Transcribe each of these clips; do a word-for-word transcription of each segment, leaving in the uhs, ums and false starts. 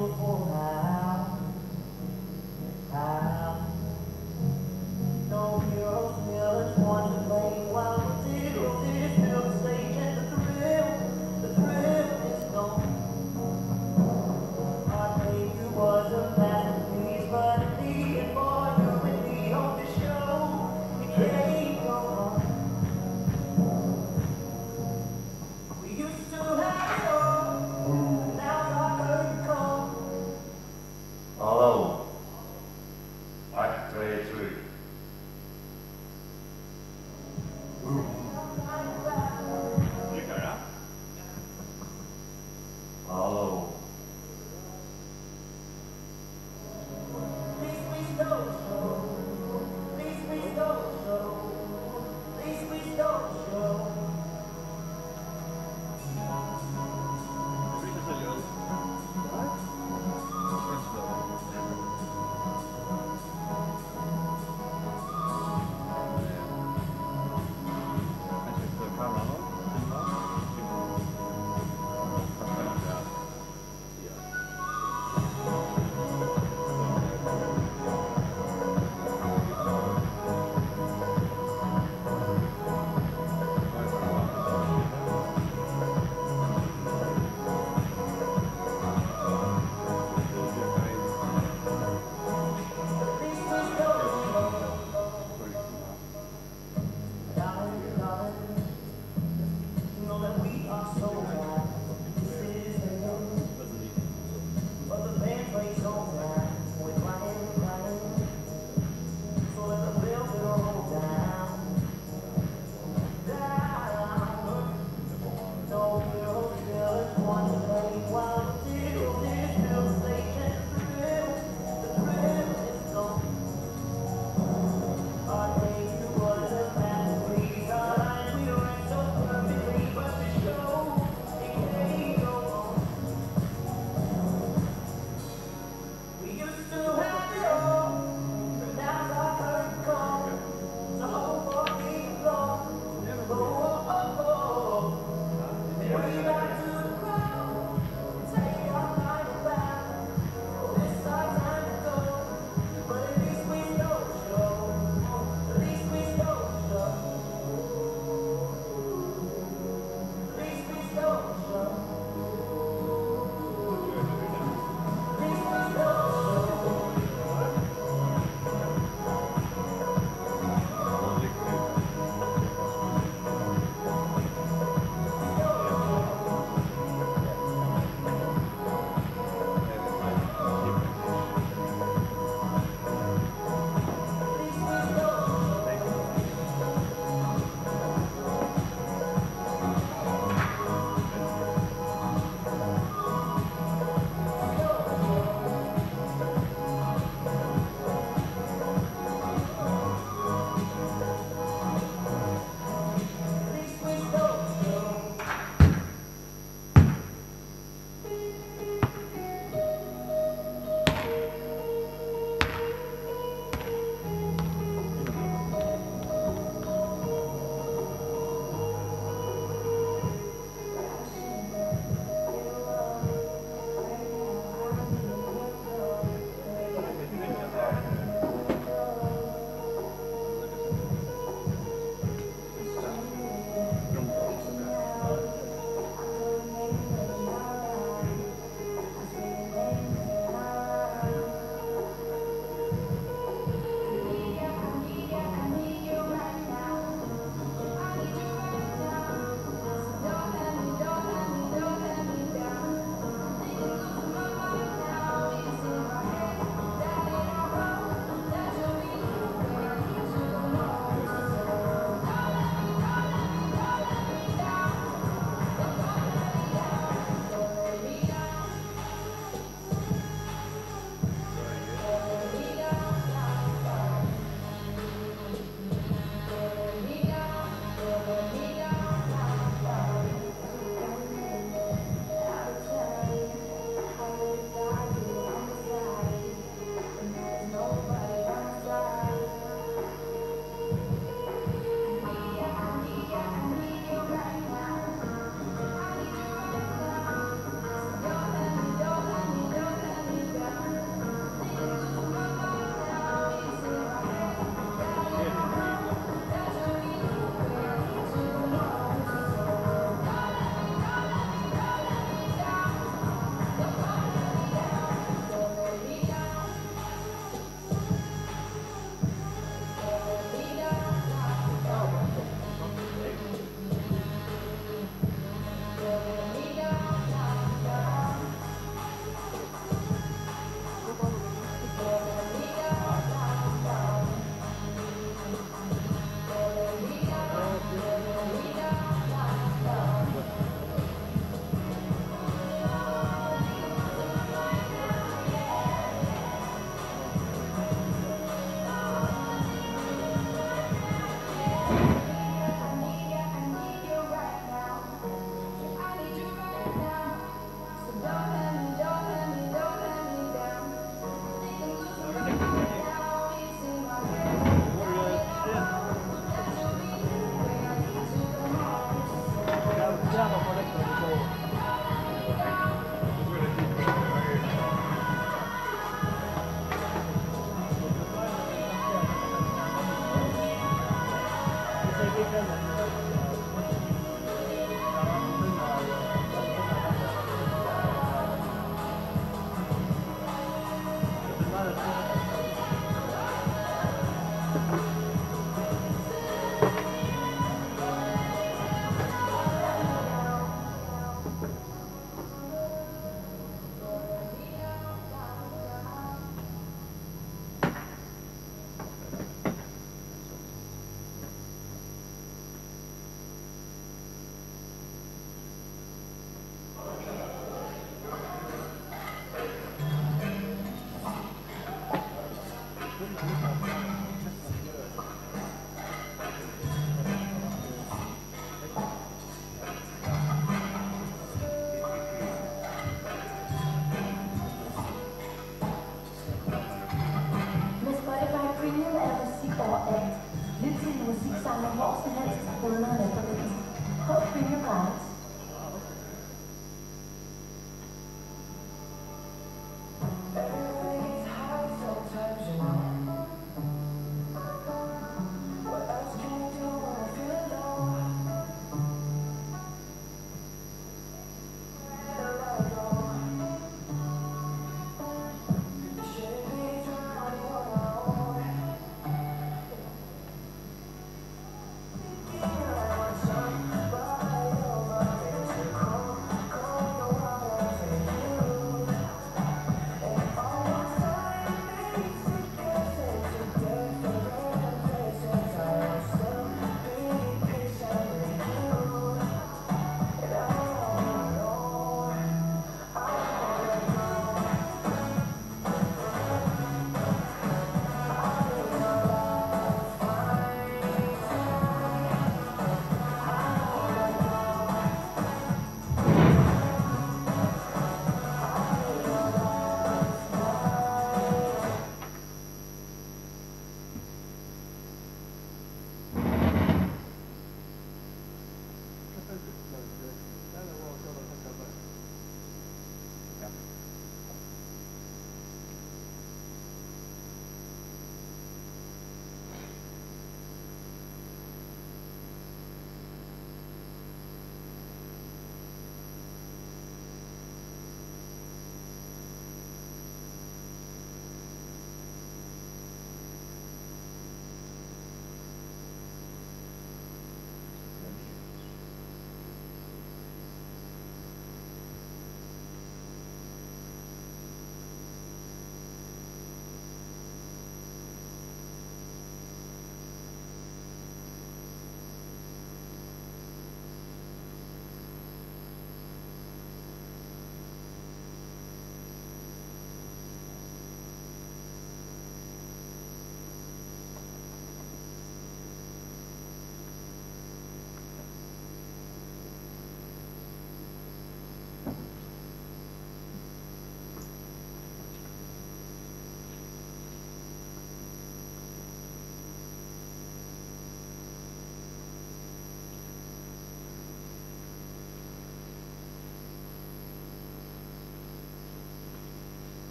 No heroes, villains, want to blame, while the zeros is still the stage and the thrill, the thrill is gone. I believe you was a masterpiece, but in the end, for you and me on this show, it can't go on. We used to have it all, but now it's our curtain call.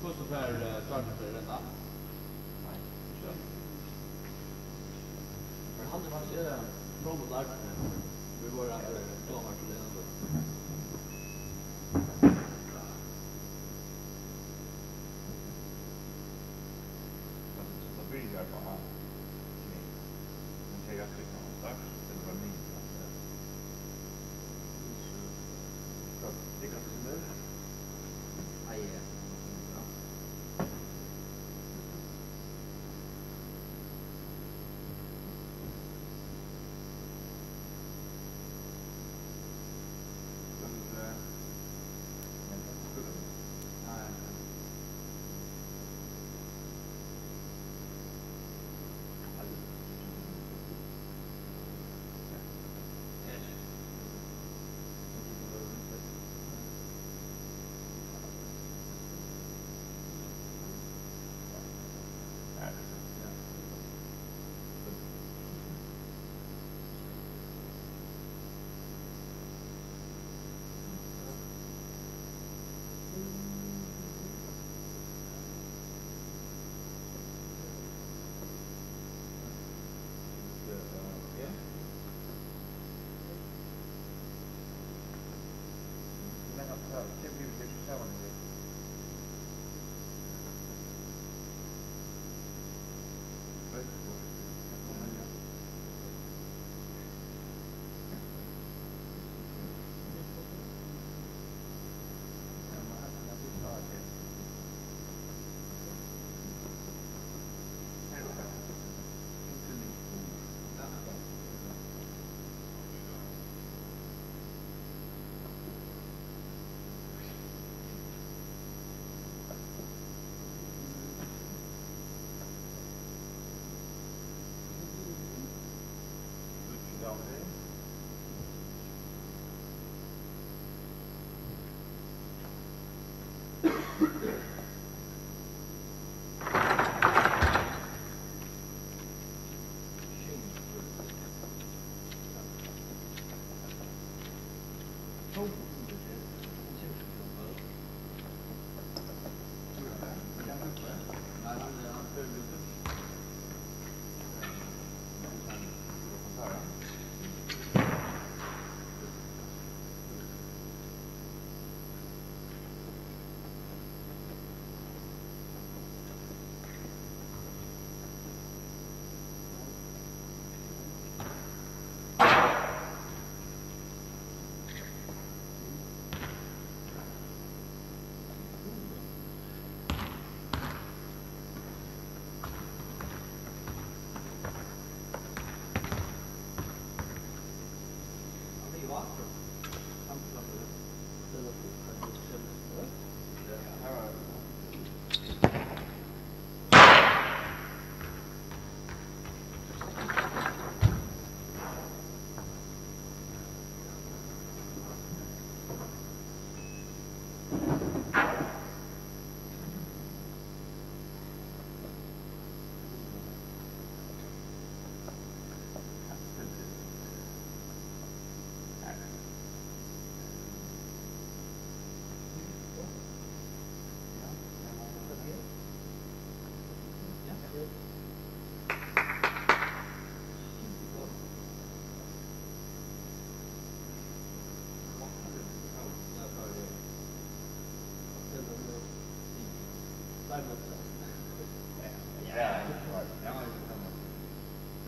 Hvussu fær, eh, starturin fyri at renna? Nei, ikki. Men hann er faktiskt, eh, promodartur. Vit vóru, eh, dómar til Lena. Tað byrjar bara. Men tey eru aftur, kann man sagt, ella bara minni. Hvat, er hvat sum er? Ei, ja.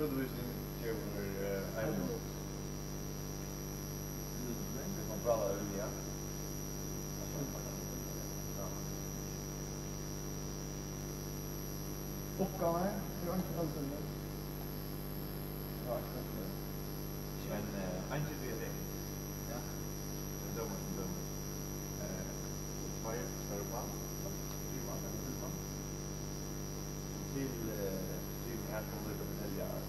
Útvísing gevur, eh, ein minut. Vit kunnu práta um, ja. Uppgávurnar eru eins og aldrin. Ja, eins og aldrin. Men, eh, ein til fyri tey. Ja. Ein dómari sum dømir. Eh, tveir stórir mann. Tríggir mann, ella fýra mann. Til, eh, tríggir her sum líka fortelja, um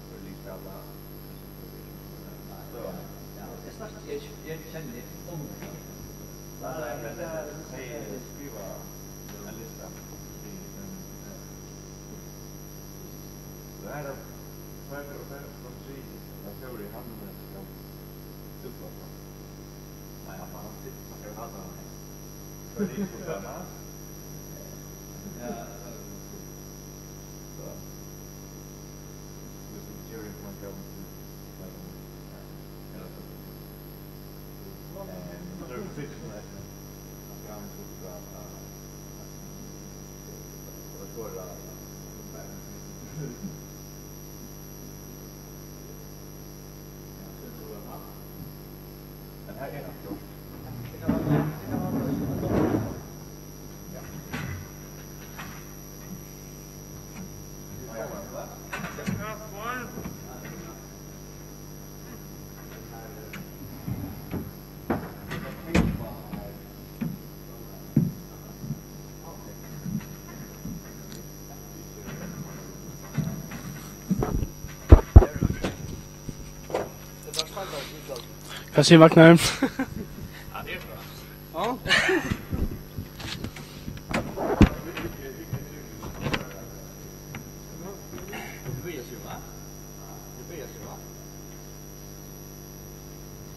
tey spæla. Ja, eg snakki, eg, eg kenni ongan. Nei, nei, men, eh, tey skriva ein lista. Og her er tveir og fem, tríggir, tað er fjórir, hann er skal útláta. Nei, hann, hann situr, snakkar við hataran her. Hvat sigur Magnar? Ja.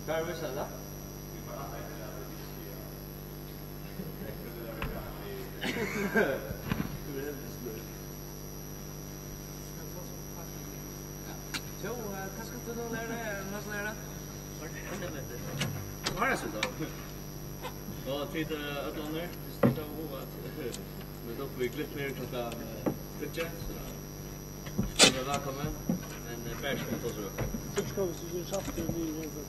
Hvar er Visa, da? Jú, eh, hvat skalt tú nú læra deg? Hvat skalt tú læra? Hvar er Visa, da? Og tit, eh, øll onnur, viss tit hava hug at, eh, møta upp í Glitnir klokkan, eh, tíggju, so Tú ert vælkomin, men, eh, bara sum tú trýrt. Tú skal, hvis du trýrt aftur, nú, nú, nú.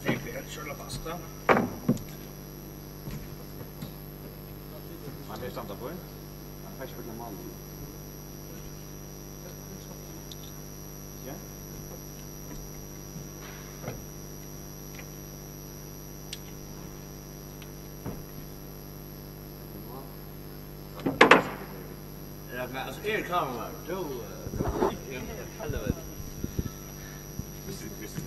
Fylg við, kjøla fast, da. Man, tey standa fínt. Man fær ikki fylgt málið. Ja. Ja, men, altso, eg eri klárur, tú, eh, tú, eg, eg, eg, hvis du, hvis du,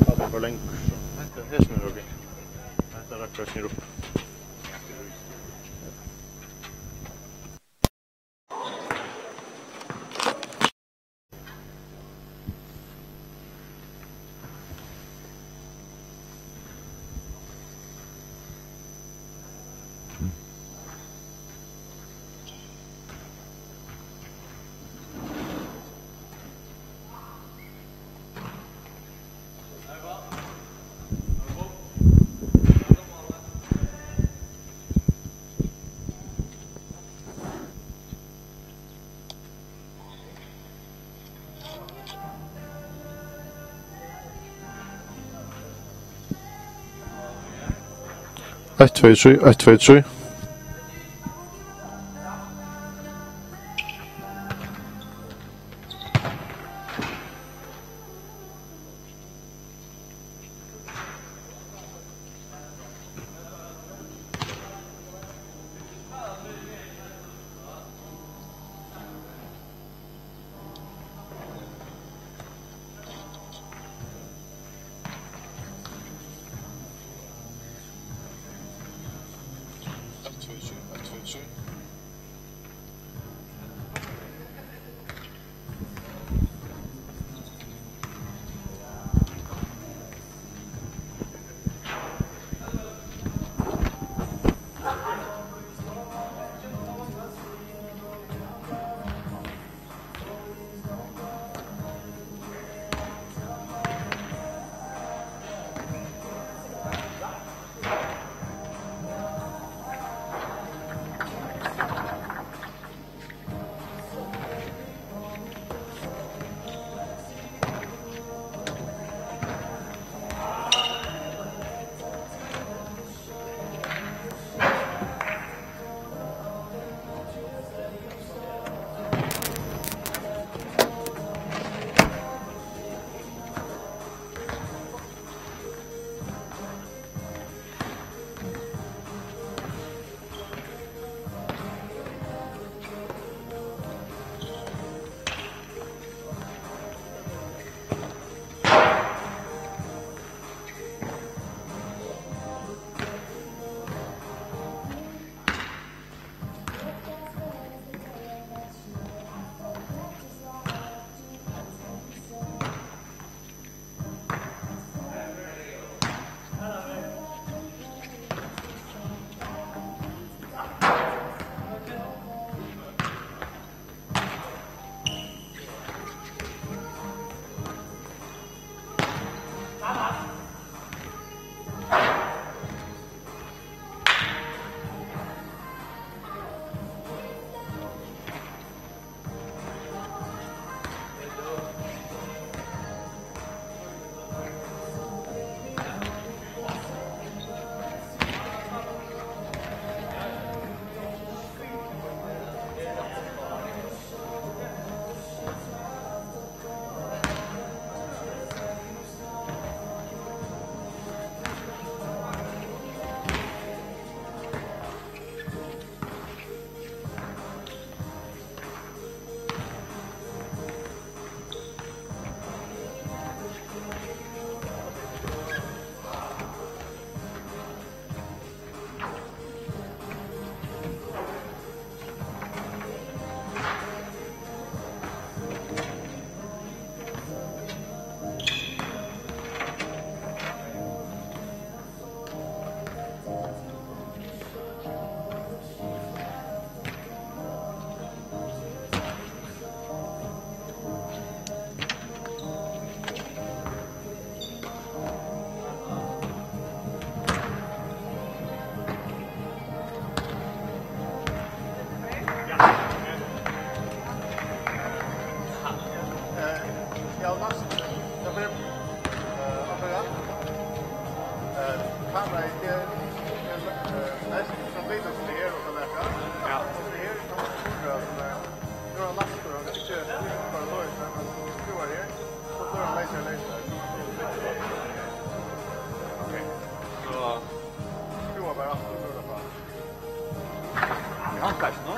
Pápi er for langur, so hetta, hesin er ok. Hetta rættar seg upp. Eitt, tvey, trý, eitt, tvey, trý. Kanskje nå?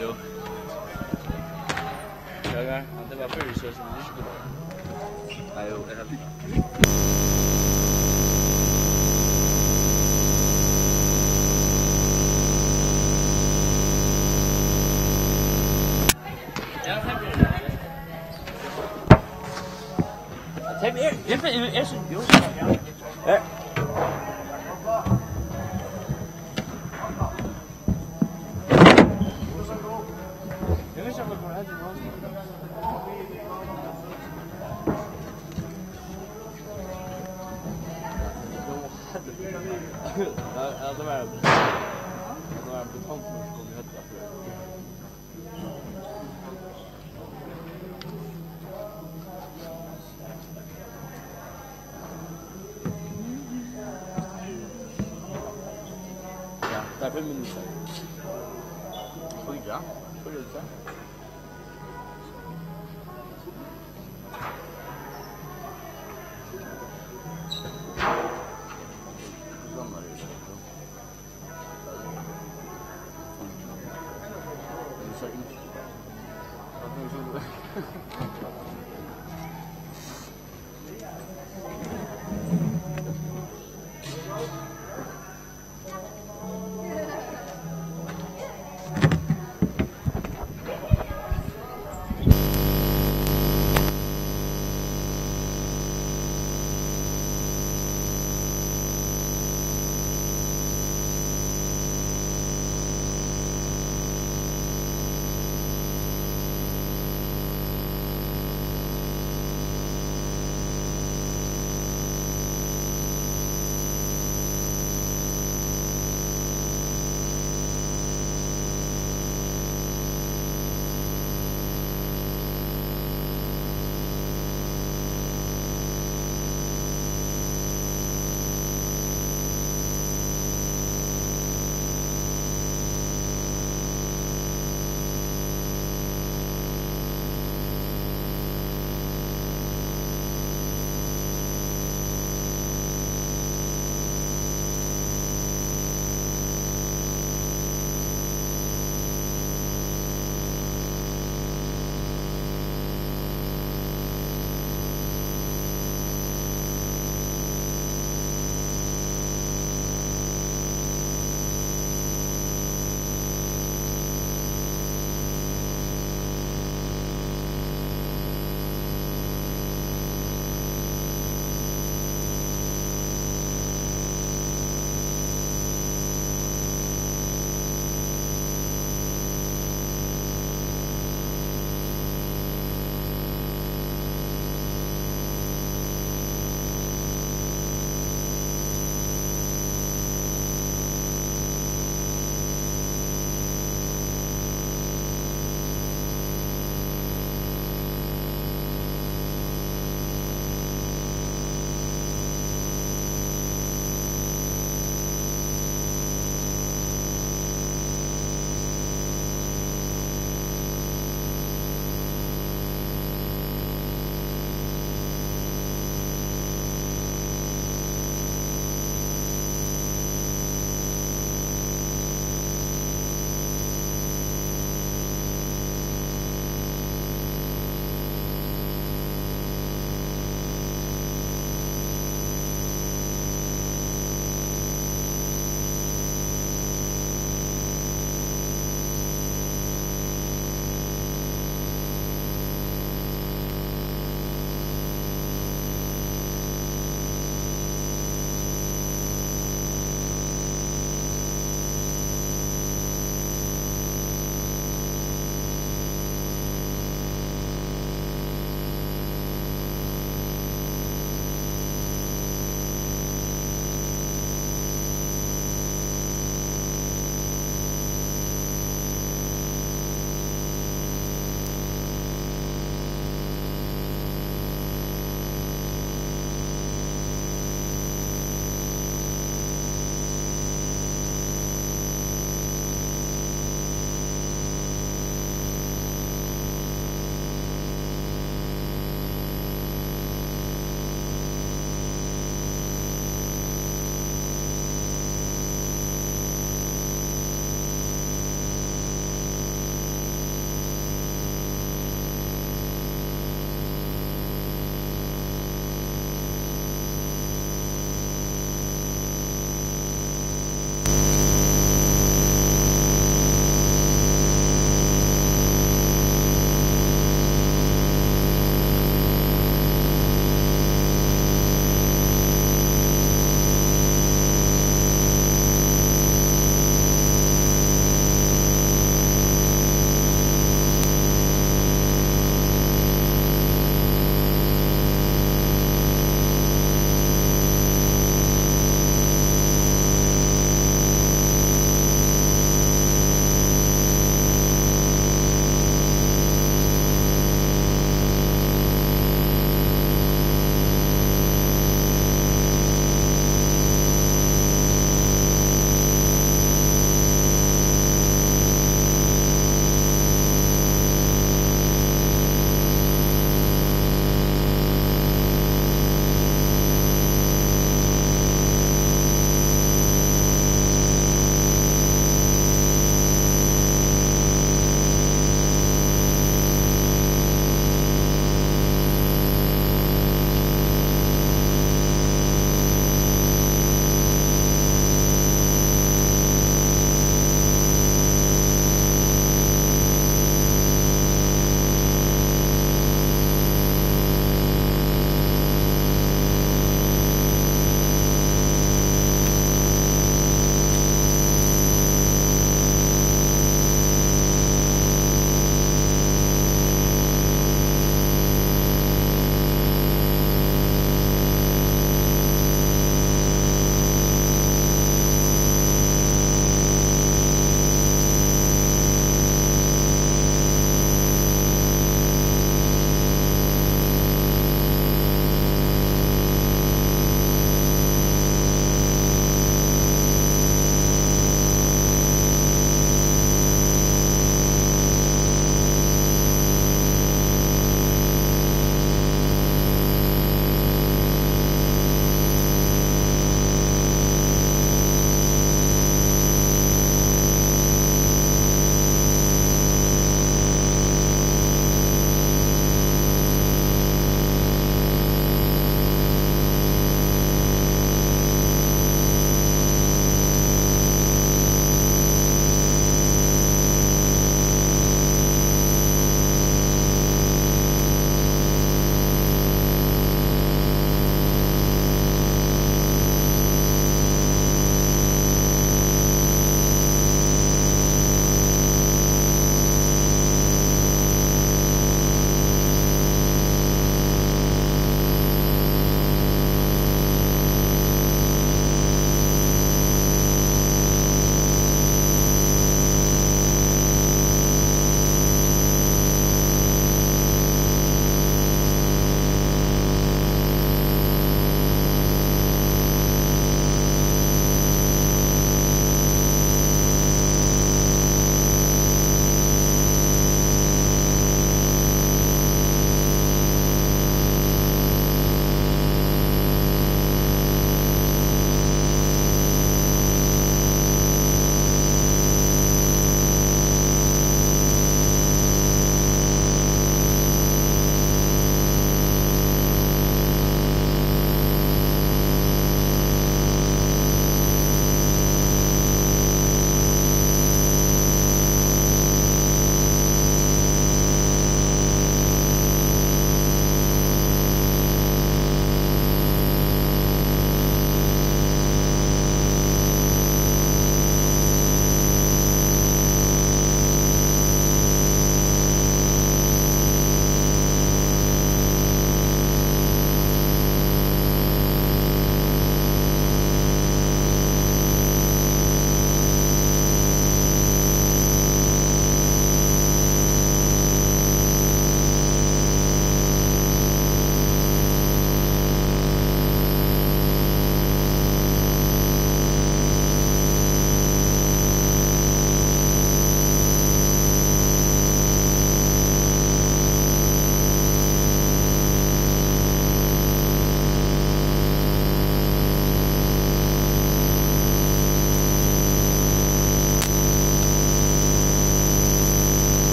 Jú. Ja, ja, men det var før, så, så det er ikke det. Nei, jo, jeg har Ja, tað er fimm minuttir. Fýra? Fýra,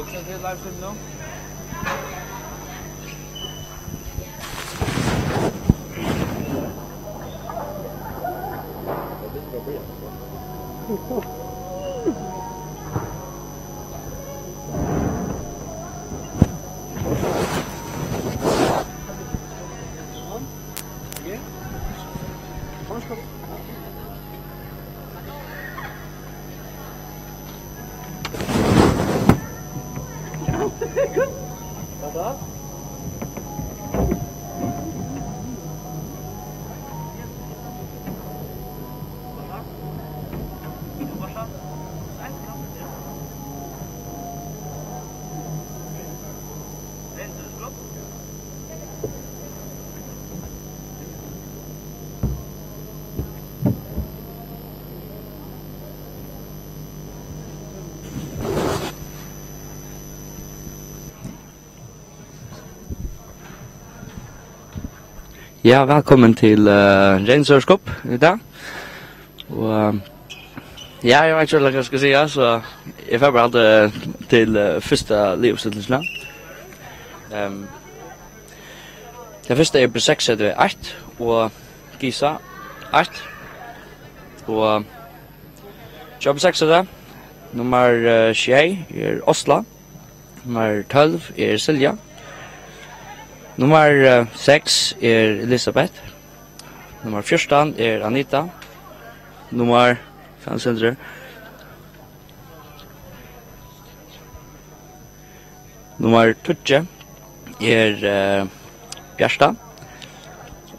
So, tað er livestream nú. Ja, vælkomin til, eh, Reynsar Skub í dag. Og, eh, ja, eg veit ikki, hvat eg skal siga, so eg fari bara halda til, eh, fyrsta liðuppstillingina. Ehm, tað fyrsta er B seks eitt og Gisa eitt. Og hjá B seks er tað, nummar, eh, sjey er Osla. Nummar tólv er Silja. Nummar, eh, seks er Elisabeth. Nummar fjúrtan er Anita. Nummar, kann Sindri. Nummar tíggju er, eh, Bjarta.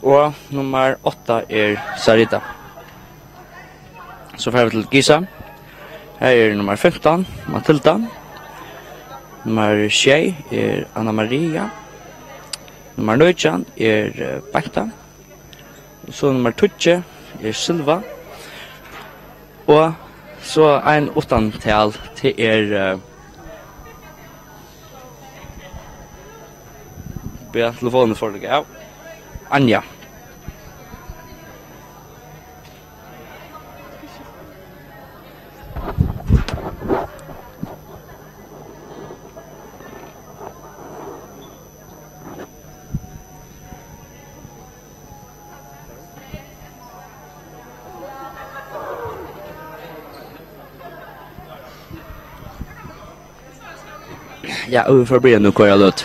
Og nummar átta er Sarita. So fara vit til Gisa. Her er nummar fimtan, Matilda. Nummar sjey er Anna Maria. Nummar nítjan er, eh, Beinta. Og so nummar tíggju er Silva. Og so ein uttan tal, tað er, eh, bíða, telefonin fór líka av. Anja. Ja, og vit fara at byrja nú hvørja løtu.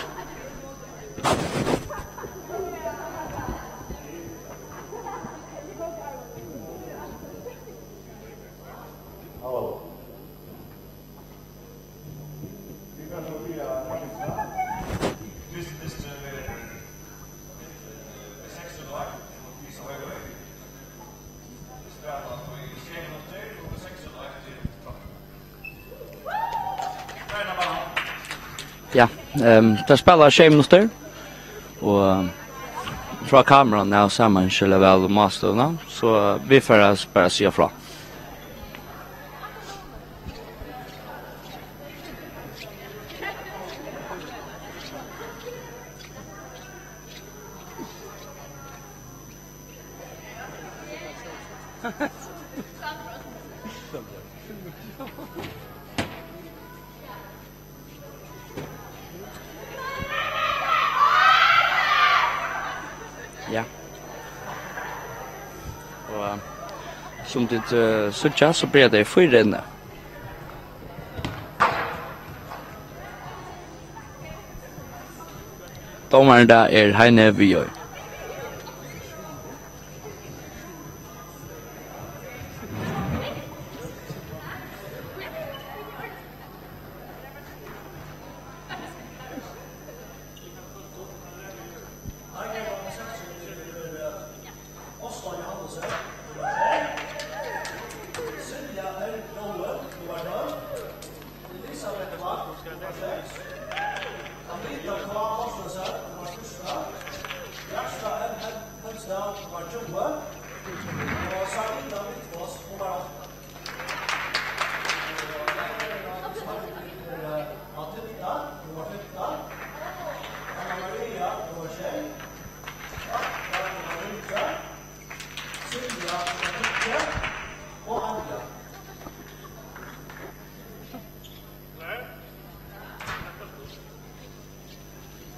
Ja, ehm, tað spæla sjey minuttir, og frá kameran av sær man ikki væl um matstøðuna, so vit fara bara at siga frá. Ja. Og, eh, sum tit, eh, síggja, so byrja tey fýra inni. Dómarin í dag er Heini Viðoy.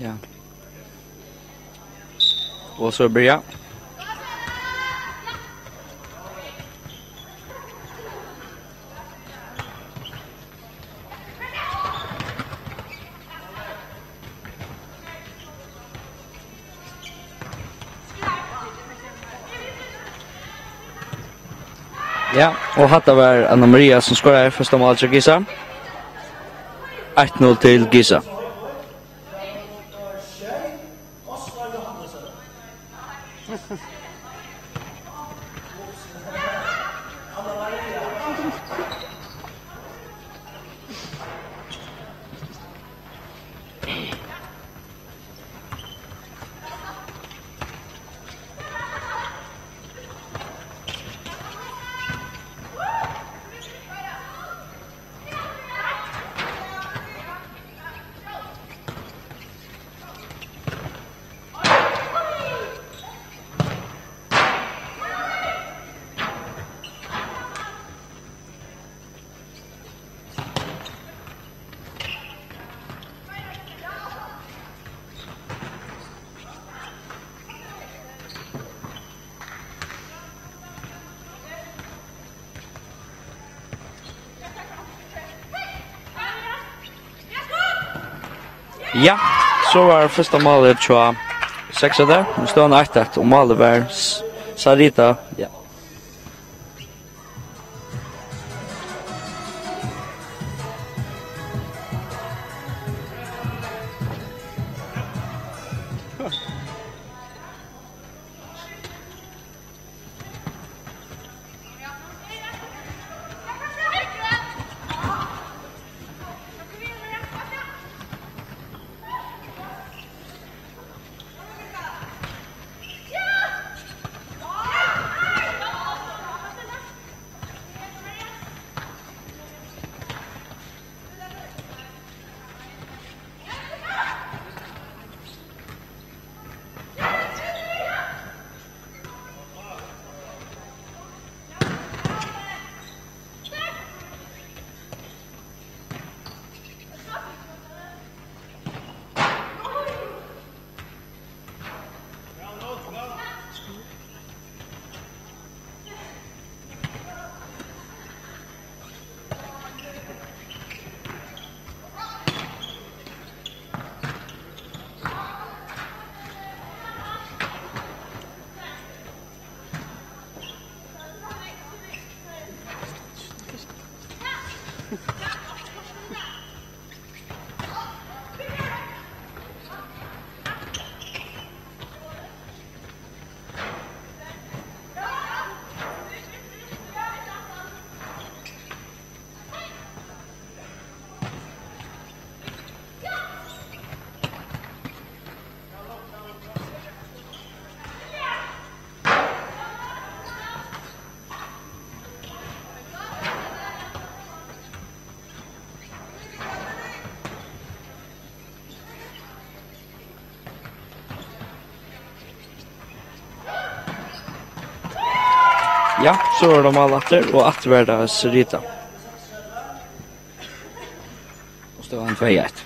Ja. Og so byrja. Ja, og hatta var Anna Maria, sum skoraði fyrsta mál til Gisa. Eitt null til Gisa. Ja, so var fyrsta málið hjá Seksandi. Nú stóð hann eitt eitt, og málið var S-, Sarita. Ja. Ja, so er tað mál aftur, og aftur var tað Sarita. Og stóð hann tvey eitt.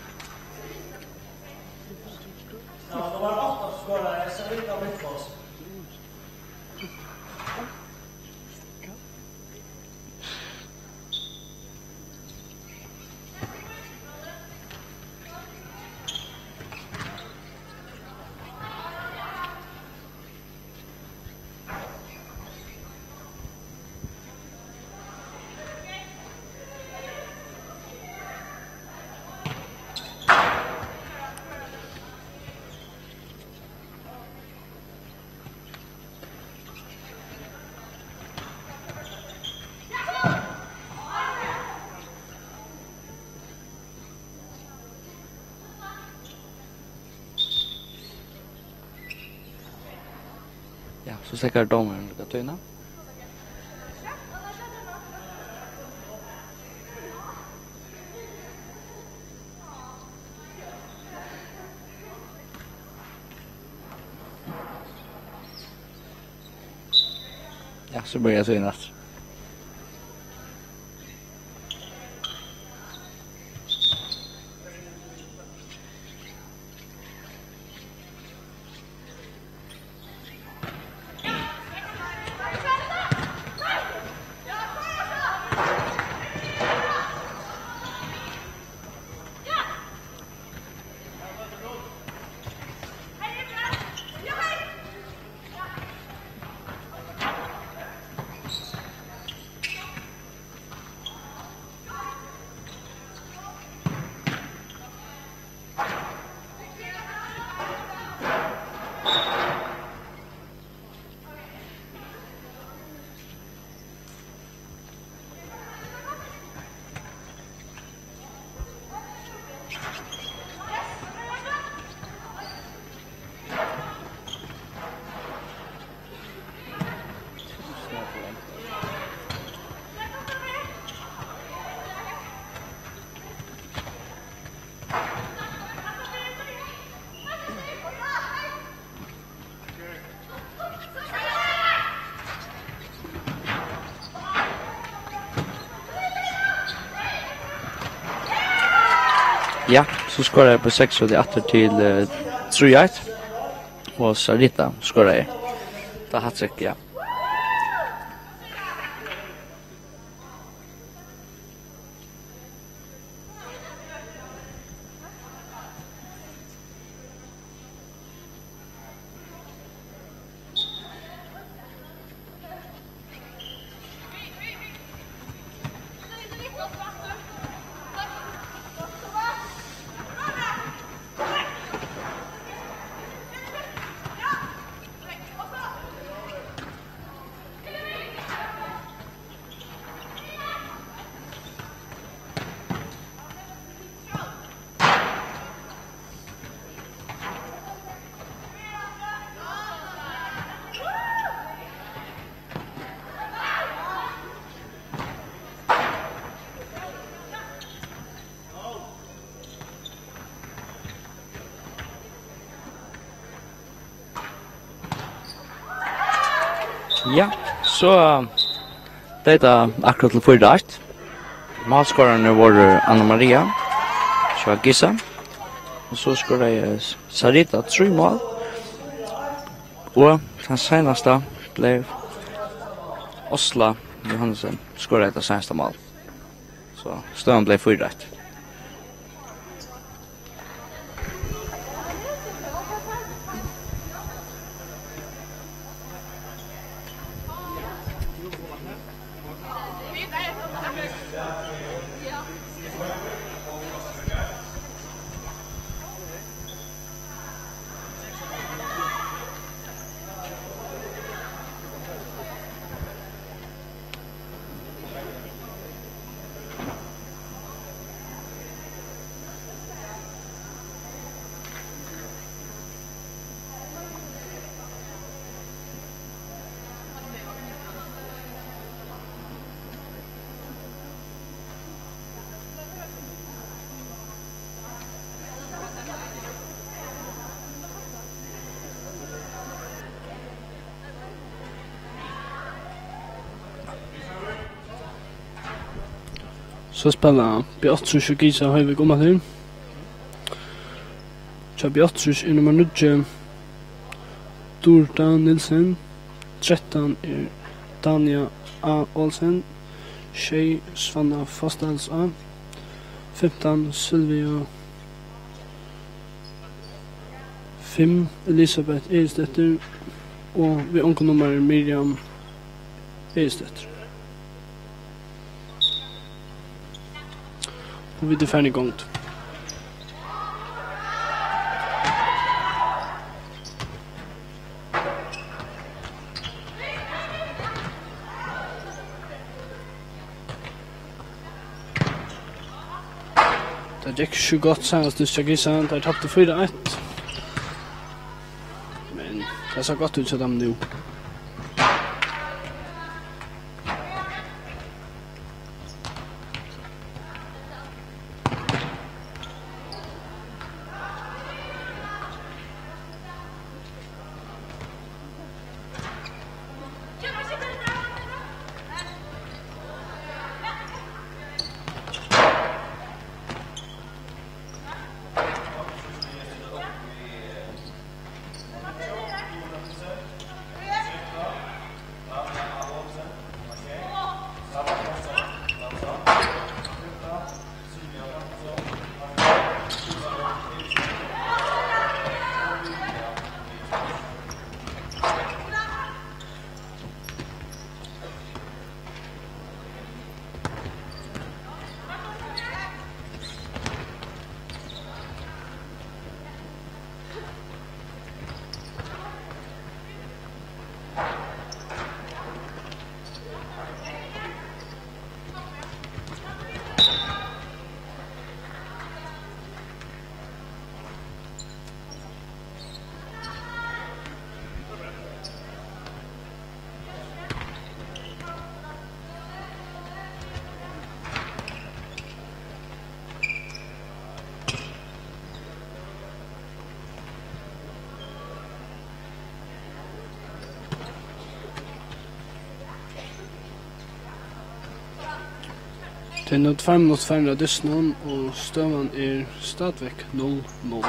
Ja, so steðgar dómarin líka tíðina. Ja, so byrjar tíðin aftur. Ja, so skoraði B seks aftur til, eh, trý eitt. Og Sarita skoraði. Tað hat-trick, ja. Ja, so er tað akkurát til fýra eitt. Málskorararnir vóru Anna Maria hjá Gisa, og so skoraði Sarita trý mál, og tað seinasta bleiv Osla Johansen, skoraði tað seinasta mál. So støðan bleiv fýra eitt. So spæla B áttaogtrýss og Gisa Hoyvík umaftur. Hjá B áttaogtrýss er nummar níggju Durda Nielsen, trettan er Dania A. Olsen, sjey Svanna Fosdals A, fimtan Sylvia, fimm Elisabeth Egilsdóttir og við ongum nummari Miriam Egilsdóttir. Og vit eru farin í gongd. Tað gekk ikki so gott seinast hjá Gisa, teir taptu fýra eitt. Men tað sær gott út hjá teimum nú. Tað er nú tveir minuttir farin av dystinum, og støðan er stadigvæk null null.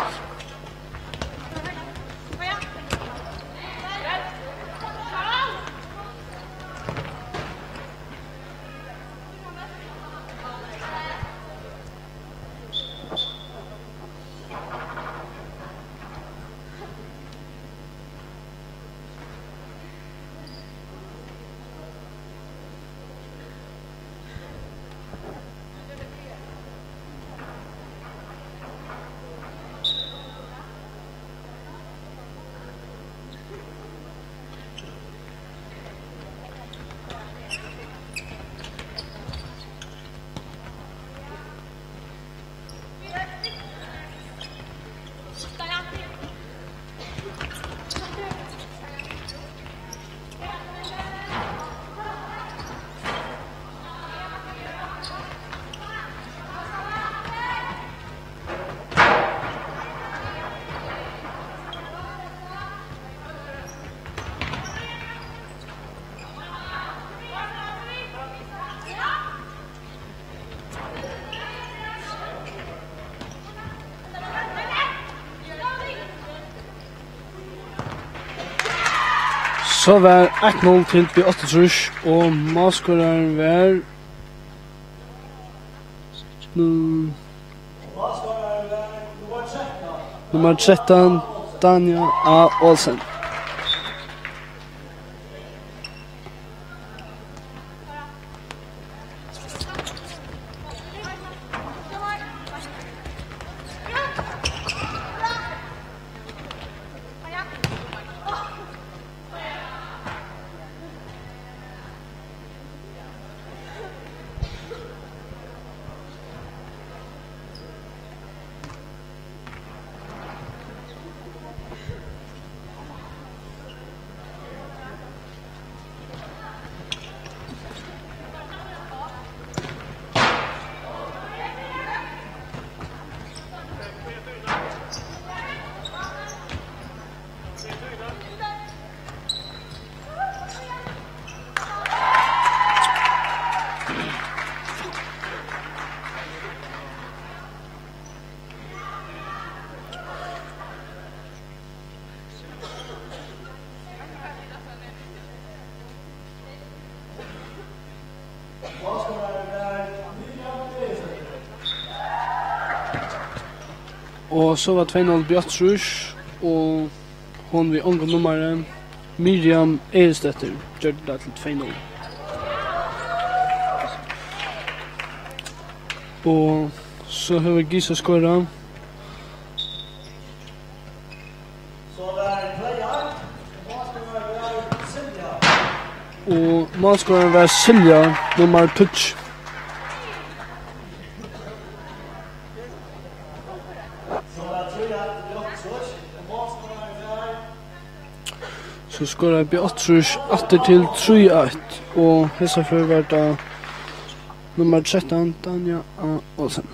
So var eitt null til B áttaogtrýss, og málskorarin var, mm, nummar trettan, Dania A. Olsen. Og so var tvey null B áttaogtrýss, og hon við ongum nummari, Miriam Egilsdóttir, gjørdi tað til tvey null. Og so hevur Gisa skorað. Og málskorarin var Silja, nummar tíggju. So skoraði B áttaogtrýss aftur til trý eitt, og hesa ferð var tað nummar trettan, Dania A. Olsen.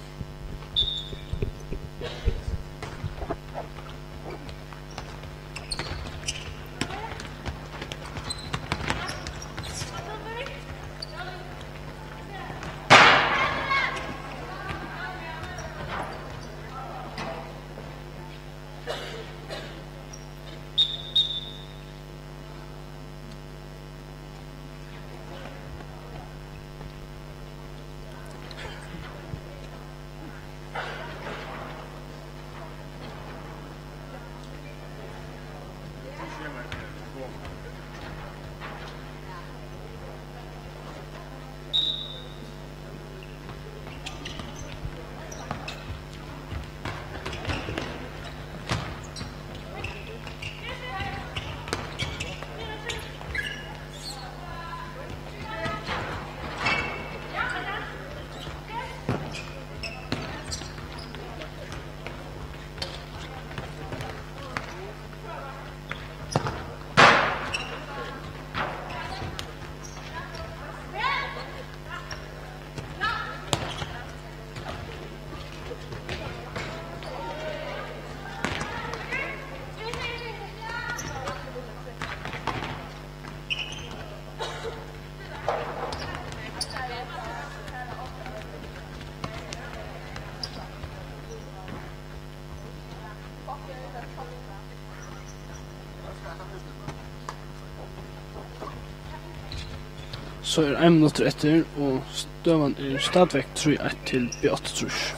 So er ein minuttur eftir, og støðan er stadigvæk trý eitt til B áttaogtrýss.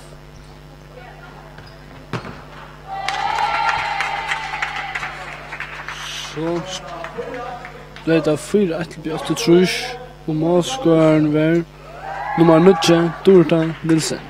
So bleiv tað fýra eitt til B áttaogtrýss, og málskorarin var nummar níggju, Durita Nielsen.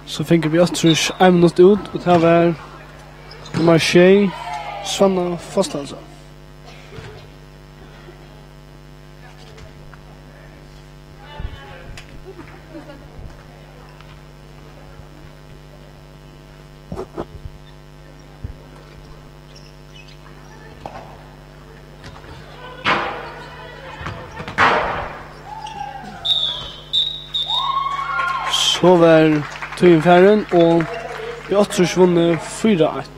So fingu vit áttaogtrýss ein minutt út, og tað var nummar sjey, Svanna Fostalsa. So var tíðin farin, og B áttaogtrýss vunnu fýra eitt.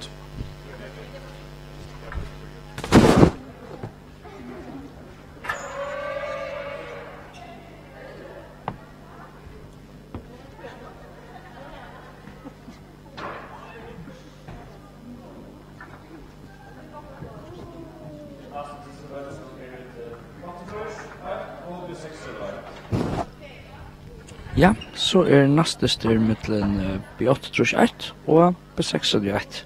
Ja, so er næsti styrr millum, eh, B áttaogtrýss eitt og B seksogtretivu eitt.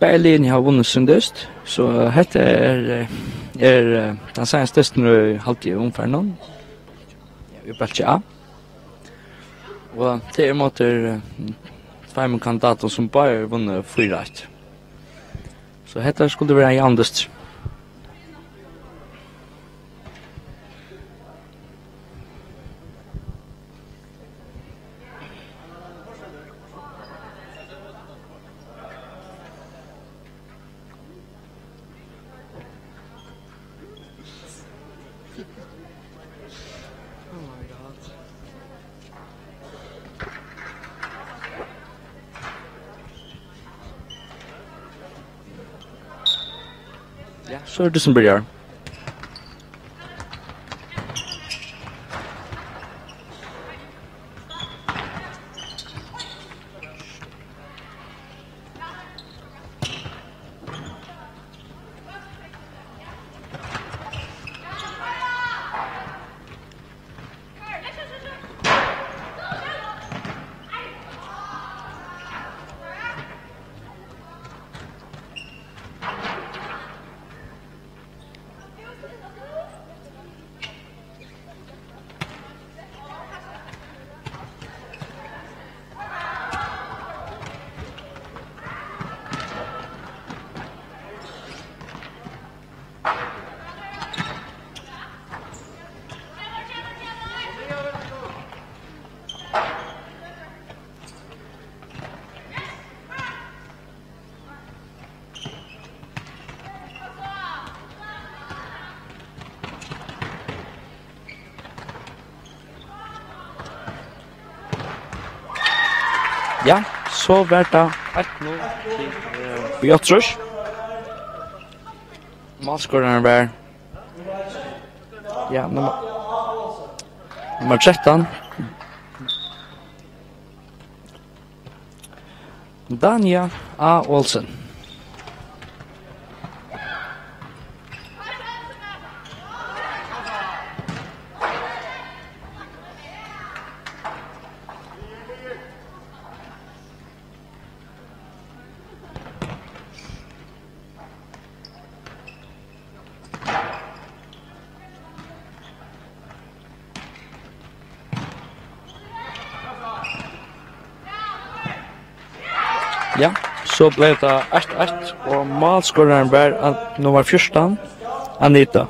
Bæði liðini hava vunnið sín dyst, so hetta er, eh, er, eh, tann seinasta dystin í, haldi eg, umfarinum. Ja, í bólki A. Og tað er móti, eh, tveimum kandidatum, sum báðir vunnu fýra eitt. So hetta skuldi vera ein javn dystur. Ja, so er tað sum byrjar. Ja, so var tað eitt null til, eh, B áttaogtrýss. Málskorarin var, ja, nummar, nummar trettan. Dania A. Olsen. Ja, so bleiv tað eitt eitt, og málskorarin var an-, nummar fjúrtan, Anita.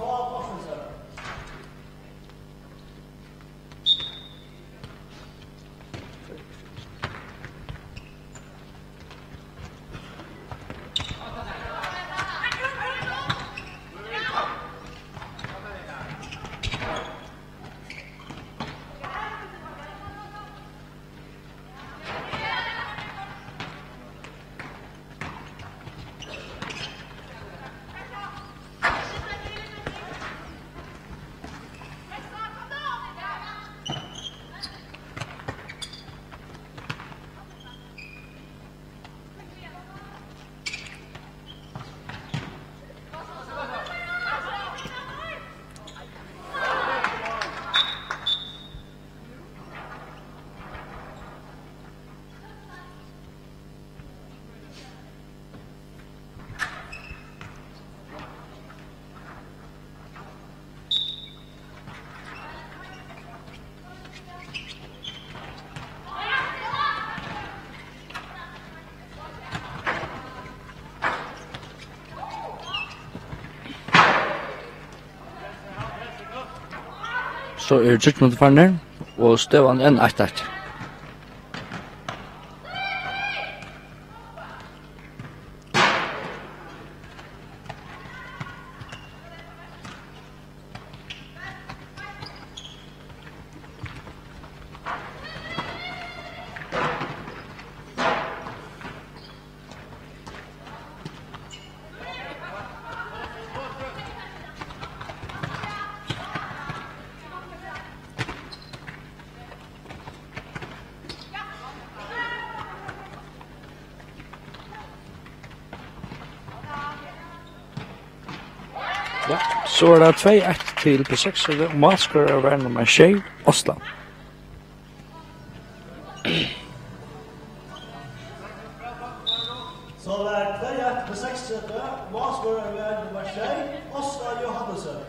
So eru tríggir minuttir farnir, og støðan enn eitt eitt. Ja, so er tað tvey eitt til B seks, og málskorari var nummar sjey, Osla. So var tvey eitt B seks, málskorari var nummar sjey, Osla Johannesen.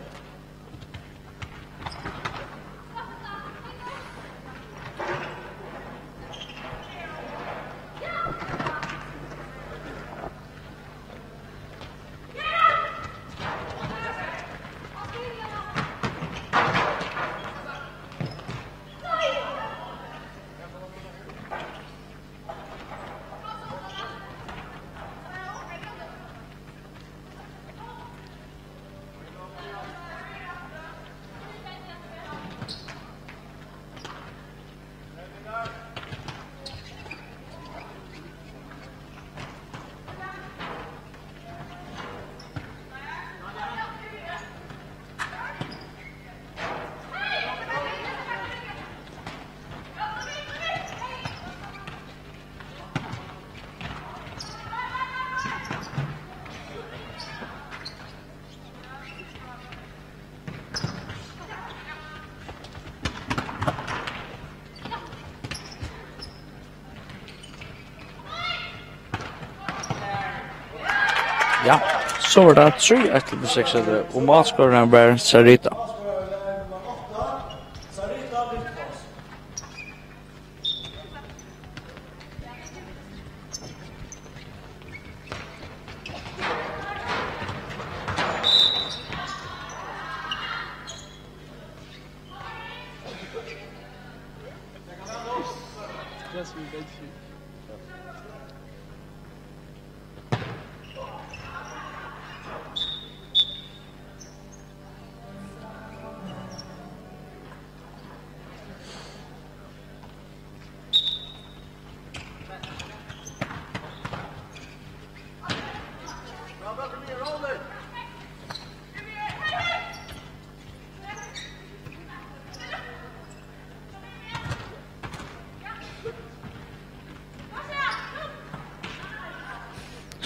Ja, so var tað trý eitt til B seks, og málskorari var Sarita.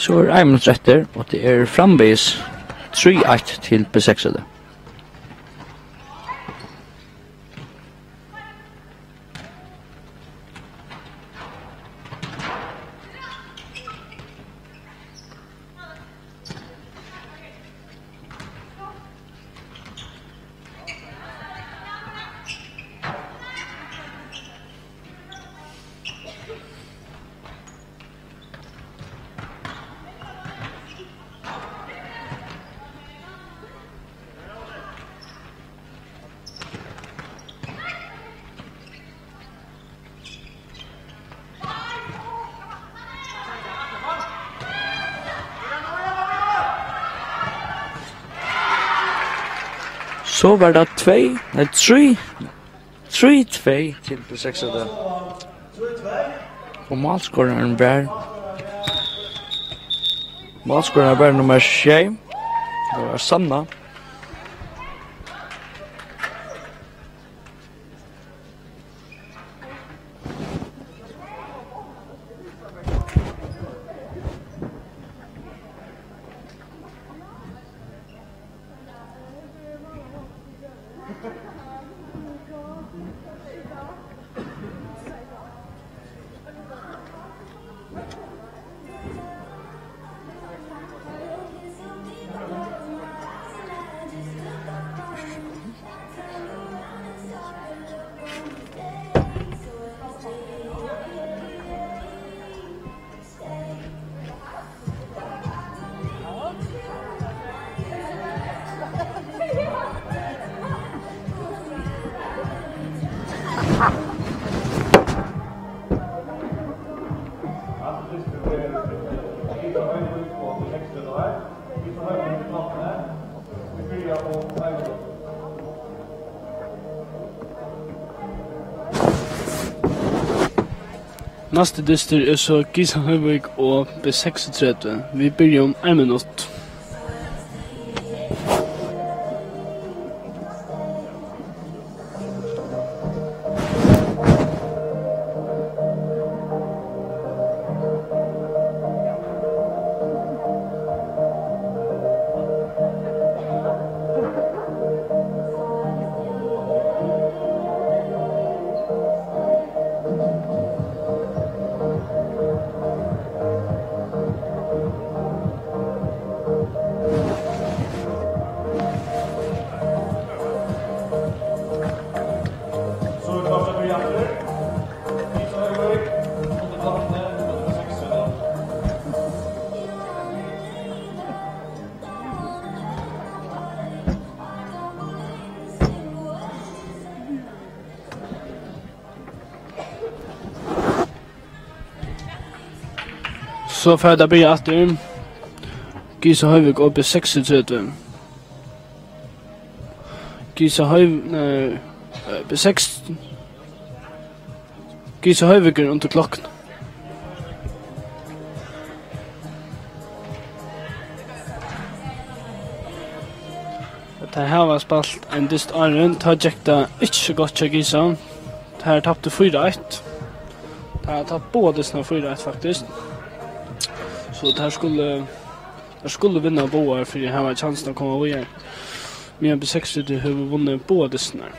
So er ein minuttur eftir, og tað er framvegis trý eitt til B seks. So var tað tvey, nei, trý, trý tvey til B seks. Og málskorarin var, málskorarin var nummar sjey. Tað var Sanna. Næsti dystur er so Gisa Hoyvík og B seksogtretivu. Vit byrja um ein minutt. So fara vit at byrja aftur. Gisa Hoyvík og B seksogtretivu. Gisa Hoyv-, nei, eh, B seks. Gisa Hoyvík er undir klokkuni. Og tey hava spælt ein dyst áðrenn, tá gekk tað ikki so gott hjá Gisa. Tær taptu fýra eitt. Tær hava tapt báðar dystirnar fýra eitt, faktiskt. So tær skulu, tær skulu vinna báðar fyri at hava kjansin at koma víðari. Meðan B seksogtretivu hevur vunnið báðar dystirnar.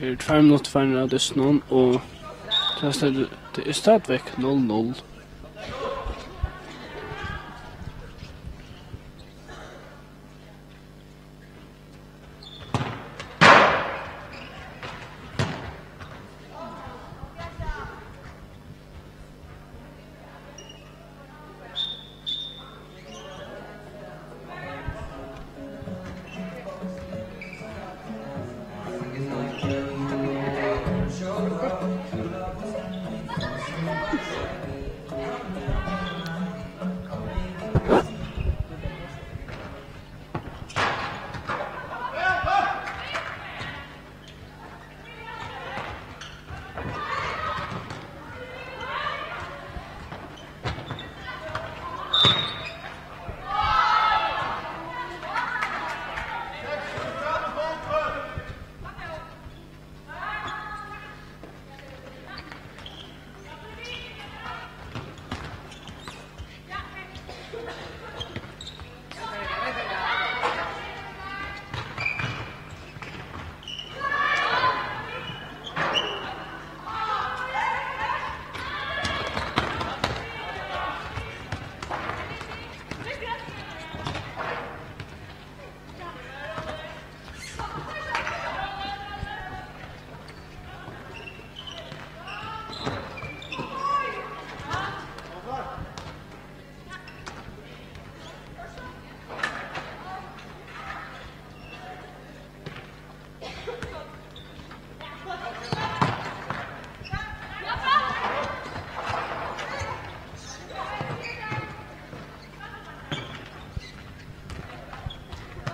Her eru tveir minuttir farnir av dystinum, og tað stendur, tað er stadigvæk null null.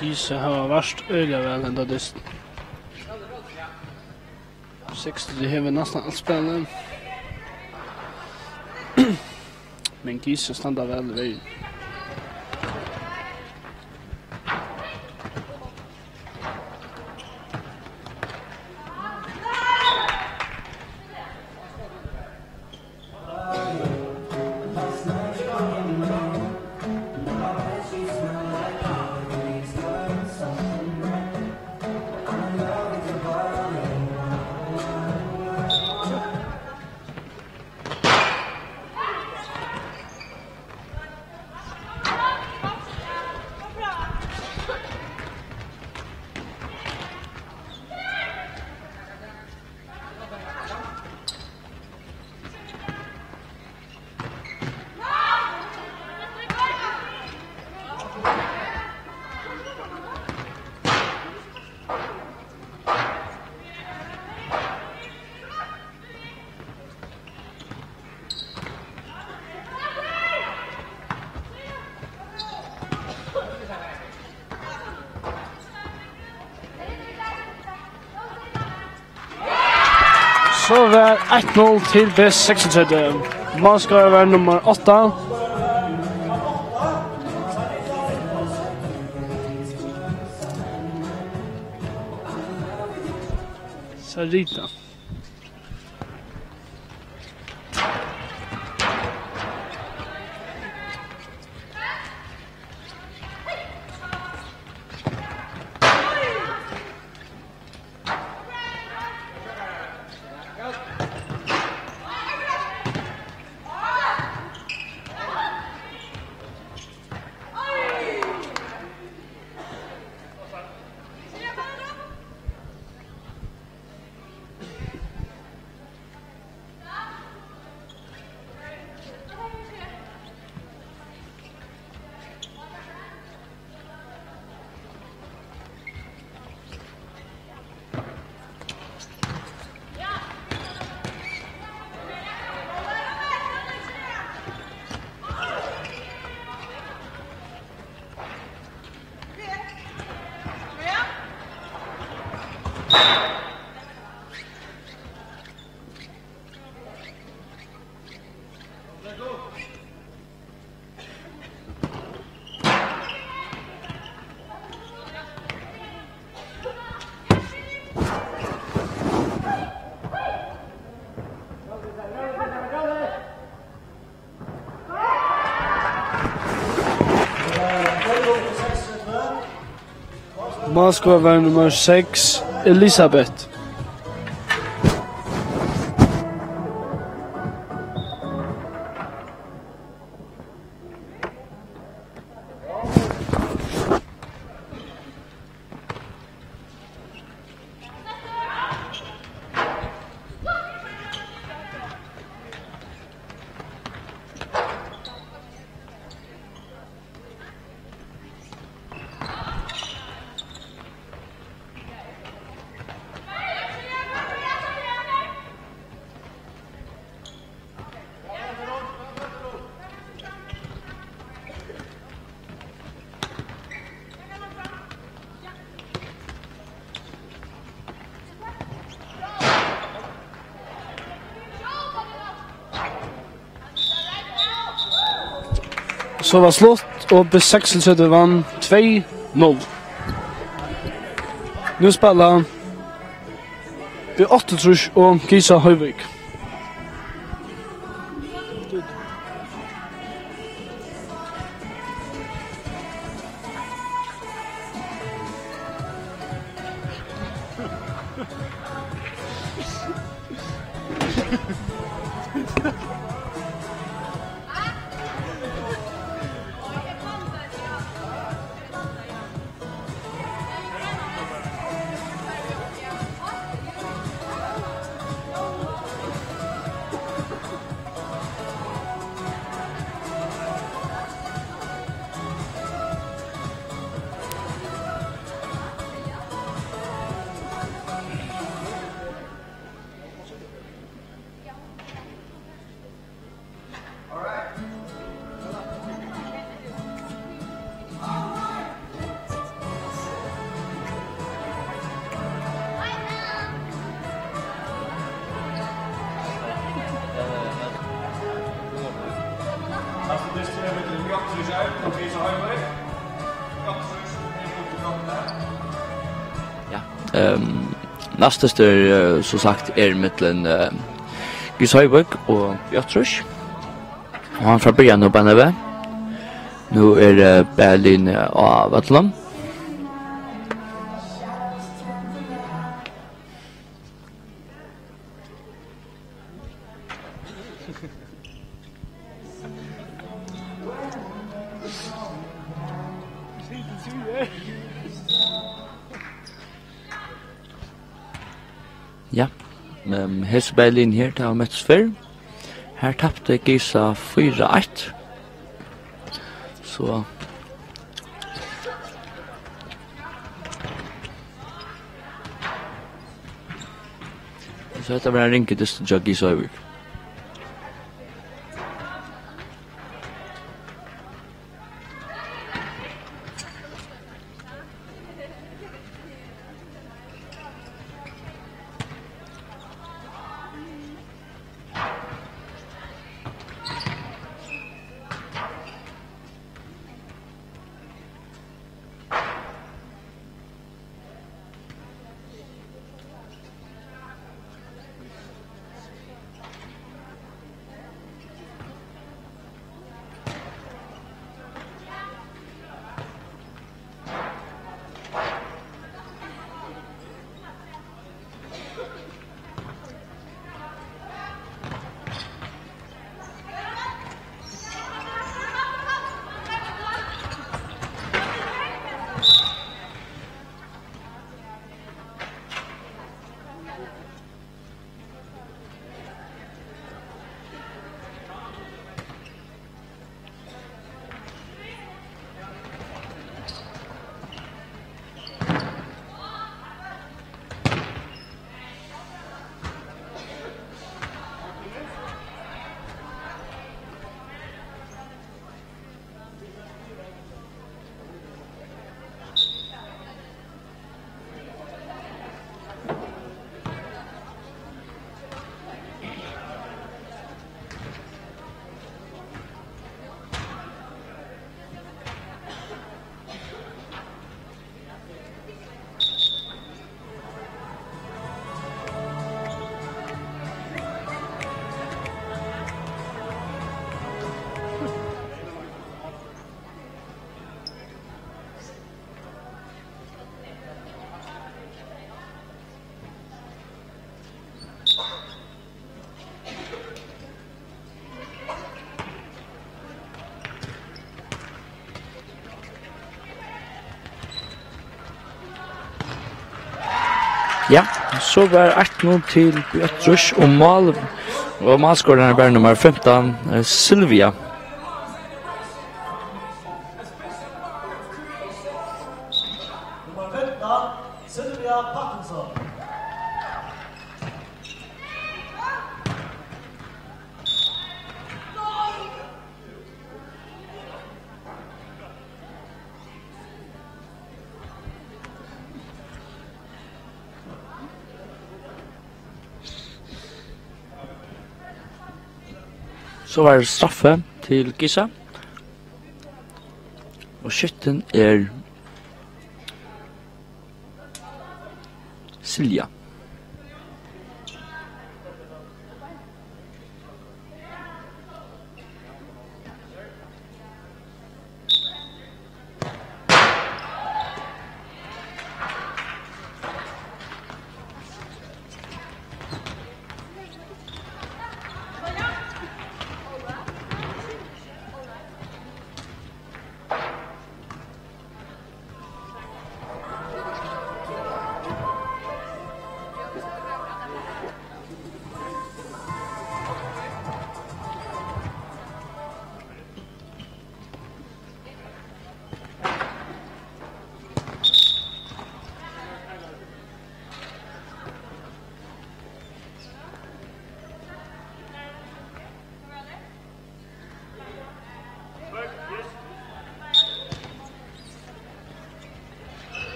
Gisa hava vart øgiliga væl henda dystin. Sexogtretivu hevur næstan alt spælið. Men Gisa standa væl í vegin. So var eitt null til B seksogtretivu. Málskora var nummar átta. Sarita. Málskora var nummar seks, Elisabeth. So var slutt, og B seksogtretivu vann tvey null. Nú spæla B áttaogtrýss og Gisa Hoyvík. Ja, ehm, næststørsta, eh, sum sagt, er millum, eh, GSÍ Hoyvík og Bjartrýss. Og hann fær byrja nú beinanvegin. Nú er, eh, Berlin, eh, á vøllinum. Ja, men hesi bæði liðini her, tey hava møtst fyrr. Her tapti GSÍ fýra eitt. So. So hetta var ein ringur dystur hjá GSÍ Hoyvík. Ja, so var eitt null til Bjartrýss og mál, og málskorarin var nummar fimtan, eh, Silvia. Nummar fimtan, Silvia Pattinsson. So var straffi til GSÍ. Og skyttin er Silja.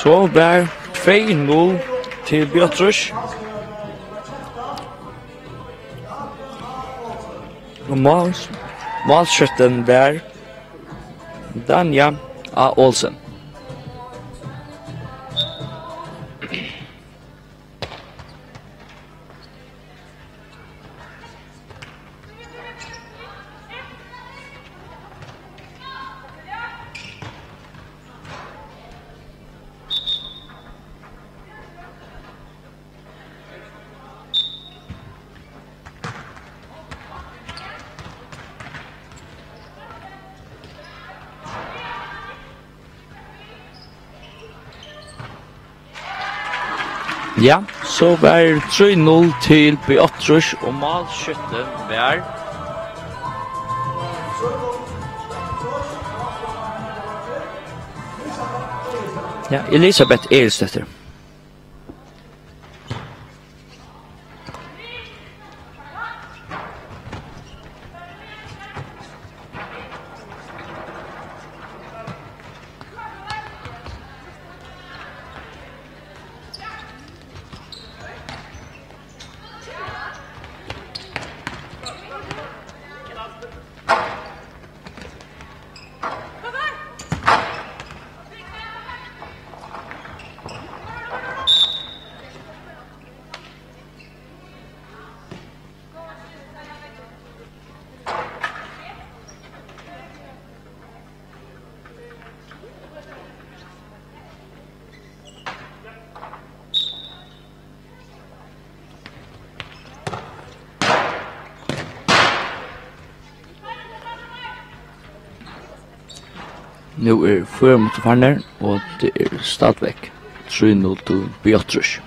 So var tvey null til Bjartrýss. Og mál-, málskjúttin var Danja A. Olsen. Ja, so var trý null til B áttaogtrýss, og málskjúttin var, ja, Elisabeth Egilsdóttir. Nú eru fýra minuttir farnar, og tað er stadigvæk trý null til B áttaogtrýss.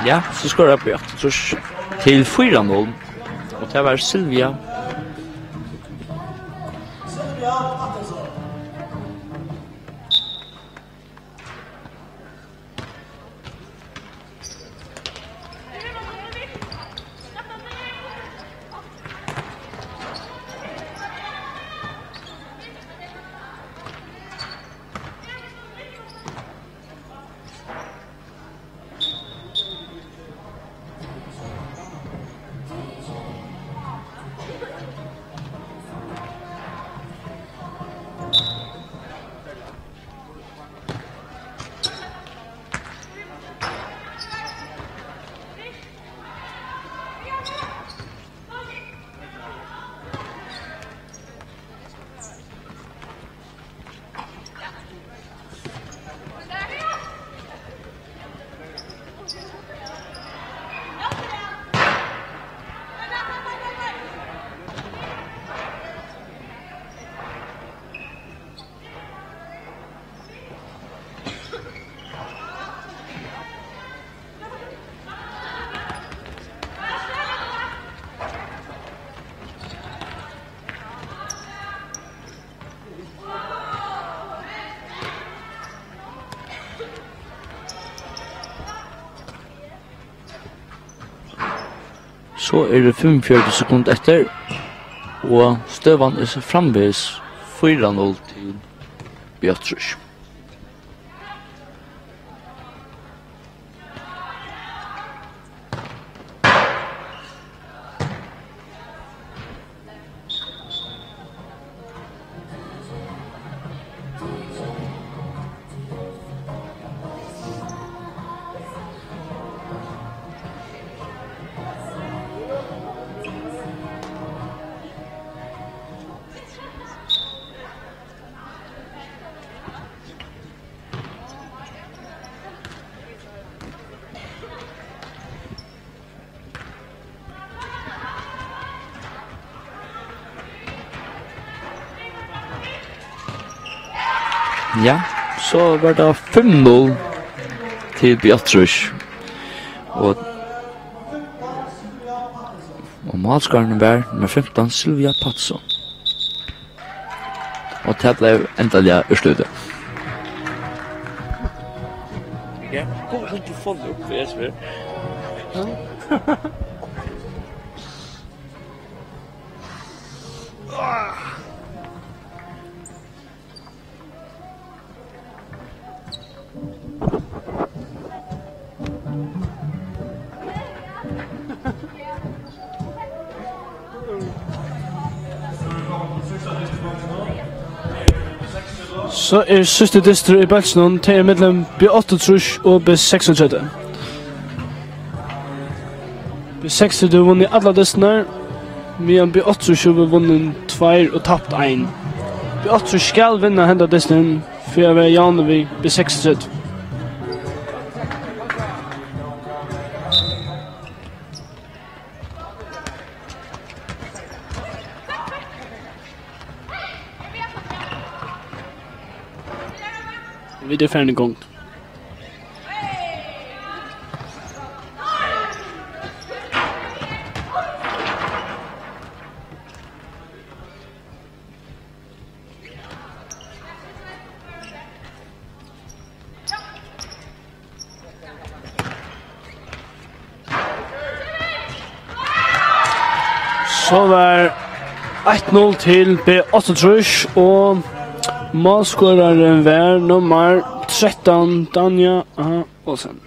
Ja, so skorar B áttaogtrýss til fýra null, og tað var Silvia. So eru fimmogfjøruti sekund eftir, og støðan er so framvegis fýra null til B áttaogtrýss. Ja, so var tað fimm null til B áttaogtrýss. Og, og málskorarin var nummar fimtan, Silvia Patso. Og tað bleiv endaliga úrslitið. Ja, kom, kom, kom, kom, kom, kom, kom. So er síðsti dystur í bólkinum, tað er millum B áttaogtrýss og B seksogtretivu. B seksogtretivu hevur vunnið allar dystirnar, meðan B áttaogtrýss hevur vunnið tveir og tapt ein. B áttaogtrýss skal vinna henda dystin fyri at vera javnur við B seksogtretivu. Vit eru farin í gongd. So var eitt null til B áttaogtrýss, og málskorarin var nummar trettan, Danja A. Olsen.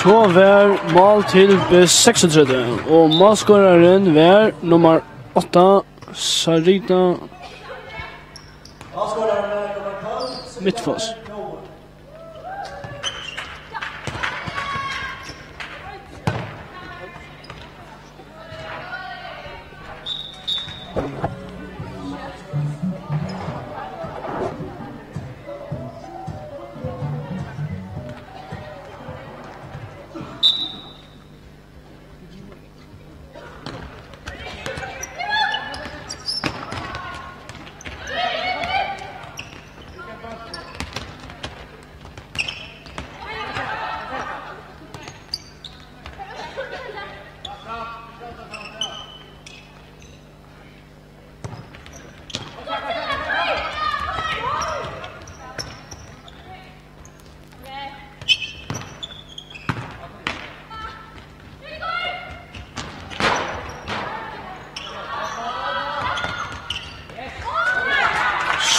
So var mál til B seksogtretivu, og málskorarin var nummar átta, Sarita Midtfoss.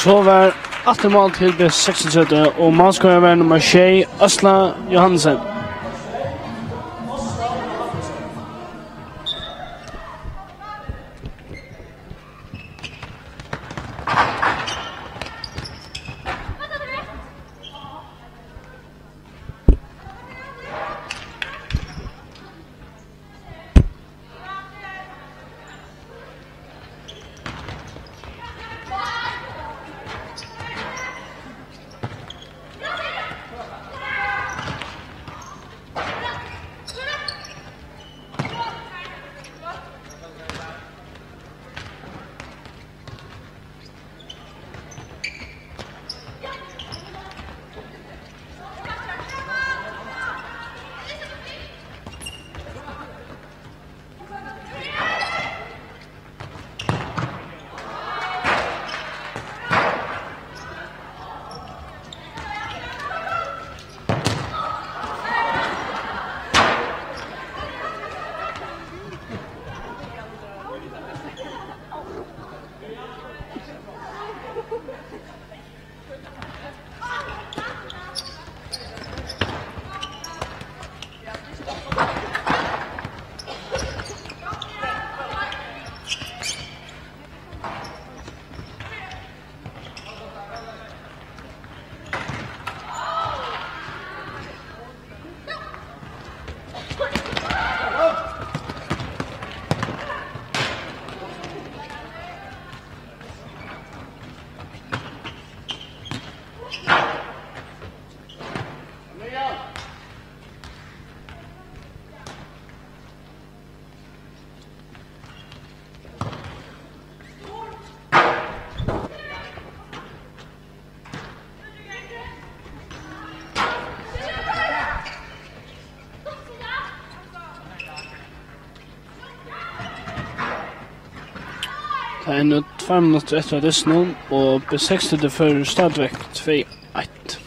So var aftur mál til B seksogtretivu, og málskorarin var nummar sjey, Asla Johansen. Tað er nú tveir minuttir eftir av dystinum, og B seksogtretivu førir stadigvæk tvey eitt.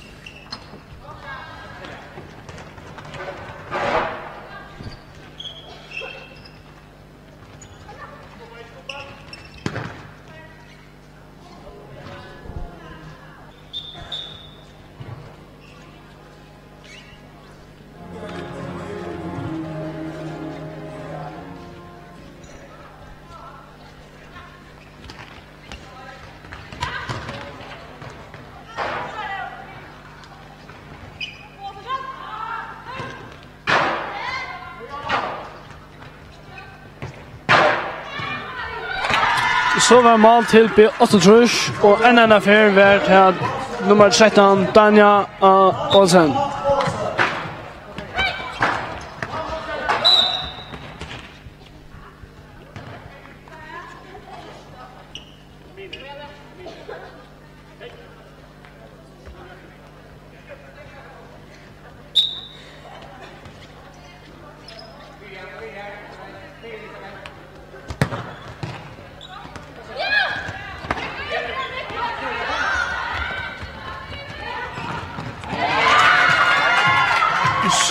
So var mál til B áttaogtrýss, og enn eina ferð var tað nummar trettan, Danja A. Olsen.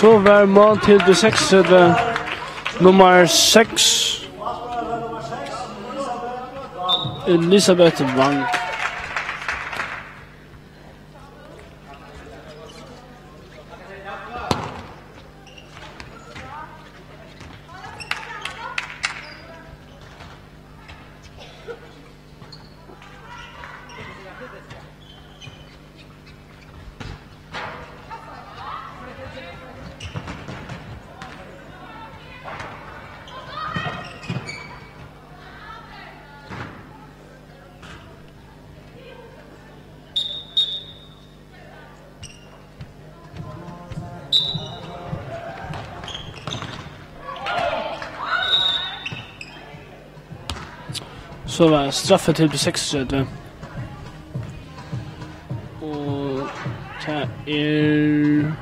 So var mál til B seksogtretivu, nummar seks, Elisabeth Wang. So var straffa til B seksogtretivu. Og tað er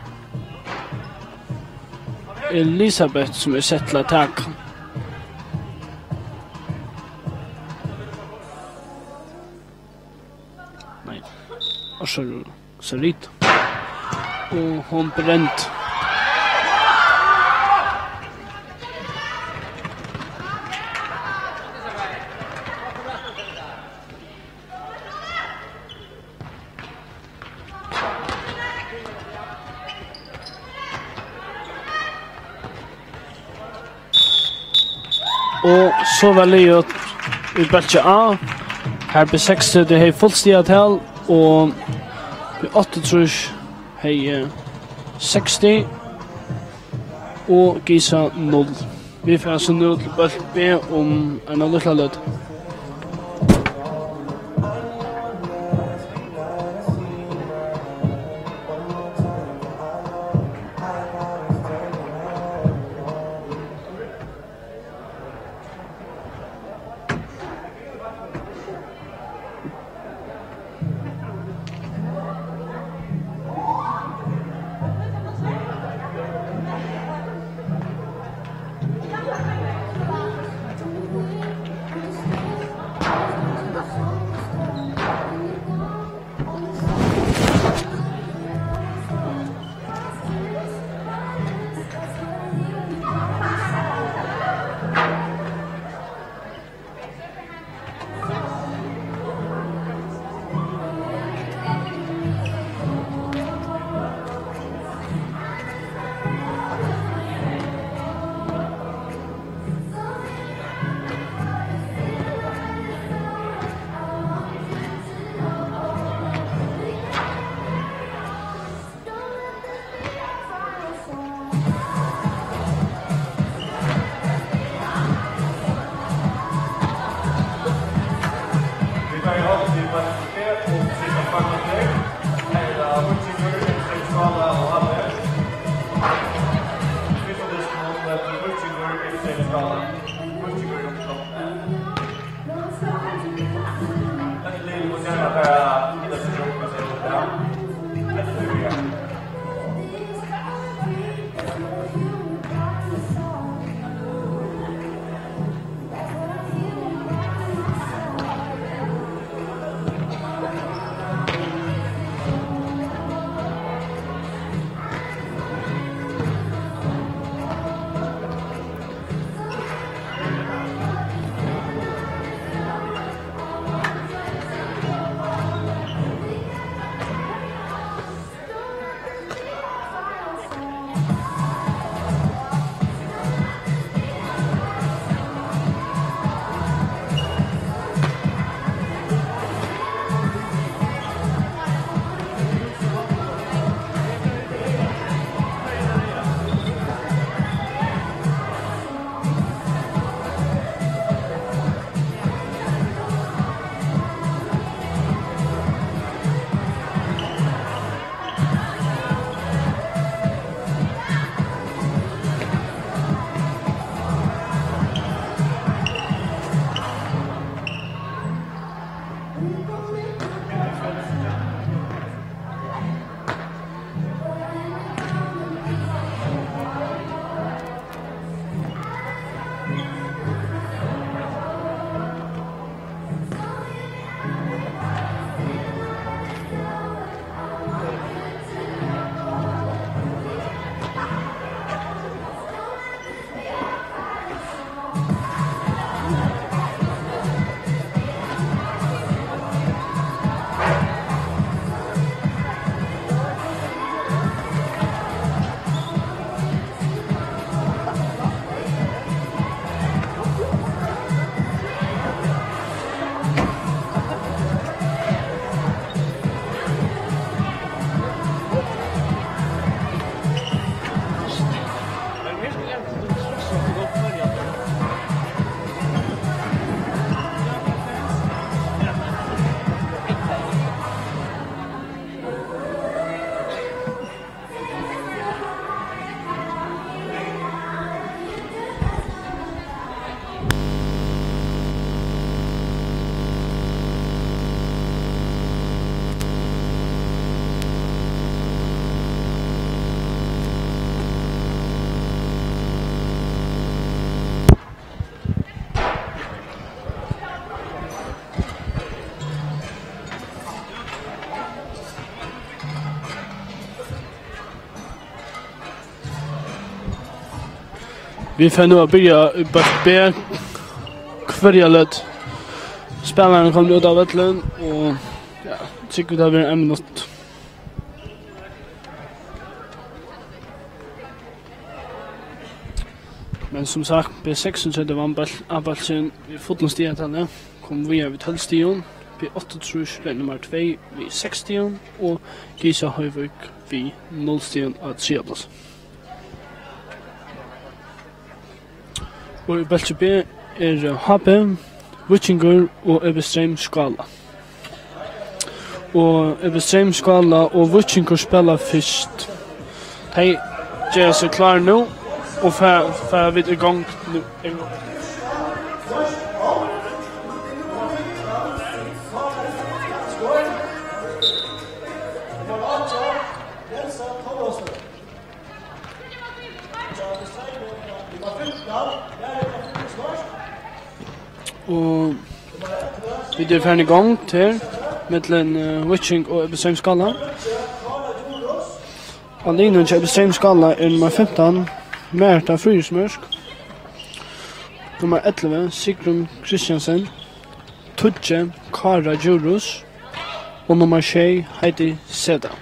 Elisabeth, sum er sett til at taka. Nei. Og so, so lít. Og hon brend. Og so var liðugt í bólki A. Har B seksogtretivu hevði fult stigatal, og B áttaogtrýss hevði seks stig, og Gisa null. Vit fara so nú til bólk B um eina lítla løtu. Vit fara nú at byrja í bólk B. Hvørja løtu. Spælararnir komnir út á vøllin, og, ja, trúgvi, tað verður ein minutt. Men sum sagt, B seksogtretivu vann bólk-, A-bólkin við fullum stigatali, kom víðari við tólv stigum, B áttaogtrýss bleiv nummar tvey við seks stigum, og Gisa Hoyvík við null stigum á triðja pláss. Og í bólki B eru H B, Víkingur og Ebbe Streym Skála. Og Ebbe Streym Skála og Víkingur spæla fyrst. Tey gera seg klár nú, og fara, fara vit í gongd nú. Og vit eru farin í gongd her, millum, eh, Víking og Ebbe Streym Skála. Á liðnum hjá Ebbe Streym Skála er nummar fimtan, Marita Fríðriksmørk, nummar ellivu, Sigrun Christiansen, tíggju, Kára Djurhuus, og nummar sjey, Heidi Sæther.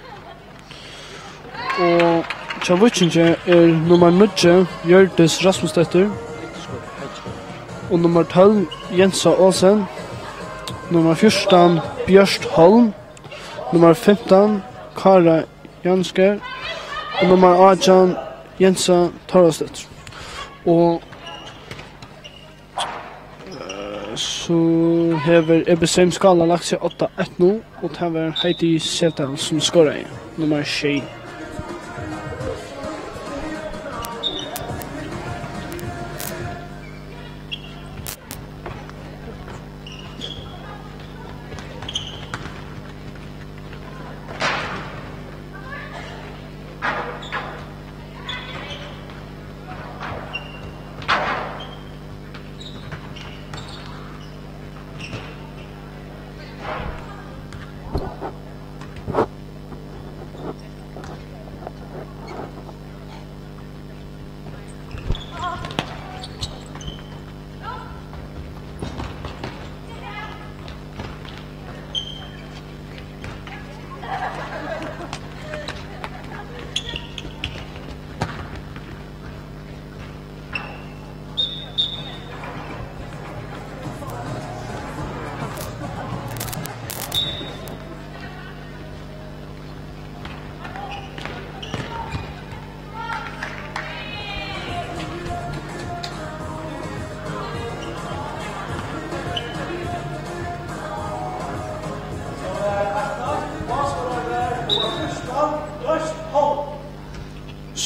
Og hjá Víkingi er nummar níggju, Hjørdis Rasmusdóttir, og nummar tólv, Jensa Olsen, nummar fjúrtan, Bjørt Holm, nummar fimtan, Kára Jansker, og nummar átjan, Jensa Thorvaldsdóttir. Og Eh, so hevur Ebbe Streym Skála lagt seg átta eitt nú, og tað var Heidi Sæther, sum skoraði, nummar sjey.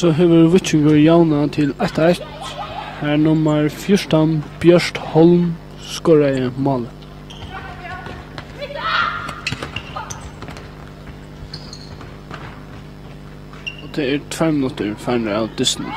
So hevur Víkingur javnað til eitt eitt, har nummar fjúrtan, Bjørt Holm, skoraði málið. Og tað er tveir minuttir farnir av dystinum.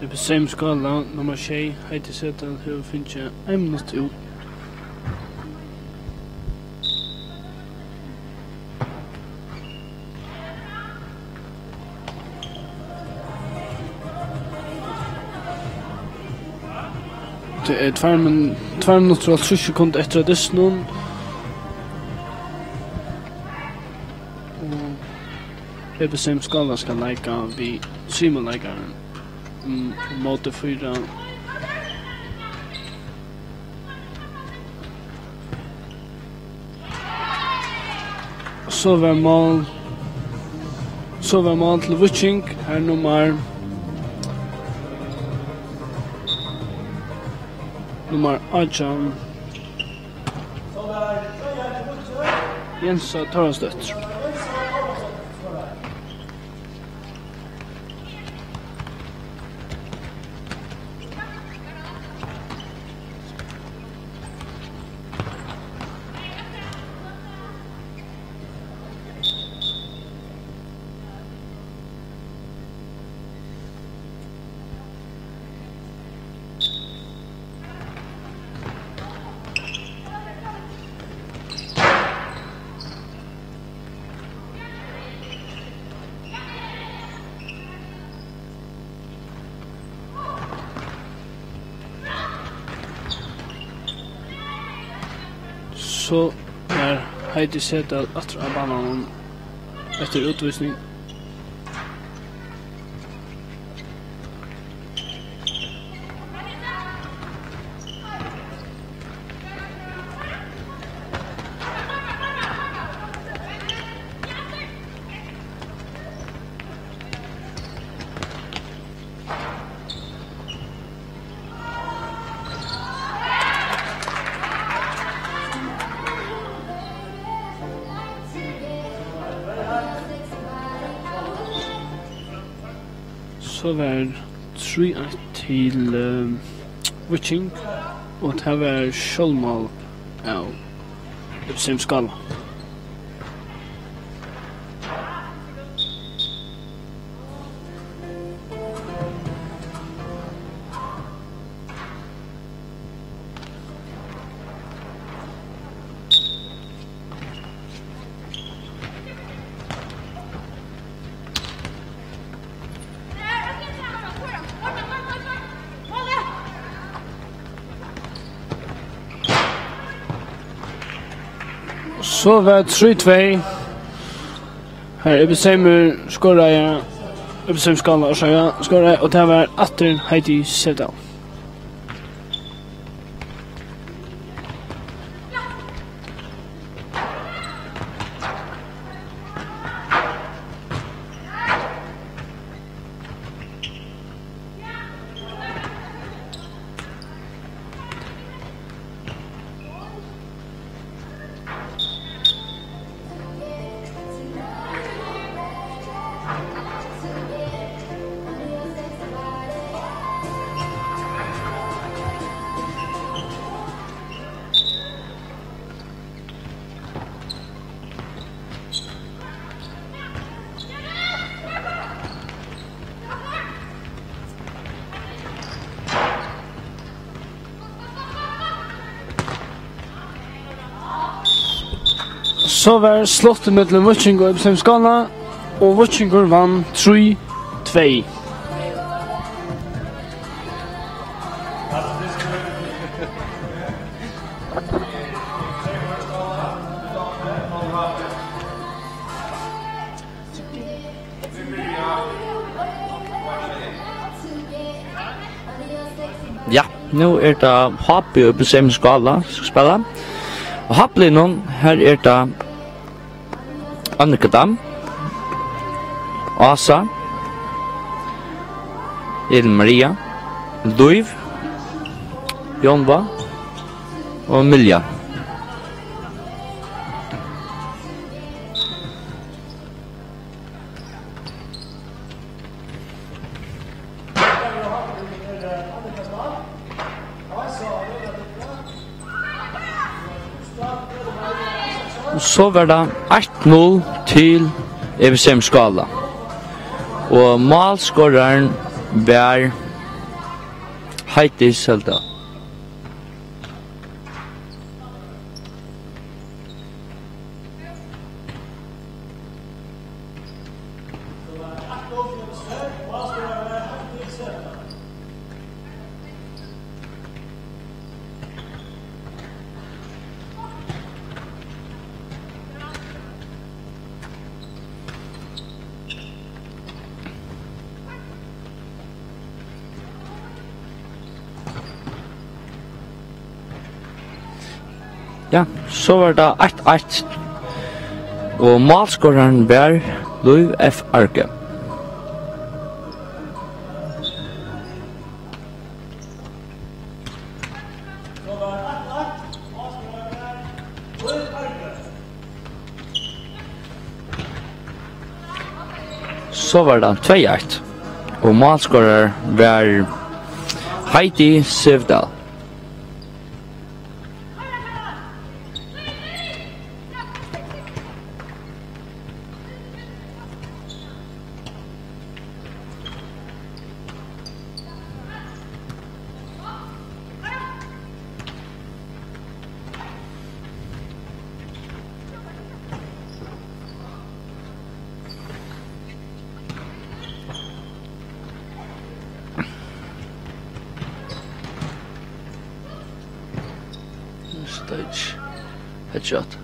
Epistemi Skála, nummar sjey, Heidi Sedal, hevur fingið ein minutt út. Tað er tveir min-, tveir minuttir og hálvtrýss sekund eftir av dystinum. Og Epistemi Skála skal leika við Simon leikaran. Mm, móti fýra. So var mál, so var mál til Víking, har nummar, nummar átjan, Jensa Thorvaldsdóttir. So er Heidi Sedal aftur á bananum eftir útvísing. So var trý eitt til, eh, Víking, og tað var sjálvmál av Epistemi Skála. So var trý tvey. Har Epistemi skoraði, Epistemi Skála, orsaka, skoraði, og tað var aftur Heidi Sedal. So var slott millum Víking og Epistemi Skála, og Víkingur vann trý tvey. Ja, nú er tað H B og Epistemi Skála, sum skal spæla. Og H B-liðnum, her er tað Annika Dam, Ása, Elin Maria, Lív, Jónva og Milja. So var tað eitt null til Epistemi Skála. Og málskorarin var Heidi Søldal. Ja, so var tað eitt eitt, og málskorarin var Lív F. Arge. So var tað tvey eitt, og málskorar var Heidi Sevdal. Stage. Headshot.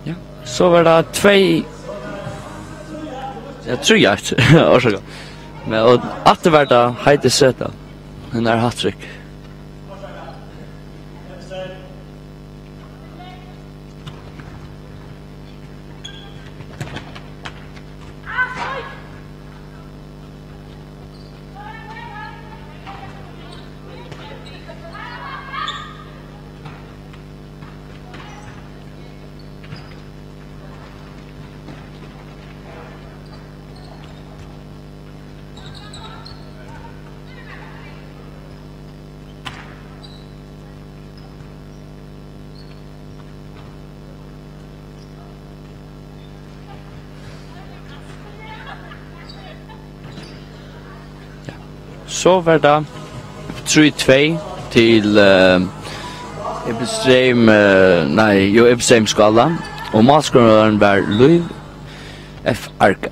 Ja, so var tað tvey, ja, trý eitt, orsaka. Men, og aftur var tað Heidi Sødal, hennara hat-trick. Ja. So var tað trý tvey til, eh, Ibestreim, eh, nei, jú, Ibestreim Skála, og málskorarin var Lív F. Arge.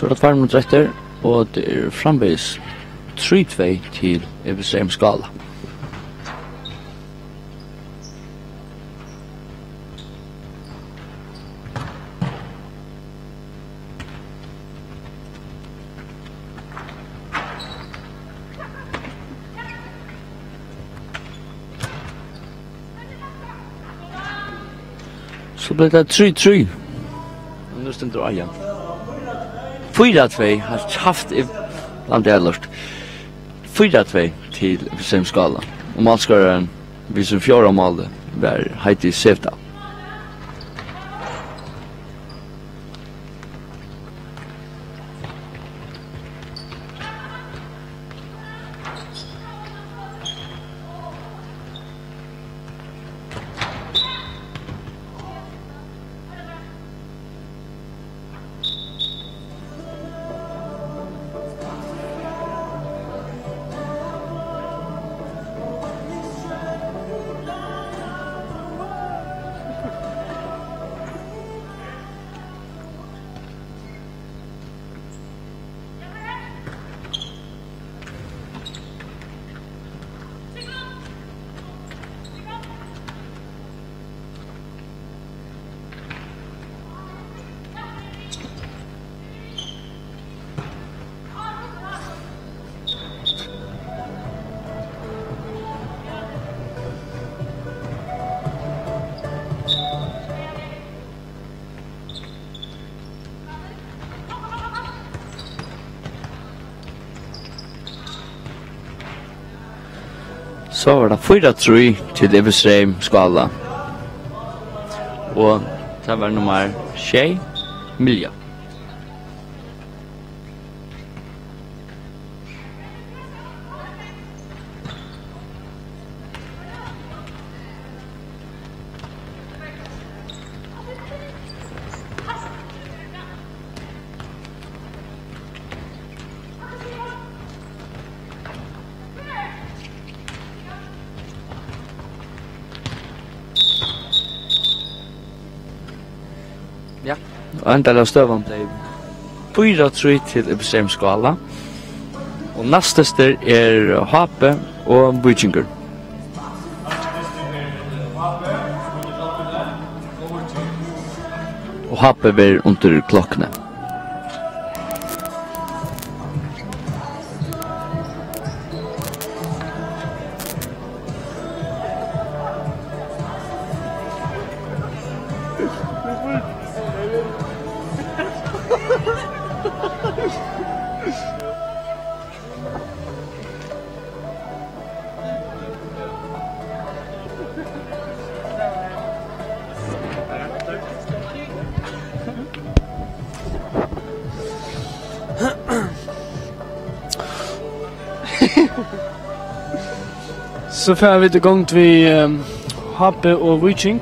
So er tað tveir minuttir eftir, og tað er framvegis trý tvey til Yggdrasils Skála. So bleiv tað trý trý. Og nú stendur á, ja. Fýra tvey, heilt kjaft í landi, er lurt. Fýra tvey til Yggdrasils Skála. Og málskorarin við sín fjórða máli var Heidi Sevdal. So var tað fýra trý til Yggdrasils Skála. Og tað var nummar sjey, Milja. Ja, og endalig støðan bleiv fýra trý til Yggdrasils Skála. Og næststørstur er H B og Víkingur. Og H B verður undir klokkuni. So fara vit í gongd við, ehm, H B og Víking.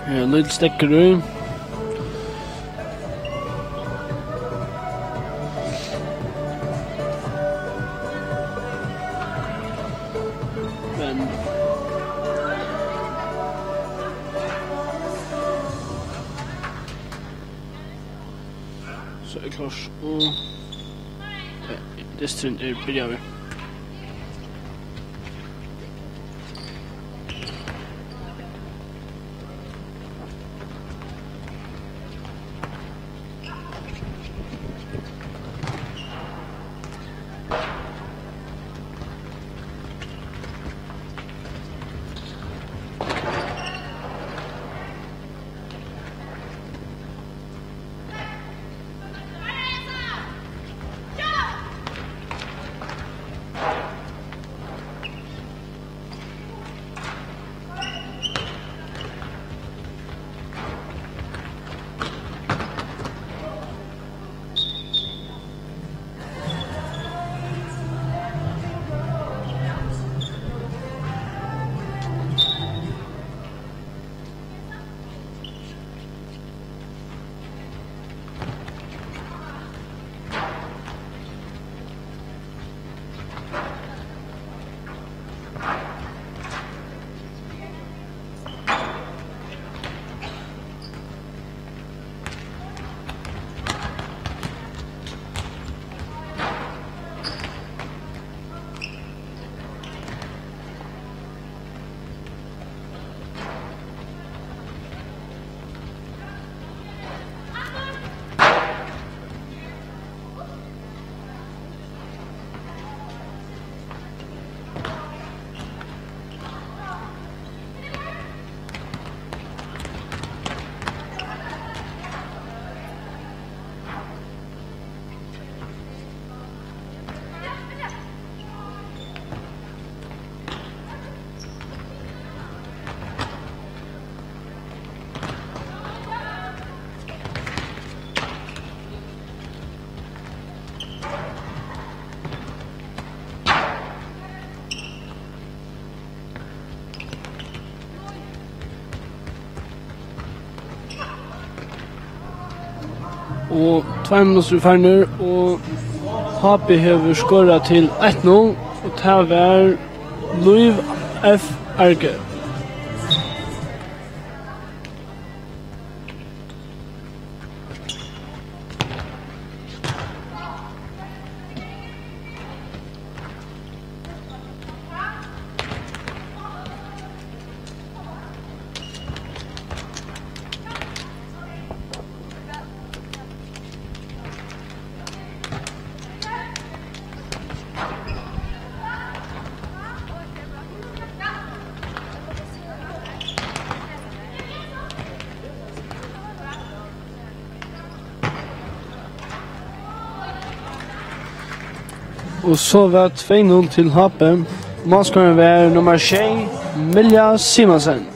Her er ein lítil steðgur í. Men so er klárt, og, eh, dysturin er byrjaður. Og tveir minuttir eru farnir, og H B hevur skorað til eitt null, og tað var Lív F. Arge. Og so var tvey null til H B. Málskorin var nummar sjey, Milja Simonsen.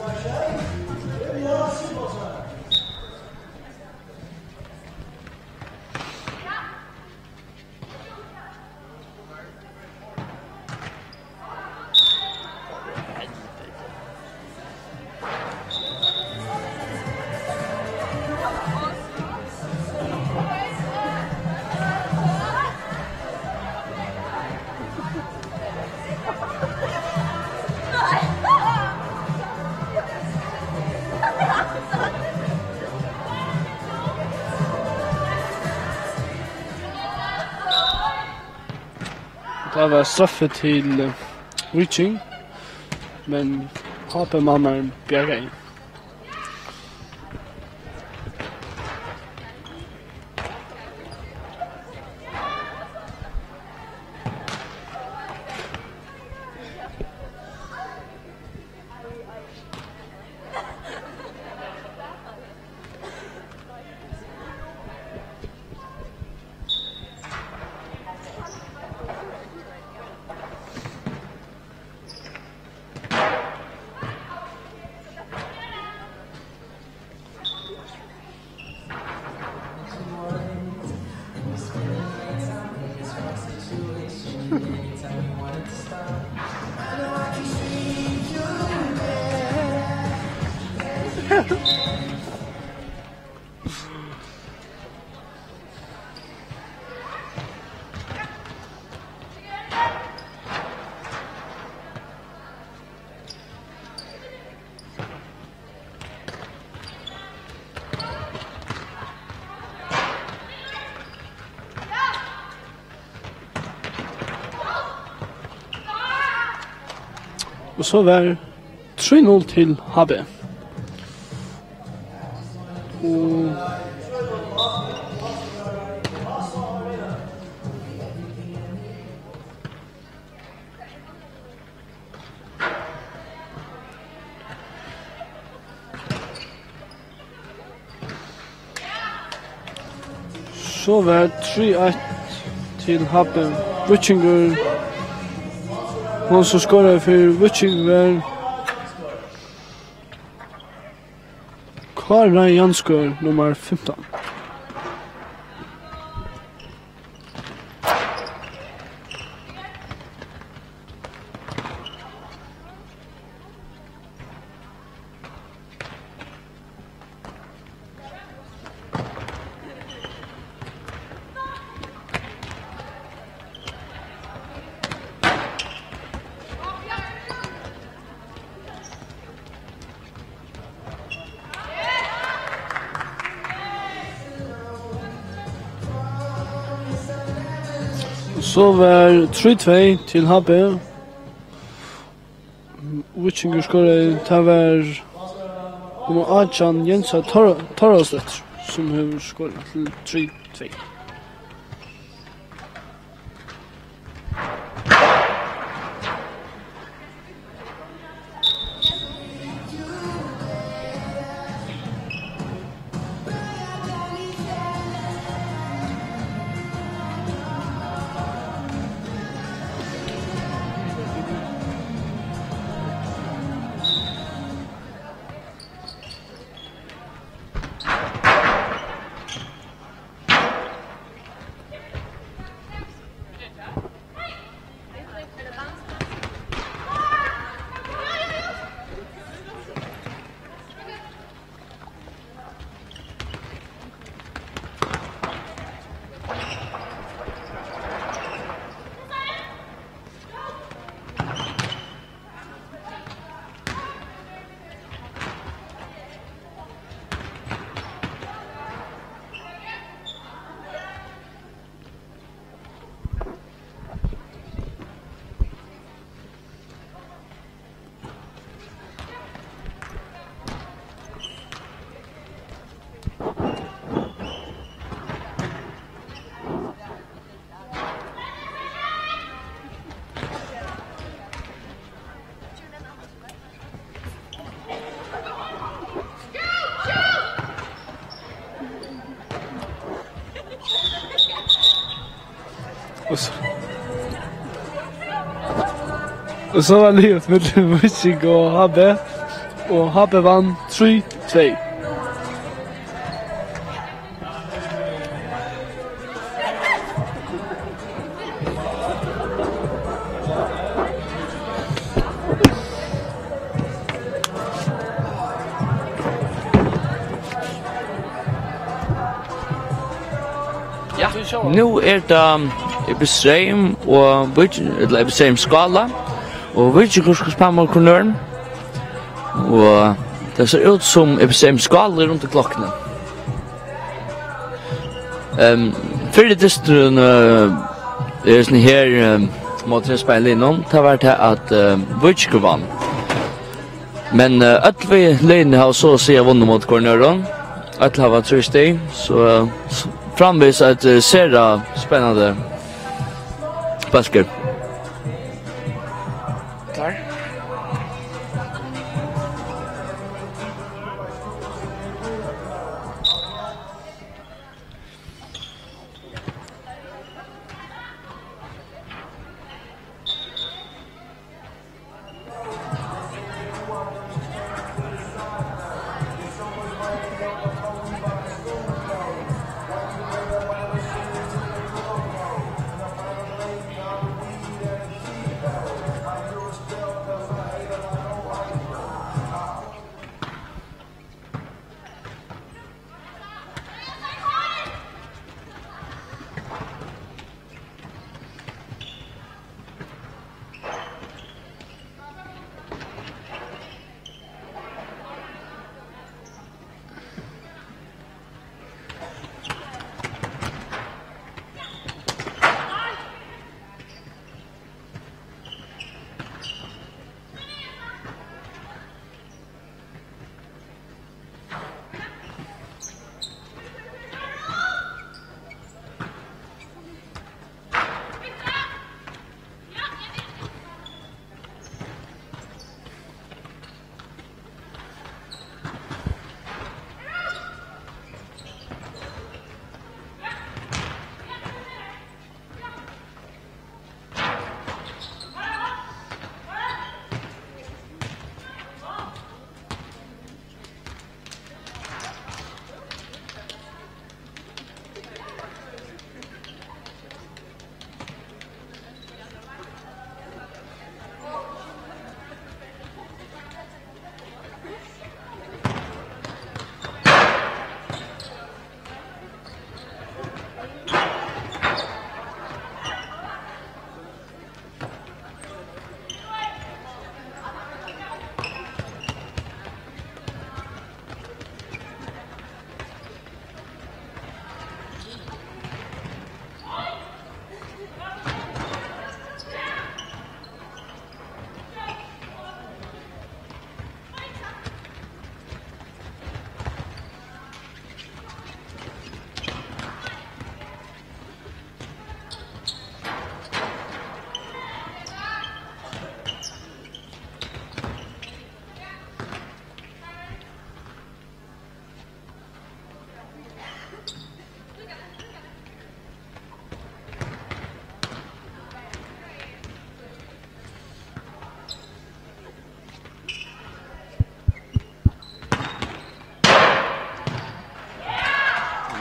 Tað var straffi til, eh, Víking, men H B-mannarnir bjargaði. Og so var trý null til H B. Og So var trý eitt til H B. Víkingur, hann sum skoraði fyri Víking, var Kára Janskør, nummar fimtan. So var trý tvey til H B. Víkingur skoraði, tað var nummar átjan, Jensa Tor-, Torvaldsdóttir, sum hevur skorað til trý tvey. Og so, og so var liðugt millum Víking og H B, og H B vann trý tvey. Ja, nú er tað Ebbi Streym og Vík-, ella Ebbi Streym Skála, og Víkingur skal spæla móti hvørjum øðrum. Og tað sær út sum Ebbi Streym Skála er undir klokkuni. Ehm, fyrri dysturin, eh, er sånn her, ehm, móti Espen Linum, tað var tað at, eh, Víkingur vann. Men, eh, øll við liðini hava so at siga vunnið móti hvørjum øðrum. Øll hava trý stig, so, eh, s-, framvegis eitt, eh, sera spennandi bólkur. Klár?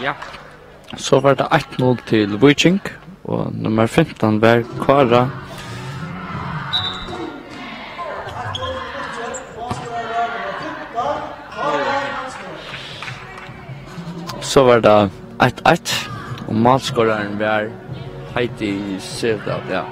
Ja. So var tað eitt null til Víking, og nummar fimtan var Kára. So var tað eitt eitt, og málskorarin var Heidi Sæther, ja.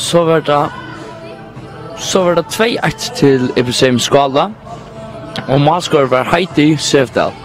So var tað, so var tað tvey eitt til F S M Skála, og málskori var Heidi Sevdal.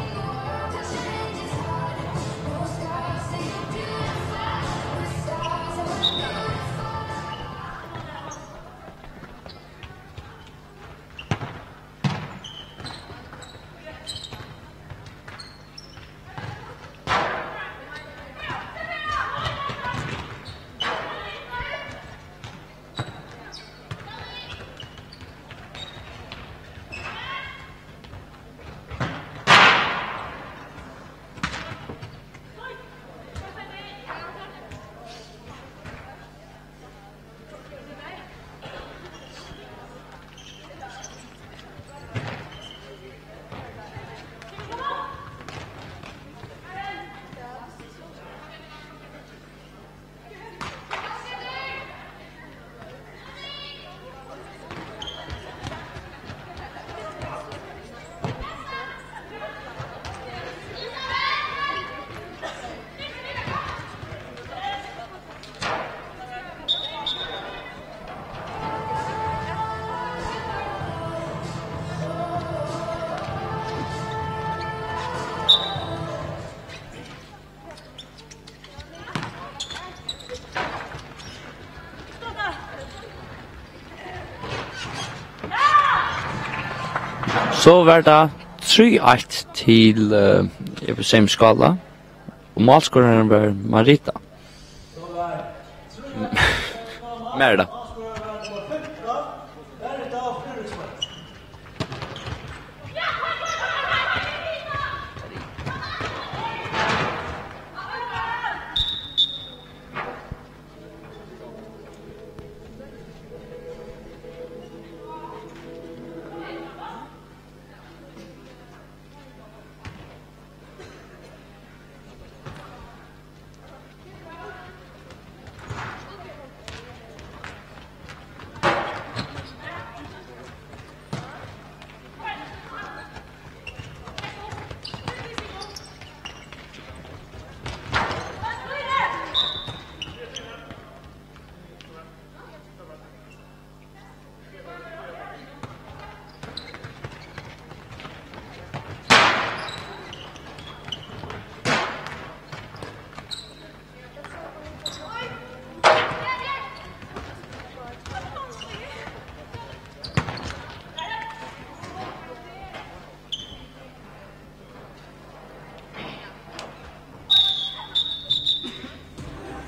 So var tað trý eitt til, eh, F S M Skála, og málskorarin var Marita. Merita.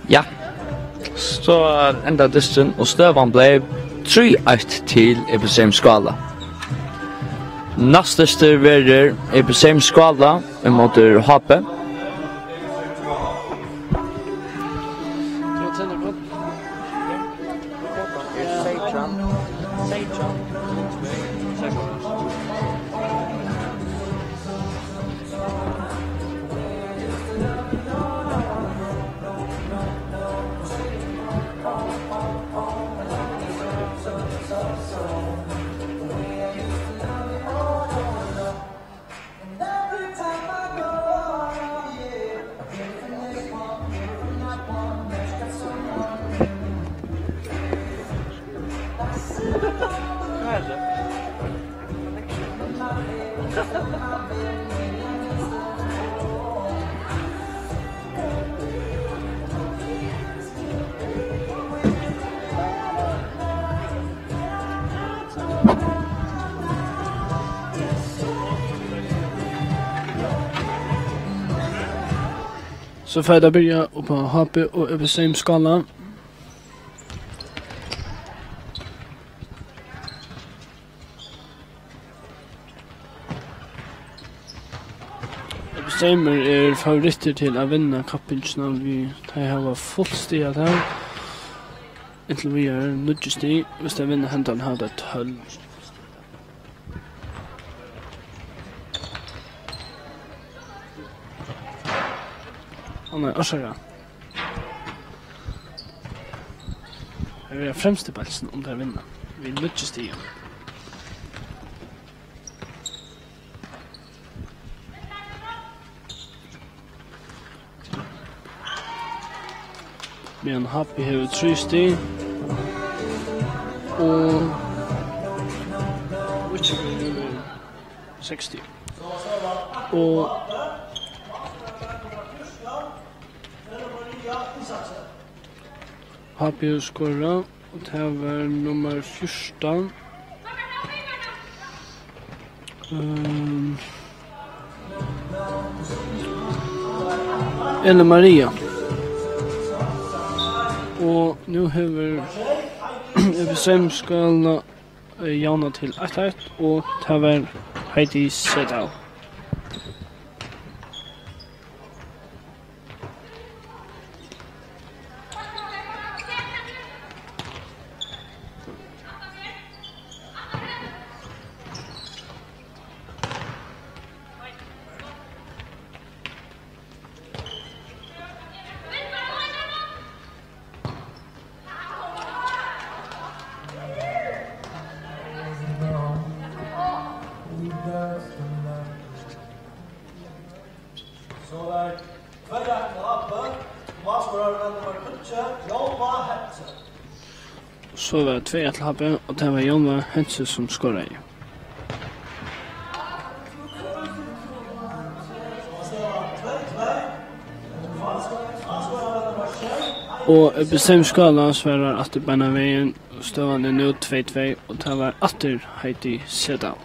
Ja, so endar dysturin, og støðan bleiv trý eitt til F S M Skála. Næstdystur verður F S M Skála ímóti H B. So fer tað at byrja upp á H B og F S M Skála. F S M er favorittir til at vinna kappingina, við tey hava fult stig at tað. Inntil víðari níggju stig, viss tey vinna hendan, hava tey tólv. Á nei, orsaka. Tey verða fremst í bólkinum, um tey vinna, við níggju stigum. Meðan H B hevur trý stig. Og Víkingur nummar seksogtjúgu. Og H B skorar, og tað var nummar fjúrtan. Ehm, Ellen Maria. Og nú hevur F S M Skála, eh, javnað til eitt eitt, og tað var Heidi Sedal. So var tvey eitt til H B, málskorarin var nummar tíggju, Jóna Hensen. So var tvey eitt til H B, og tað var Jóna Hensen, sum skoraði. Og F S M Skála svarar aftur beinanvegin, og støðan er nú tvey tvey, og tað var aftur Heidi Sedal.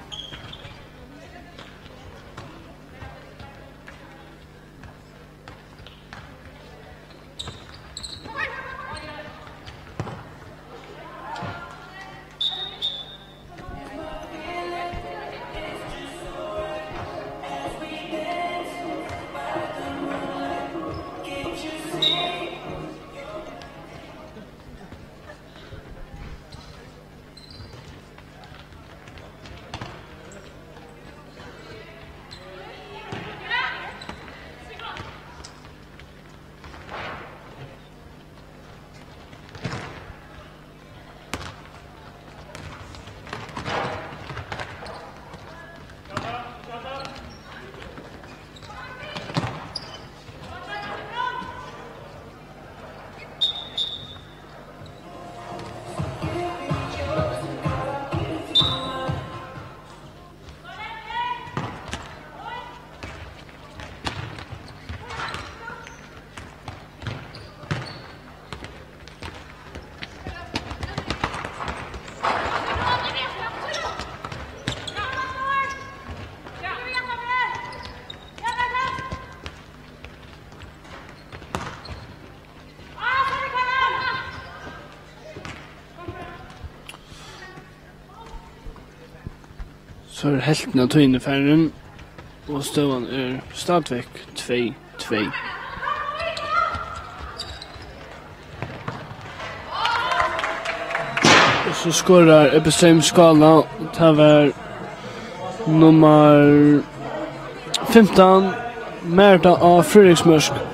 So er helvtin av tíðini farin, og støðan er stadigvekk tvey tvey. Og so skorar F S M Skála, og tað var nummar fimtan, Marita á fríðriksmørk.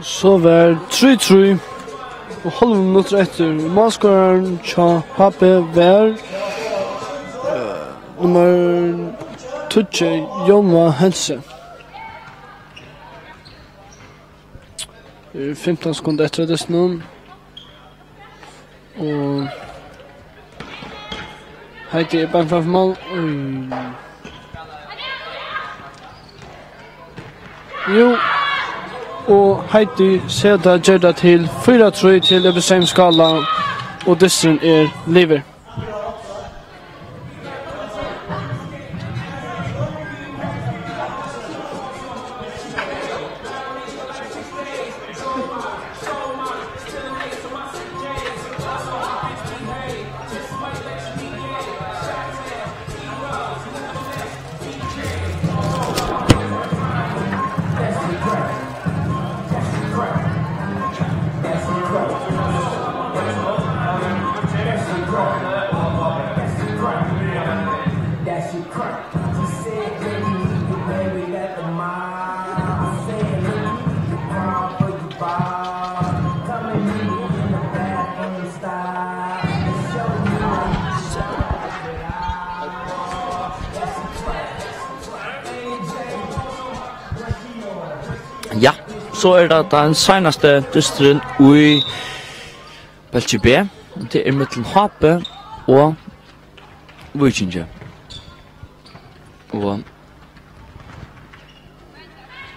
So var trý trý og hálvur minuttur eftir. Málskorarin hjá H B var, eh, nummar tíggju, Jónva Hentze. Tað eru fimtan sekund eftir av dystinum. Og Heidi er bangt framman. Jú. Og Heidi setur, ger tað til fýra trý til Ebbe Seims Skála, og dysturin er liðugur. Ja, so er tað tann seinasti dysturin í bólki B. Tað er millum H B og Víkingi. Og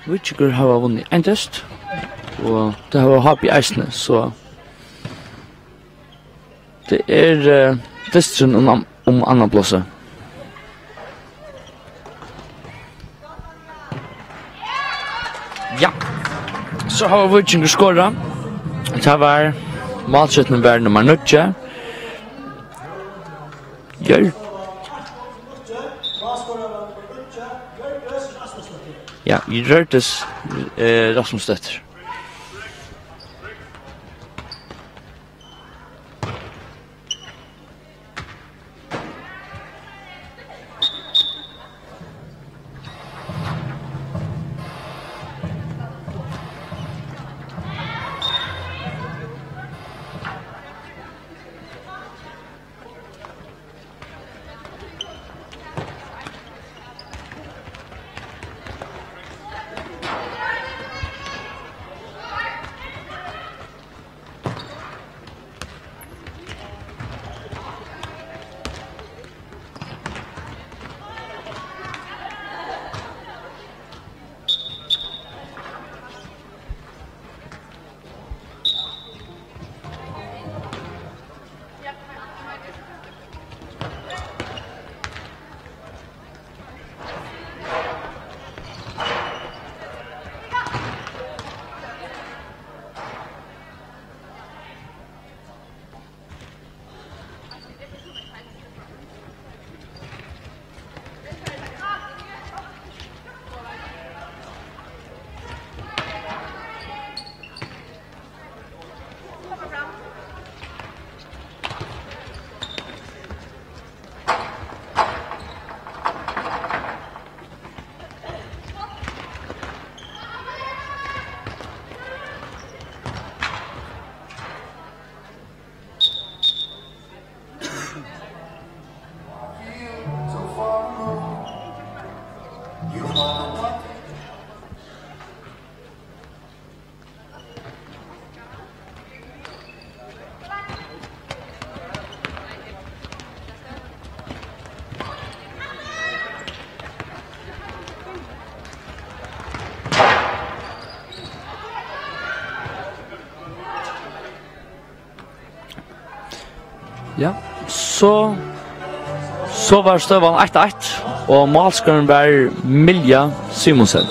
Víkingur hava vunnið ein dyst, og tað hava H B eisini, so tað er, eh, dysturin um, um annað plássið. Ja, so hava Víkingur skorað. Tað var, málskjúttin var nummar níggju. Gjør. Ja, Hjørdis, eh, Rasmusdóttir. Ja, so, so var støðan eitt eitt, og málskorin var Milja Simonsen.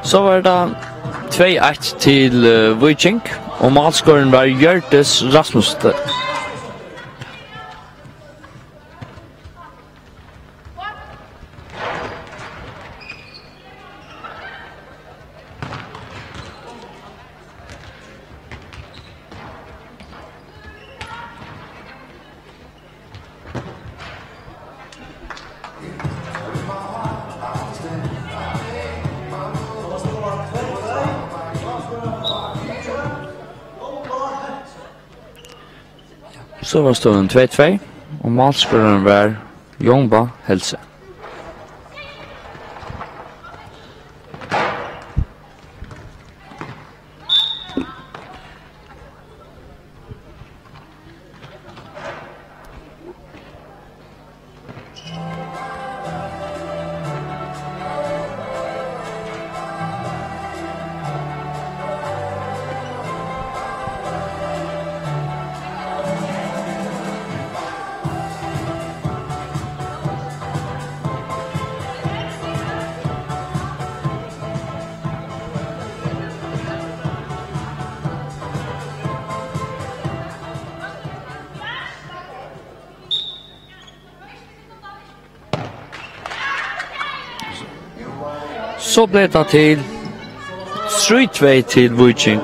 So var tað tvey eitt til, eh, Víking, og málskorin var Hjørdis Rasmussen. Tá var støðan tvey tvey, og málskorarin var Jón Bá Helse. So bleiv tað til trý tvey til Víking,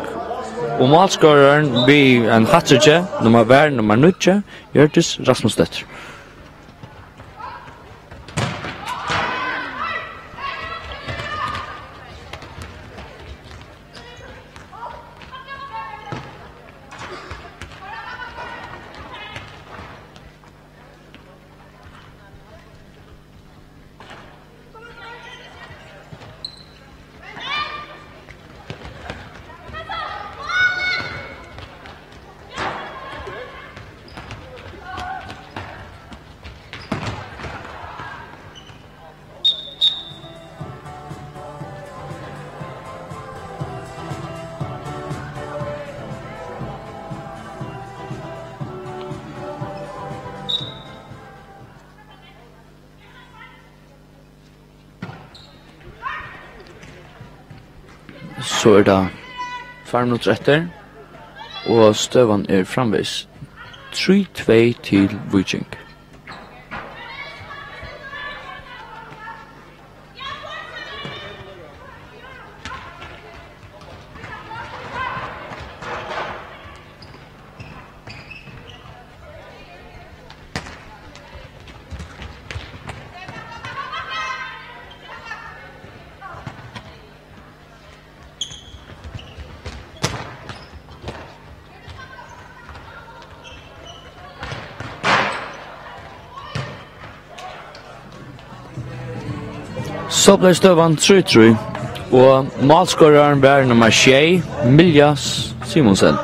og málskorarin við ein hattriki, nummar, var nummar níggju, Hjørdis Rasmusdóttir. So er tað tveir minuttir eftir, og støðan er framvegis trý tvey til Víking. So bleiv støðan trý trý, og málskorarin var nummar sjey, Milja Simonsen.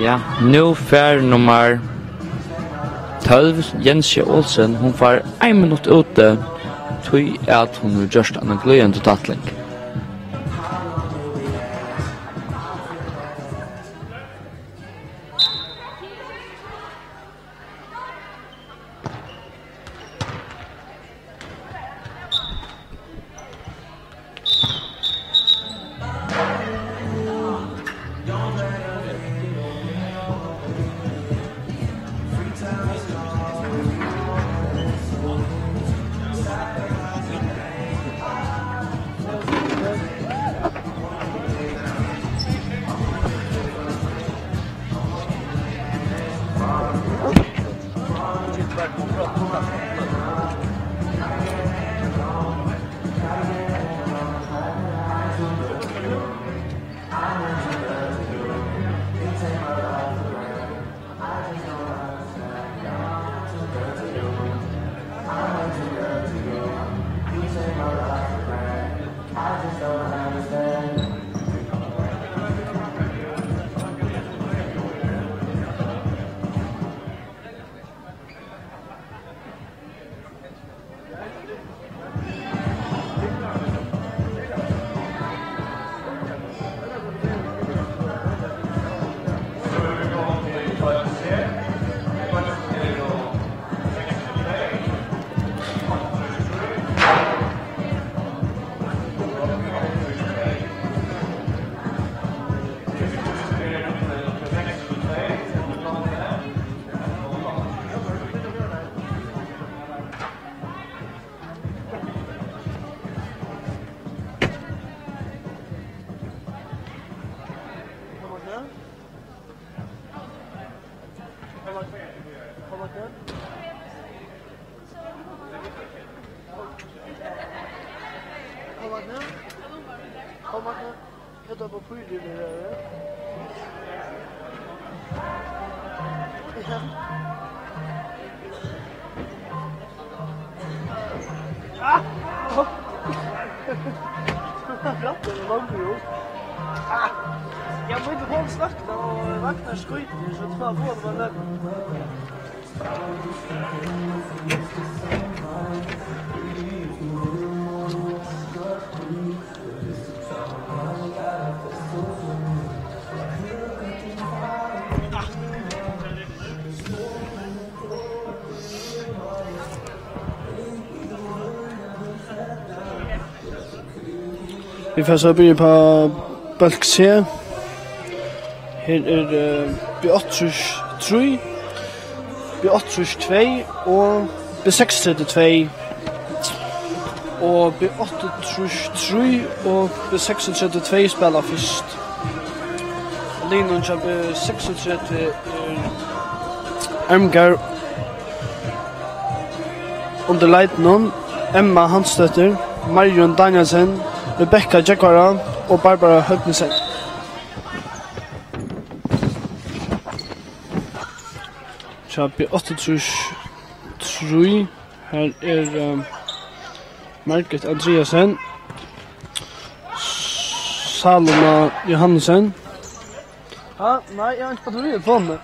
Ja, nú fær nummar tólv, Jensia Olsen, hon fær ein minutt úti, tí at hon hevur gjørt eina glíðandi tackling. Kom, Magne. Kom, Magne. Hetta er pappírið, við her, ja. Ja. Ah! Rætt, tað er langt, jú. Ah! Ja, men tú kom snart, og Ragnar skjýtur, so tú fært fáa tað. Vit fara so at byrja upp á bólk C. Her er, eh, B áttaogtrýss trý, B áttaogtrýss tvey og B seksogtretivu tvey. Og B áttaogtrýss trý og B seksogtretivu tvey spæla fyrst. Liðini hjá B seksogtretivu eru Ermgar undir leiðing, Emma Hansdóttir, Marjun Danielsen, Rebekka Jaguara og Barbara Høgnesen. Hjá B áttaogtrýss trý, her er, ehm, Margret Andreasen, Salome Johannesen. Ha, nei, eg havi ikki fingið telefonina.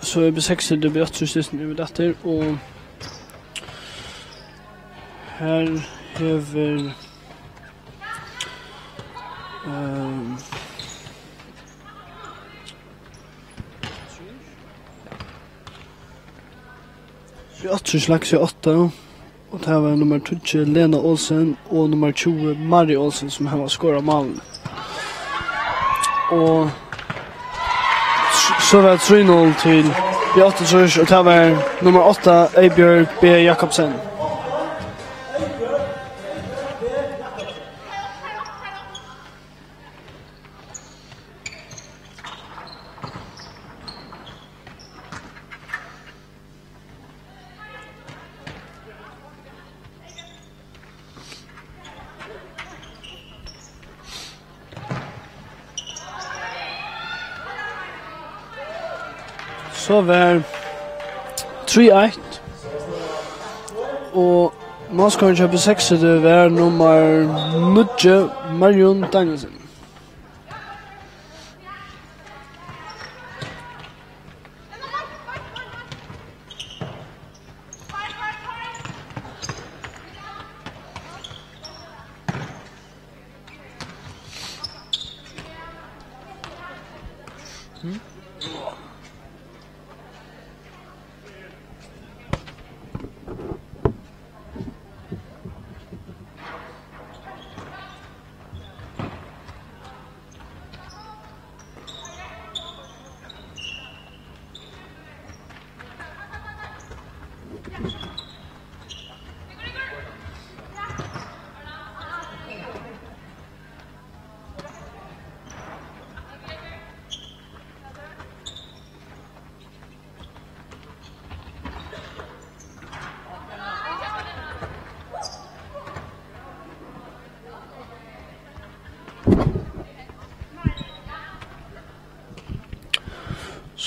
So er B seksogtretivu, B áttaogtrýss dystin yvir aftur, og her hevur, ehm, B áttaogtrýss lagt seg átta. Og tað var nummar tíggju, Lena Olsen, og nummar tjúgu, Mari Olsen, sum hava skorað málini. Og s-, so var trý null til B áttaogtrýss, og tað var nummar átta, Eybjørg B. Jakobsen. So var trý eitt, og málskorin hjá B seksogtretivu var nummar níggju, Marjun Danielsen.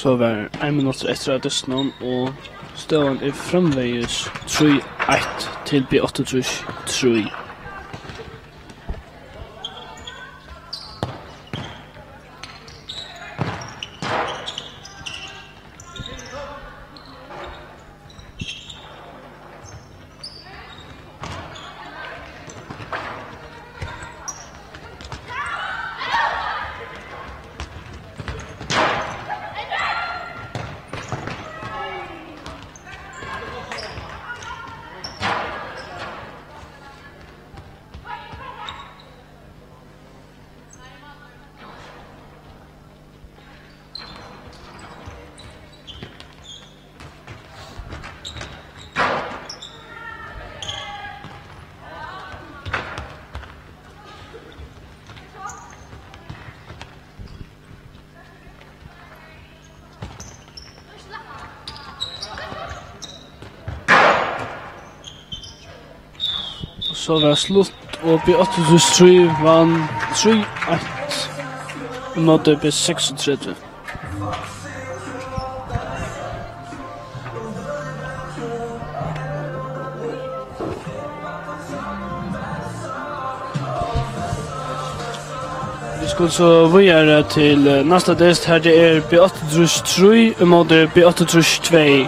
So var ein minuttur eftir av dystinum, og støðan er framvegis trý eitt til B áttaogtrýss trý. So var slutt, og B áttaogtrýss trý vann trý eitt ímóti B seksogtretivu. Vit skulu so víðari til, eh, næsta dyst. Her tað er B áttaogtrýss trý ímóti B áttaogtrýss tvey.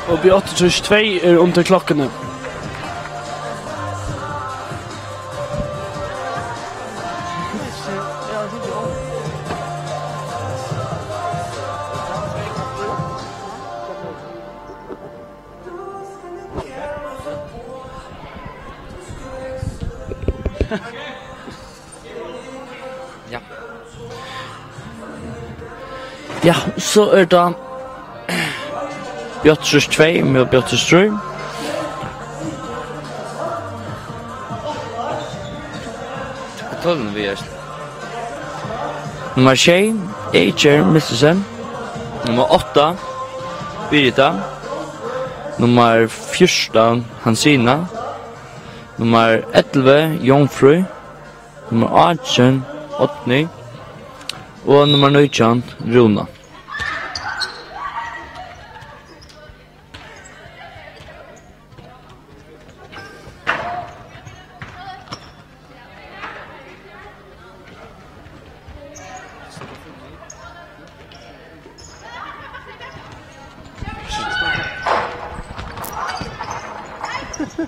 Og B áttaogtrýss tvey er undir klokkuni. Ja. Ja, so er tað B áttaogtrýss tvey móti B áttaogtrýss trý. Tølini við, Espen. Nummar sjey, Eikir Mistesen. Nummar átta, Birita. Nummar fjúrtan, Hansina. Nummar ellivu, Jónfrø. Nummar átjan, Odni. Og nummar nítjan, Rúna. So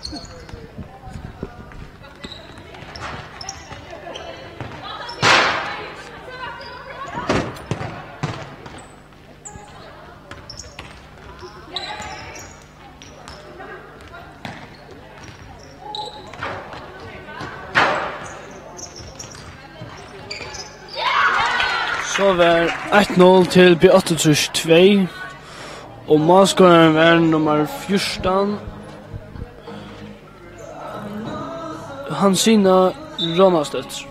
var eitt null til B áttaogtrýss tvey, og málskorarin var nummar fjúrtan, Hansina Rómarsdóttir.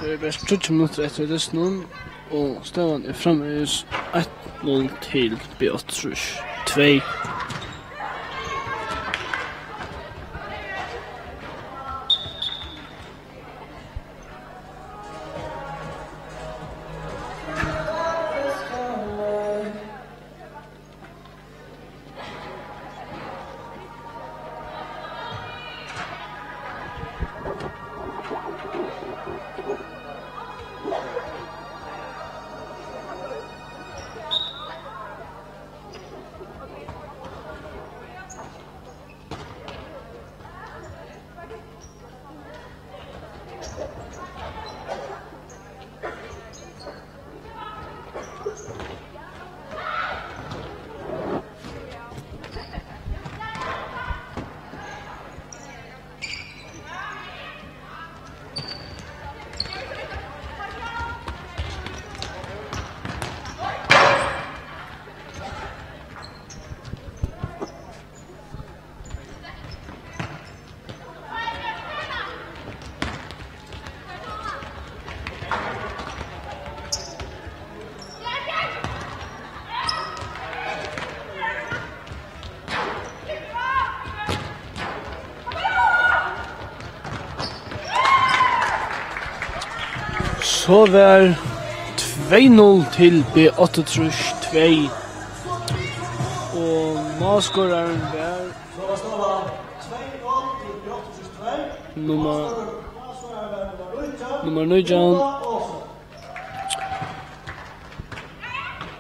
So er bert tríggjar minuttir eftir í dystinum, og støðan er framvegis eitt null til B áttaogtrýss tvey. So var tvey null til B áttaogtrýss tvey. Og málskorarin var So var staðan tvey null til B áttaogtrýss tvey. Nummar, nummar nítjan,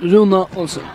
Rúna Olsen.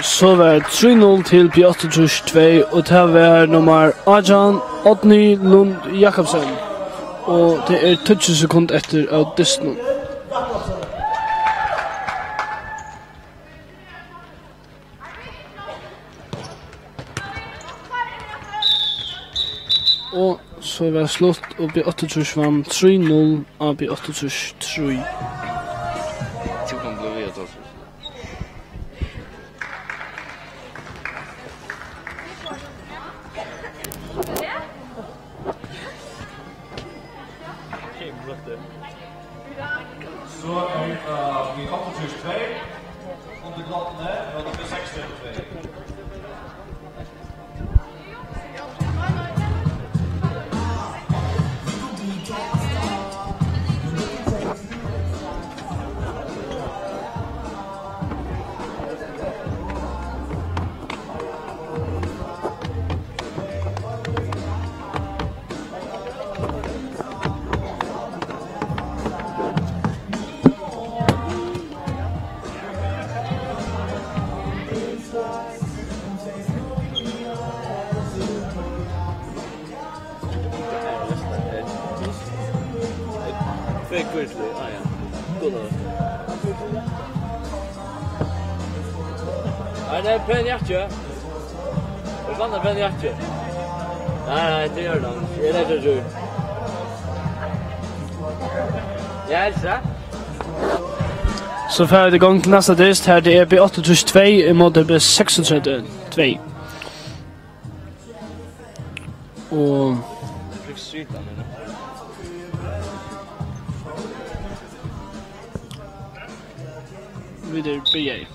So var trý null til B áttaogtrýss tvey, og tað var nummar átjan, Árni Lund Jakobsen, og tað er tíggju sekund eftir av dystinum. Og so var slutt, og B áttaogtrýss vann trý null á B áttaogtrýss trý. Tú kann blíva við at tosa. So er, eh, við áttaogtrýss tvey, undir glottini, og tað er seks tvey. Tvey hvísli, ah, ja. Gula. Nei, tað er pæn jakki. Eg fann ein pæn jakki. Nei, nei, tað er tað. Eg er ikki dýr. Ja, er tað? So fara vit í gongd til næsta dyst. Her er B áttaogtrýss tvey ímóti B seksogtretivu tvey. Og vit eru byrjaðir.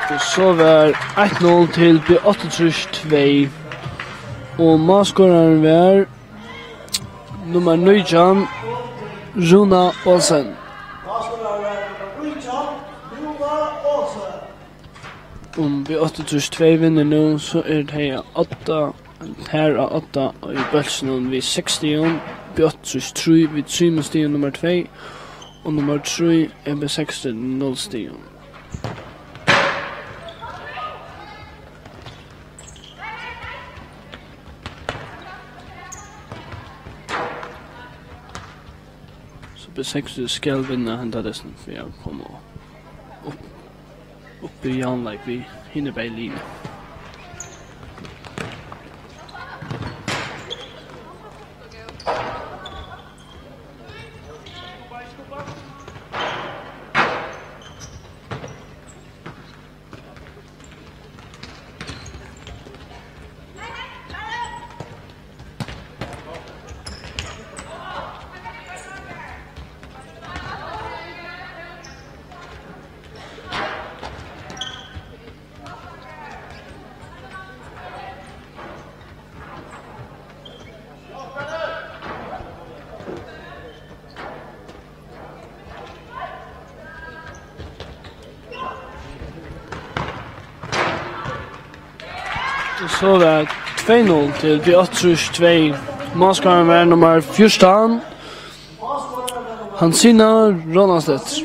Og so var eitt null til B áttaogtrýss tvey. Og málskorarin var nummar nítjan, Rúna Olsen. Um B áttaogtrýss tvey vinnur nú, so eru tey á odda, tær á odda í bólkinum við seks stigum, B áttaogtrýss trý við trimum stigum, nummar tvey, og nummar trý er B seksogtretivu, null stigum. Sexus skal vinna henda dystin fyri at koma upp, upp í javnleik við hini bæði liðini. Og so var tvey null til B áttaogtrýss tvey. Málskorin var nummar fjúrtan, Hansina Rónasdóttir.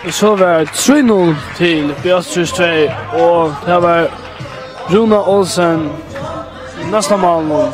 Og so var trý null til B áttaogtrýss tvey, og tað var Rúna Olsen, næsta málið.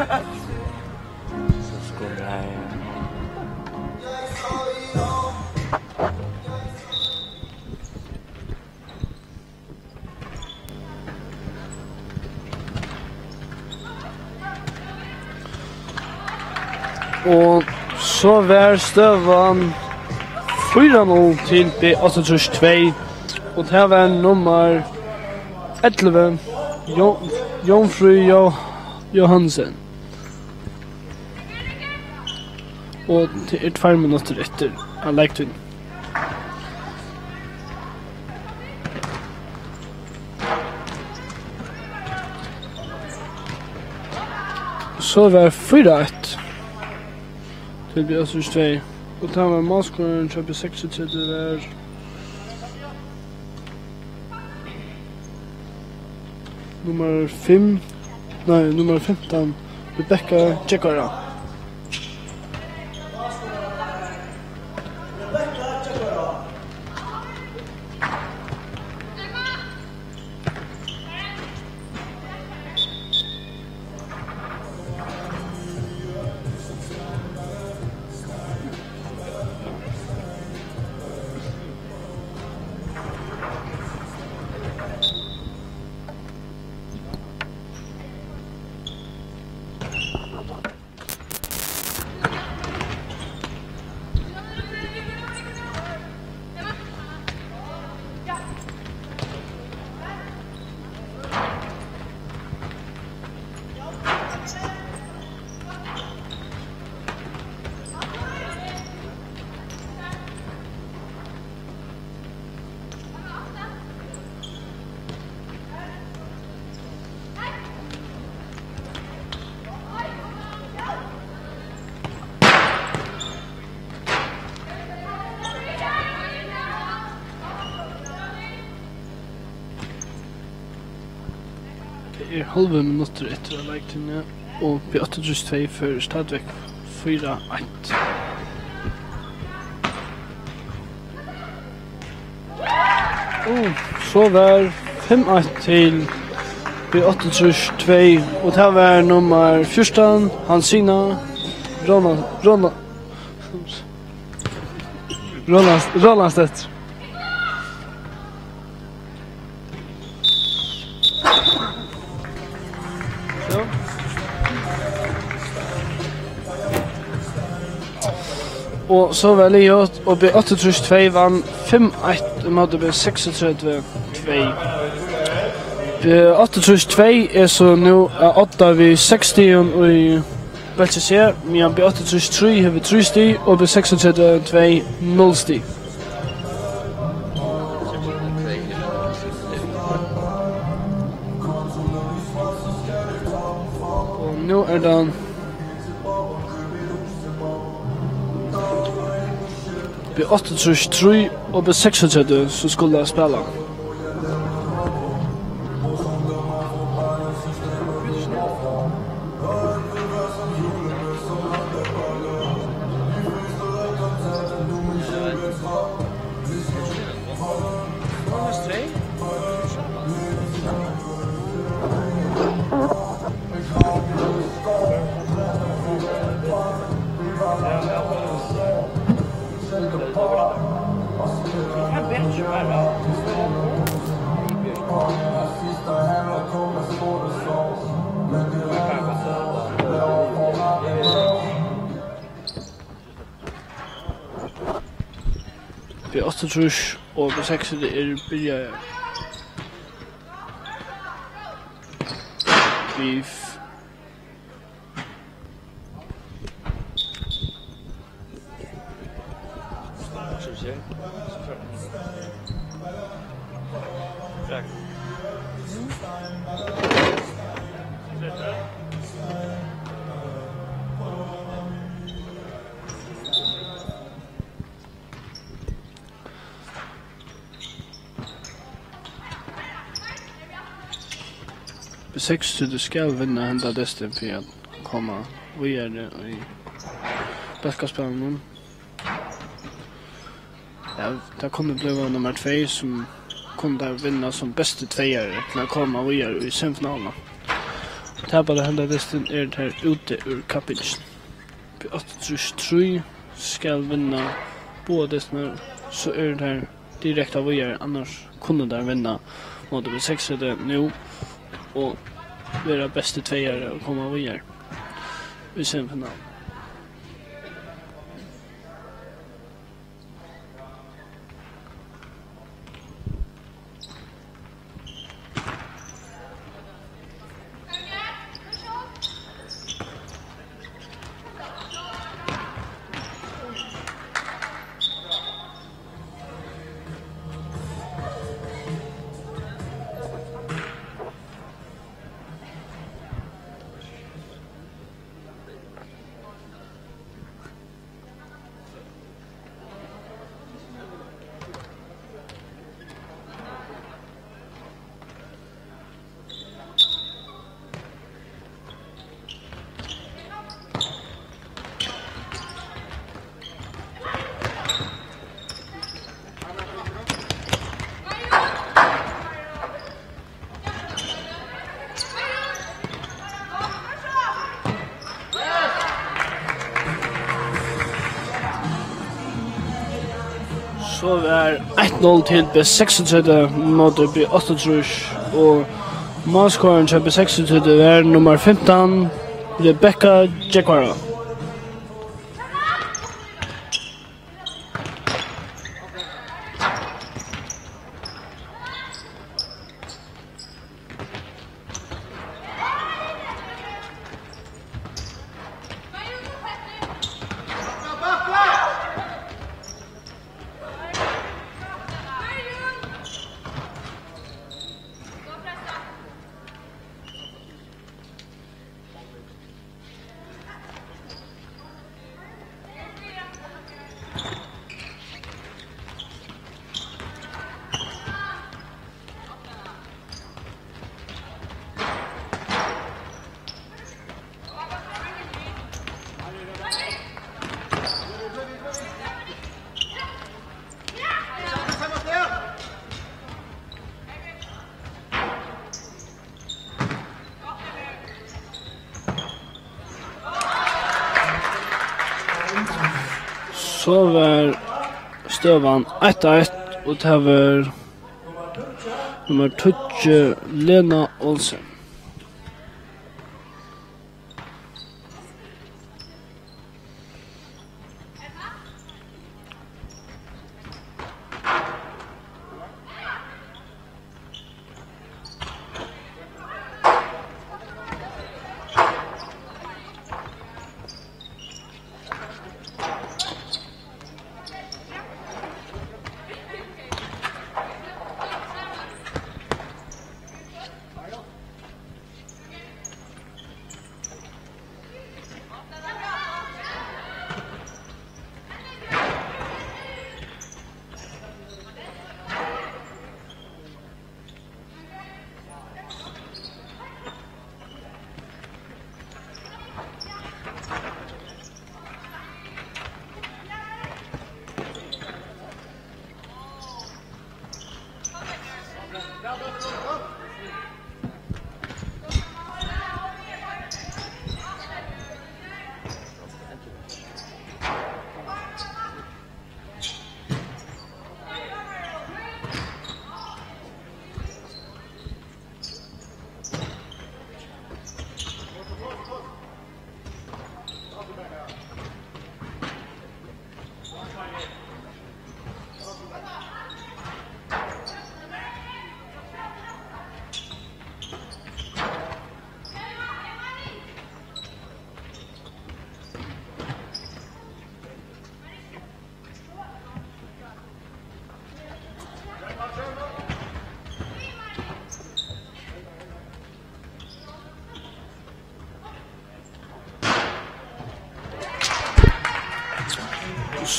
So skoraði hann. Og so var støðan fýra null til B áttaogtrýss tvey, og tað var nummar ellivu, Jo-, Jónfríð Jo-, Johansen. Og tað er tveir minuttir eftir av leiktíðini. So var fýra eitt til B áttaogtrýss tvey, og tað var málskorin hjá B seksogtretivu var nummar fimm, nei, nummar fimtan, Rebekka Tjekara. Er hálvur minuttur eftir av leiktíðini, og B áttaogtrýss tvey førir stadigvæk fýra eitt. Og so var fimm eitt til B áttaogtrýss tvey, og tað var nummar fjúrtan, Hansina Róna-, Róna-, Róna-, Rólandstedt. Og so var liðugt, og B áttaogtrýss tvey vann fimm eitt ímóti B seksogtretivu tvey. B áttaogtrýss tvey er so nú á odda við seks stigum í bólki C, meðan B áttaogtrýss trý hevur trý stig og B seksogtretivu tvey null stig. Og nú er tað B áttaogtrýss trý og B seksogtretivu, sum skulu spæla. B áttaogtrýss og B seksogtretivu eru byrjaðir. Beef. B seksogtretivu skal vinna henda dystin fyri at koma víðari í bólkaspælinum. Ja, tað kunnu blíva nummar tvey, sum kunnu teir vinna sum bestu tveyari til at koma víðari í semifinaluna. Tapa teir henda dystin, eru teir úti úr kappingini. B áttaogtrýss trý skal vinna báðar dystirnar, so eru teir direkta víðari, annars kunnu teir vinna móti B seksogtretivu nú og vera bestu tveyari og koma víðari í semifinaluna. So var eitt null til B seksogtretivu móti B áttaogtrýss, og málskorin hjá B seksogtretivu var nummar fimtan, Rebekka Jaguara. So var støðan eitt eitt, og tað var nummar tíggju, Lena Olsen.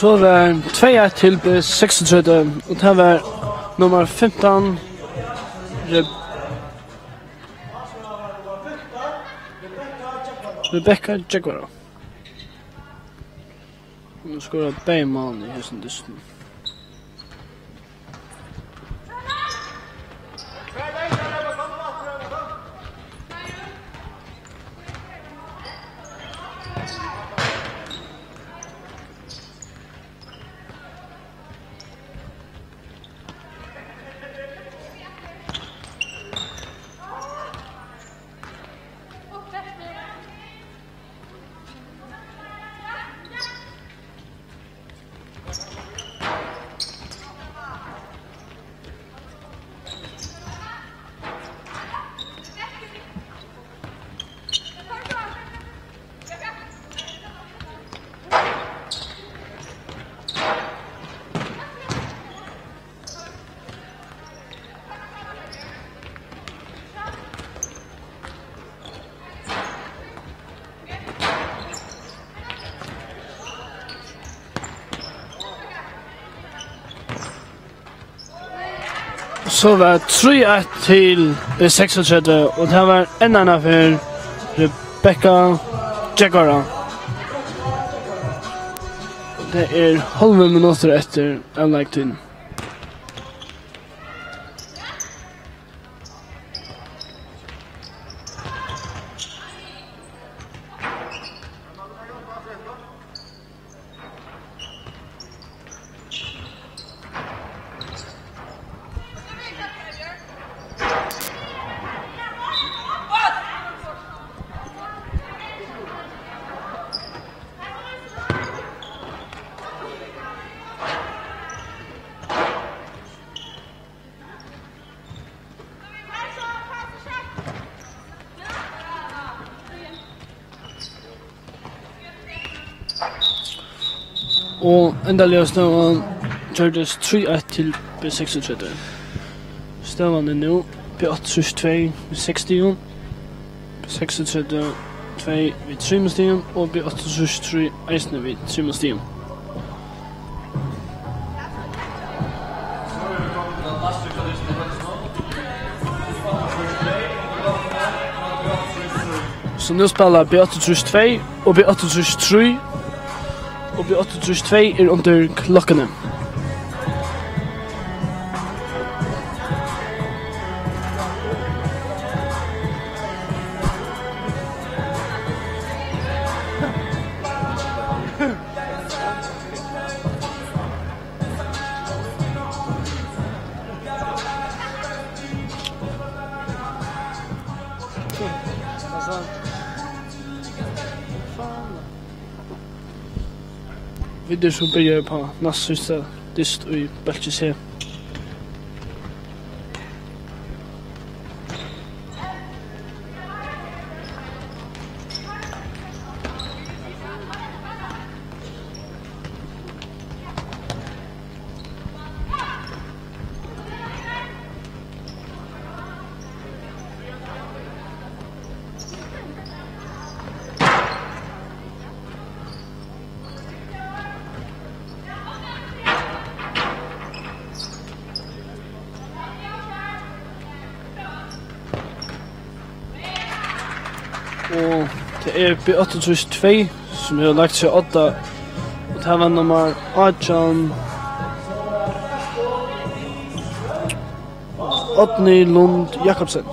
So var tvey eitt til B seksogtretivu, og tað var nummar fimtan, Re-, Rebekka Jaguar. Hon skorar bæði málini í hesum dystinum. So var trý eitt til B seksogtretivu, og tað var enn eina ferð Rebekka Jaguar. Tað er hálvur minuttur eftir av leiktíðini. Og endaliga støðan gjørdist trý eitt til B seksogtretivu. Støðan er nú B áttaogtrýss tvey við seks stigum, B seksogtretivu tvey við trimum stigum og B áttaogtrýss trý eisini við trimum stigum. So nú spæla B áttaogtrýss tvey og B áttaogtrýss trý, og B áttaogtrýss tvey er undir klokkuni. Vit eru so byrjaðir upp á næstsíðsta dyst í bólki C. Og tað er B áttaogtrýss tvey, sum hevur lagt seg á odda, og tað var nummar átjan, Árni Lund Jakobsen.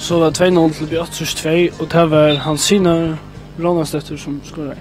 So var tvey null til B áttaogtrýss tvey, og tað var Hansina Rónasdóttir, sum skoraði.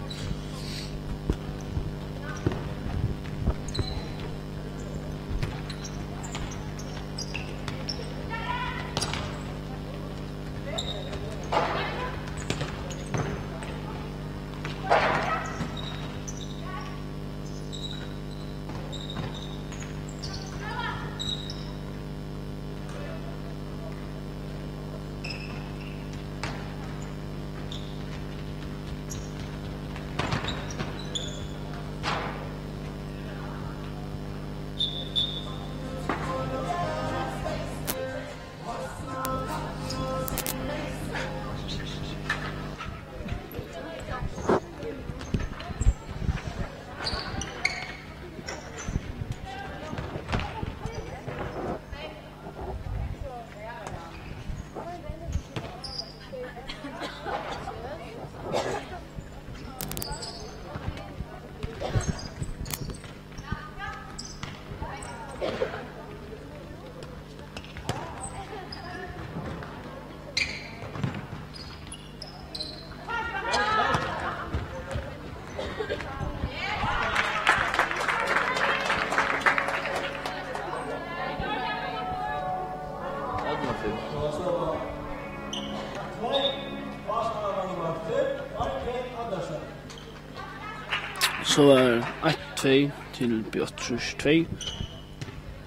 So var eitt tvey til B áttaogtrýss tvey.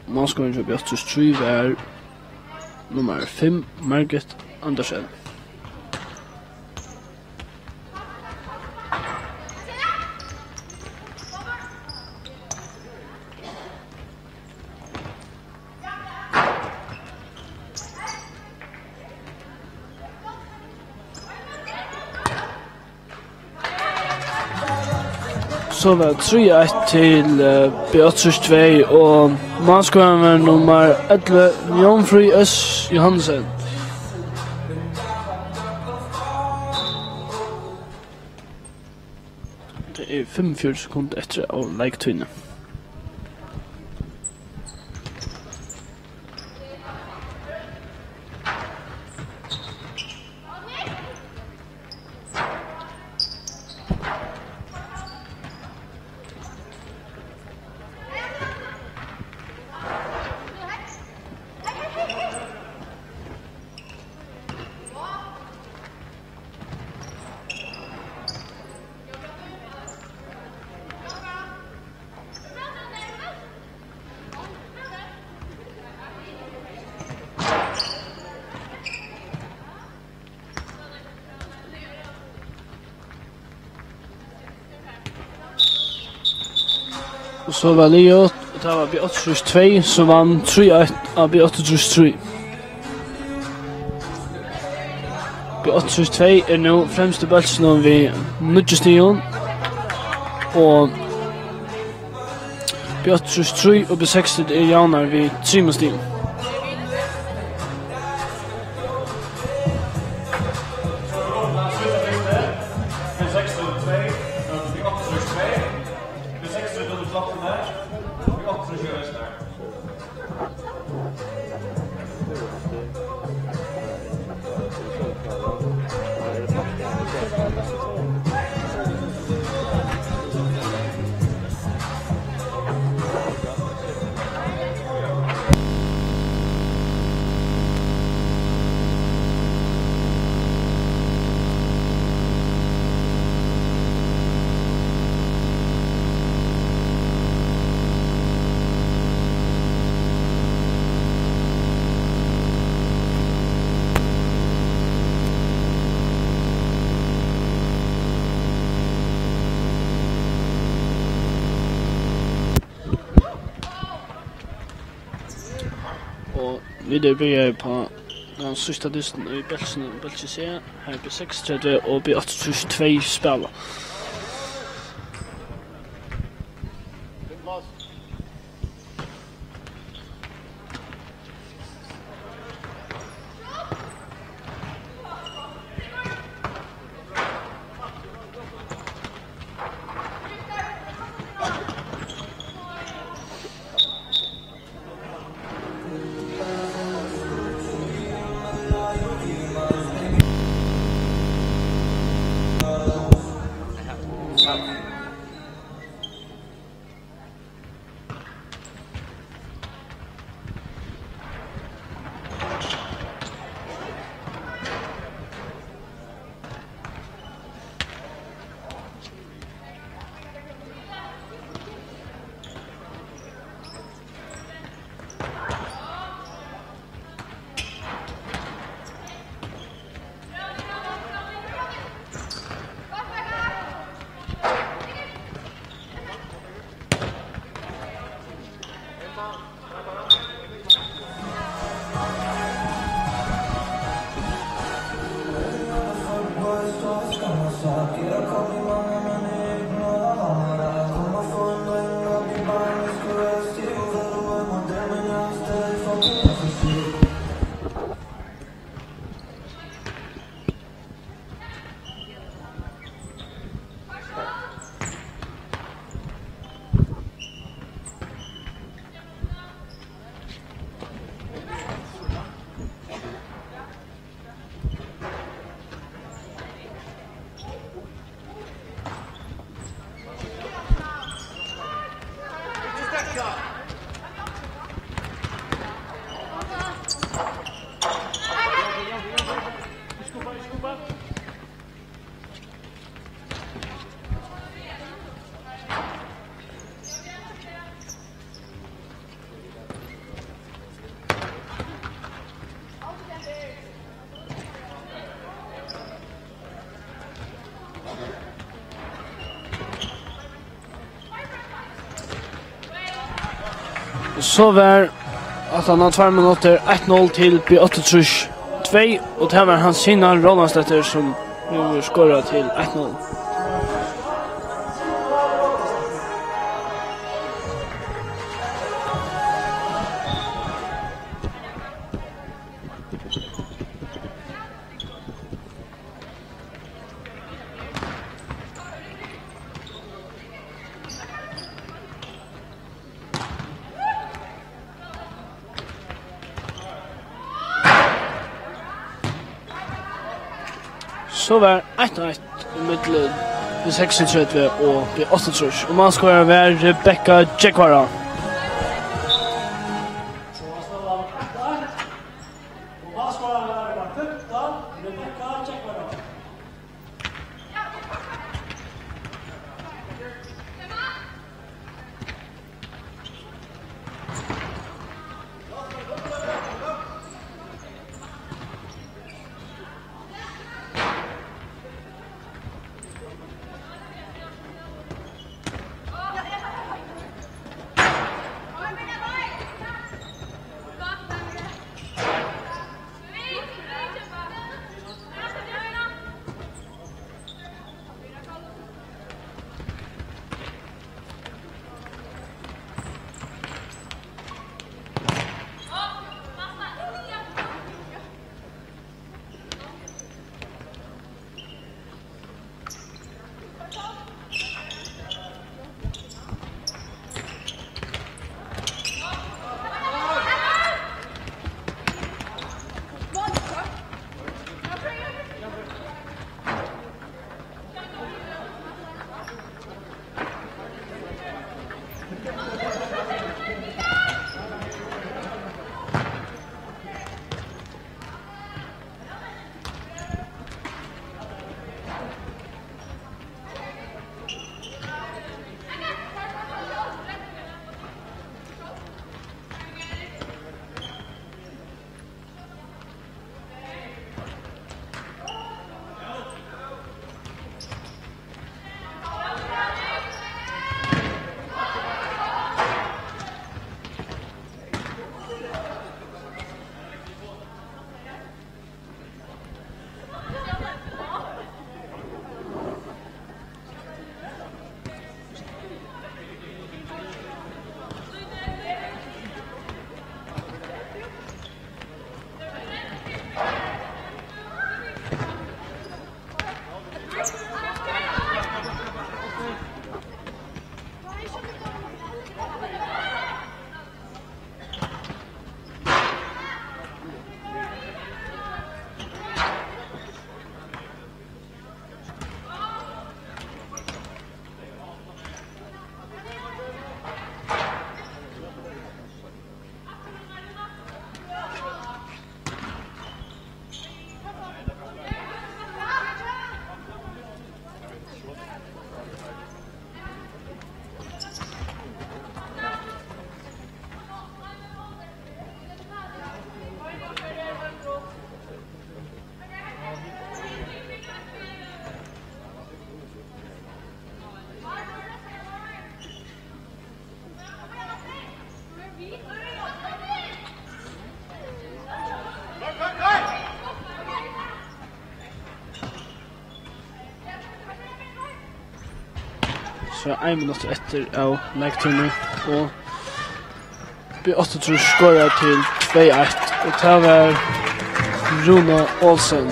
Málskorin hjá B áttaogtrýss trý var nummar fimm, Margret Andersen. So var trý eitt til, eh, B áttaogtrýss tvey, og málskorin var nummar ellivu, Jónfríð S. Johansen. Tað er fimmogfjøruti sekund eftir av leiktíðini. Og so var liðugt, og tað var B áttaogtrýss tvey, sum vann trý eitt á B áttaogtrýss trý. B áttaogtrýss tvey er nú fremst í bólkinum við níggju stigum, og B áttaogtrýss trý og B seksogtrýss eru javnar við trimum stigum. Og vit eru byrjaðir upp á tann síðsta dystin í bólkinum, bólki C. Har B seksogtretivu og B áttaogtrýss tvey spæla. So var aftan á tveir minuttir eitt null til B áttaogtrýss tvey, og tað var Hansina Rólantsdóttir, sum nú hevur skorað til eitt null. So var eitt eitt ímillum B seksogtretivu og B áttaogtrýss, og málskorari var Rebekka Djógvara. So er ein minuttur eftir av leiktíðini, og B áttaogtrýss skorar til tvey eitt, og tað var Rúna Olsen.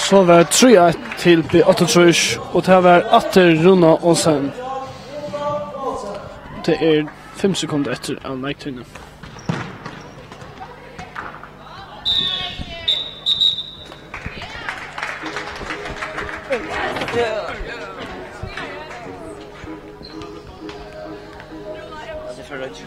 So var trý eitt til B áttaogtrýss, og tað var aftur Rúna Olsen. Tað er fimm sekund eftir av leiktíðini. Ja, tað er for rødt.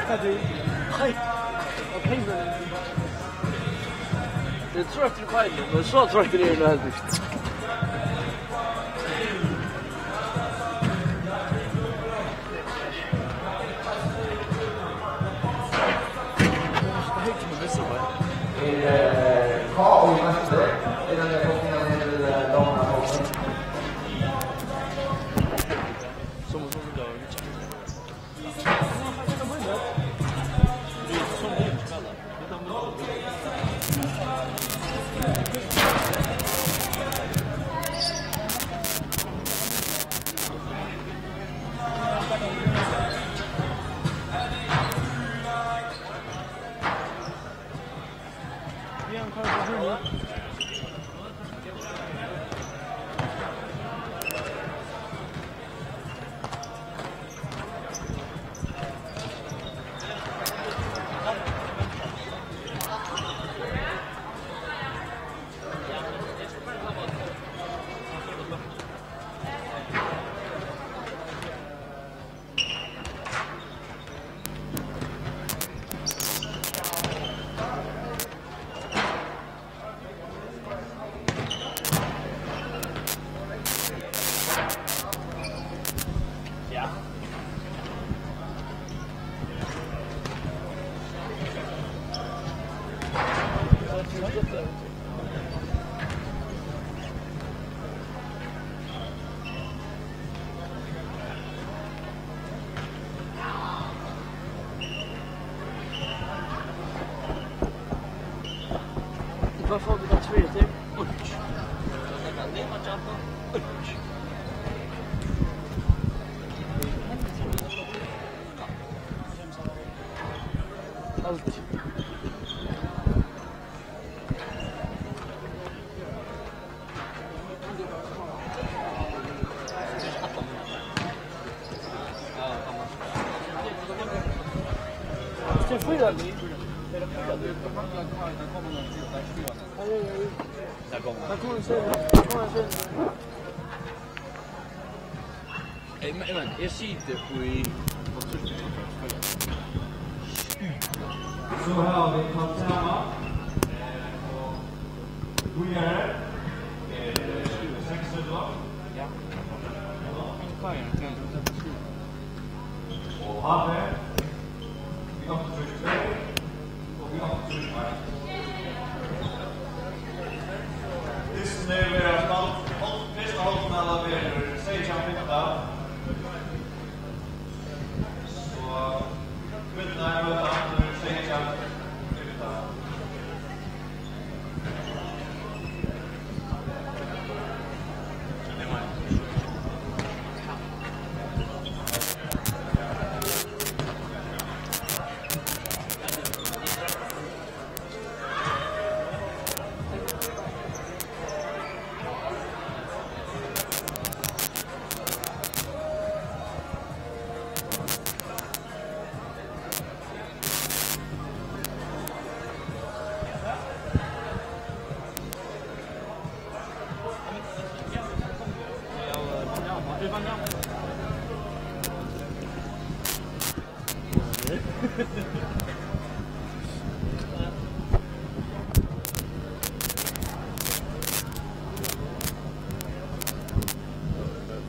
Eg trýtti á knøini, men so troyttur eri eg nú heldur ikki. Hvat fáa vit aftur fyri hetta? Einki. Alt. Ey, men, men, eg siti í So hava vit tann sama, eh, og Guðjari, eh, seks hundrað. Ja. Og H B, við áttaogtrýss tvey. Og við áttaogtrýss eitt. Dystin er verið spælt, fyrsta hálvfinala verður seytjan fimtan. So, kvinnurnar møta aftur seytjan fimtan.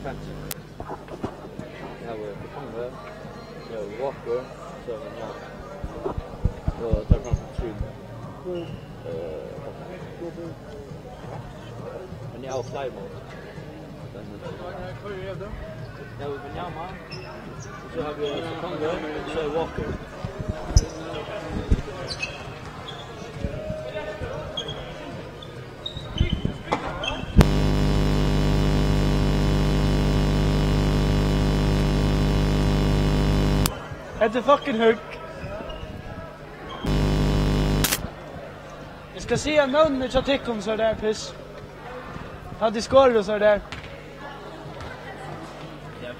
Fett. Eg havi Kuponga, eg havi Walker, so havi eg Njaman. Og tað er kanska trý. Eh, men eg havi fleiri mál. Eg havi Njaman, so havi eg Kuponga, so havi eg Walker. Hetta er fucking høgg. Eg skal siga nøvnini hjá tykkum, so er tað piss. Tá tit skoru, so er tað.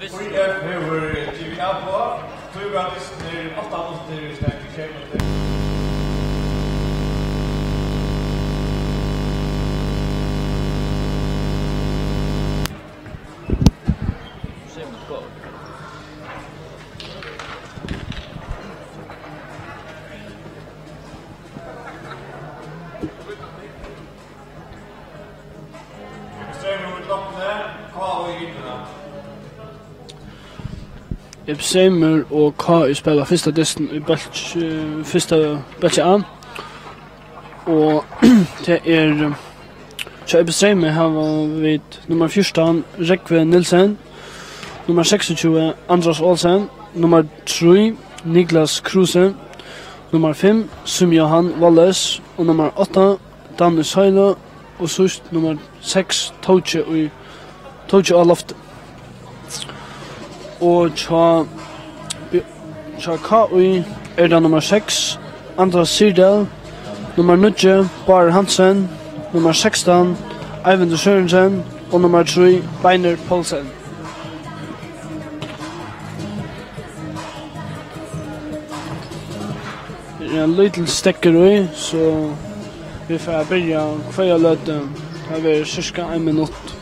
Í F hevur givið avboð, tí verða dystirnir átta minuttir í staðin fyri sjey minuttir. Ib Streymur og K Y spæla fyrsta dystin í bólki, fyrsta bólki A. Og tað er, eh, hjá Ib Streymi hava vit nummar fjúrtan, Rógvi Nielsen, nummar seksogtjúgu, Andras Olsen, nummar trý, Niklas Kruse, nummar fimm, Sum Johan Wallace og nummar átta, Danny Søyle, og síðst nummar seks, Tóki í, Tóki á Lofti. Og hjá, hjá K Y er tað nummar seks, Andras Sirdal, nummar níggju, Bárður Hansen, nummar sekstan, Eyvindur Sørensen, og nummar trý, Beinir Poulsen. Her er ein lítil steðgur í, so vit fara at byrja hvørja løtu. Tað verður cirka ein minutt.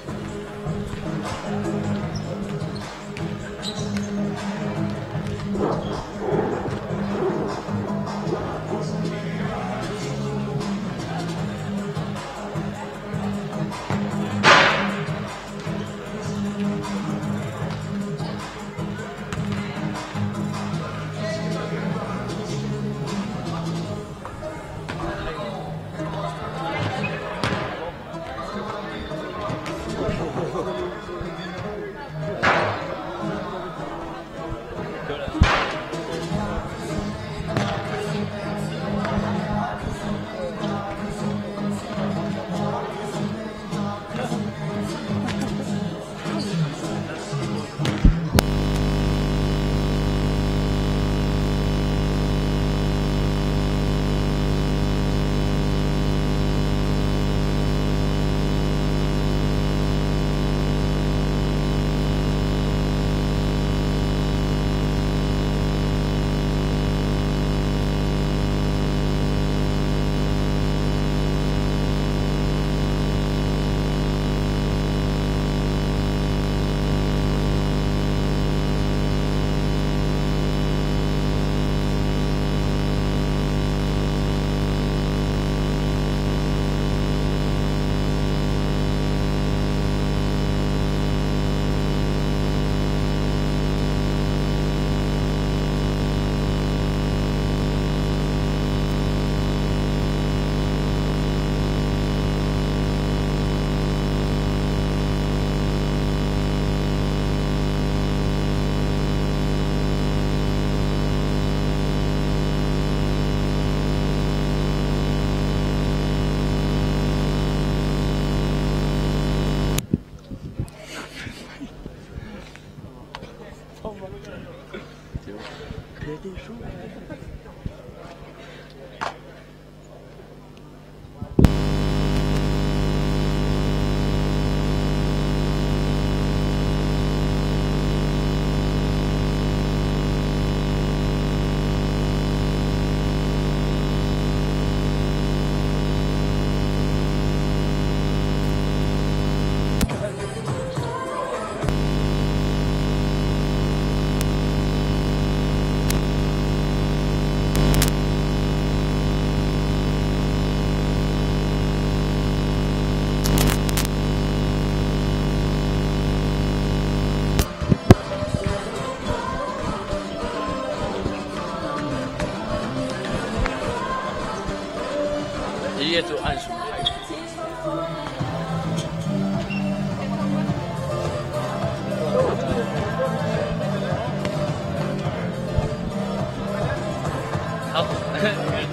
Eg eri tú ein sum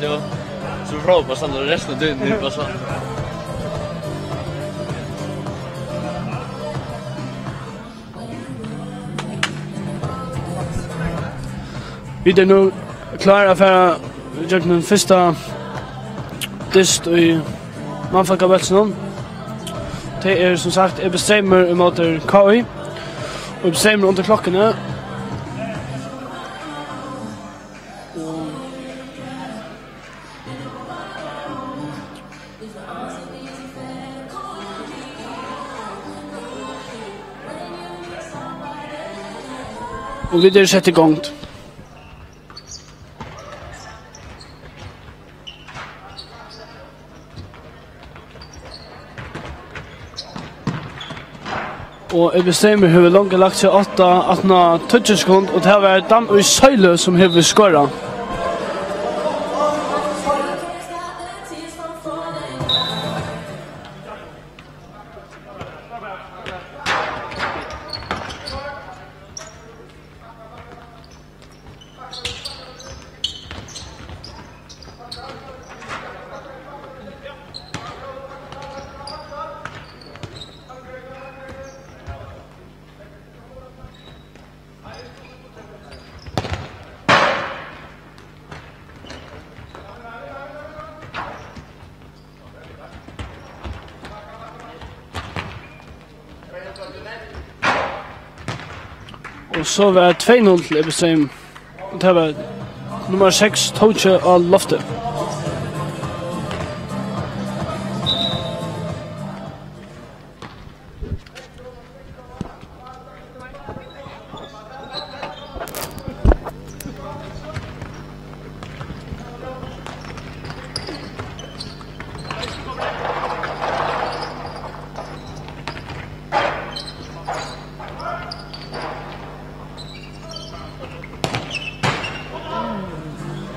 Jú, so frábært, sånn, og resten av døgnet er bara sånn. Vit eru nú klár at fara gjøgnum fyrsta dyst í mannfólkabólkinum. Tað er, sum sagt, Ib Streymur ímóti K Y. Og Ib Streymur undir klokkuni. Og vit eru sett í gongd. Og Ebbi Streymur hevur longu lagt seg aftan á tíggju sekund, og tað var Dan í Søylu, sum hevur skorað. Og so var tvey null til Ebbi Streym. Og tað var nummar seks, Tóki á lofti.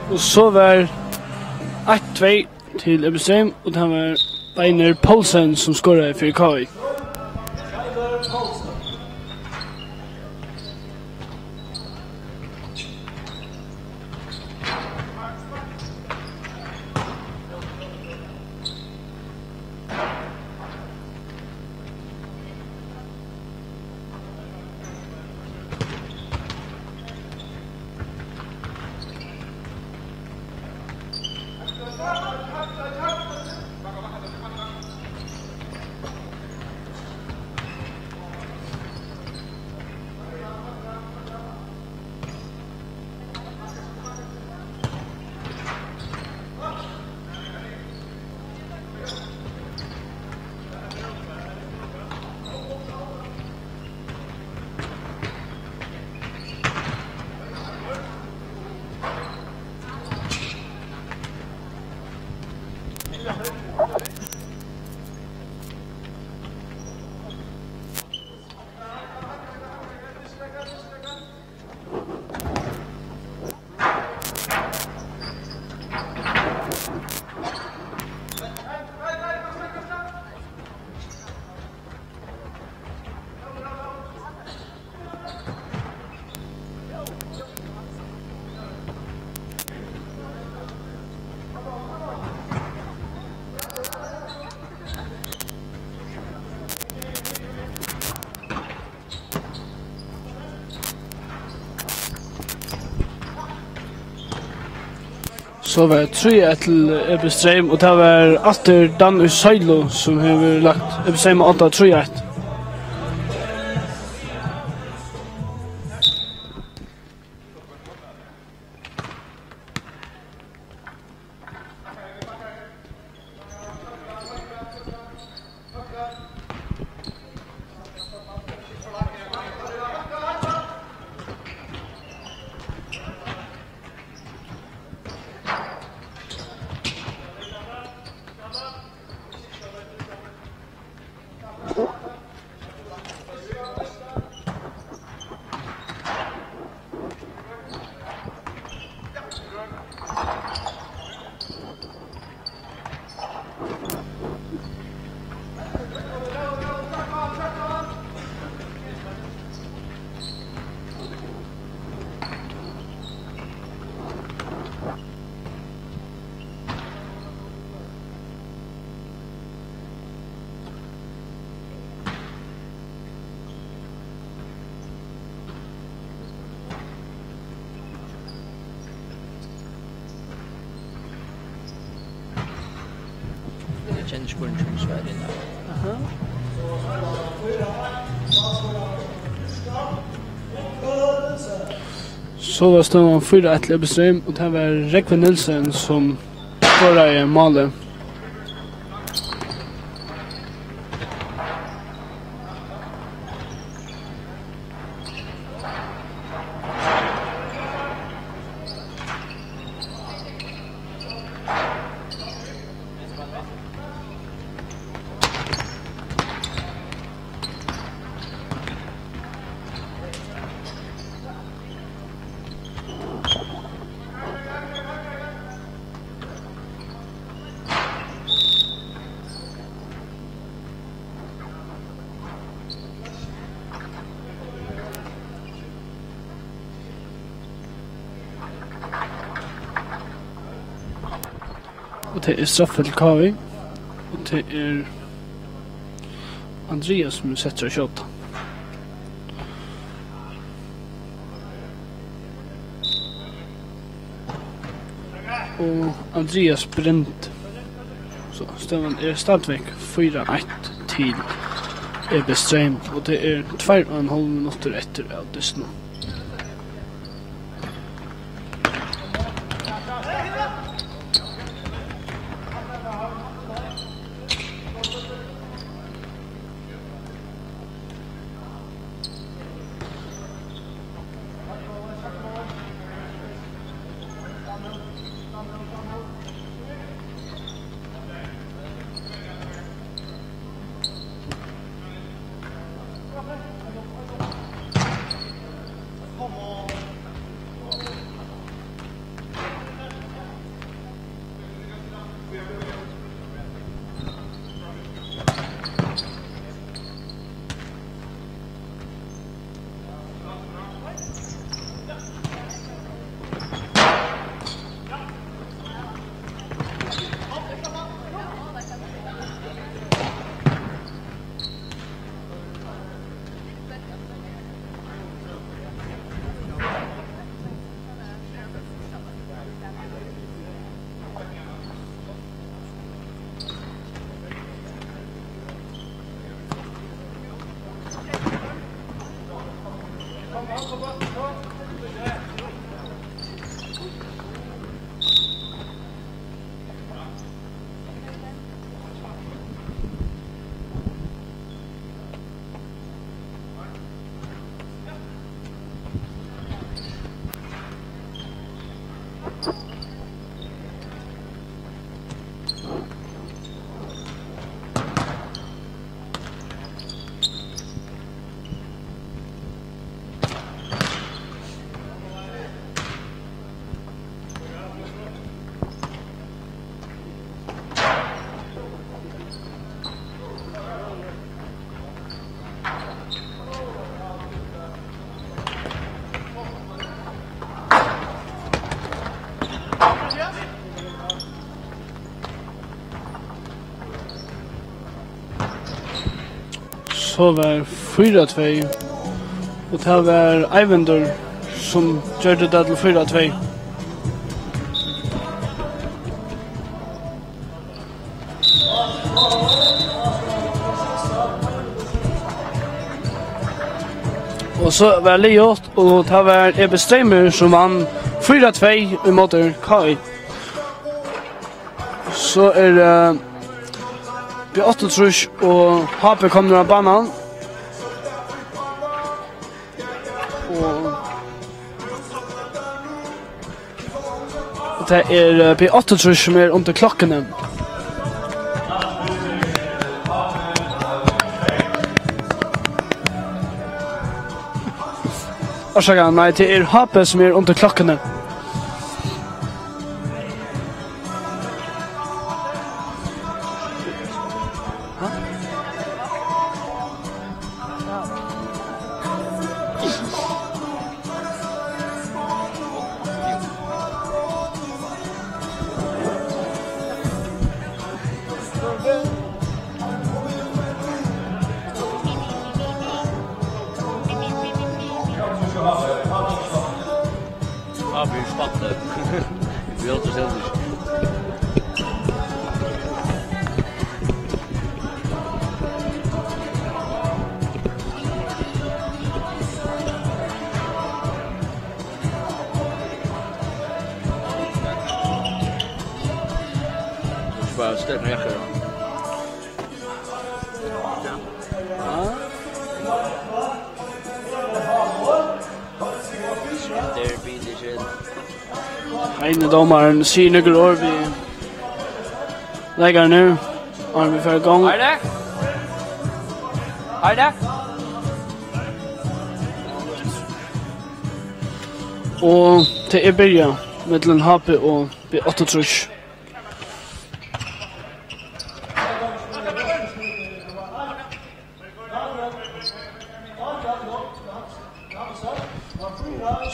Og so var eitt tvey til Ebbi Streym, og tað var Beinir Poulsen, sum skoraði fyri K I. So var trý eitt til Ebbi Streym, og tað var aftur Dan í Søylu, sum hevur lagt Ebbi Streym á odda, trý eitt. Eg kenni ikki, hvørjum sum svarar inn. Aha. So var støðan fýra eitt til Ebbi Streym, og tað var Rógvi Nielsen, sum skoraði málið. Tað er straffa til K I, og tað er Andreas, sum er settur at skjóta. Og Andreas brend. So, støðan er stadigvekk fýra eitt til E B Streym, og tað er tveir og ein hálv minuttur eftir av dystinum. So var fýra tvey, og tað var Eyvindur, sum gjørdi tað til fýra tvey. Og so var liðugt, og tað var E B Streymur, sum vann fýra tvey ímóti K I. So er, eh, B áttaogtrýss og H B komnir á banan. Og, og tað er, eh, B áttaogtrýss, sum er undir klokkuni. Orsaka, nei, tað er H B, sum er undir klokkuni. Pápi er spattur. Vit vóru til sending. Bara støkna jakkar á. Derby edition. Heini dómarin sigur nøkur orð við leikararnar, áðrenn vit fara í gongd. Heidi? Heidi? Og tað er byrjað millum H B og B áttaogtrýss.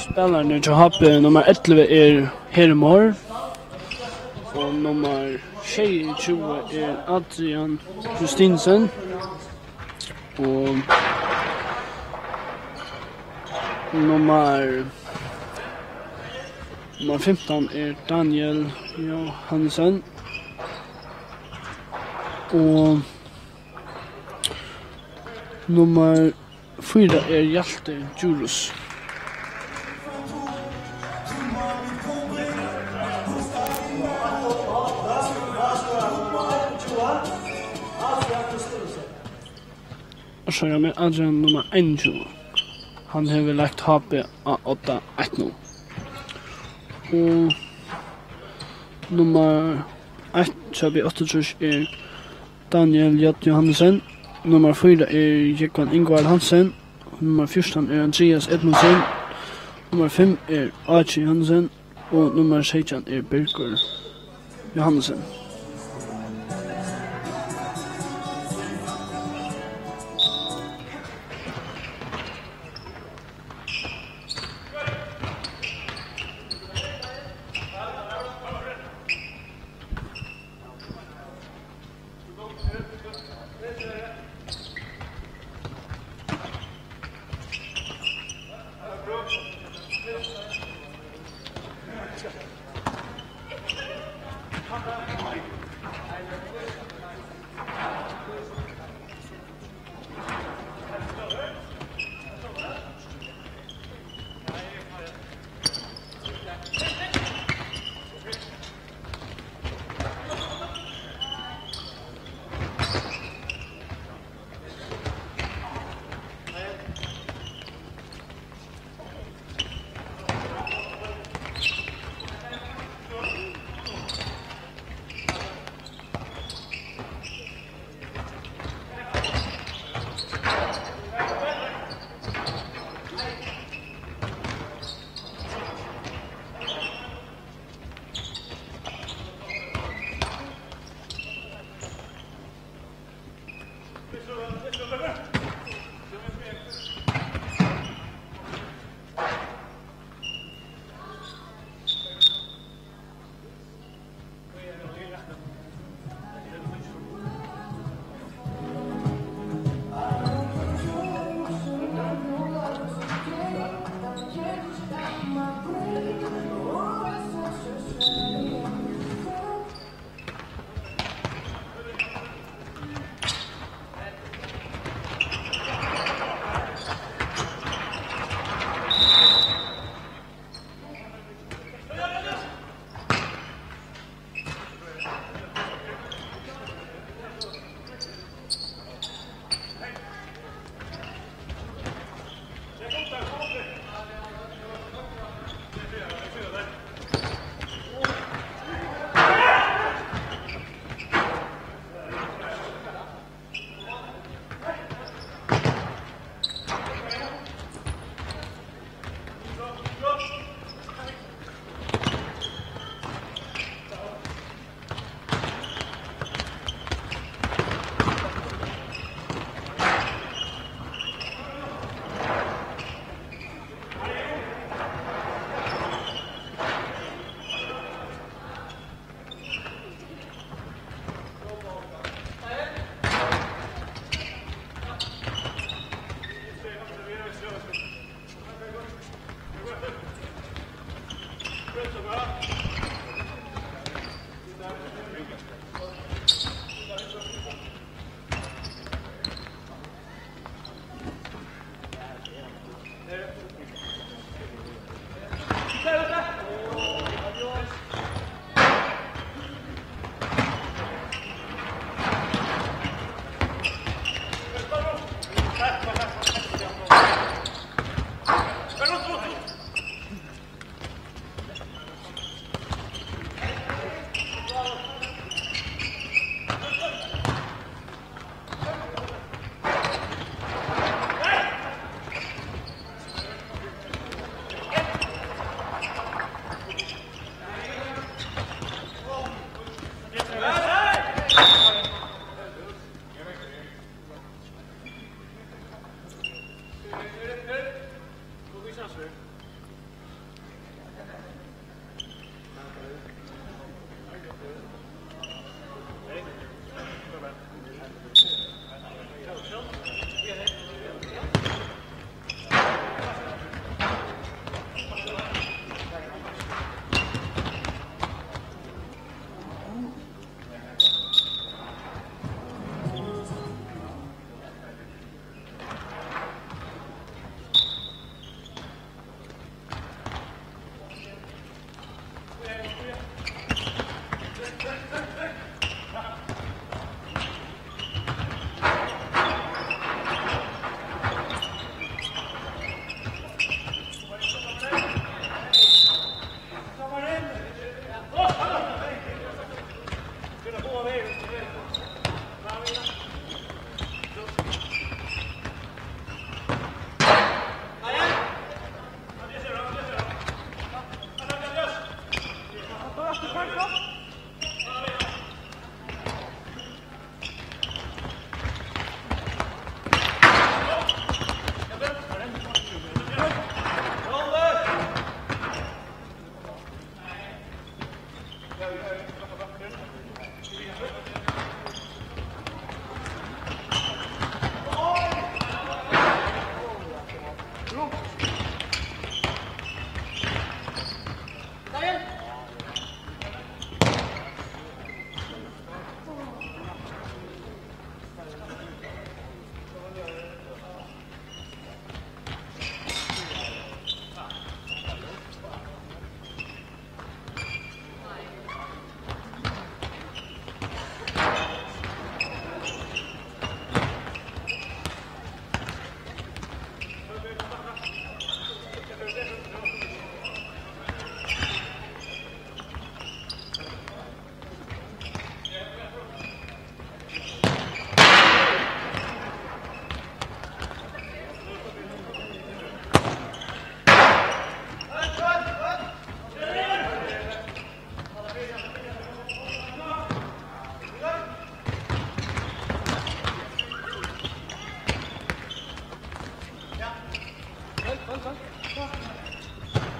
Spælararnir hjá H B, nummar ellivu er Heri Mohr, og nummar Sjeyogtjúgu er Adrian Justinsen. Og nummar, nummar fimtan er Daniel Johansen. Og nummar fýra er Hjalti Djurhuus. Og so er hann Adrian nummar einogtjúgu. Hann hevur lagt H B á odda eitt null. Og nummar eitt hjá B áttaogtrýss er Daniel J. Johansen. Nummar fýra er Jógvan Ingvar Hansen. Nummar fjúrtan er Andreas Edmundsen. Nummar fimm er Áki Johansen. Og nummar seytjan er Birgur Johansen.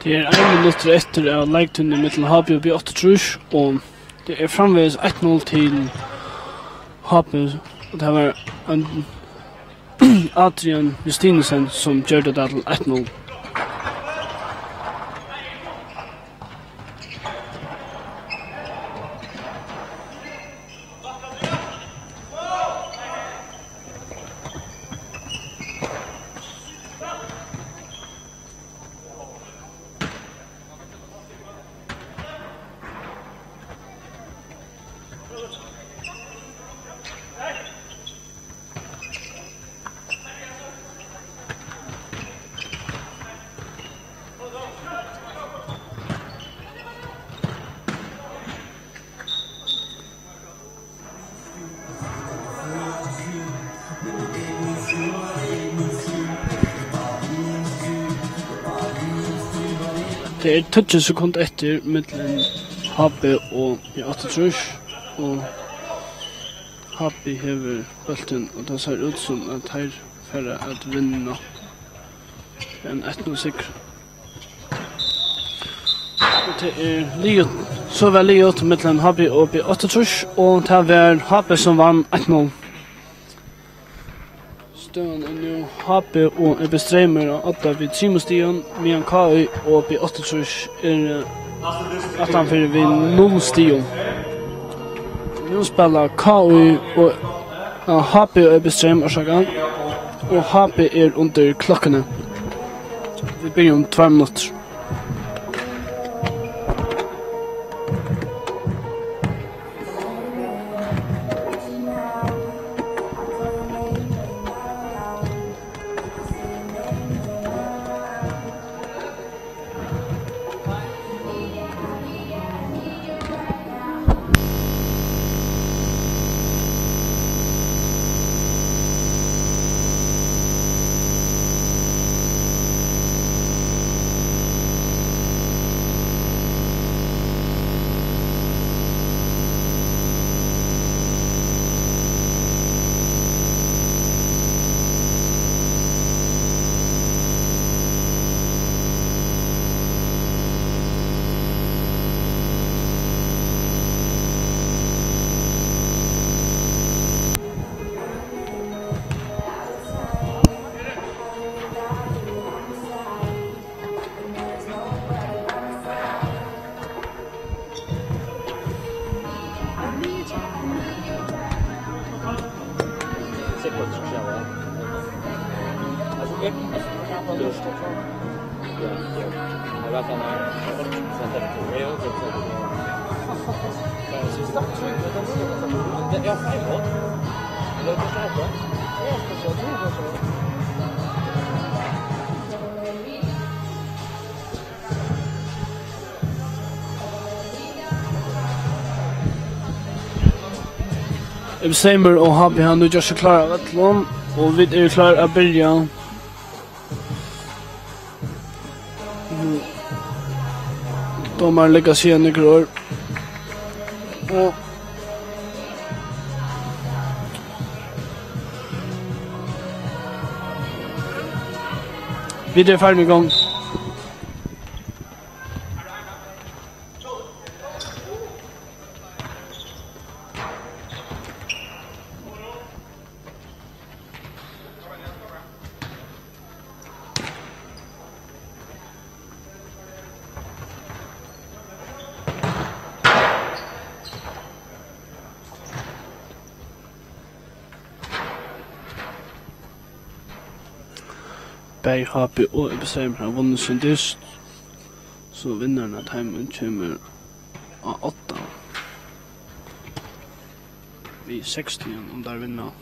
Tað er ein minuttur eftir av leiktíðini millum H B og B áttaogtrýss, og tað er framvegis eitt null til H B, og tað var ein Adrian Justinussen, sum gjørdi tað til eitt null. Tað er tíggju sekund eftir millum H B og B áttaogtrýss, og H B hevur bóltin, og tað sær út sum at teir fara at vinna ein eitt null sigur. Og tað er liðugt, so var liðugt millum H B og B áttaogtrýss, og tað var H B, sum vann eitt null. Støðan er nú H B og E B Streymur á odda við trimum stigum, meðan K Y og B áttaogtrýss eru, eh, aftanfyri við null stigum. Nú spæla K Y og, eh, H B og E B Streym, orsaka, og H B er undir klokkuni. Vit byrja um tveir minuttir. Ibsheimur og H B hava nú gjørt seg klárar á vøllinum, og vit eru klár at byrja. Dómarin leggur seg í nøkur orð. Og vit eru farin í gongd. Bæði H B og Ibsheimur hava vunnið sín dyst, so vinnarin av teimum kemur á odda við seks stigum, um teir vinna.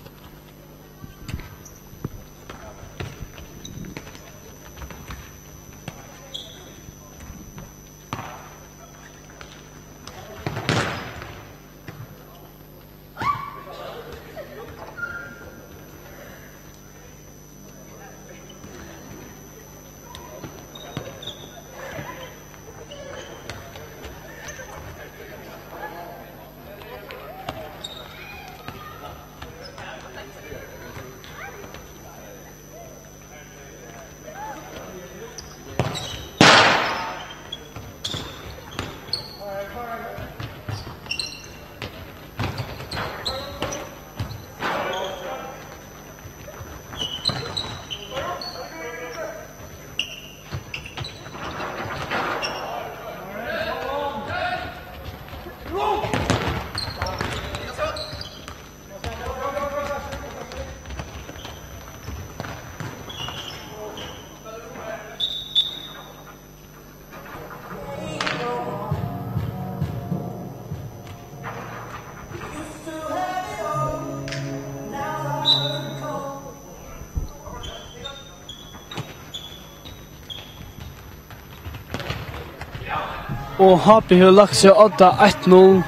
Og H B hevur lagt seg á odda eitt null.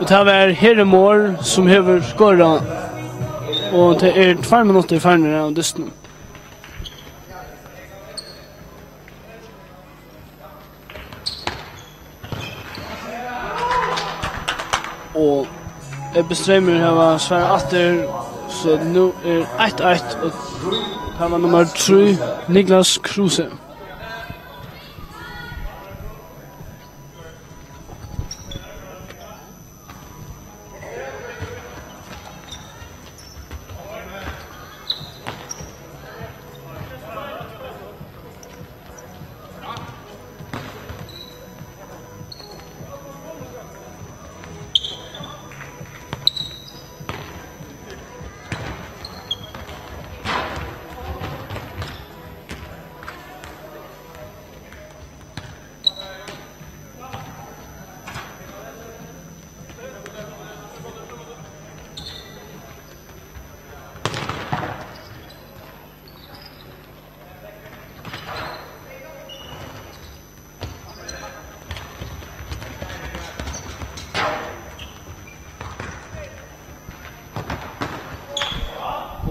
Og tað var Heri Mohr, sum hevur skorað. Og tað er tveir minuttir farnir av dystinum. Og Ebbi Streymur hava svarað aftur, so nú er eitt eitt, og tað var nummar trý, Niklas Kruse.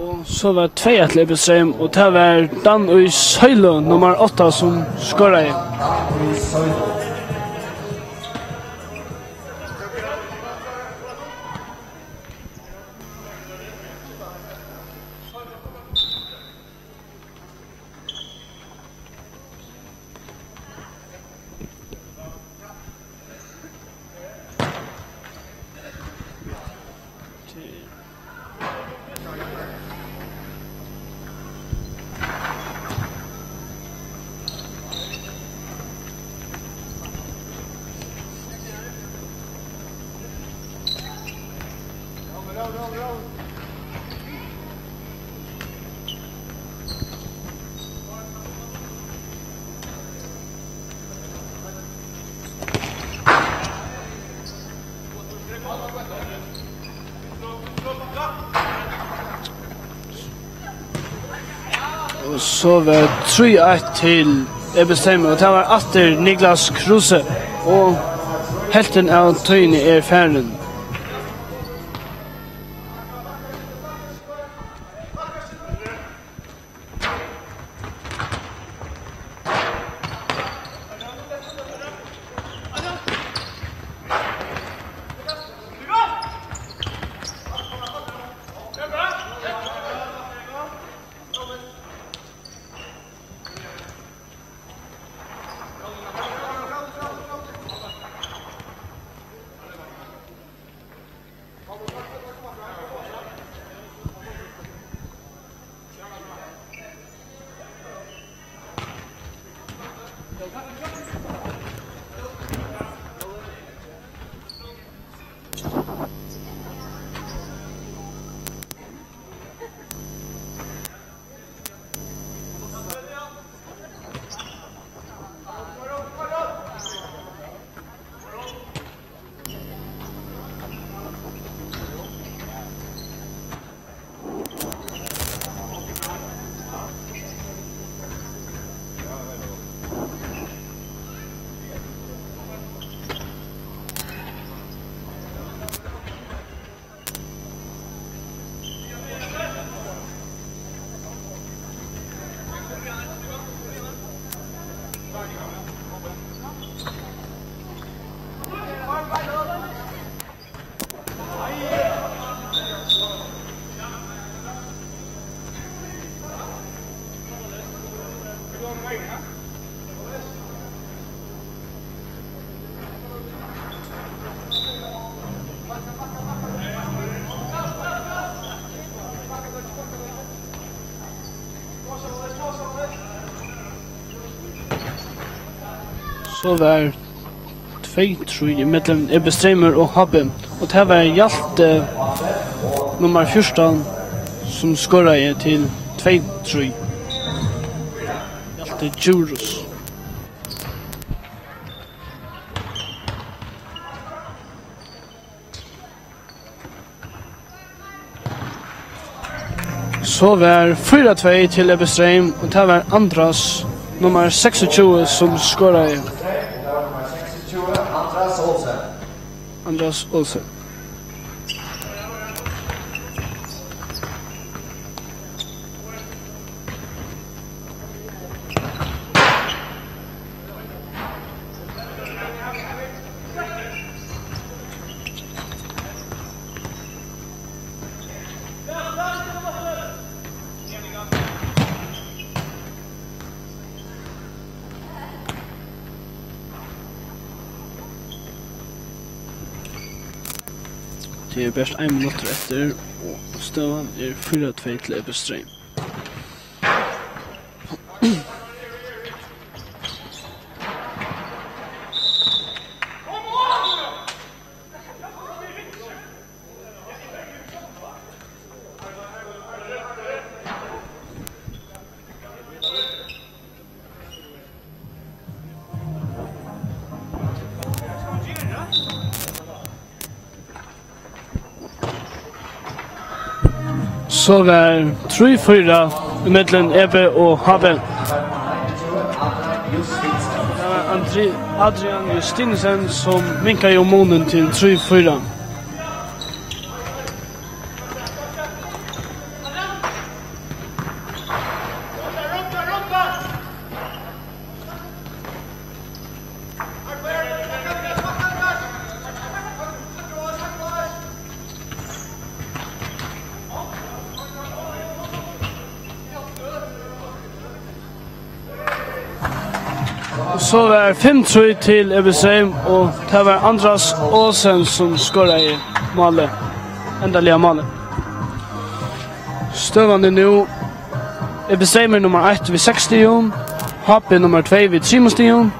Og so var tvey eitt til Ebbi Streym, og tað var Dan í Søylu, nummar átta, sum skoraði. Og so var trý eitt til Ebbi Streym, og tað var aftur Niklas Kruse, og helvtin av tíðini er farin. So var tvey trý ímillum Ebbi Streymur og H B, og tað var Hjalti, nummar fjúrtan, sum skoraði til tvey trý. Hjalti Djurhuus. So var fýra tvey til Ebbi Streym, og tað var Andras, nummar seksogtjúgu, sum skoraði. Andras Olsen. Tað er bert ein minuttur eftir, og støðan er fýra tvey til Ebbe Streym. So var trý fýra ímillum Ebbe og H B. Tað var Andri-, Adrian Justinussen, sum minkaði um munin til trý fýra. Og so var fimm trý til Ebbe Streym, og tað var Andras Olsen, sum skoraði málið, endaliga málið. Støðan er nú: Ebbe Streym er nummar eitt við seks stigum, H B nummar tvey við trimum stigum,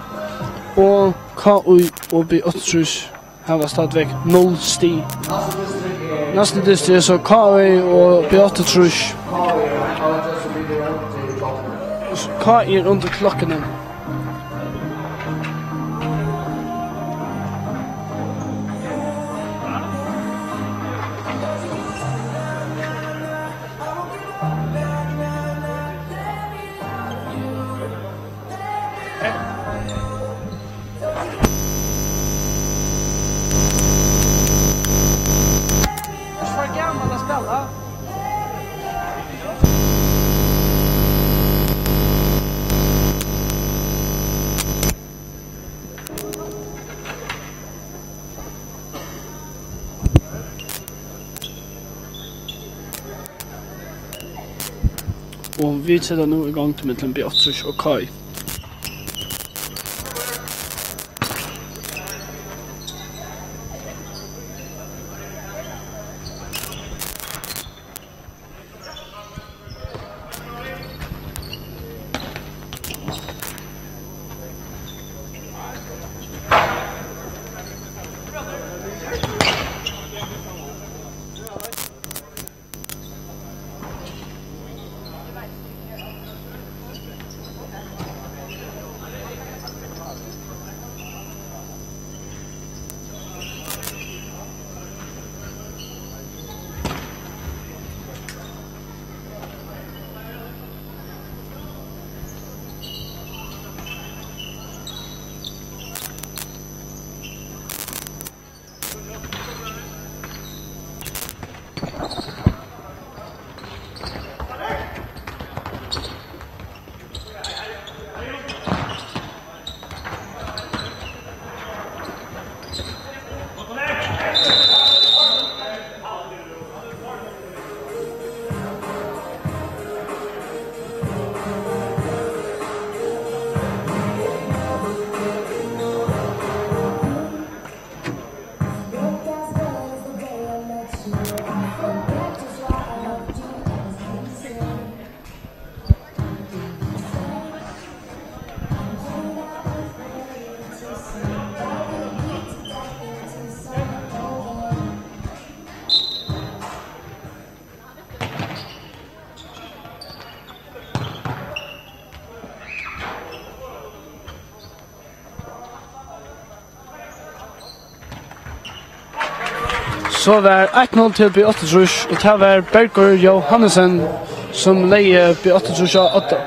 og K Y og B áttaogtrýss hava stadigvæk null stig. Næsti dystur er so K Y og B áttaogtrýss. K Y er undir klokkuni. Ert for gamal at spæla? Og vit seta nú í gongd millum B áttaogtrýss og K Y. So var eitt null til B áttaogtrýss, og tað var Bergur Johannesen, sum legði B áttaogtrýss á odda.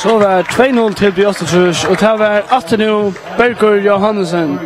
Tað var tvey null til B áttaogtrýss, og tað var aftur nú Bergur Johannesen.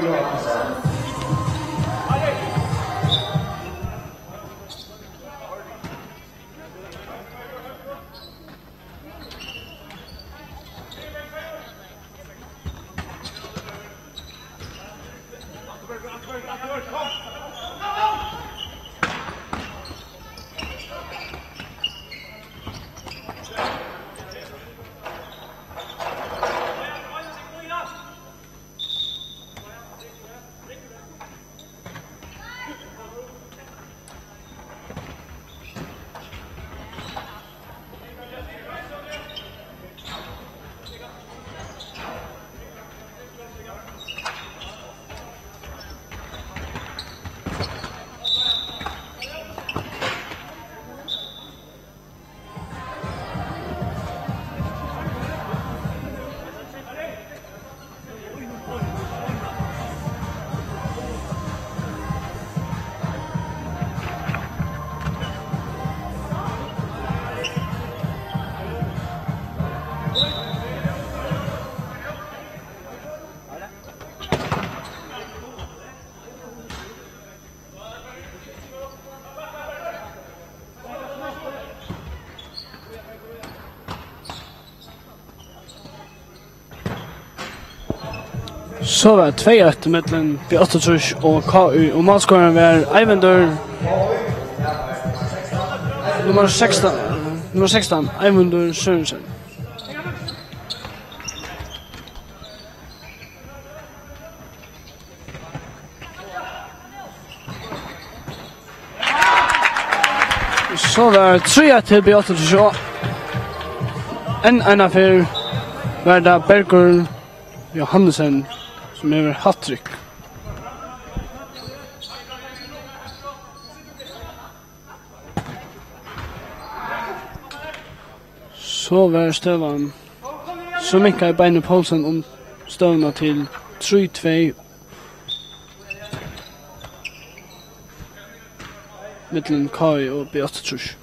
So var tvey eitt millum B áttaogtrýss og K Y, og málskorarin var Eyvindur, nummar sekstan, nummar sekstan, Eyvindur Sørensen. So var trý eitt til B áttaogtrýss, og enn eina ferð var tað Bergur Johannesen, sum hevur hat-trick. So var støðan, so minkaði Beinir Poulsen um støðuna til trý tvey millum K Y og B áttaogtrýss.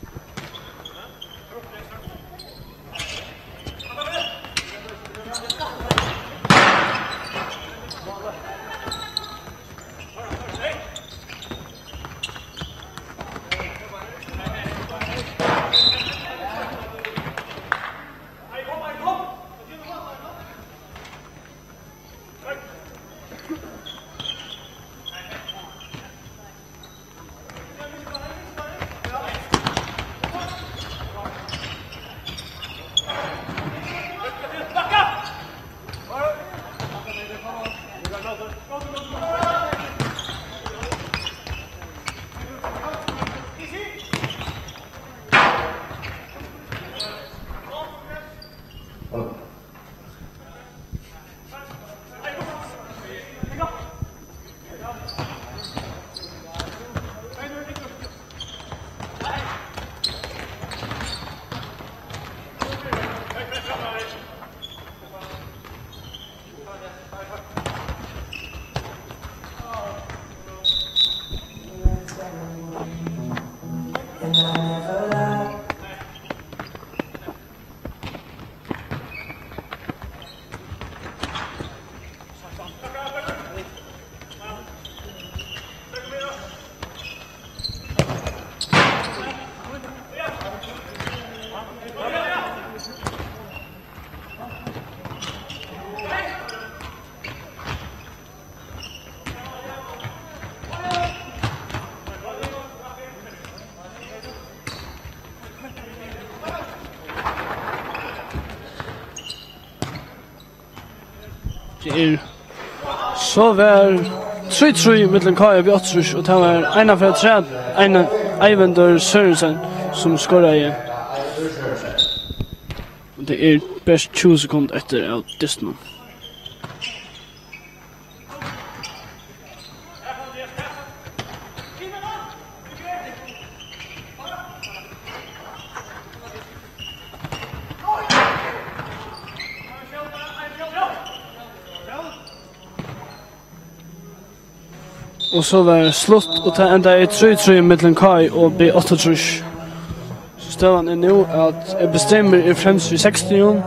Tað er, so var trý trý millum K Y og B áttaogtrýss, og tað var einaferð afturat Einar, Eyvindur Sørensen, sum skoraði. Og tað er bert tjúgu sekund eftir av dystinum. Og so var slutt, og tað endaði trý trý millum K Y og B áttaogtrýss. So støðan er nú, at Ebbi Strimur er fremstur við sekstan stigum.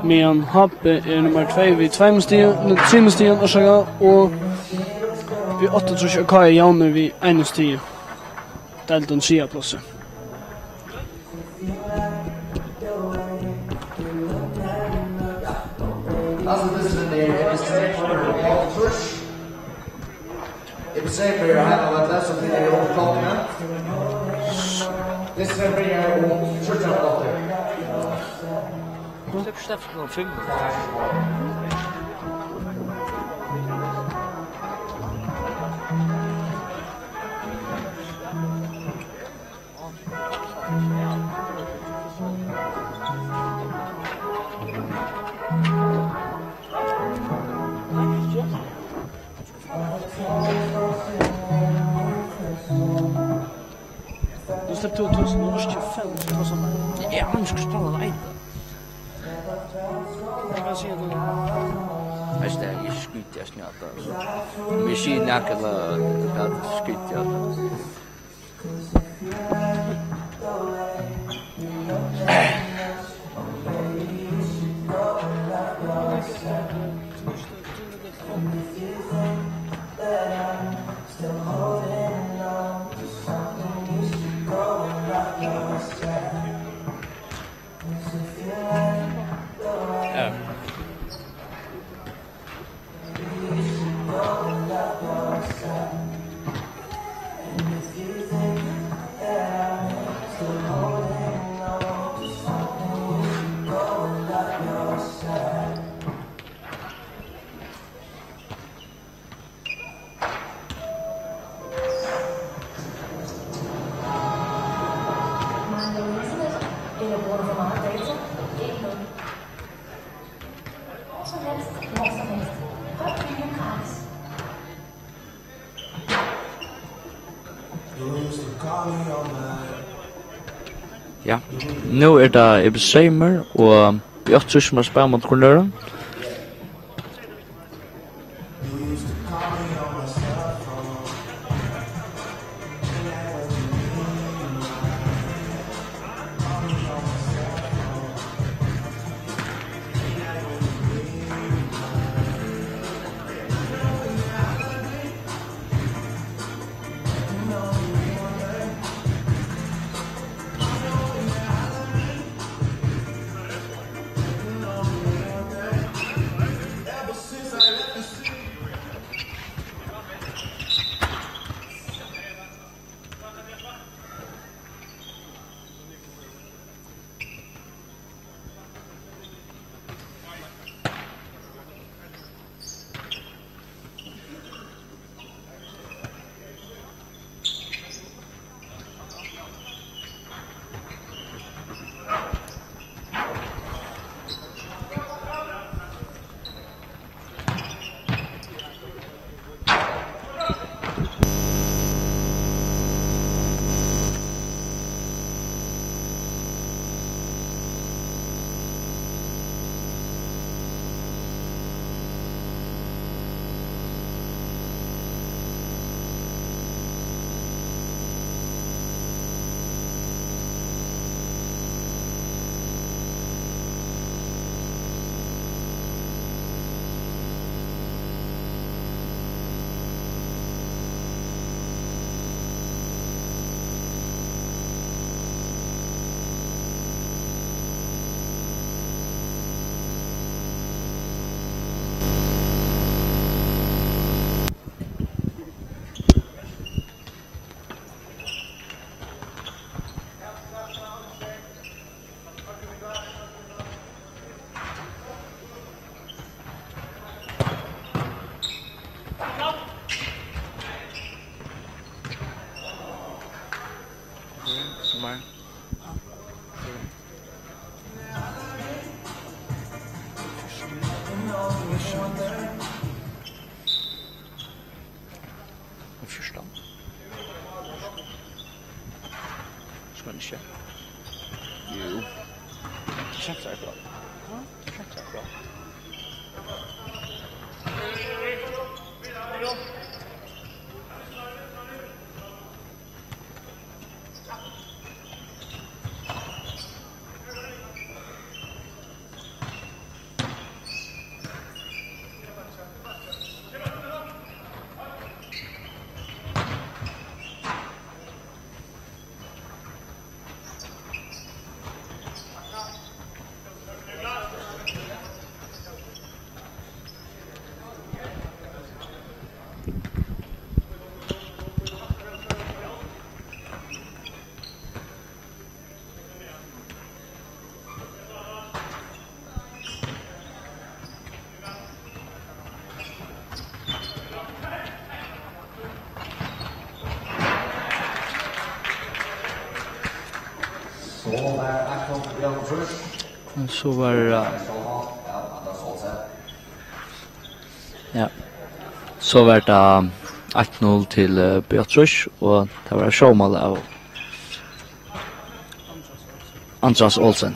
Meðan H B er nummar tvey við tveimum stigum, nei, trimum stigum, orsaka, og við áttaogtrýss er K I javnir við einum stigi. Deildin triðja plássið. Altso, dyssurin er Ebbe Seymour, áttaogtrýss. Ebbe Seymour er heima á velli, so tey eru undir klokkuni. Dyssurin byrjar um tríggjar minuttir. Slepp, slepp klokkan fimm. Nú sleppur tú, tú, nú orki eg fem, tú tosar meir. Eg eri ikki spæla leika. Hvat sigur tú? Veitst tú, eg skíti at snakka, altso. Um eg sigi nakað, ella hvat skíti eg, altso. Ja. Ja, nú er tað Ebbe Seymour og B áttaogtrýss sum er at spæla móti hvørjum øðrum. Fjúrtan. Skal ikki. Jú. Tað kemst ikki bra. Tað kemst ikki bra. So var, eh, ja. So var tað eitt null til, eh, B áttaogtrýss, og tað var sjálvmál av Andras Olsen.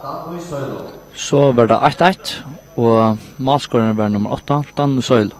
Dan í Sølu. So var tað eitt eitt, og málskorin var nummar átta, Dan í Sølu.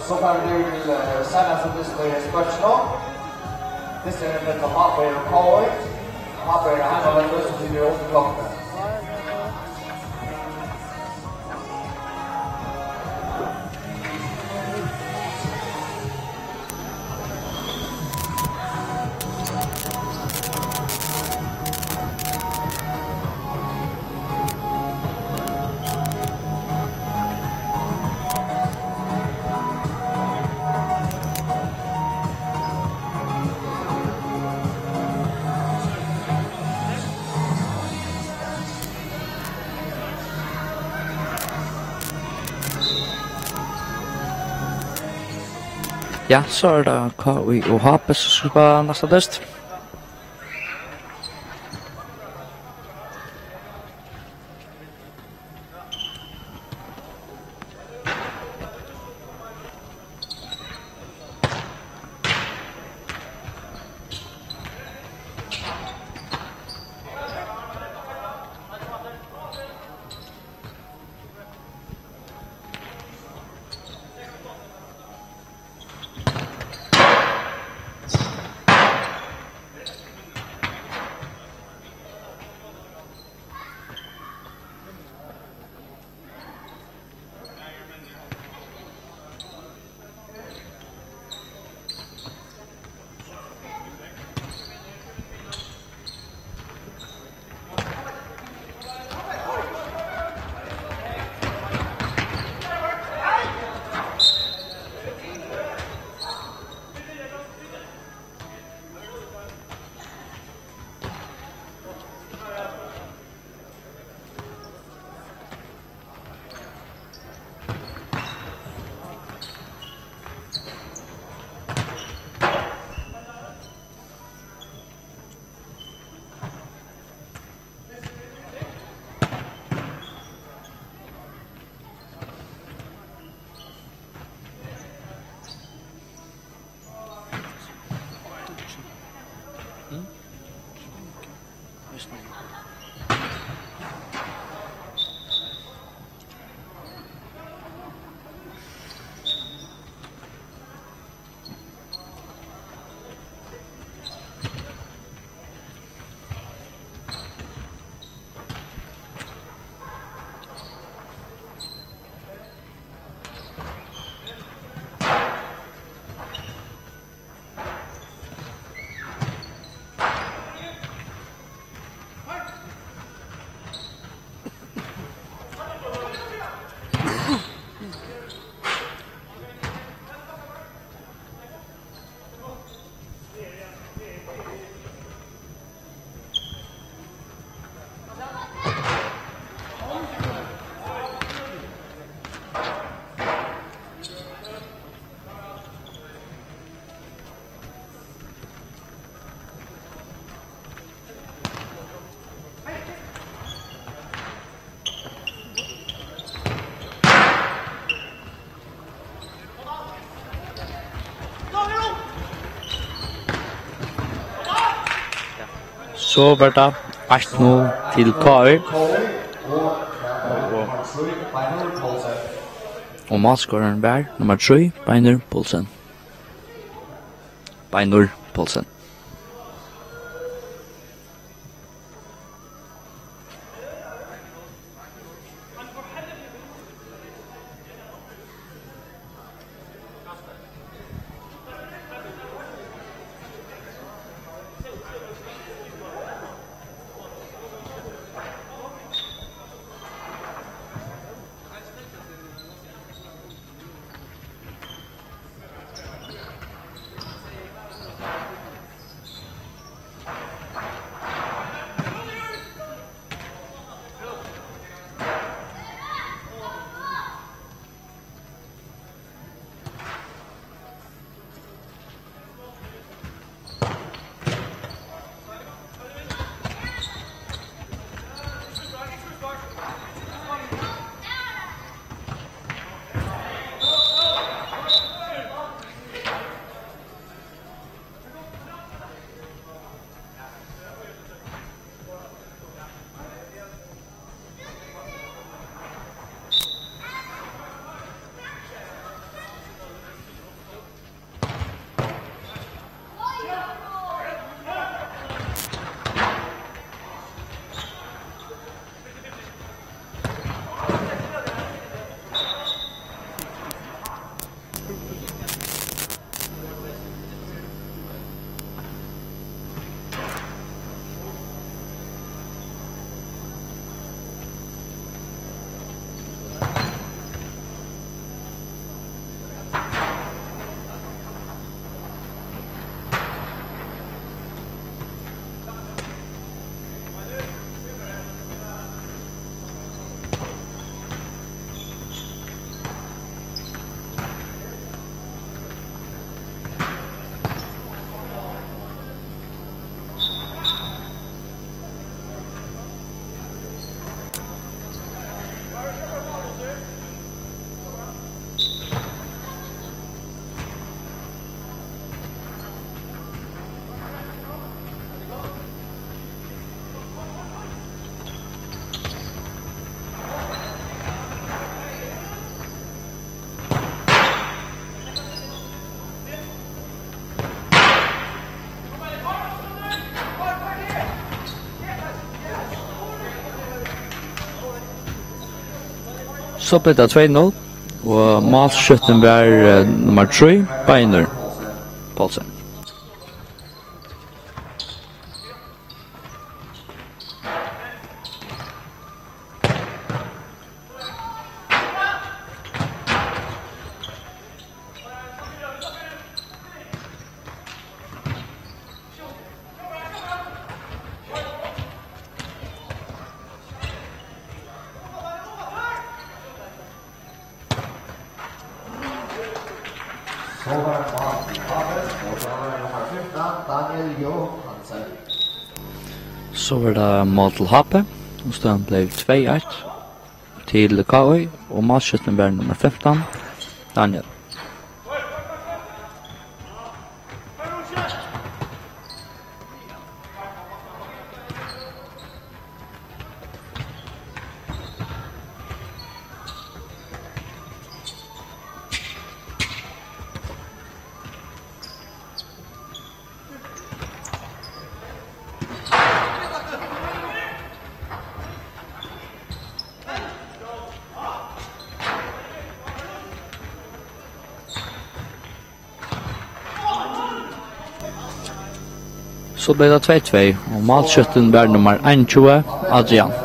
So fara vit til, eh, seinasta dystin í spøkinum. Dysturin er millum Pápeyar og K Y. Pápeyar eru heimavellir, sum sita uppi í klokkuni. Ja, so er tað K Y og H B, sum skal spæla næsta dyst. So var tað eitt null til K Y. Og málskorin var nummar trý, Beinir Poulsen. Beinir Poulsen. So bleiv tað tvey null, og málskjúttin var, eh, nummar trý, Beinir Poulsen. So var det Martin Abel, og så var det nummer fimten, Daniel Johansen. So var tað mál til H B, og støðan bleiv tvey eitt til K Í, og málskjúttin var nummar fimtan, Daniel. So bleiv tað tvey tvey, og málskjúttin var nummar einogtjúgu, Adrian.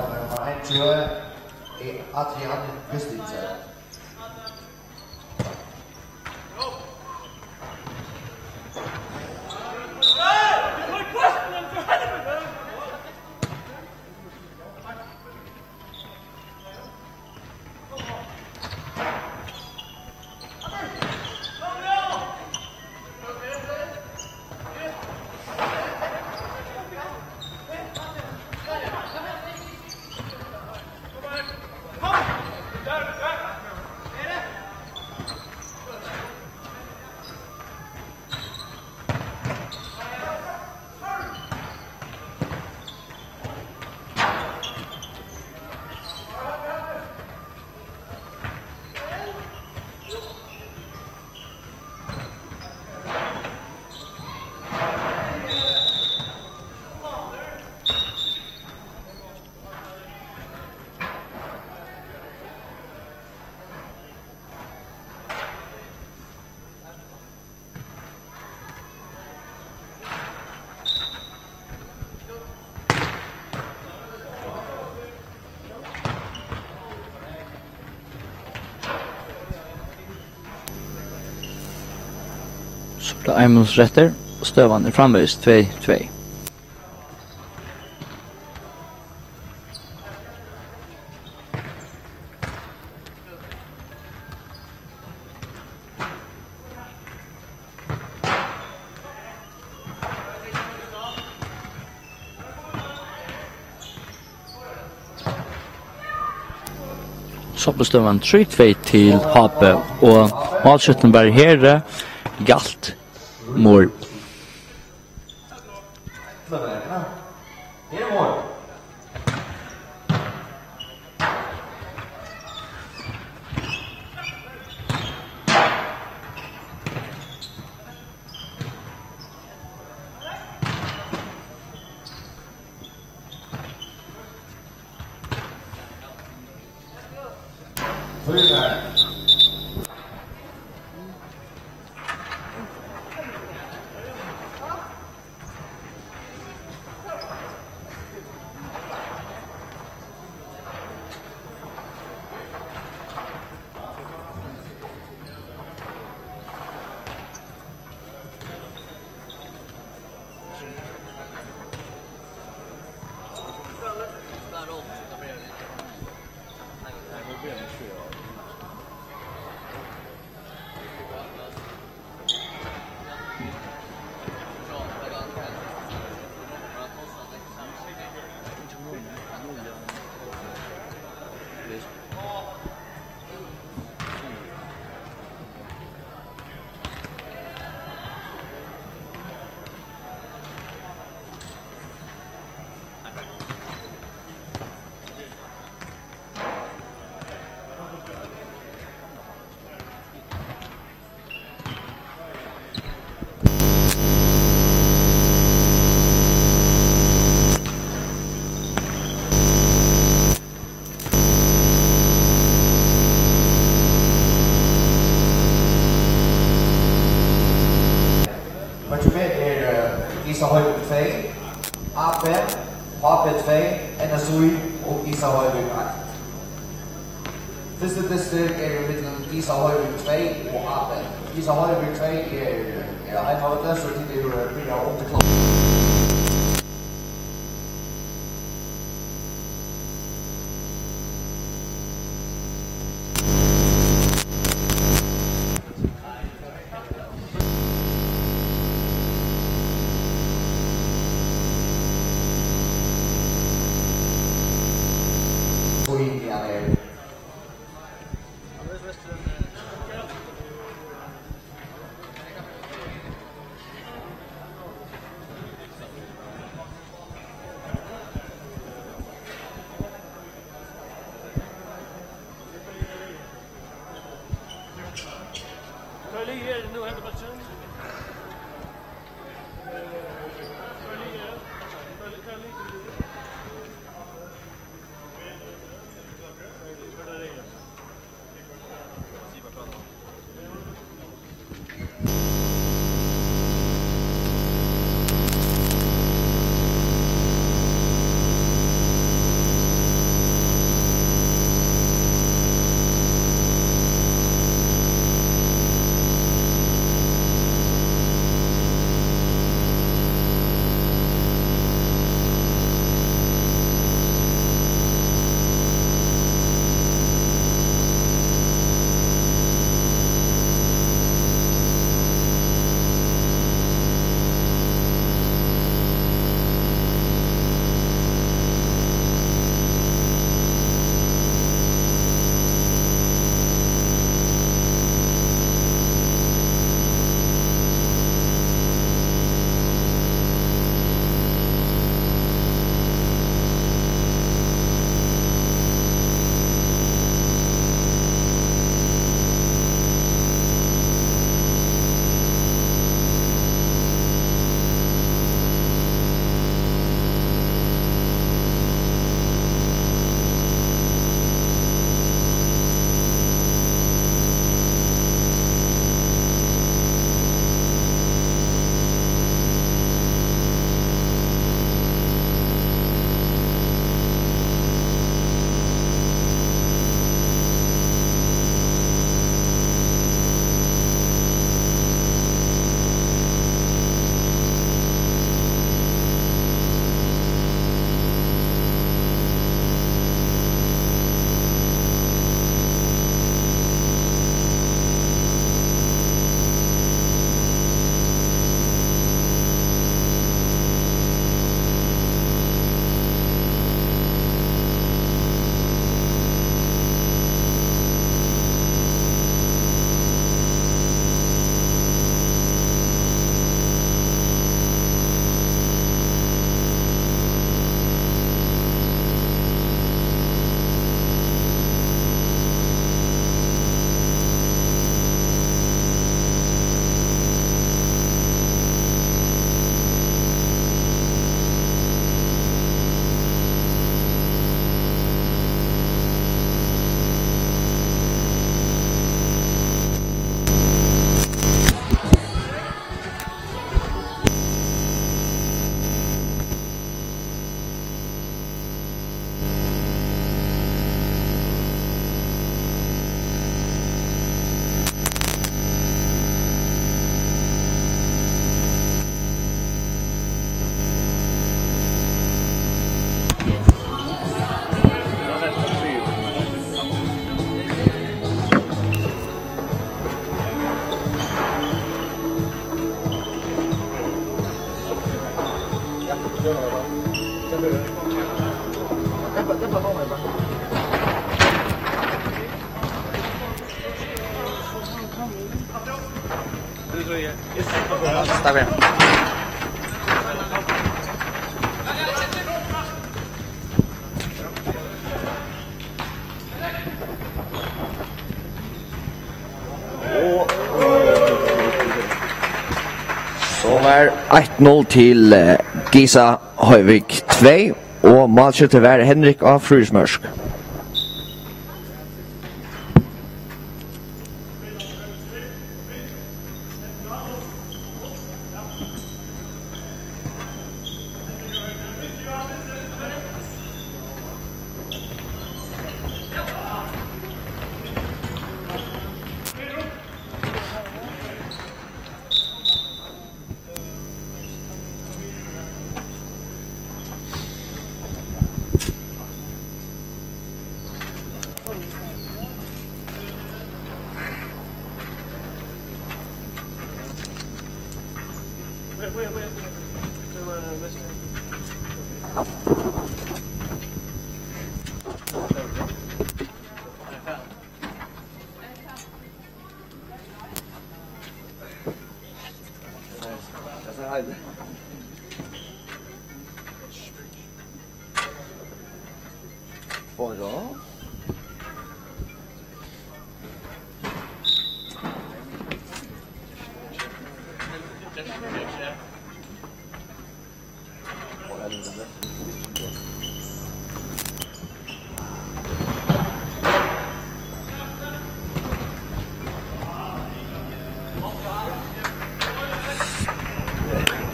So er tað ein minuttur eftir, og støðan er framvegis tvey tvey. So bleiv støðan trý tvey til H B, og málskjúttin var Hera Gjalt Mor. Trý og Gisa Hoyvík eitt. Fyrsti dystur er millum Gisa Hoyvík tvey og A B. Gisa Hoyvík tvey er, er á heimavølli, so tit eru byrjað undir klokkan. Takk fyri. So var eitt null til, eh, Gisa Hoyvík tvey, og málskjúttin var Henrik á fríspark.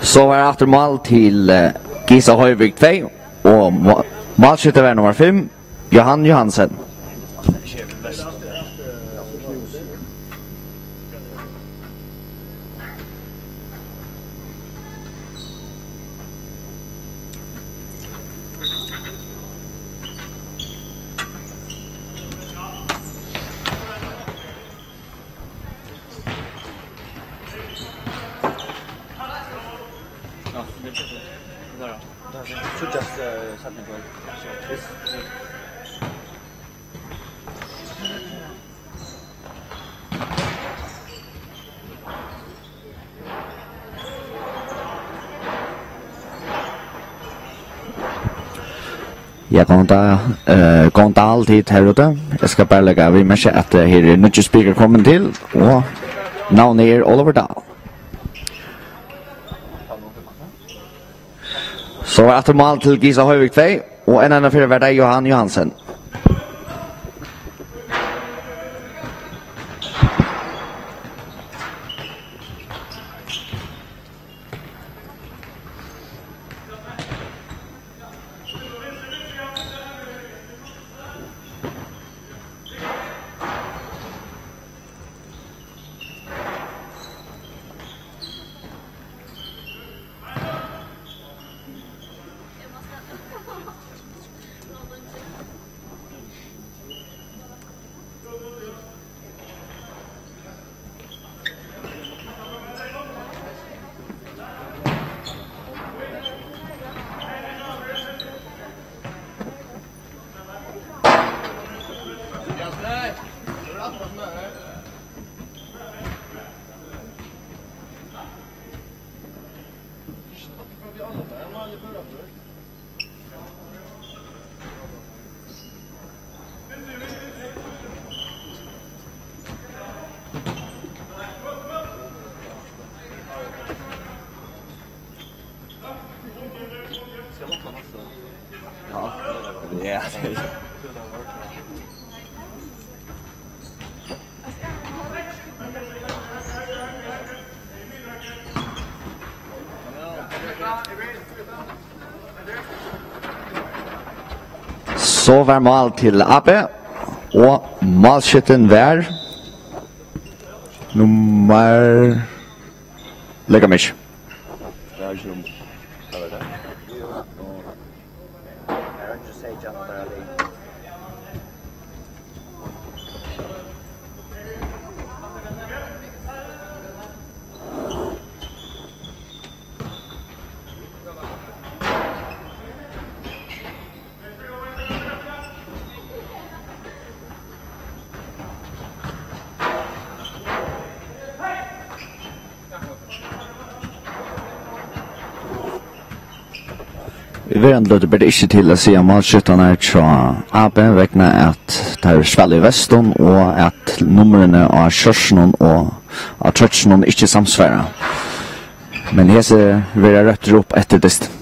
So var aftur mál til, eh, Gisa Hoyvík tvey og má-, málskjúttin var nummar fimm, Johan Johansen. Síggjast, eh, seinni í kvøld. Yes. Ja, góðan dag, eh, góðan dag til tit her úti. Eg skal bara leggja viðmerkja, at, eh, her er nýggjur spikari komin til, og navnið er Oliver Dahl. So var aftur mál til Gisa Hoyvík tvey, og enn einaferð var tað Johan Johansen. Ja. Ja. So var mál til A B, og málskjúttin var nummar, legg meg ikki. Í verandi løtu ber tað ikki til at siga málskjúttararnar hjá A B, vegna at teir spæla í vestum og at nummerini á shortsunum og á troyggjunum ikki samsvara. Men hesi verða róptir upp eftir dystin.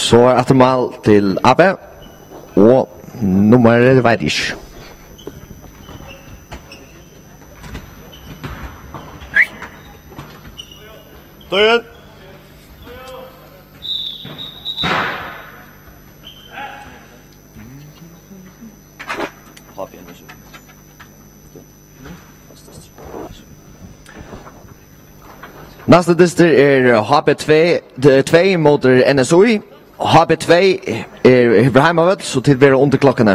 So er aftur mál til A B, og nummarið veit eg ikki. Døren. H B N S U. Næsti dystur er H B tvey, tvey móti N S Í. H B tvey er, hevur heimavøll, so tit verða undir klokkuni.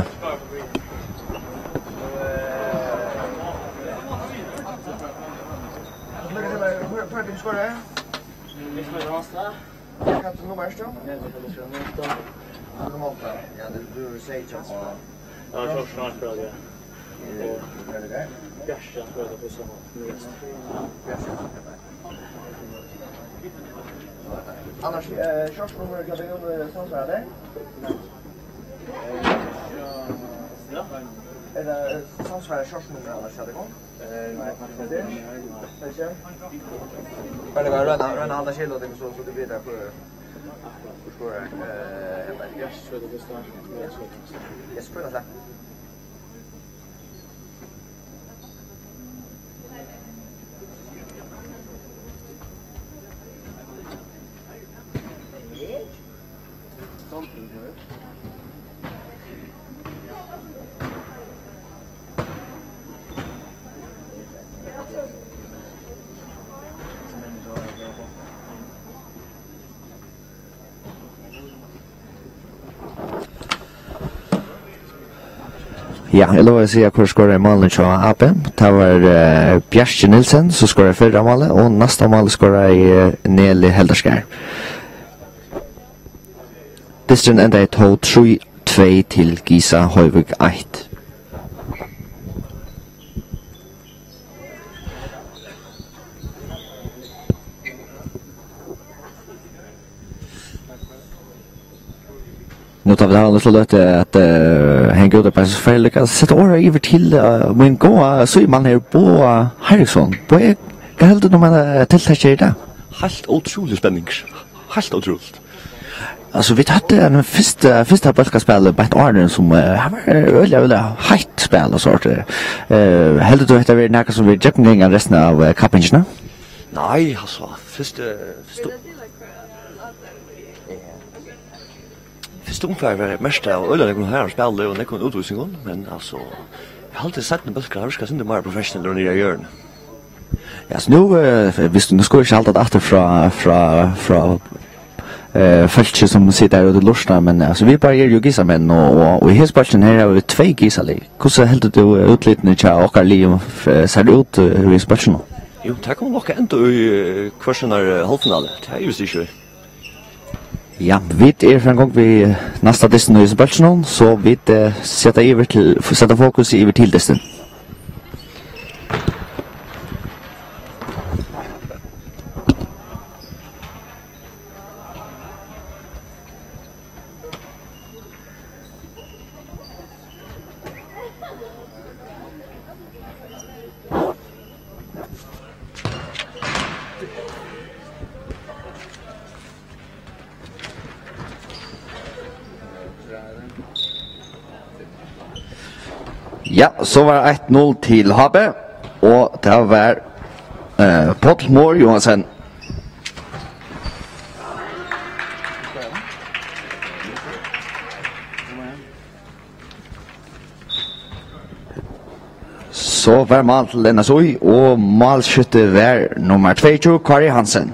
Hvat er nummer, ert tú? Nummer átta. Ja, du, du sigur ikki at... Ja, tjúgu snart frá, ja. Og Bjarki, hann spælir fyri sama. Annars, eh, shortsnummer, hvat er nummer, eh, samsvarar tað? Ja. Er tað, eh, samsvarar shortsnummer, annars, hvat er tað? Eh, nei, takk fyri tað. Takk. Bara royn at, royn at halda skil á tykkum, so, so tit vita hvør, hvør skorar. Eh, eg veit ikki. Yes, hvør er tað? Ja, eg lovaði at siga, hvør skoraði málið hjá A B. Tað var, eh, Bjarki Nielsen, sum skoraði fyrra málið, og næsta málið skoraði, eh, Neli Heldarskar. Dysturin endaði tó trý tvey til Gisa Hoyvík eitt. Nú tá vit hava eina lítla løtu at, eh, hanga út, er bara so farligt at seta orð yvir til, eh, mín góða síðumann her, Boga Heinrichsen. Bogi, hvat heldur tú um, eh, tiltakið her í dag? Heilt ótrúligur spenningur. Heilt ótrúligt. Altso, vit høvdu ein fyrsta, fyrsta bólkaspæl beint áðrenn sum, eh, har var, eh, øgiliga, øgiliga heitt spæl og sovorðið. Eh, heldur tú hetta verður nakað sum verður gjøgnumgangandi restina av, eh, kappingini? Nei, altso, fyrst, eh, fyrst, fyrsta umfar var merkt av øgiliga nógvum harðum spæli og nógvum útvísingum, men altso, eg haldi, seinni bólkar hava virkað eitt sindur meira professionellir og niðri á jørðini. Ja, so nú, eh, viss tú, nú skal eg ikki halda tað aftur frá, frá, frá, eh, fólki sum sita har úti og lurta, men, eh, altso, vit báðir eru jú Gisamenn, og, og, og í hesum bólkinum her hava vit tvey Gisalið. Hvussu heldur tú, eh, útlitini hjá okkara liðum, eh, sær út, eh, í hesum bólkinum? Jú, tað koma nokk at enda í, eh, hvør sínar, eh, hálvfinalu. Tað er jú ikki. Ja, vit eru farin í gongd við næsta dystin í hesum bólkinum, so vit, eh, seta yvir til, seta fokus yvir til dystin. Ja, so var eitt null til H B, og tað var, eh, Páll Mohr Johansen. So var mál til N S Í, og málskjútti var nummar tveyogtjúgu, Kári Hansen.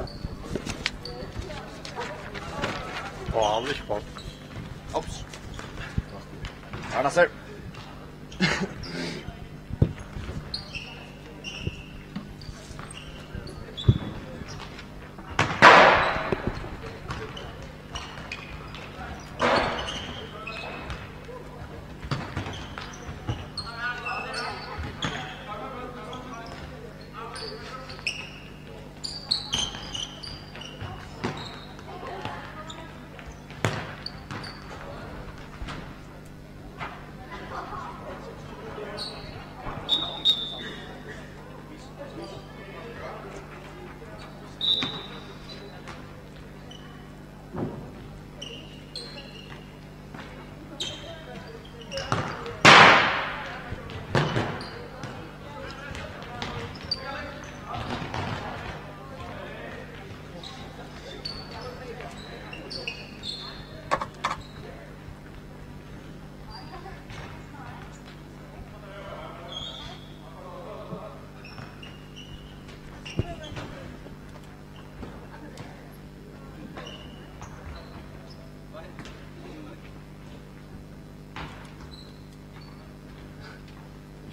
Og hann er ikki Páll. Ops. Arna sær.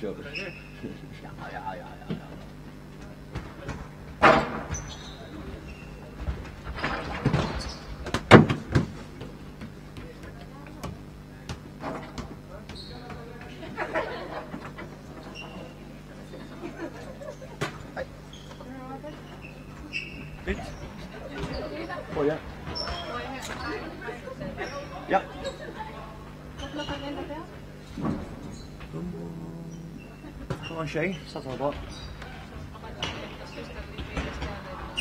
Ja, ja, ja, ja, ja. Fint. Ó, ja. Ja. Klokkan sjey, satsar eg uppá.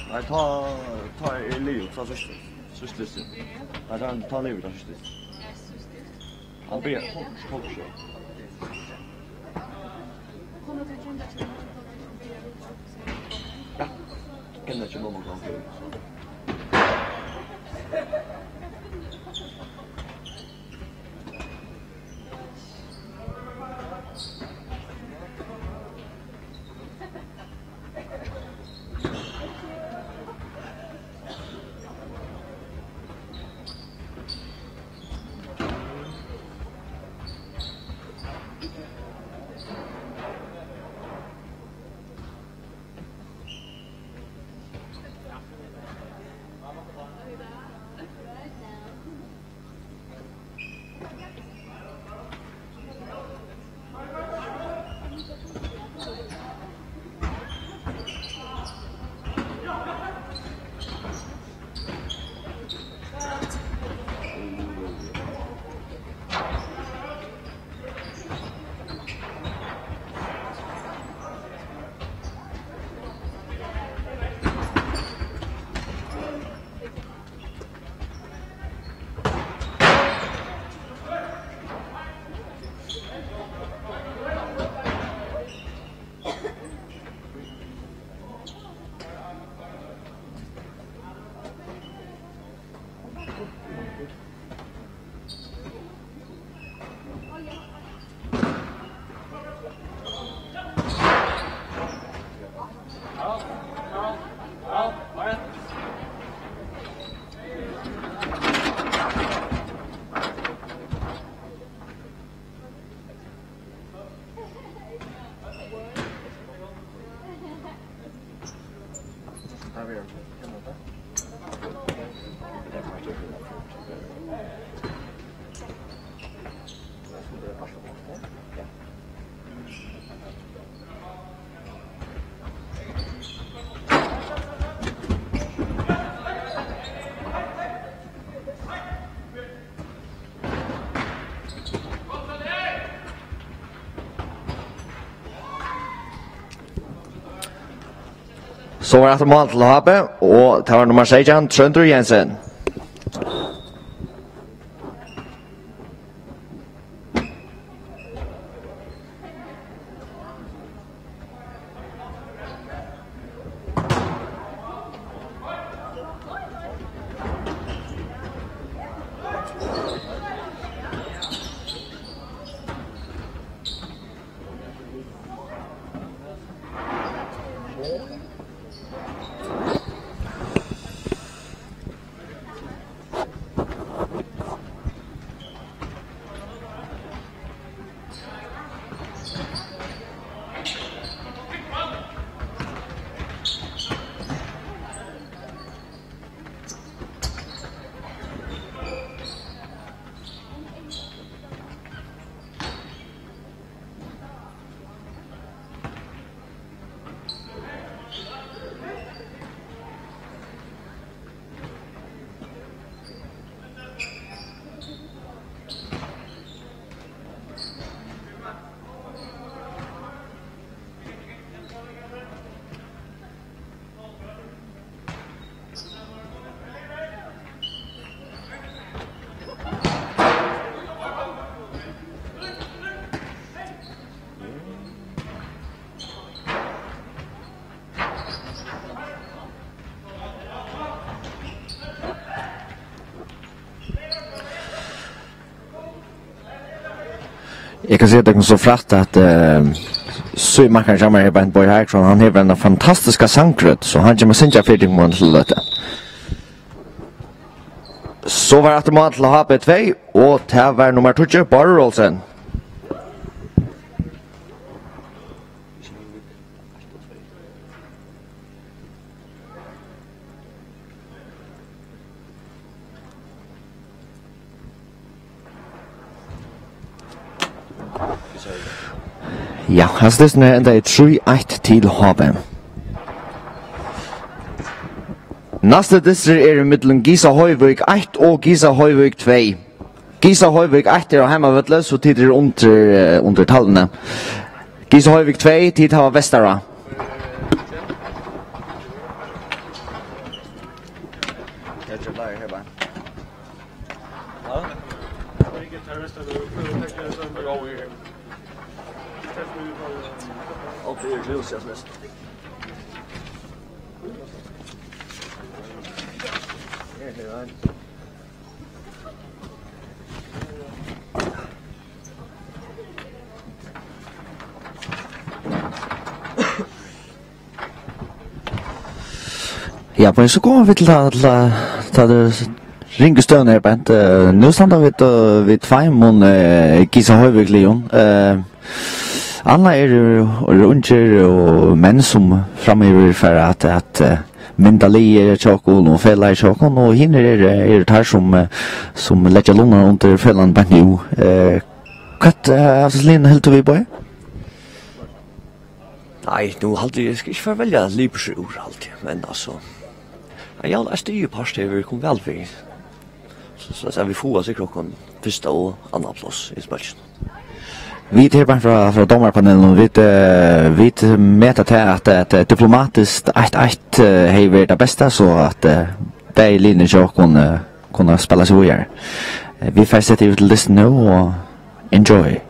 Nei, tá, tá er liðugt, tá er síðst, síðst listi. Nei, tá, tá er liðugt, tá er síðst listi. Hann byrjar, tólv, tólv sjey. Ja, kenna ikki mamma, hvat hann sigur. So var aftur mál til H B, og tað var nummar seytjan, Tróndur Jensen. Eg kann siga tykkum so frægt, at, eh, síðumakkarin hjá mær her, Bent Bogi Hauksson, hann hevur eina fantastiska sangrødd, so hann kemur at syngja fyri tykkum um eina lítla løtu. So var aftur mál til H B tvey, og tað var nummar tíggju, Bárður Olsen. Ja, hastin dystur her endaði trý eitt til H B. Næsti dystur er millum Gisa Hoyvík eitt og Gisa Hoyvík tvey. Gisa Hoyvík eitt er á heimavølli, so tit eru undir, eh, undir talvuni. Gisa Hoyvík tvey, tit hava Vesturá. Ja, men so koma vit til ta, til ta, ta, ta ringu støðuna her, Bent. Eh, nú standa vit, eh, við tveimum, eh, Gisa Hoyvík-liðum. Eh, annað eru, eru ungir og menn sum framyvir fara at, at, eh, mynda liðið hjá okkum og felagið hjá okkum, og hinir eru, eru teir sum, eh, sum leggja lundan undir felagnum beint nú. Eh, hvat, eh, av liðunum heldur tú við, Bogi? Nei, nú haldi eg, eg skal ikki fara at velja lipur seg úr, haldi eg, men altso, ein jævla stigipart hevur komið væl við. So, so, so vit fáa sikkurt okkum fyrsta og annað pláss í spælkinum. Vit her bara frá, frá dómarapanelinum, vit, eh, vit meta til at, at, eh, diplomatiskt eitt eitt, eh, hevði verið tað besta, so at, eh, bæði liðini hjá okkum, eh, kunnu spæla seg víðari. Eh, vit fara at seta yvir til dystin nú og enjoy.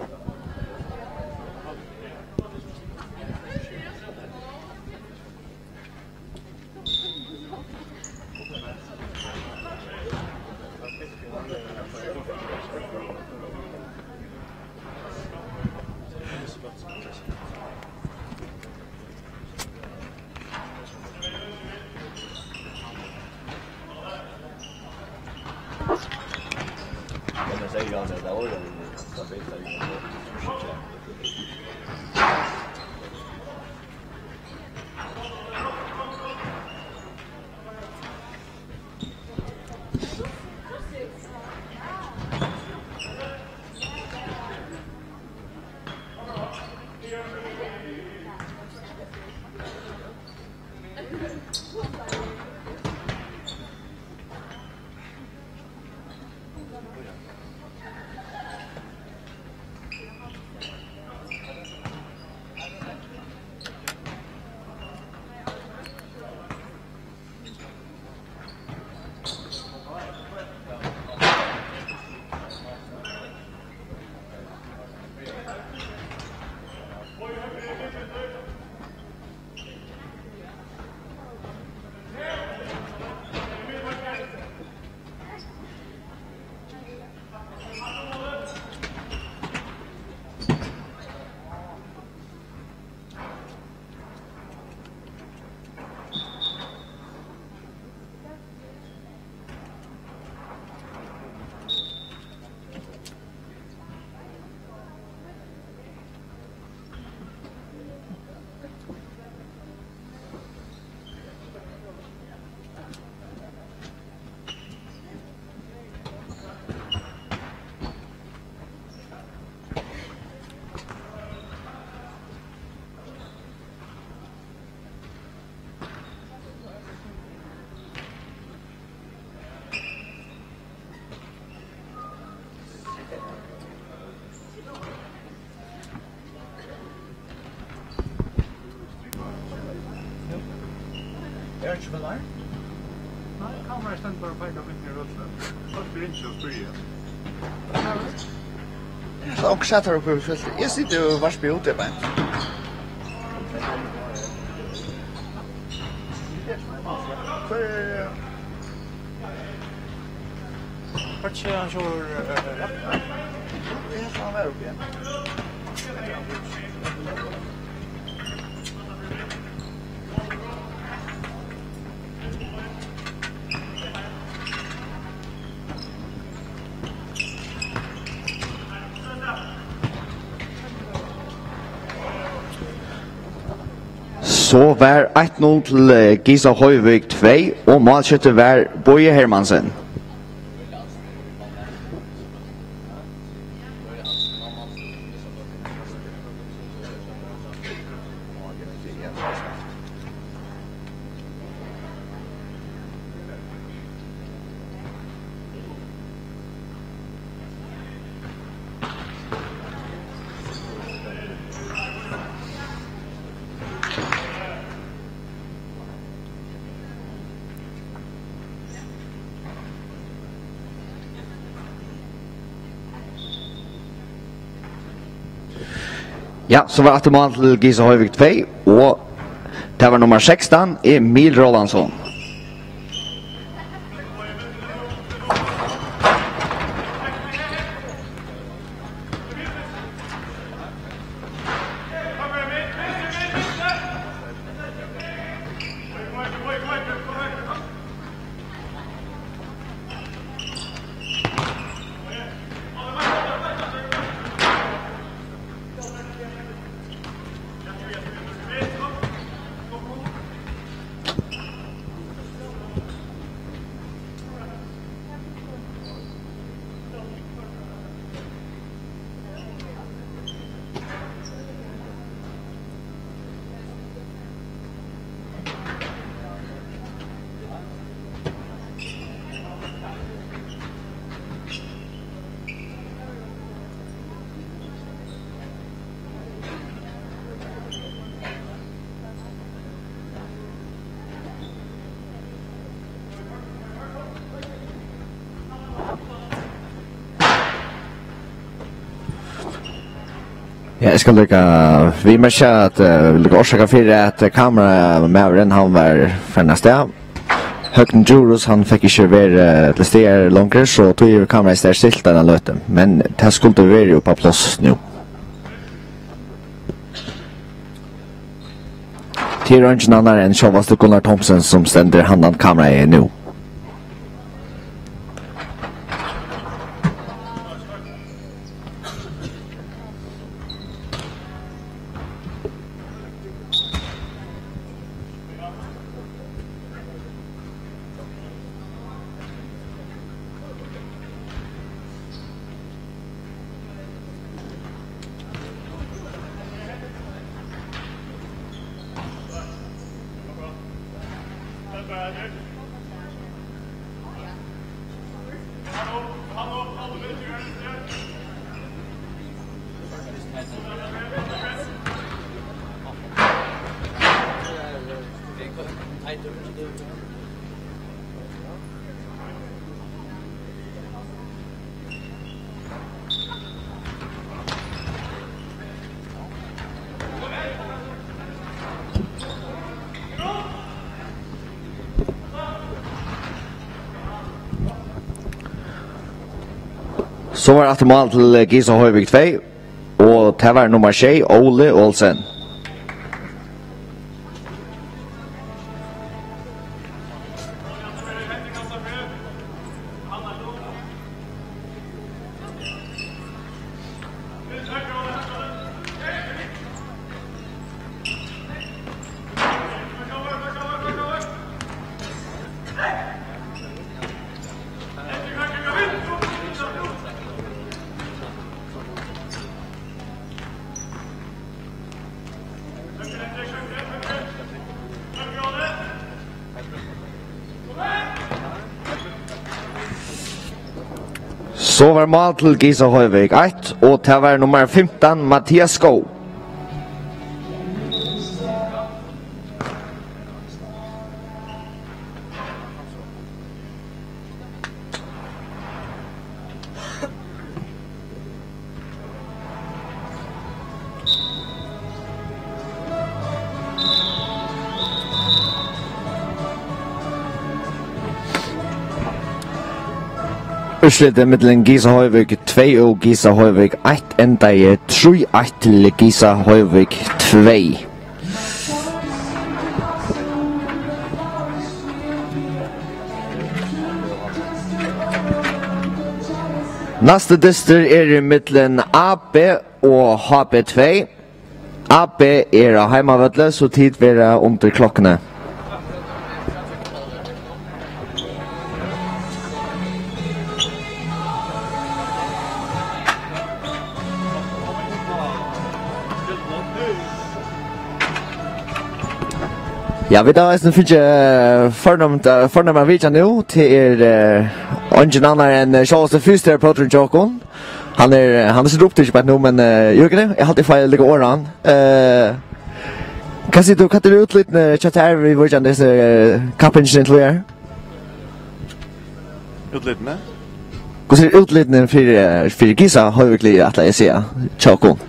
Er ikki vel her? Nei, kameraet stendur bara og peikar mitt niður í høllina. Fólk ringja og spyrja. So onkur sat her uppi í felti. Eg siti og varpi út, eg bara. Hvør er Hvørt er hann sjálvur, eh, eh, ja. Eg helt hann var uppi. So var eitt null til, eh, Gisa Hoyvík tvey, og málskjúttin var Bogi Hermansen. Ja, so var aftur mál til Gisa Hoyvík tvey, og tað var nummar sekstan, Emil Rolandsson. Ja, eg skal líka viðmerkja, at, eh, líka orsaka fyri, at kameramaðurin, hann var farin av stað. Høgni Djurhuus, hann fekk ikki verið til staðar longur, so tí hevur kameraið staðið stilt eina løtu. Men tað skuldi verið upp á pláss nú. Tað er eingin annar enn sjálvasti Gunnar Thomsen, sum stendur handan kameraið nú. So var aftur mál til Gisa Hoyvík tvey, og tað var nummar sjey, Óli Olsen. So var mál til Gisa Hoyvík eitt, og tað var nummar fimtan, Mathias Skov. Úrslitið millum Gisa Hoyvík tvey og Gisa Hoyvík eitt endaði trý eitt til Gisa Hoyvík tvey. Næsti dystur er ímillum A B og H B tvey. A B er á heimavølli, so tit verða undir klokkuni. Ja, vit hava eisini fingið, eh, fornemt, eh, fornema vitjan nú. Tað er, eh, eingin annar enn, eh, sjálvasti fysioterapeuturin hjá okkum. Hann er, eh, hann er ikki upptikin beint nú, men, eh, Jørgen, eg haldi eg fái líka orð á hann. Eh, hvat sigur tú, hvat er útlitini hjá tær viðvíkjandi hesi, eh, kappingini til víðari? Útlitini? Hvussu er útlitini fyri, eh, fyri Gisa Hoyvík, ætli eg at siga, hjá okkum?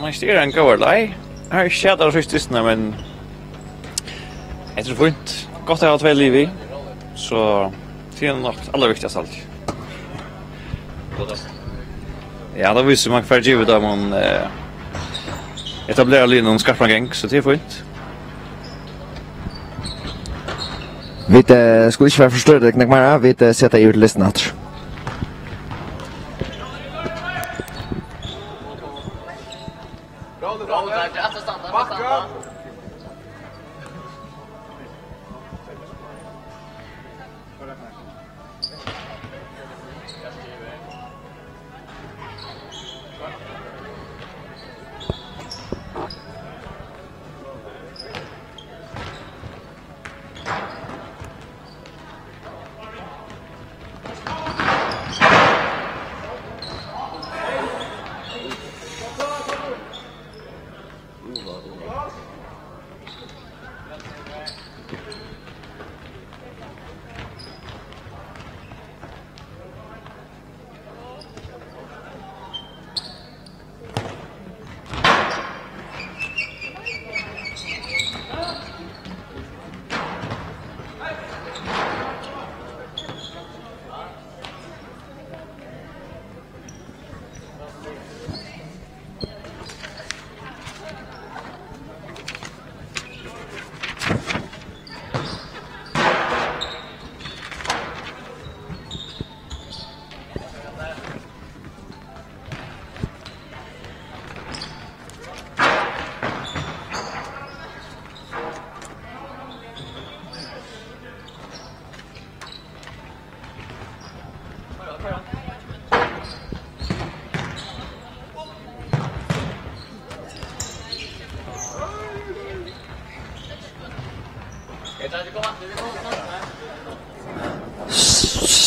Hetta er ein góður leið. Eg havi ikki sæð tað síðst, men hetta er fínt. Gott at hava tvey lið við. So tað er nokk allarviktigast alt. Ja, tað vísir, man fær givið teimum, eh, etablerað liðunum skarpan gang, so tað er fínt. Vit, eh, skulu ikki vera forstyrrað, Knøkk Mara. Vit, eh, seta yvir til listuna aftur.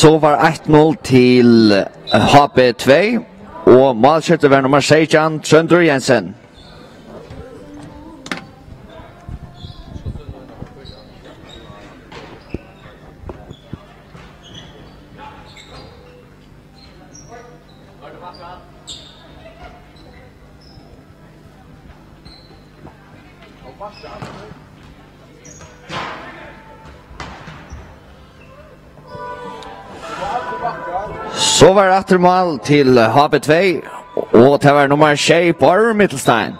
So var eitt null til H B tvey, og málskjúttin var nummar seytjan, Tróndur Jensen. So var aftur mál til H B tvey, og tað var nummar sjey, Bárður Mikkelstein.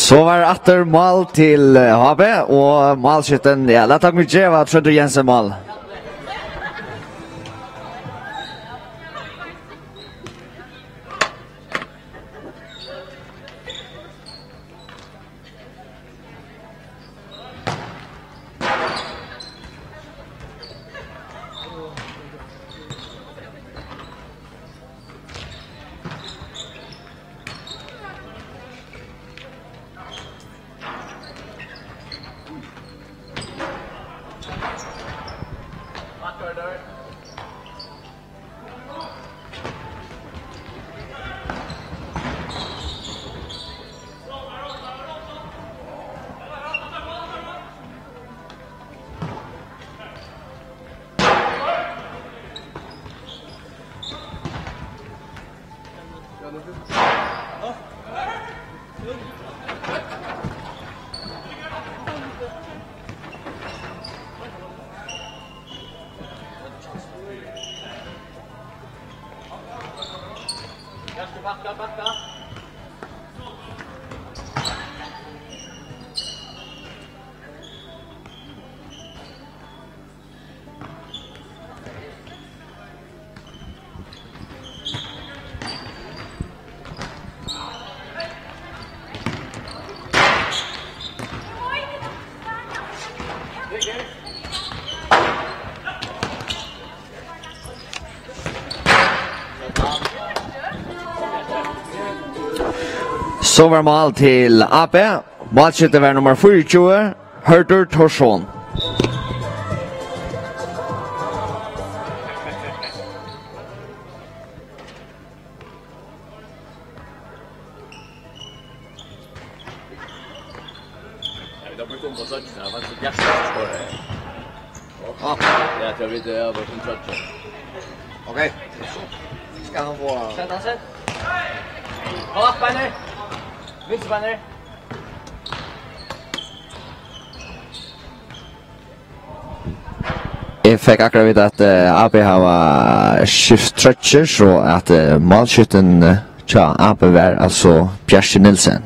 So var aftur mál til, eh, H B, og málskjúttin, ja, lat okkum geva Tróndur Jensen mál. So var mál til A B. Málskyttur var nummar fýraogtjúgu, Hørður Thorsson. Ja, vit hava brúkt um á troyggjuni, hann var so bjartur at skora. Á, ja, tað veit eg, eg havi brúkt um troyggju. Ok. Skal hann fáa... Send hann, send. Á, beinir. Vinstri beinir. Eg fekk akkurát vita, at, eh, A B hava skift troyggjur, so at, eh, málskyttin, eh, hjá A B var altso Bjarki Nielsen.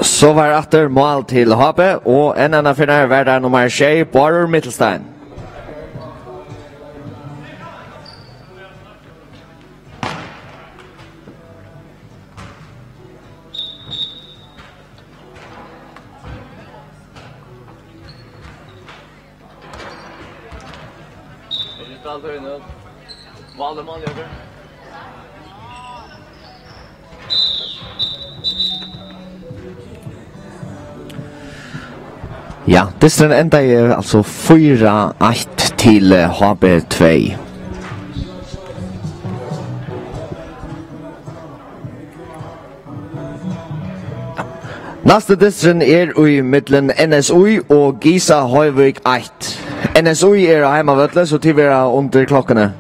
So var aftur mál til H B, og enn einaferð var tað nummar sjey, Bárður Mittelstein. Ja, dysturin endaði altso fýra eitt til, eh, H B tvey. Næsti dysturin er í millum N S Í og Gisa Hoyvík eitt. N S Í er á heimavølli, so tit verða undir klokkuni.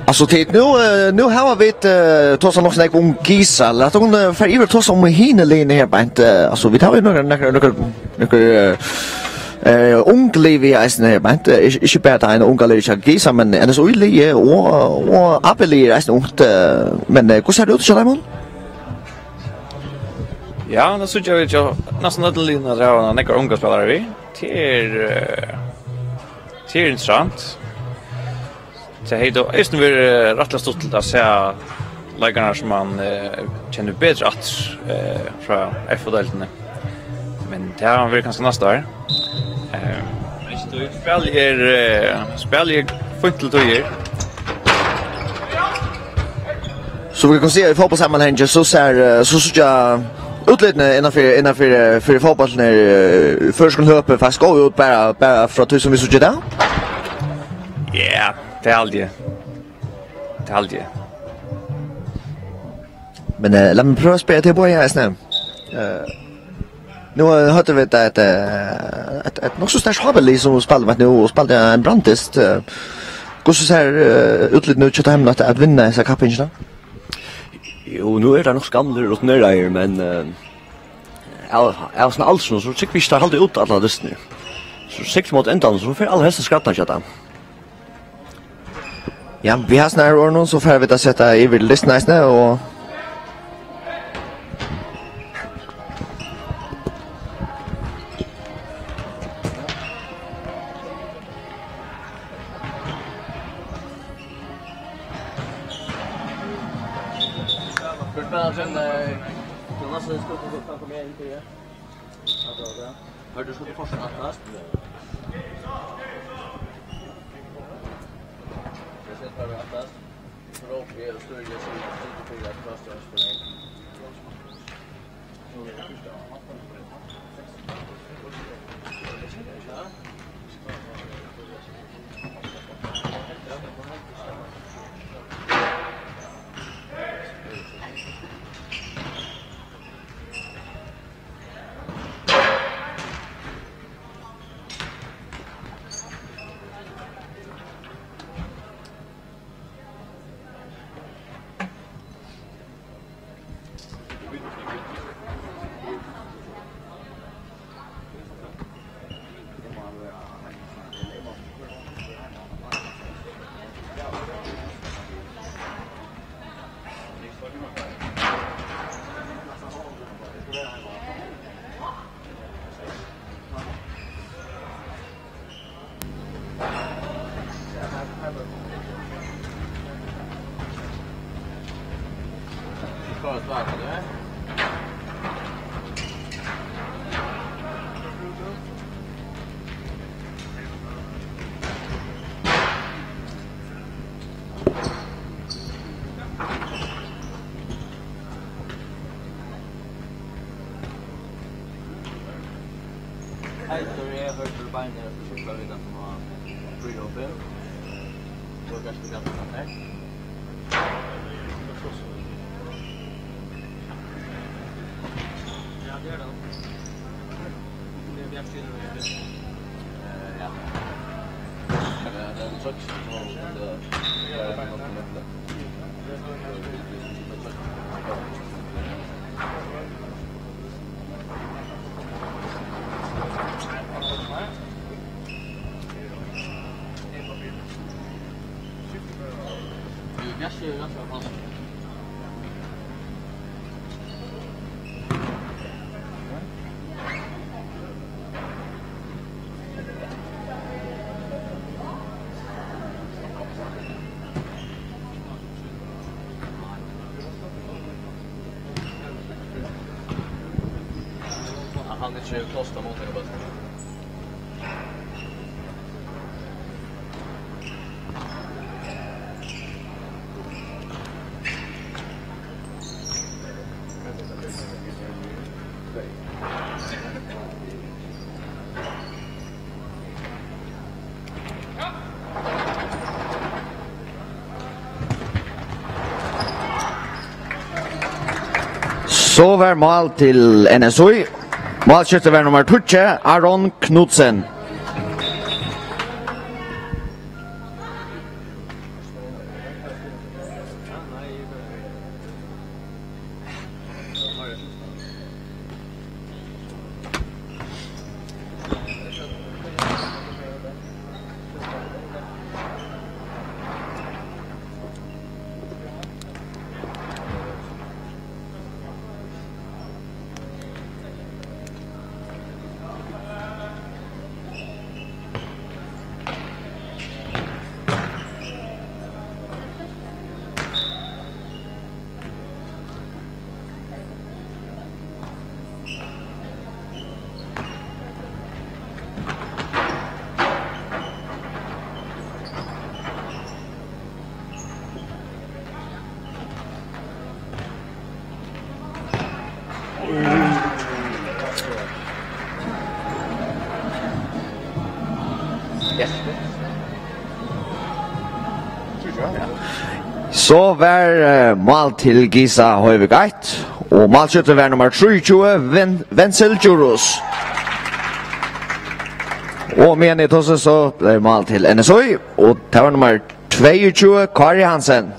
Altso, tit, nú, eh, nú hava vit, eh, tosað nokk so nógv um Gisa. Lat okkum, eh, fara yvir og tosa um hini liðini her beint. Eh, altso, vit hava jo nøkur, nøkur, nøkur, nøkur, eh, eh, ung lið við eisini her beint. Eh, ikki, ikki bara tað eina unga liðið hjá Gisa, men N S Í-liðið og, og A B-liðið er eisini ungt. Eh, men, eh, hvussu sær tað út hjá teimum? Ja, nú síggja vit jo næstan øll liðini at hava nakrar ungar spælarar við. Tað er, eh, tað er interessant. Tað hevði tó eisini verið, eh, rættiliga stuttligt at sæð leikararnar, sum man, eh, kennir betur aftur, eh, frá F O-deildini. Men tað hava vit kanska næsta ár. Eh, men ikki tí. Spælið er, eh, spælið er fínt til tíðir. So vit kunnu siga, í fótbóltssamanhangi, so sær, eh, so síggja útlitini innanfyri, innanfyri, eh, fyri fótbóltin her, eh, í føroyskum løpi faktiskt góð út, bara, bara frá tí sum vit síggja í dag. Ja, tað haldi eg. Tað haldi eg. Men, eh, lat meg prøva at spyrja teg báðar eisini. Eh, nú, eh, høvdu vit eitt, eh, eitt, eitt nokk so sterkt H B-lið sum spældi við nú, og spældi ein branddyst, eh, hvussu sær, eh, útlitið nú hjá teimum at, at vinna hesa kappingina? Jú, nú eru teir nokk so gamlir og rutineraðir, men, eh, av, av sovorðnum aldri, so trúgvi eg ikki, teir halda út allar dystirnar. So sikkurt móti endanum, so fer allarhelst at skrædda hjá teimum. Ja, við hasum her orðum, so fara vit at seta yvir til dystin eisini, og Hvør spælir til, eh, Jonas, skal du komme inn til det? Akkurat, ja. Hørdu, skal du fortsette aftast? Eg seti bara aftast. Rópi og stýri, eg sigi, stýri fyri at kasta oss fyri. Hei, sorry, eg hoyrdi til beinini, eg skal skifta við tað sum var fýra og fimm. So kanska tað er her. Ja, det er det. Det er vi aktive med. Eh, ja. Det er, det er en truck, så det er, det er Hann er ikki klárt at móttaka bóltin. So var mál til N S Í. Málskjúttin var nummar tíggju, Aron Knudsen. So var, eh, mál til Gisa Hoyvík eitt, og málskjúttin var nummar trýogtjúgu, Ven-, Wenzel Djurhuus. Og meðan eg tosi, so bleiv mál til N S Í, og tað var nummar tveyogtjúgu, Kári Hansen.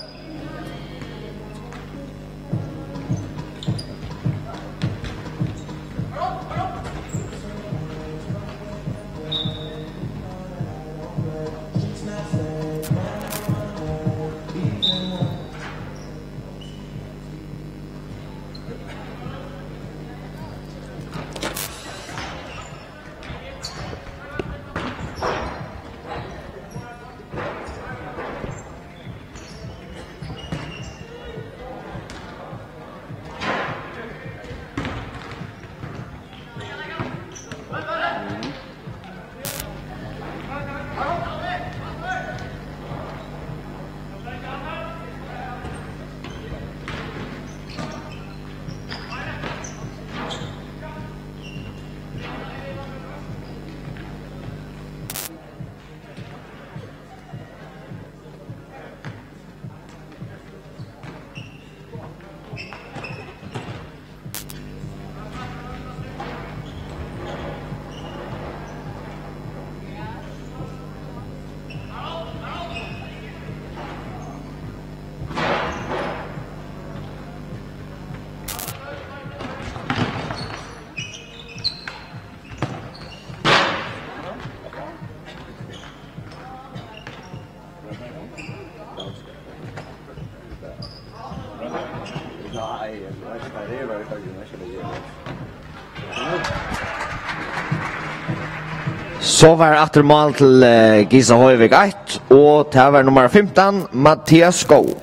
So var aftur mál til, eh, Gisa Hoyvík eitt, og tað var nummar fimtan, Mathias Skov.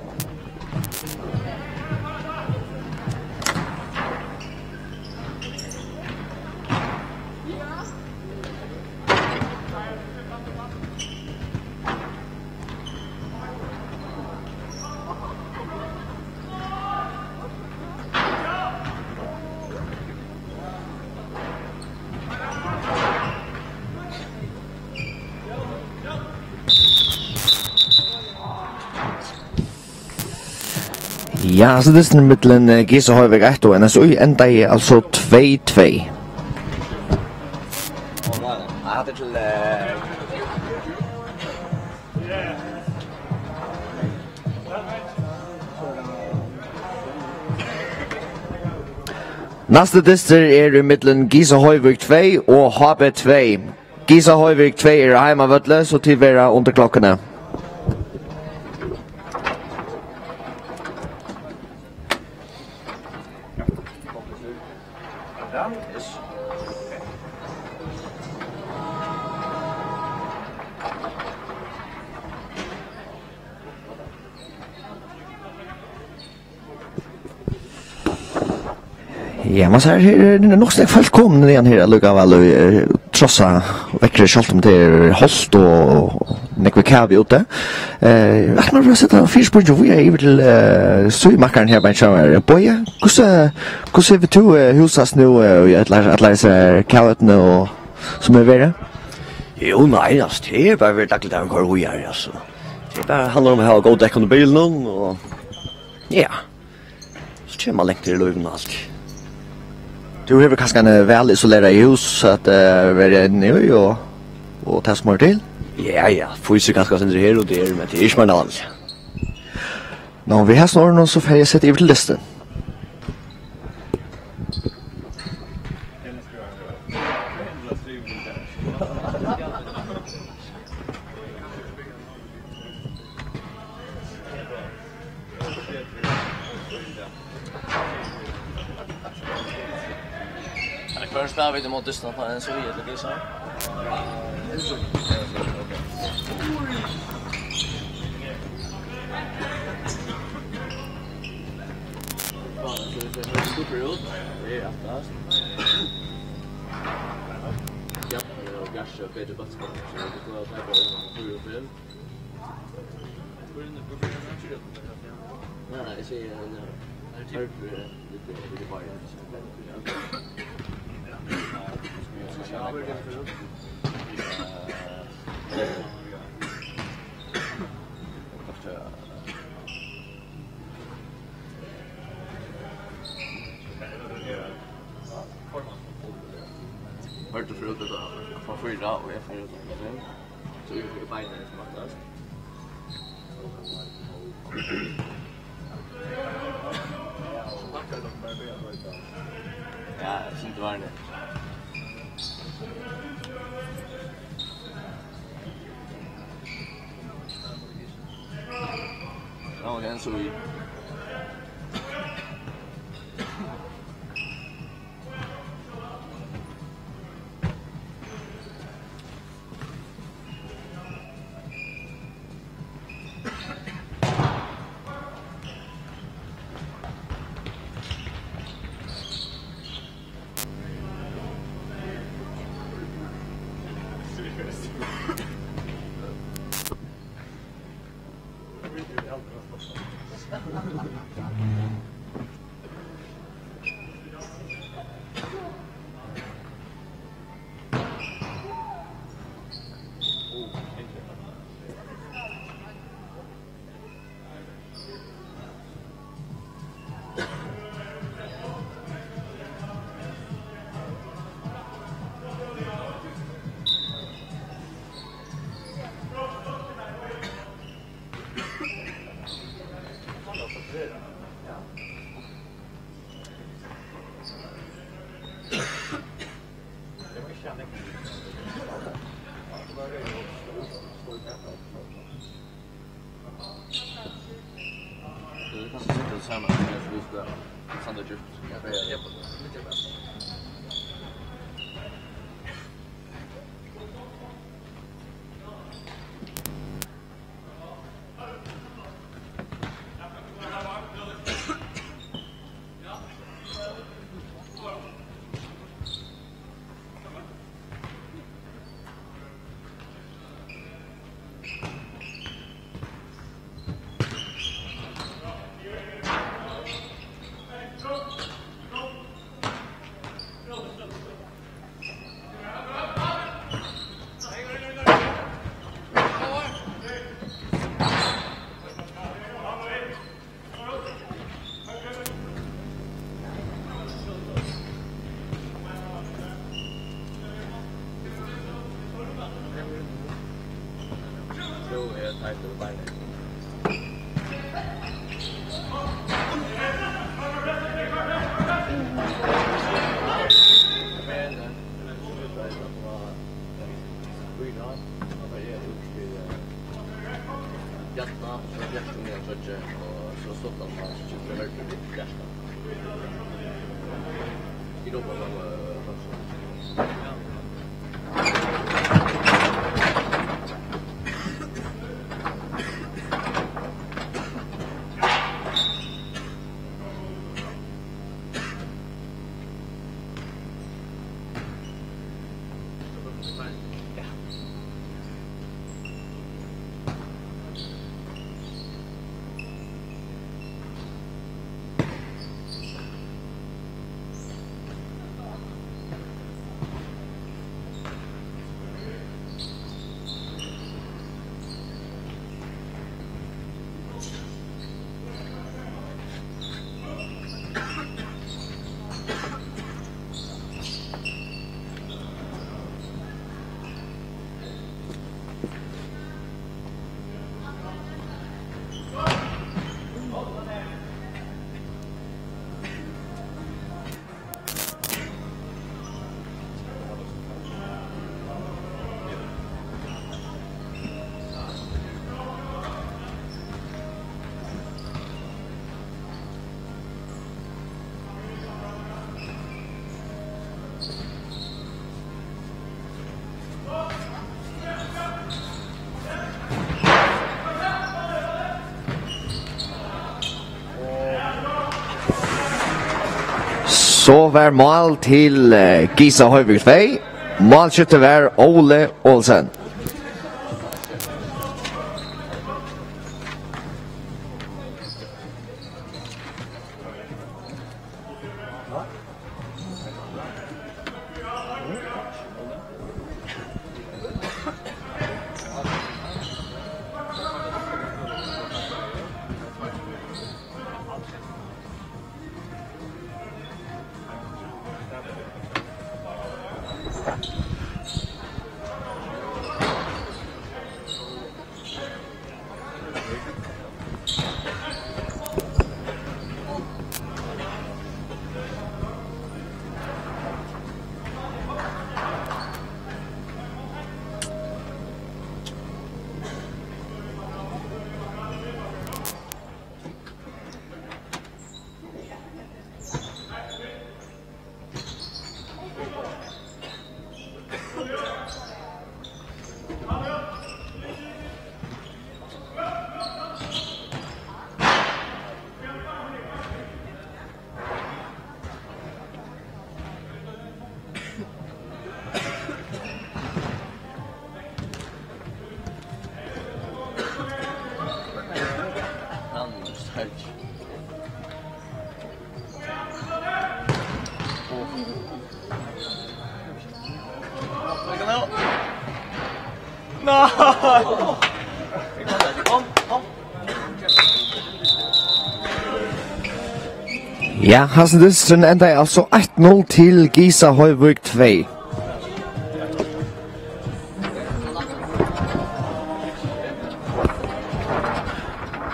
Ja, so dystin millum, eh, Gisa Hoyvík eitt og N S Í endaði altso tvey tvey. Næsti dystur er ímillum Gisa Hoyvík tvey og H B tvey. Gisa Hoyvík tvey er á heimavølli, so tit verða undir klokkuni. Ja, man sær her, eh, nokk so nógv fólk komin niðan her allíkavæl, eh, tross av veðrið, sjálvt um tað er hált og, og nógv kavi úti. Eh, eg ætli mær at seta fyrispurningin víðari yvir til, eh, síðumakkaran her, Benjamin. Bogi, hvussu, hvussu hevur tú, eh, húsast nú, eh, í allar, allar hesar kaviótini og sum hevur verið? Jú, nei, altso, tað er bara verið dagligt at koyra víðari, altso. Tað er bara, handlar um at hava góð dekk undir bilinum og, ja. So kemur man langt í lívinum og alt. Tú hevur kanska eina væl isolerað hús at, eh, vera inni í og, og tað sum hoyrir til? Ja, ja, fýsir kanska eitt sindur her og har, men tað er ikki meir enn vanligt. Nú, við hesum orðum, so fari eg at seta yvir til dystin. Hvør spælir vit ímóti dystin, N S Í ella Gisa? Super út. Tað er aftast. Ja, og Bjarki er betri bóltskapari, so vit klára at taka fýra og fimm. Nei, nei, eg sigi, eh, nei, nei, lítið, lítið bara. Hørdu frá út at fáa fýra og eg fari út at fáa fimm. So eg fái beinini sum aftast. Ja, eg synti var tað. Nú er tað N S Í. Tað er kanska sett saman, sum vit spæla. Sandra djúpt. Bjarna, so Bjarki, og so stoppar hann, so kemur Hørður við Bjarka. Í Rópa, eh, So var mál til, eh, Gisa Hoyvík tvey. Málskytti var Óli Olsen. Ja, hasin dysturin endaði altso eitt null til Gisa Hoyvík tvey.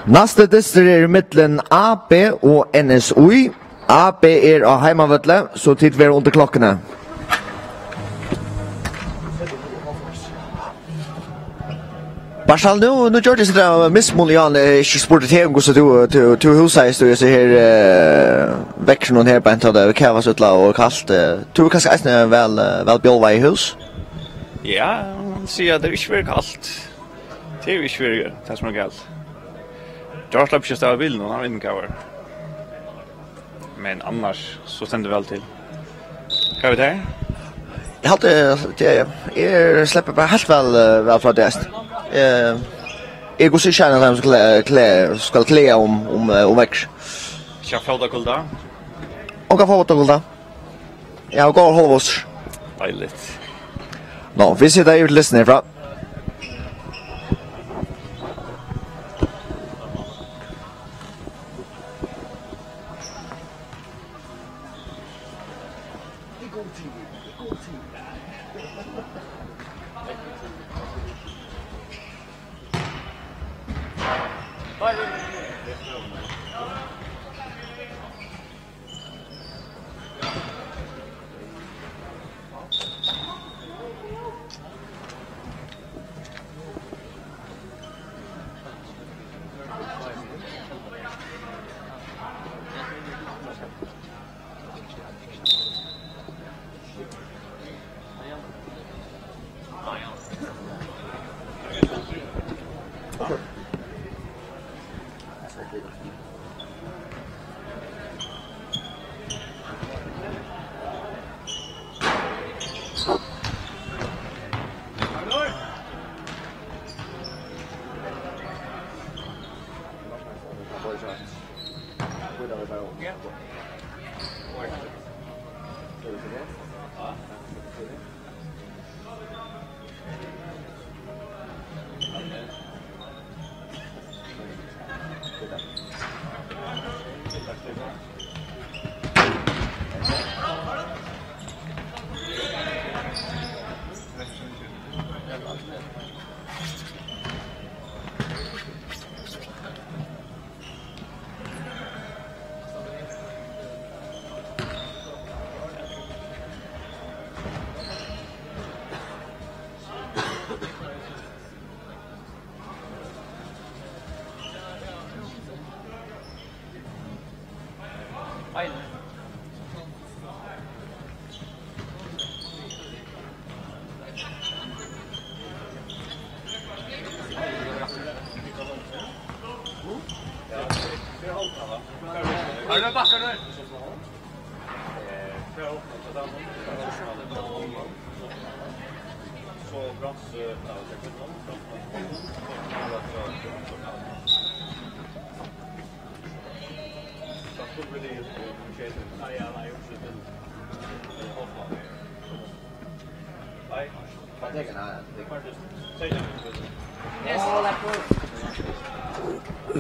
Næsti dystur er millum A B og N S Í. A B er á heimavølli, so tit verða undir klokkuni. Arsal, nú, nú gjørdist tað mismun, Jan, eg ikki spurdi teg um hvussu tú, tú, tú húsaðist í hesi her, eh, veðrinum her beint tá tað var kavasúlla og kalt, eh. Tú ert kanska eisini væl, eh, væl bjálvað í hús? Ja, man sigur at tað er ikki verið kalt. Tað er ikki verið tað sum er galt. George slapp ikki avstað við bilinum, hann var innkavaður. Men annars so stendur væl til. Hvat við tær? Eg haldi, tað er, eg sleppi bara heilt væl, eh, væl frá test. Eh, eg hvussu ikki eina, sum klæ-, klæ-, skal klæða um, um, eh, um veðrið. Ikki fótakulda? Onga fótakulda. Ja, og góðar hálvhosur. Deiligt. Nå, vit sita yvir til listini herfrá.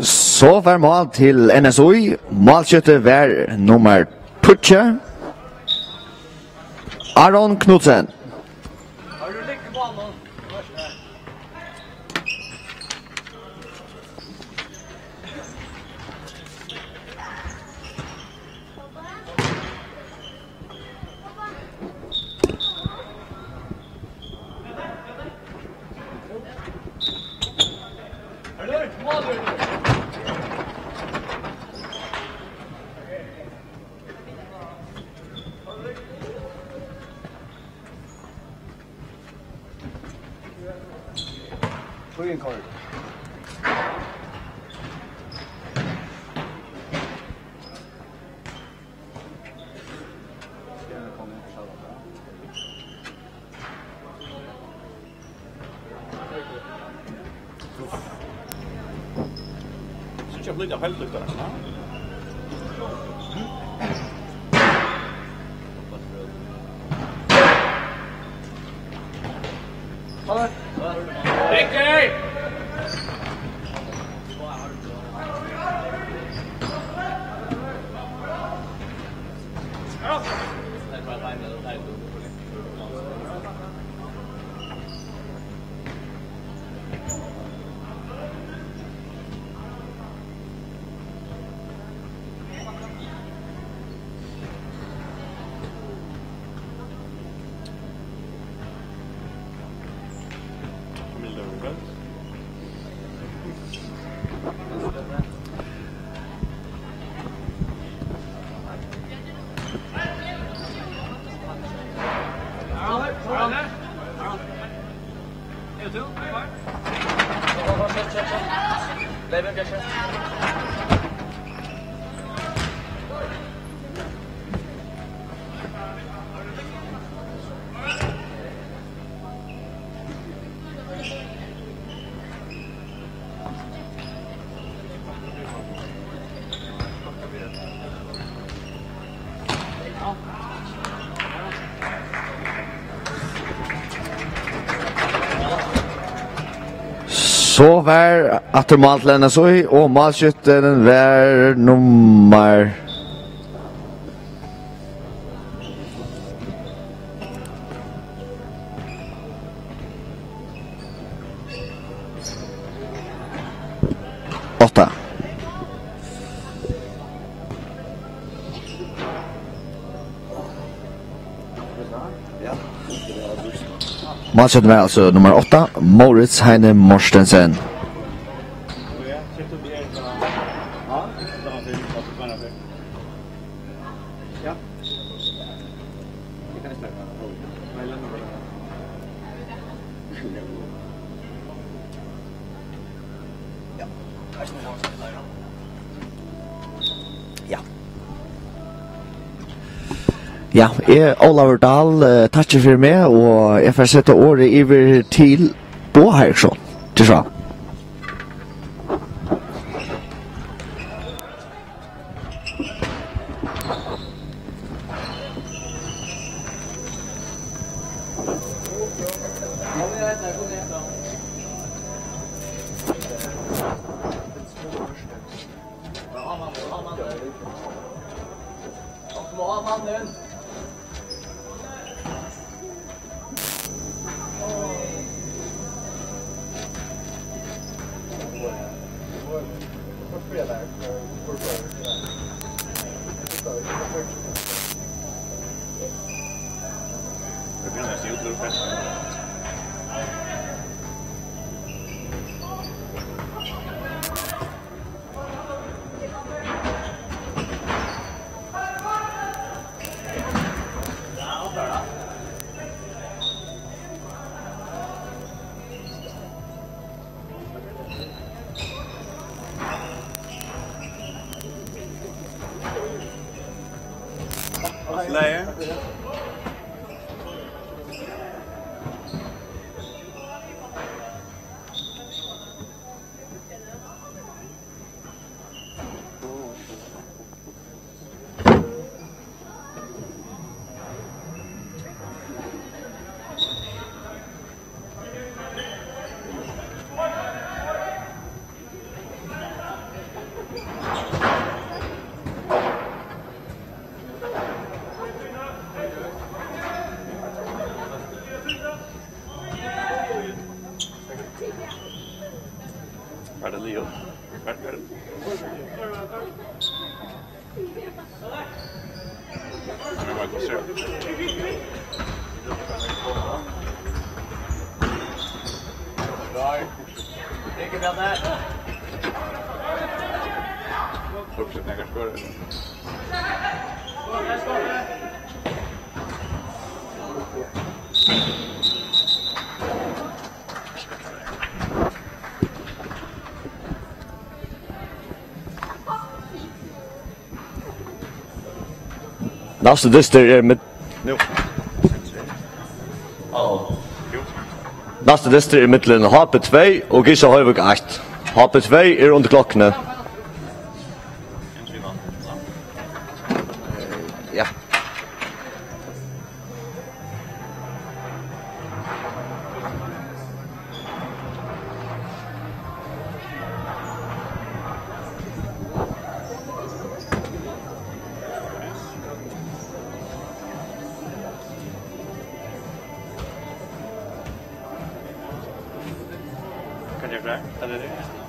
So var mál til N S Í. Málskjútti var nummar tíggju, Aron Knudsen. Tíðin koyrir. Síggja blítt av feltlyktunum, ja. So var aftur mál til N S Í, og málskjúttin var nummar átta. Málskjúttin var altso nummar átta, Moritz Heine Mortensen. Ja. Ja, eg, Ólavur Dahl, eh, takki fyri meg, og eg fari at seta orðið yvir til Boga Eiríksson. Til frá. Var tað liðugt? Var, var tað? Næsti dystur er mid-, nú. Næsti dystur er millum H B tvey og Gisa Hoyvík eitt. H B tvey er undir klokkuni. Ja. Hvat er tað? Hvat er tað?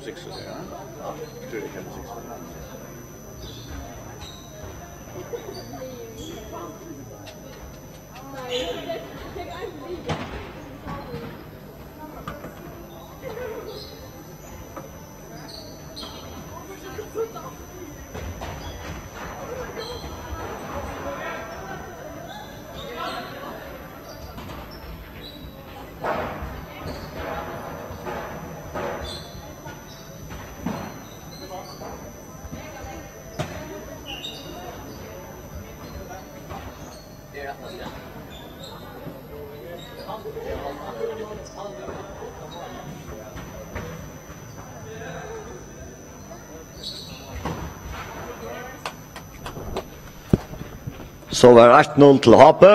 Six, ja. So var eitt null til H B.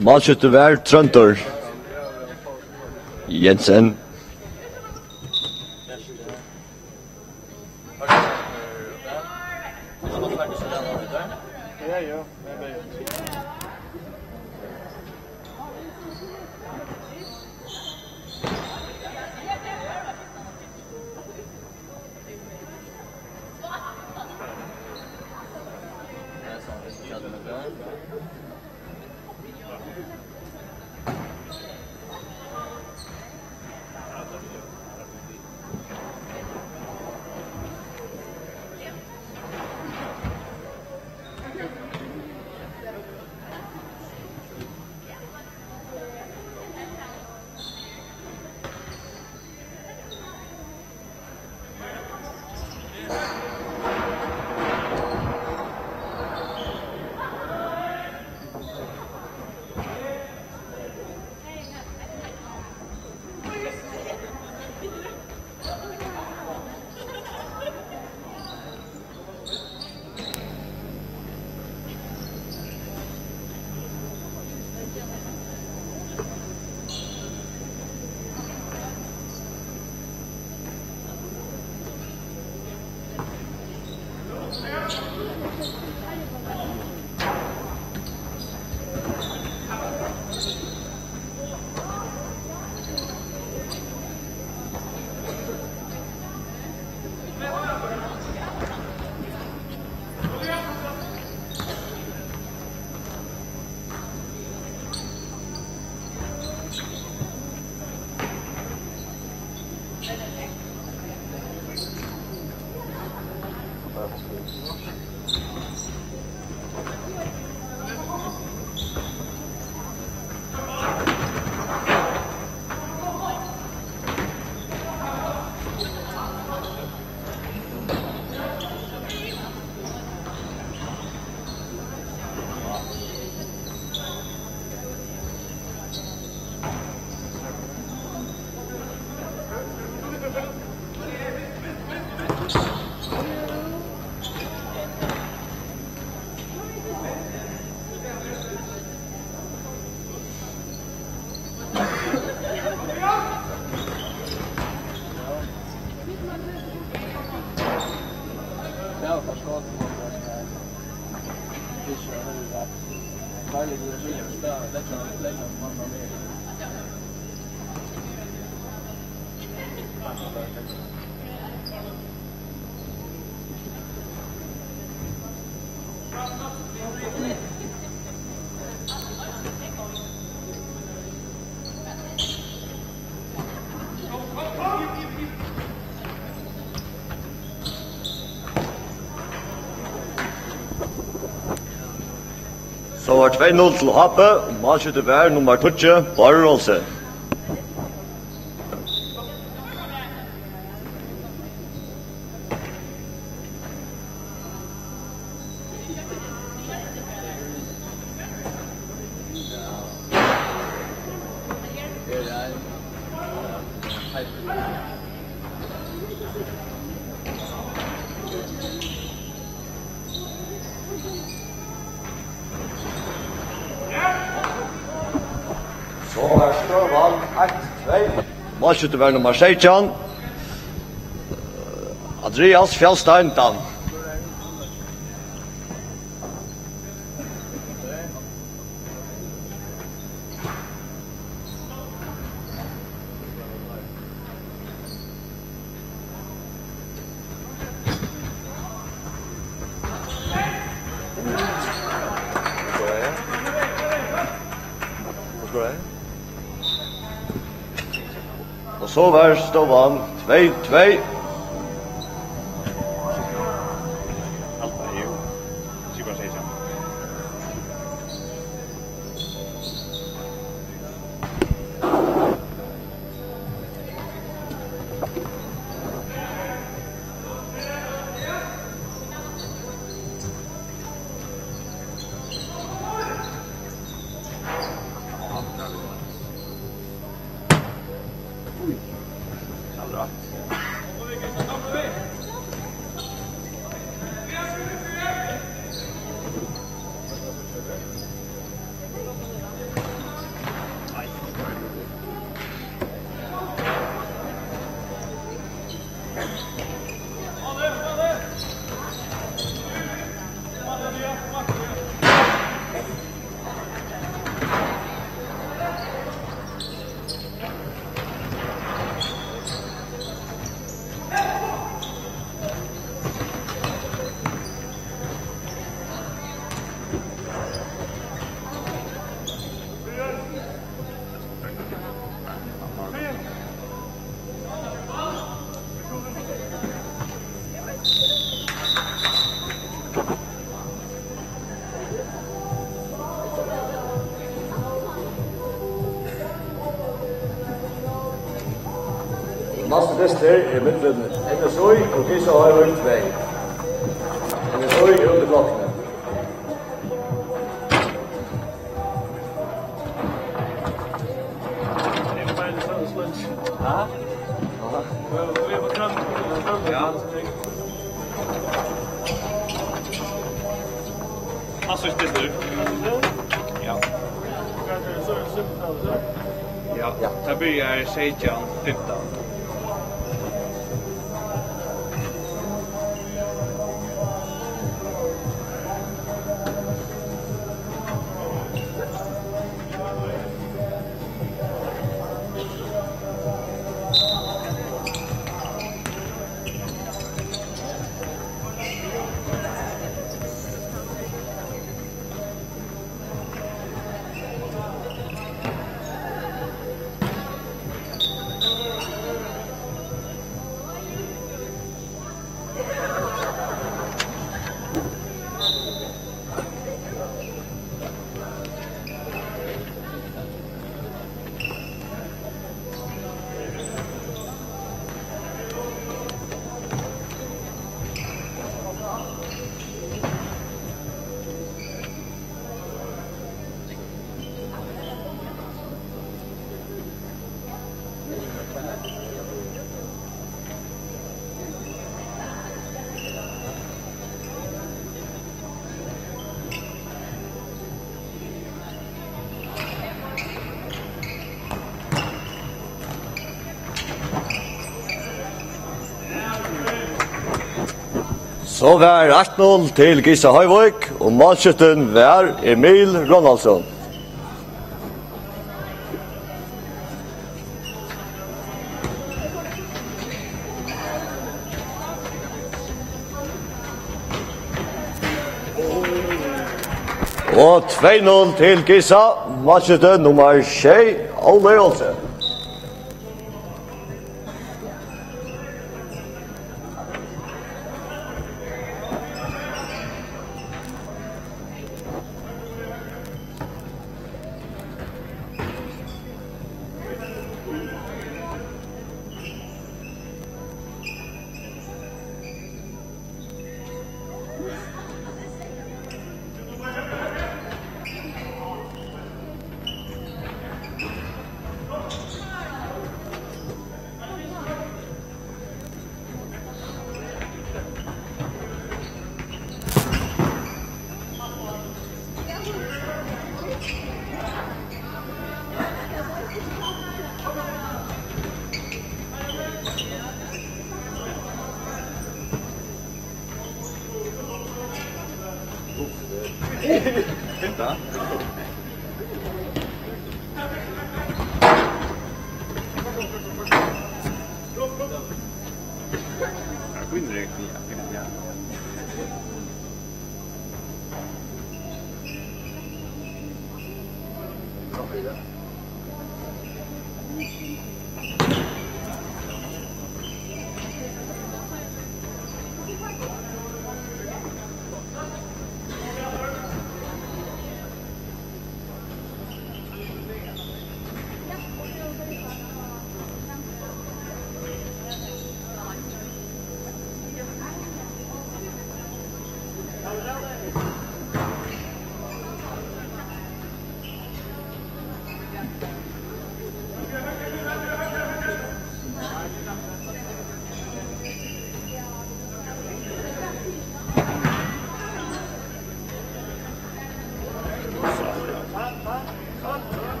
Málskjúttin var Tróndur Jensen. So var tvey null til H B, og málskjúttin var nummar tíggju, Bárður Olsen. So var støðan eitt tvey. Málskjúttin var nummar seytjan, Andrias Fjalstein Dam. So var støðan tvey tvey. Næsti dystur er millum N S Í og Gisa Hoyvík tvey. N S Í er úti í flokkuni. Næstsíðsti dystur. Ja. Ja. Ja. Tað byrjar seytjan fimtan. So var eitt null til Gisa Hoyvík, og málskjúttin var Emil Ronaldsson. Og tvey null til Gisa, málskjúttin nummar sjey, Óli Olsen. Hetta? Ja, fín regn, ja, fín, ja.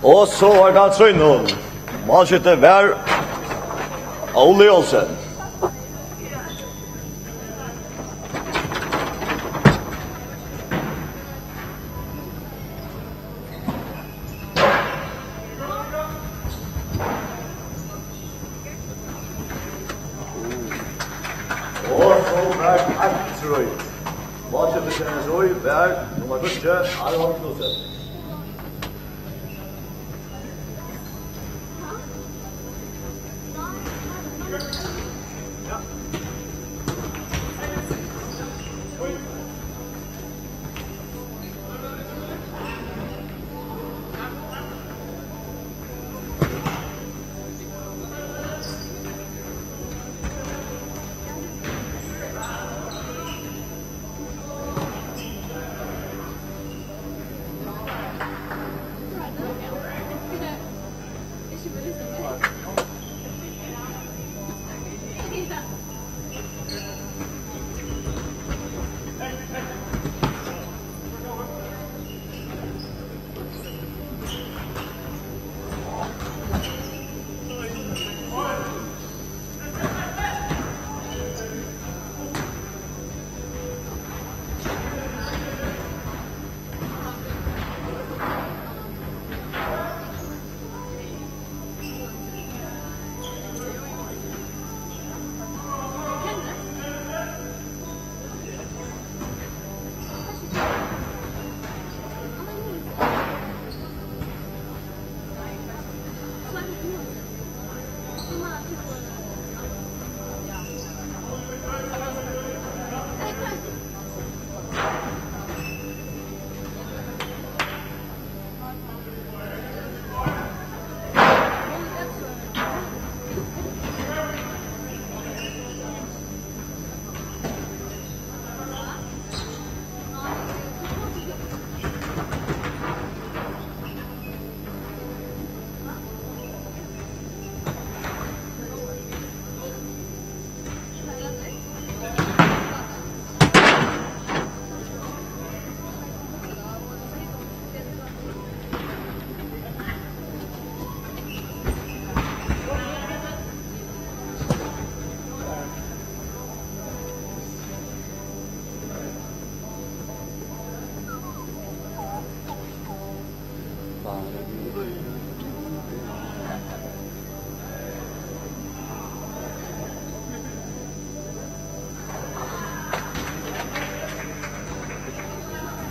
Og so var tað trý null. Málskjúttin var Óli Olsen. Og so var eitt trý. Málskjúttin hjá N S Í var nummar tíggju, Aron Knudsen.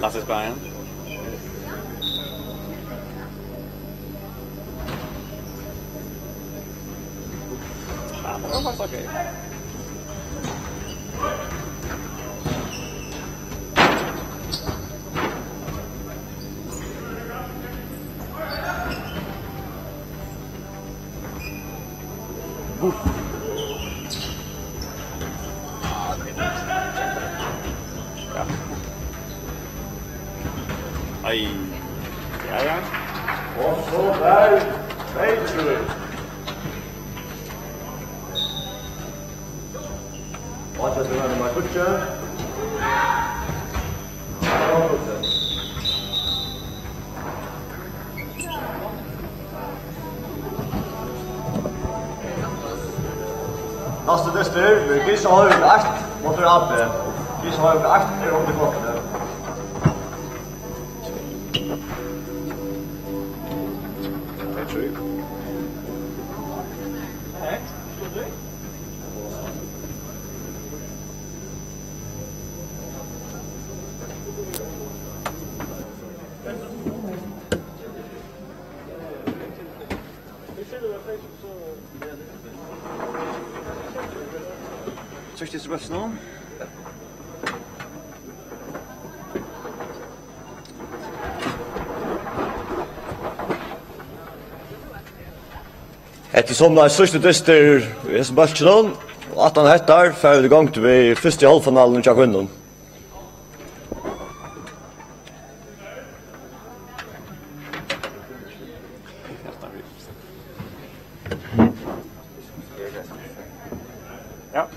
Lasse Speyen. Ja, det var faktisk okay. Ai. Ja, ja. Og so var tvey trý. Og so var nummar tíggju. Næsti dystur verður Gisa Højvík eitt móti A B. Gisa Højvík eitt er undir kortini. Síðsti bóltur nú. Hetta er somuleiðis síðsti dystur í hesum bólkinum, og aftan á hetta fara vit í gongd við fyrstu hálvfinaluni hjá kvinnum. Ja.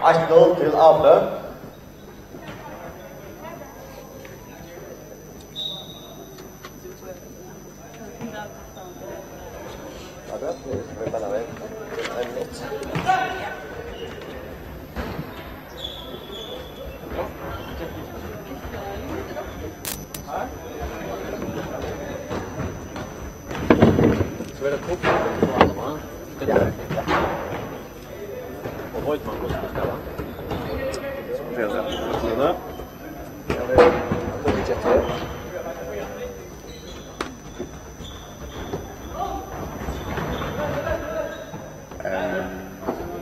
Eitt null til A B. So er tað kort. Ja. Og veit man hvussu man skal. Ja, vel. Ehm,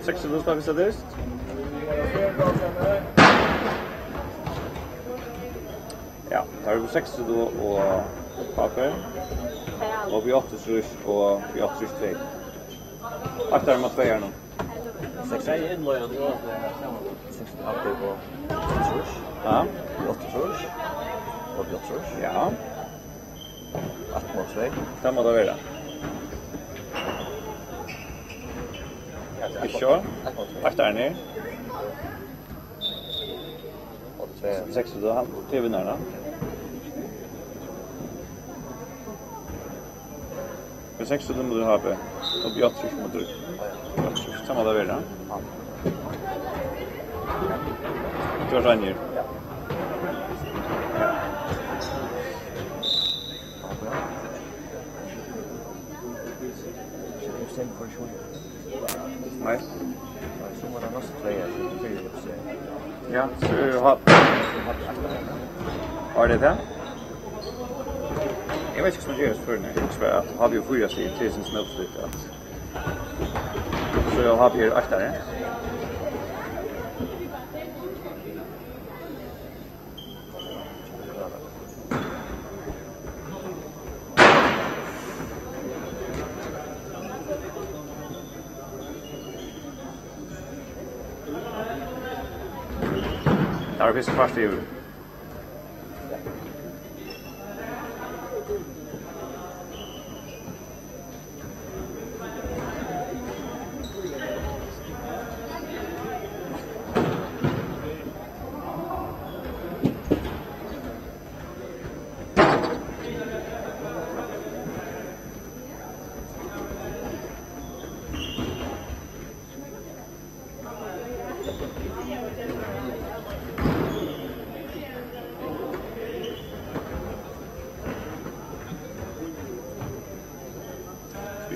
seks og trýss, hvis det er det. Ja, her er seks og trýss og H P. Og B áttaogtrýss og B áttaogtrýss tvey. Akta med tveieren nå. Seks er innløyende, ja. Seks er alltid på B áttaogtrýss. Ja. B áttaogtrýss. Og B áttaogtrýss. Ja. Eitt komma tvey. Tað má tað vera. Ikki so? Eitt komma tvey. Eitt er nú. Seks, so hann, tað er vinnarin, ja. Men seks, so tað má tú hava. Og B áttaogtrýss má tú. Tað má tað vera. Tú ert reinur. Ja. Nei. Nei, so var tað næstu tvey her, so tað er jo, ja, so er det hatt. Var det det? Eg veit ikki, sum tað er, spør meg. Eg veit ikki, at havi jo fýra stig, tað er sindur smeltfritt, at, so eg havi her eitt her, ja. Tað var fyrst kvart yvir.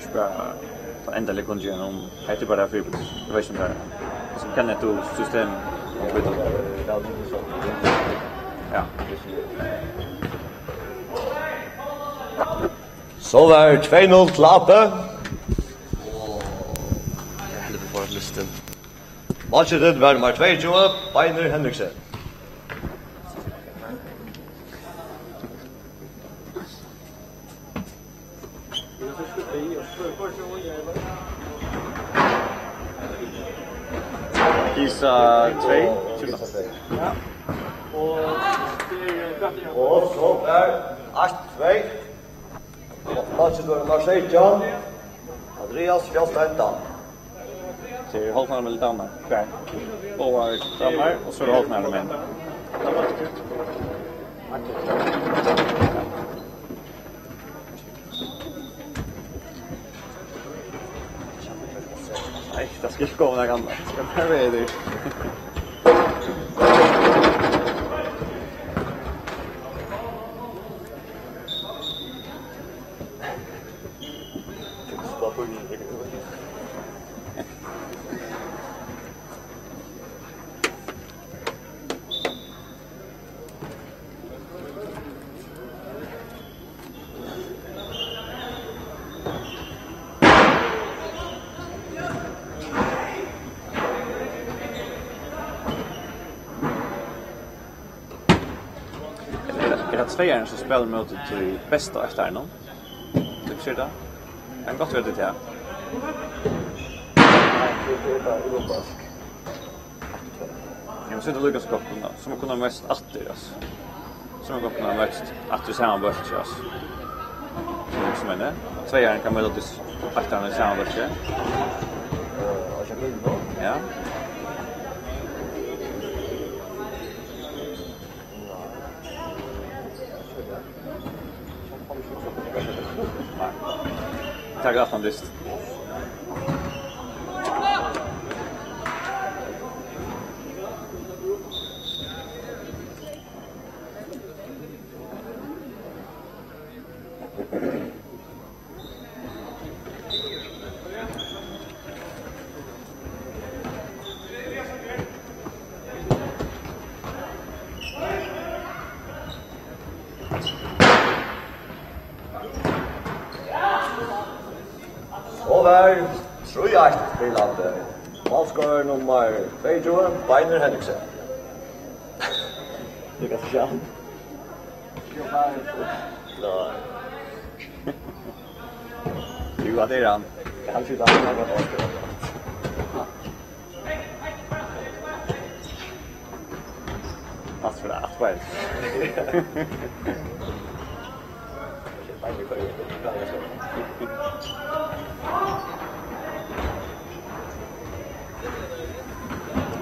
Skal ikki bara ta endaliga kunngerðina um, hetta er bara fyri, eg veit ikki um tað er, sum kann hetta system, um vit, ja. So var tvey null til A B. Helviti, fór at mista. Málskjúttin var nummar tveyogtjúgu, Beinir Henriksen. Gisa tvey. Og so er eitt tvey. Málskjúttin var nummar seytjan, Andreas Fjalstein Dam. Tað er hálvfinalur millum damar. Hvar? Báðar damar, og so er hálvfinalur menn. Nei, tað skal ikki koma nakað annað. Tað skal bara vera tað. Er tað, er tað tveiarin, sum spælir móti tí besta eittaranum? Hvussu er tað? Kann gott vera, tað er tað. Nei, tað er bara úrvalsk. Ja, men so er tað líka, sum gott kunnu, sum kunnu møtst aftur, altso. Sum gott kunnu møtst aftur í sama bólki, altso. Sum eg meini, tveiarin kann møta eittaran í sama bólki. Ja. Takk aftan dyst. Og var trý eitt fyri Landi. Málskorar nummar tveyogtjúgu, Beinir Henriksen. Tú kanst ikki hann. Nei. Jú, at tað er hann. Hann skjýtur hann. Pass fyri aftur.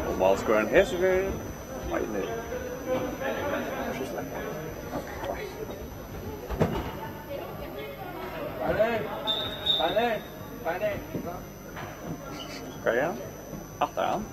Og málskorin hesa ferð. Nei, nei. Nei, nei. Nei, nei. Hvar er hann? Hatta er hann.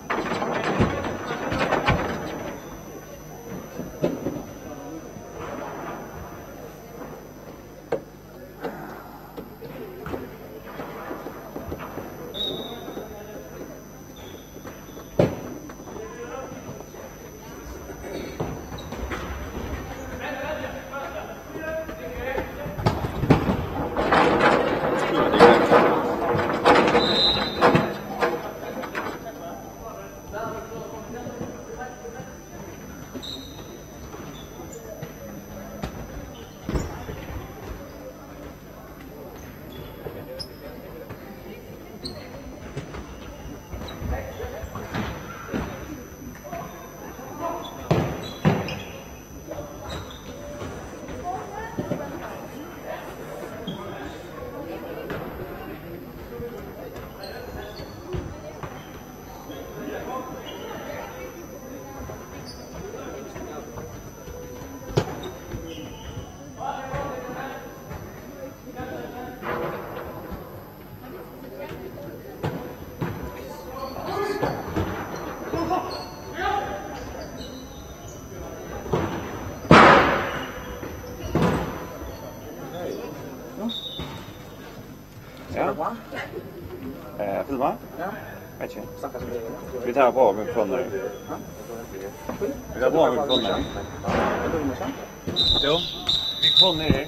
Ja. Eh, filma? Ja. Veit ikki. Snakka sum tey vilja. Vit hava báðar mikrofonir. Ha? Vit hava báðar mikrofonir. Jú, mikrofonin er her.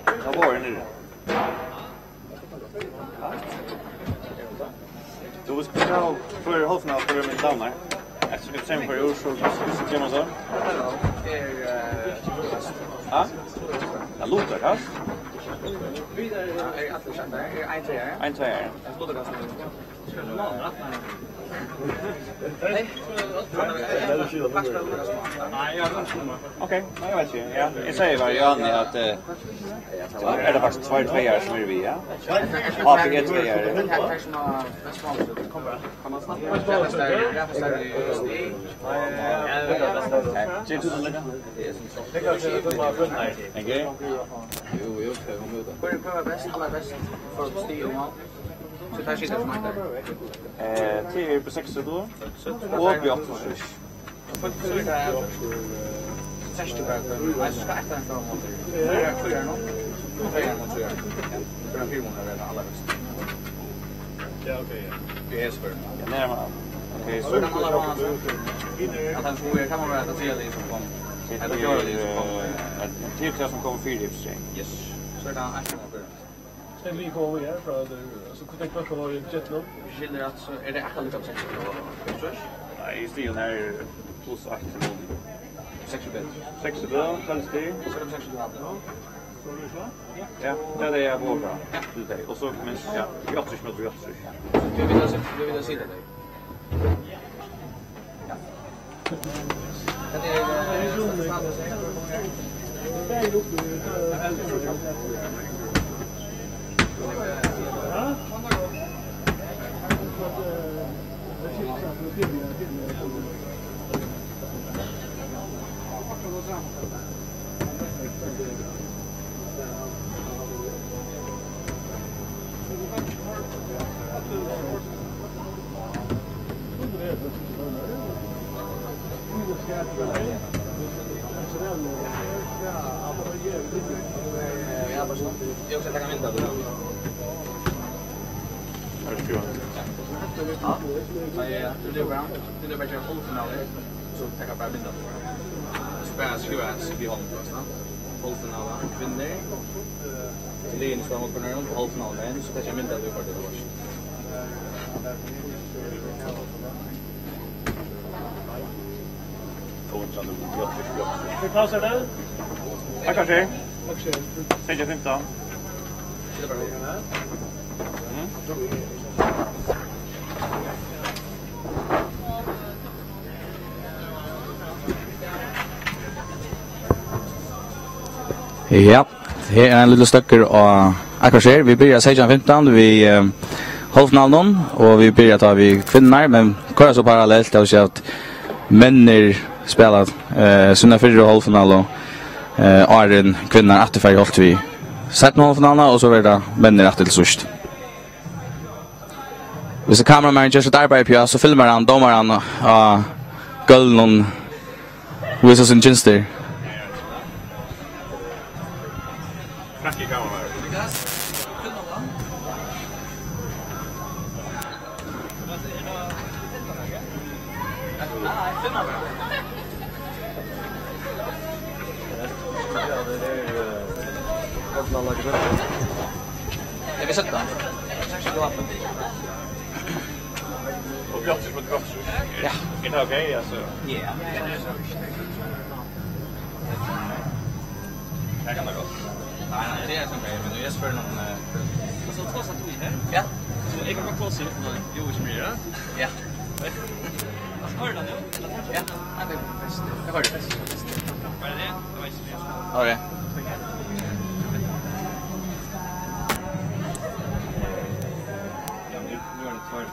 Vit hava báðar niðri. Tú veist, hvat er hálvfinale for mine damer? Eftir september i år, så, så kommer så. Ha? Ja, Luther, ha? Ein tveiar. Ok, nei, eg veit ikki. Ja, eg sigi bara, Jani, at, eh, Er tað faktiskt tveir tveiar sum eru við, ja? A P G tveiar. Thank you. Jú, jú, tað er umhugað. Hvør, hvør var best, allarbest for stig og mál? So tað skilur seg. Eh, tað er på seksogtretivu og på áttaogtrýss. Seksogtretivu. Nei, so skal eitt av teimum fáa mál. Tað er fýra nú. Tað er nú fýra. Tað er fýra mál, tað er allarbest. Ja, ok, ja. Tað er spør. Ja, nei, men, ok, so er tað allarbest. At hann skorar, tað má vera tað triðja lið sum kom. Ella fjórða lið sum kom. Eh, tað er tað sum kom fyri, i og fyri seg. Yes. So er tað eitt av teimum. Stemmer vi kommer her fra det, så kunne tenke meg å få litt jet nå. Skilur at så er det akkurat litt oppsett på Østers. Nei, stigen her pluss eitt til noen. Seks er bedre. Seks er bedre, fem stig. Så er det seks er bedre. Ja, det er det jeg går fra. Ja. Til deg. Og så, men, ja, vi oppsett, vi oppsett. Du vil ha sett, du vil ha sett det. Ja. Ja, ja, ja. Det er bare, det er bare en hálvfinale, så tar jeg bare vinneren. Så bare skriver jeg, så vi har den plassen, da. Hálvfinale, kvinner. Så ligger den i spørsmål for noen, hálvfinale menn, så tar jeg mindre, du får det, det var ikke. Hvat kostar tað? Seytjan fimtan. Ja, her er ein lítið støkkur á Akershus. Vit byrja seytjan fimtan við, eh, hálvfinalinum, og vit byrja tá við kvinnurnar, men koyra so parallelt, tað vil siga at menninir spæla, eh, sína fyrru hálvfinalu, eh, áðrenn kvinnurnar aftur fara í holt við seinnu hálvfinaluna, og so verður tað menninir aftur til síðst. Hvis kameramaðurin ger sítt arbeiði, Pia, so filmar hann dómaran á gólvinum vísa sín kynstur. Frakki kameramaður. Eg vil seta. Og Bjørn, som er Bjørn. Ja. Er det okay, altså? Ja. Her kan det gå. Nei, nei, det er sånn greier, men jeg spør noen, eh, og så tross at du er her. Ja. Så jeg kan bare close litt nå. Jo, ikke mye, ja. Ja. Altså, har du den, jo? Ja, nei, det er best. Jeg har det best. Var det det? Det var ikke så mye. Ok. Ja, men nu, nu er det tvær.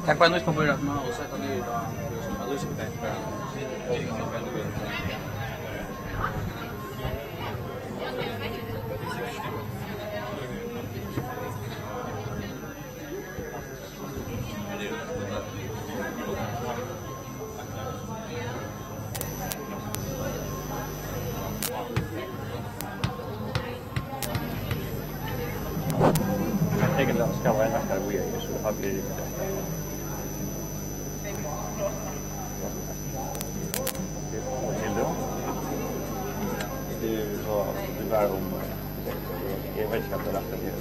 Tak bara nýtt pappír aftaná og sett tað niður á, á lýsing. Egentliga skal ein nakar við her, so tað blívur ikki. Til tað. Tað er so, tað er bara um Eg veit ikki, hvat tað er rætt at gera.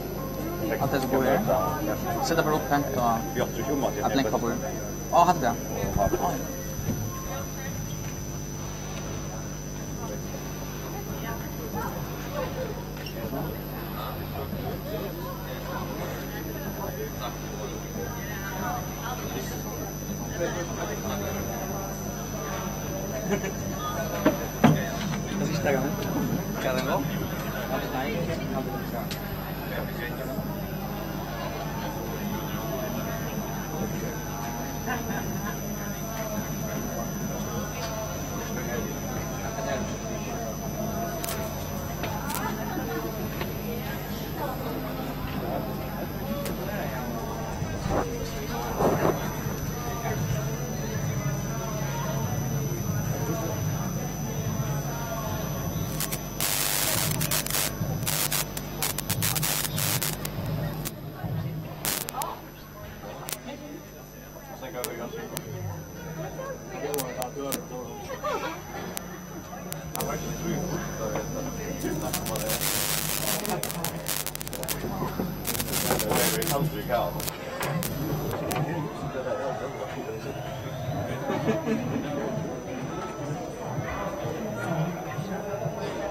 At tað er so góð her. Seta bara upp pent og... Eg átti ikki um at... At blink pappír. Á, hatta er tað. Á, ja.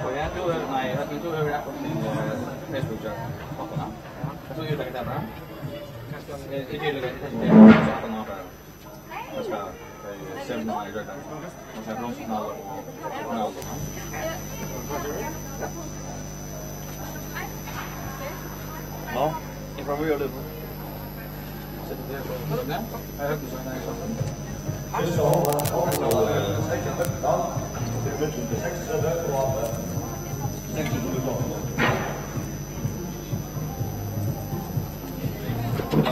Og ja, tú hevur, nei, tú hevur akkurát mín, eh, Facebook, ja. Okkum, ja. Tú hevur takað tað, ja. Eg, eg geri tað, eg geri tað, eg skal, eh, senda meg í gjøgnum. Og so blomsterknallar og knallar, ja. Nå, informerer du på.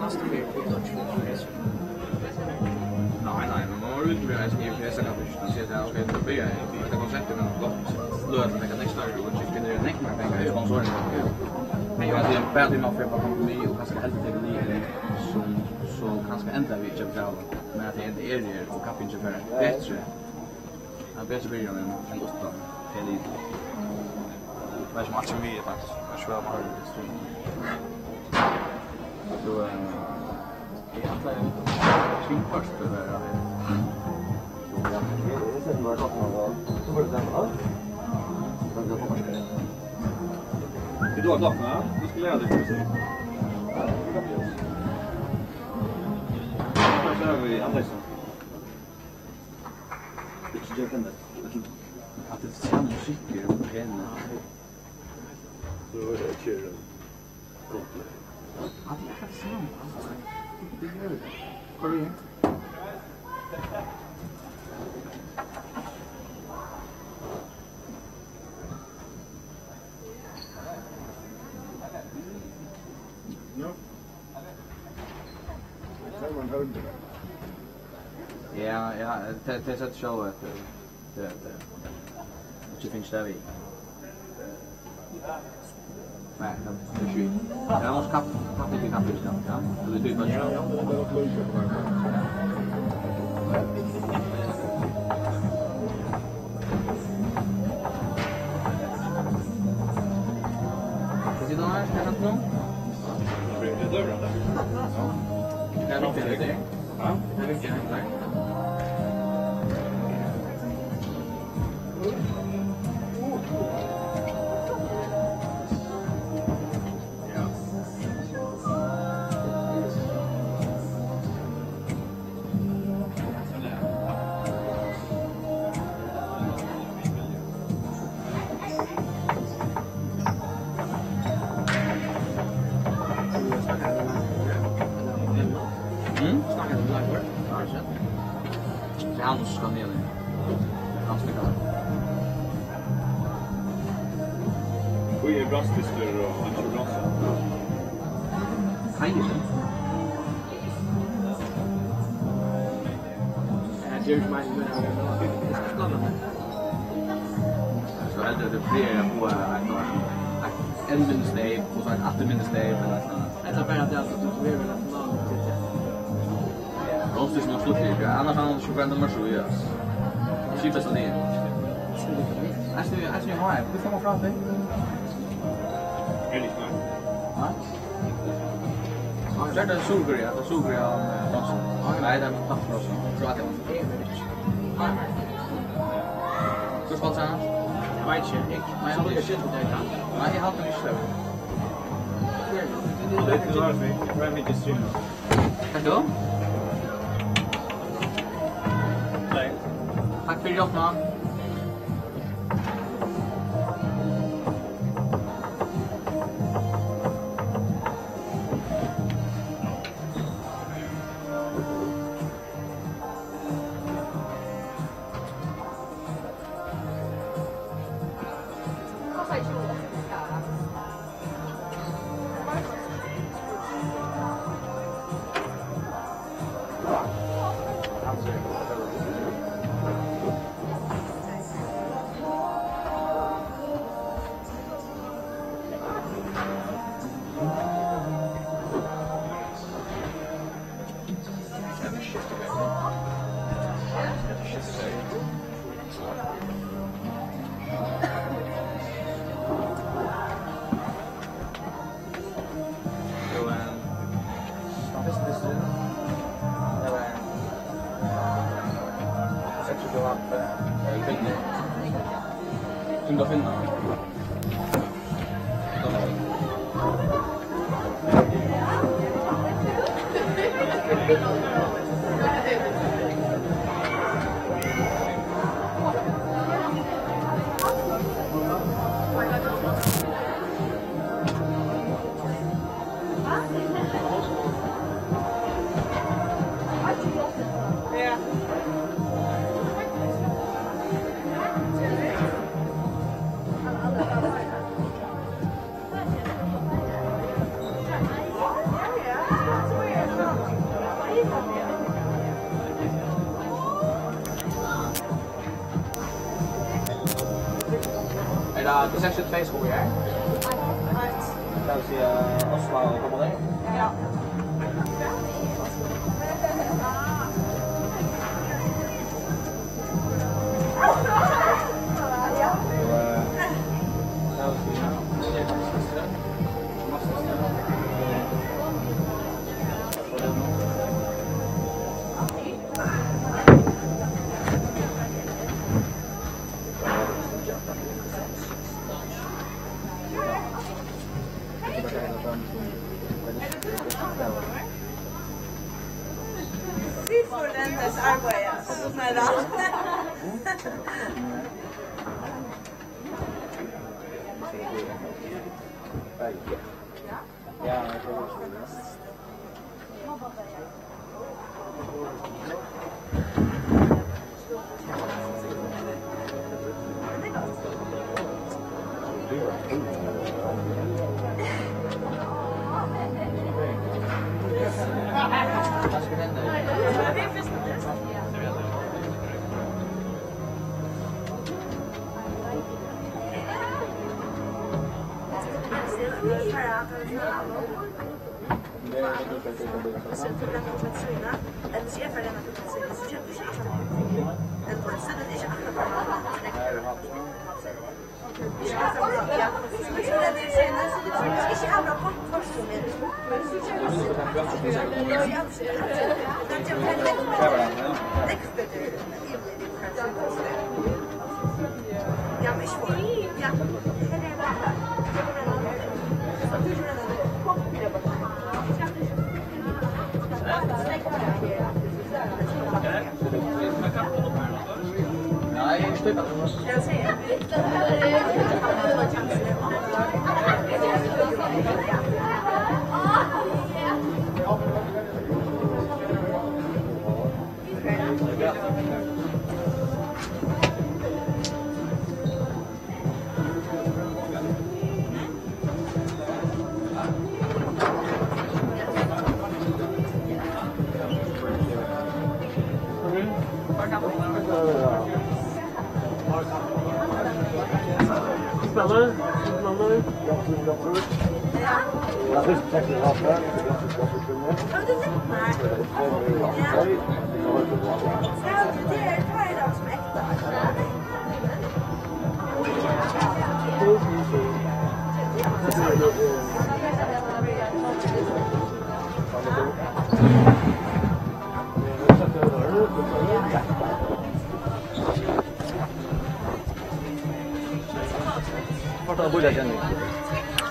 næstu ferð, tú kanst fáa hesa. Nei, nei, men man má út við eisini í hesa kappingina, og siga, ok, nú byrjar eg. Hetta konseptið er nokk gott. Løt, men tað kann ikki størri, og ikki finnur nokk meir pengar í sponsoring. Men eg veit, bara tí man fer á kompromiss, og kanska heldur tekur við, sum so kanska endar við ikki at betala. Men at tey enntá eru her, og kappingin fer betri. Ja, betri byrjan enn, enn uttan. Tað er lítið. Veit ikki um alt kemur við, faktiskt. Veit ikki, hvat man har. So, eh, eg ætlaði at kringvarpa tað her. Eg, eg seti bara klokkuna á, so fer tað, ja. Vilt tú hava klokkuna, ja? Tú skalt læra teg, skal vit síggja. Her sita vit í andlitið. Ikki gjørt enn. At tað er sama musikkur og penur. So er tað ikki gott. At tað er akkurát sama. Tað er tað. Koyr í. Ja. Ja, ja, tað, tað er sett sjó eftir. Tað, tað. Ikki finn stav í. Nei, tað er skit. Ja, man skal kapp-, kapp í kapp, ja. Ja, det er typ. Ja, ja, det er godt. Hvat sier du her? Hva er det nå? Det er nok det. Ja, det er viktig. Mm? Tað er hann sum skal niður. Hann skal niður. Hví er brastistur og hann er brasa? Hei, er tað? Ja, James Michael, men han er så spennende. So heldur tú, at tað er fleiri at fáa eitt, eitt enn minni steyp, og so eitt aftur minni steyp, ella eitt annað? Ella bara at tað er, at tú verður at finna til tað. Ross er snart sluttur, ja. Annars hann ikki fara nummer sjey, ja. Skipið seg niður. Eisini, eisini, ja, vit koma frá tí. Er tað ikki? Ja. Tað er Suðurkorea, tað er Suðurkorea, eh, dansa. Nei, tað er dansa, Kroatia. Hvør spælir seinast? Veit ikki, eg, nei, eg haldi ikki, tað er tað. Nei, eg haldi ikki tað. Veit tú hvat, vit, vit, vit streama. Hallo? Nei. Takk fyri hjálpina. Seks og tjúgu. Sum tað finna. Er tað, tað er seks og tjúgu skógvar? Eitt. Tað vil siga Oslo og Copenhagen? Ja. Vit fóru at arbeiða. Nei, da.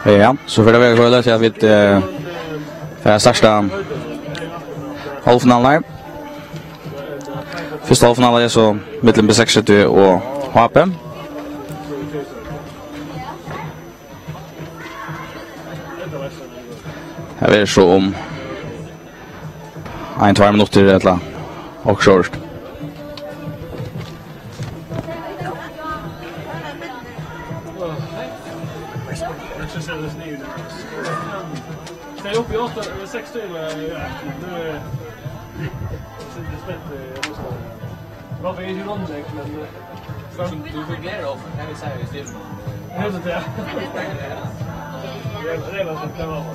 Ja, so fer tað vera so, at vit, eh, fara at starta hálvfinalurnar. Fyrsta hálvfinala er so millum B seksogtretivu og H P. Her er so um ein, tveir minuttir ella okkurt sovorðið. Stay upp i åtta, eller sex til, eh, ja. Nu är det, det är spänt, eh, jag måste. Varför är det rundlek, men, eh, du, du fungerar ofta, kan vi säga, i stim. Helt det, ja. Det är det man ska klara av.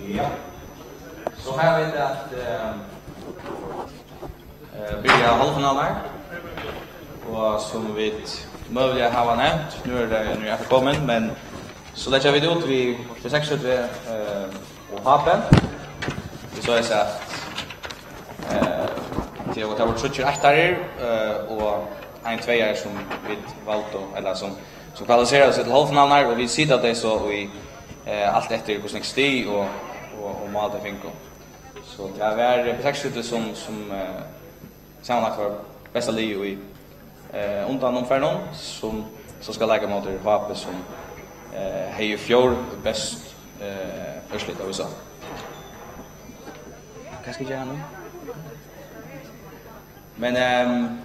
Ja. So her vit at, eh, eh, byrja hálvfinalurnar, og sum vit møguliga hava nevnt, nú er tað, nú er aftur komin, men so leggja vit út við B seksogtretivu, eh, og H P. Vit so at, eh, tað var, tað vóru tríggir eittarar, eh, og ein tveyari, sum vit valdu, ella sum, sum kvalifiserar seg til hálvfinalurnar, og vit sita tey so í, eh, alt eftir hvussu nógv stig og, og, og mál tey fingu. So tað var B seksogtretivu sum, sum, eh, samanlagt var besta lið í, eh, undanumfarinum, sum so skal leika móti H P, sum, eh, hevði í fjør best, eh, úrslit at vísa. Hvat skal eg gera nú? Men, ehm,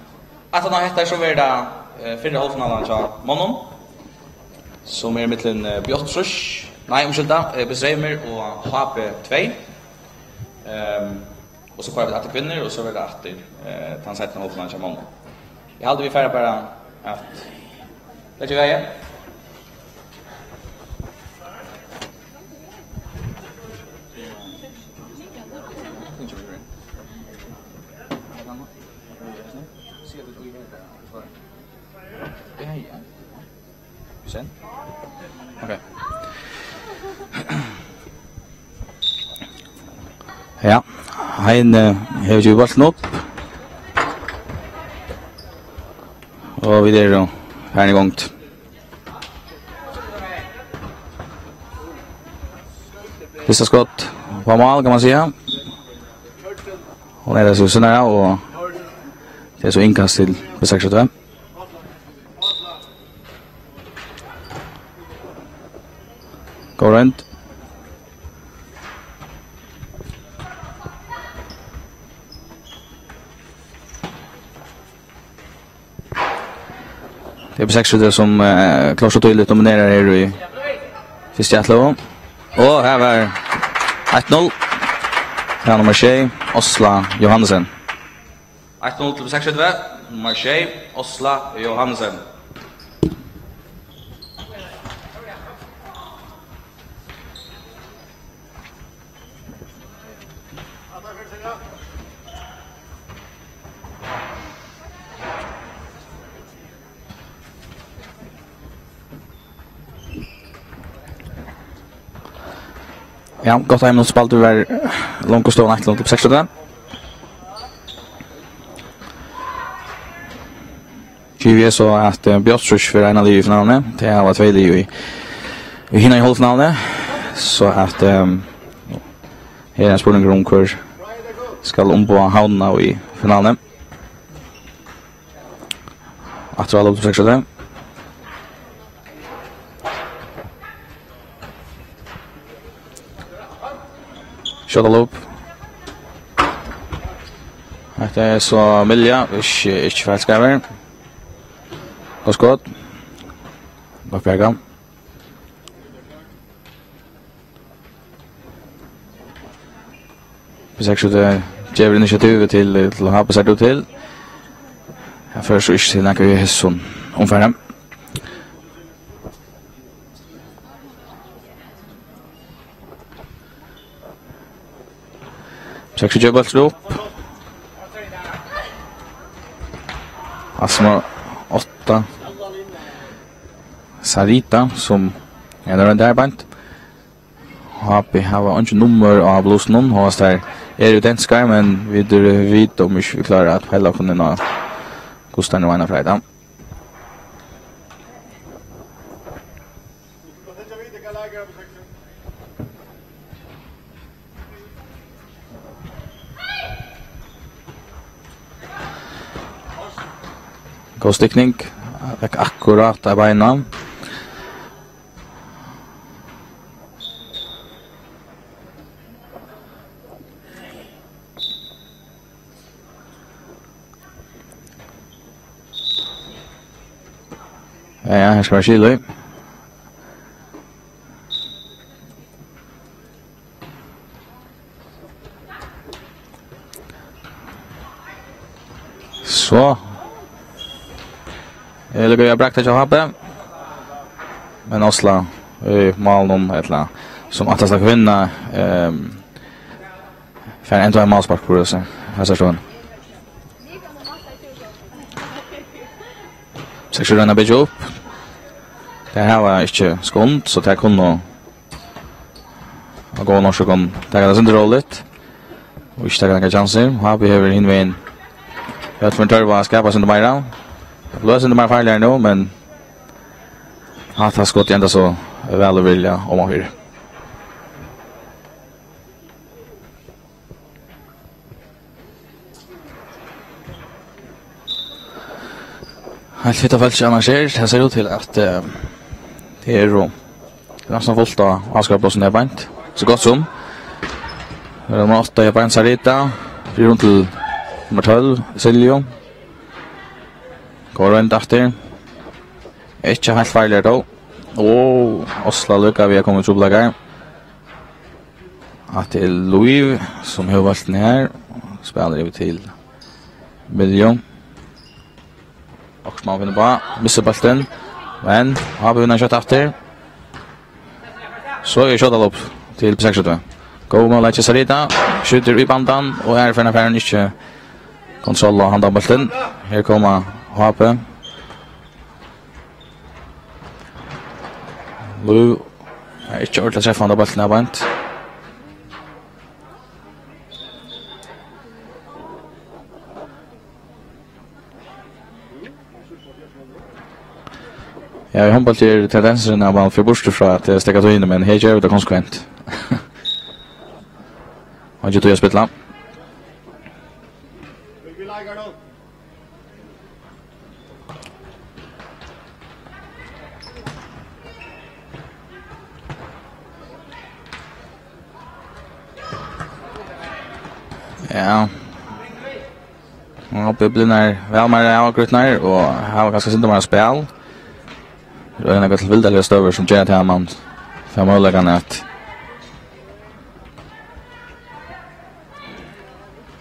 aftan á hetta, so verður tað, eh, fyrra hálvfinalan hjá monnum, sum er millum, eh, B áttaogtrýss, nei, umskylda, eh, B Streymur og H P tvey. Ehm, og so fáa vit aftur kvinnur, og so verður tað aftur, eh, tann seinna hálvfinalan hjá monnum. Eg haldi, vit fara bara at leggja í vegin. Ja, ja. Sen? Ok. Ja, Heini hevur givið bóltin upp. Og vit eru farin í gongd. Fyrsta skot á mál, kann man siga. Hon er so Sunnara, og tað er so innkast til B seksogtretivu. Góð roynd. Tað er B seksogtretivu sum, eh, klárt og týðiligt dominerar her í fyrstu atløgu. Og her var eitt null. Her er nummar sjey, Osla Johannesen. Eitt null til B seksogtretivu. Nummar sjey, Osla Johannesen. Ja, gott ein minuttur spældur, var longu støðan eitt til null til P seks. G V so at, eh, Bjørnstrøs fer eina liðið í finaluni. Tey hava tvey lið í, í hinari hálvfinaluni. So at, ehm, her er ein spurningur um, hvør skal umboða Havnina í finaluni. Aftur á lopsprosjektet. Skjóta loop. Hetta er so Milja, ikki, ikki feilskeiv. Og skot. Bakverkan. P seks gevur initiativið til, til H B, sær tú til. Her førir so ikki til nakað í hesum umfari. P seks gevur bóltin upp. Asma átta. Sarita, sum er ein av beint. H B hava einki nummar á blusunum, hóast tær eru identiskar, men vit eru, vita um ikki vit klára at peila okkum inn á, hvussu tær nú eina freið. Góð stikning. Fekk akkurát á beinið. Ja, ja, her skal vera skil í. So. Eg lukki við at brakta hjá H B. Men Osla í málinum, ella sum ætlast at vinna, ehm, fær enntá ein málspark, hvussu hesar støðuna. P seks royna at byggja upp. Tey hava ikki skund, so tey kunnu av góðum orsøkum taka tað sindur róligt og ikki taka nakrar kjansir. H B hevur hin vegin, Høtfjørð, tørv at skapa sindur meira. Tað blívur sindur meira farligari nú, men hatta skotið enda so væl og virðiliga omanfyri. Heilt fitt av fólki annars her. Tað sær út til at, eh, tað er jú næstan fult á áskoðaraplássum her beint. So gott sum. Her er nummar átta, Jabbein Sarita. Fyri hon til nummar tólv, Silju. Góð roynd aftur. Ikki heilt farligur tó. Ó, Osla líka við at koma í trupulleikar. Hatta er Louis, sum hevur bóltin her. Spælir yvir til Milju. Okkurt má hann finna uppá. Missir bóltin. Men H B vinnur skjótt aftur. So er skjótaloop til P seks. Góður møguleiki, Sarita. Skjýtur í bandan og er farin at fara, ikki kontroll á handan bóltin. Her koma H B. Lou er ikki ordiliga treffandi á bóltin her beint. Ja, í hondbólti er tendensurin, at man fer burtur frá at, eh, steðga tíðini, men her ger vit tað konsekvent. Og ikki tíð at spilla. Ja. Og Biblian er væl meira avgrýtnar og hava kanska sindur meira spæl. Royna at ganga til vildaligar støður, sum gera til at man fær møguleikan at,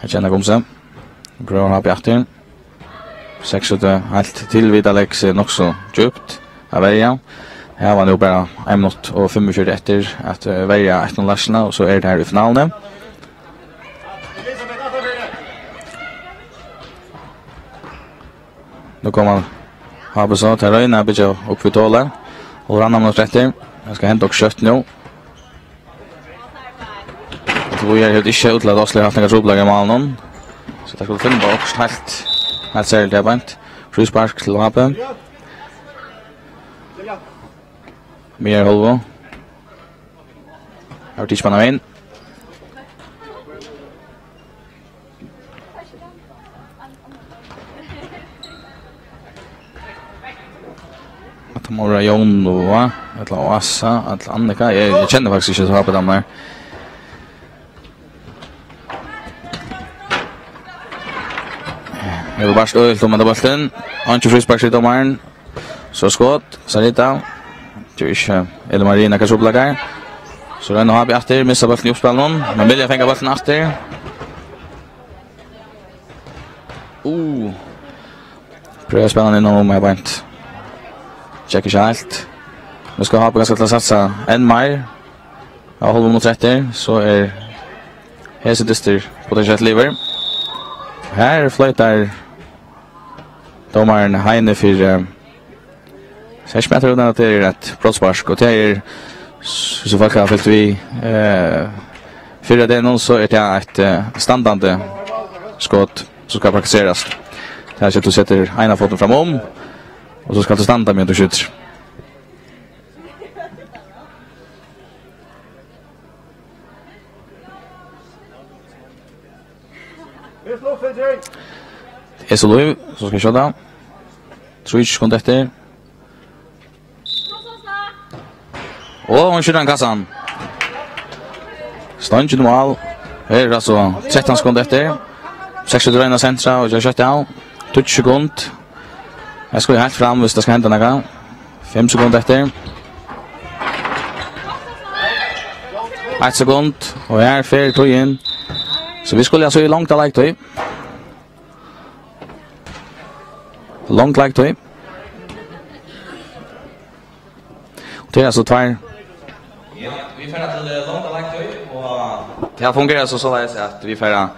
at kenna um seg. Prøvar hann upp í aftur. Seks út, heilt tilvitað leggur seg nokk so djúpt at verja. Her hava nú bara ein minutt og fimmogfjøruti eftir at, eh, verja eitt null Leistina, og so er tað her í finaluni. Nú koma H B so, tey royna at byggja upp við toli. Og annan minuttur eftir. Tað skal henda okkurt skjótt nú. Og her hevur ikki útlagt Oslo havt nakrar trupulleikar í málinum. So tað skal finna bara okkurt heilt, heilt serligt her beint. Fríspark til H B. Meir hálvu. Har var tikið mann av ein. At tað má vera Jóna, ella Ása, ella Annika. Eg, eg kenni faktiskt ikki hesar H B-damurnar. Her er bara støðilt um henda bóltin. Einki fríspark, sigur dómarin. So skot, Sarita. Tað er ikki Ella Marie nakrar trupulleikar. So roynir H B aftur, missa bóltin í uppspælinum. Men vilja fanga bóltin aftur. Uh. Prøva at spæla hann inn á um her beint. Tjekka ikki heilt. Nú skal H B kanska til at satsa enn meir. Ja, hálvur minuttur eftir, so er hesin dystur potentielt liðugur. Her floytar dómarin Heini fyri, eh, seks metrar, og tað er eitt brotsspark, og tað er, s-, sum fólk hava fylgt við, eh, fyrr á degnum, so er tað eitt, eh, standandi skot, sum skal praktiserast. Tað er, at tú setur eina fotin framum, og so skalt tú standa meðan tú skjýtur. Tað er so Lív, sum skal skjóta. Trý sekund eftir. Og hon skjýtur hann í kassan. Stongin í mál. Her er altso trettan sekund eftir. Seksogtretivu royna at sentra og gera skjótt av. Tíggju sekund. Her skal vit heilt fram, viss tað skal henda nakað. Fimm sekund eftir. Eitt sekund, og her fer tíðin. So vit skulu altso í longda leiktíð. Long leiktíð. Og tað er altso tveir. Ja, vit fara til, eh, longda leiktíð, og tað fungerar so soleiðis at vit fara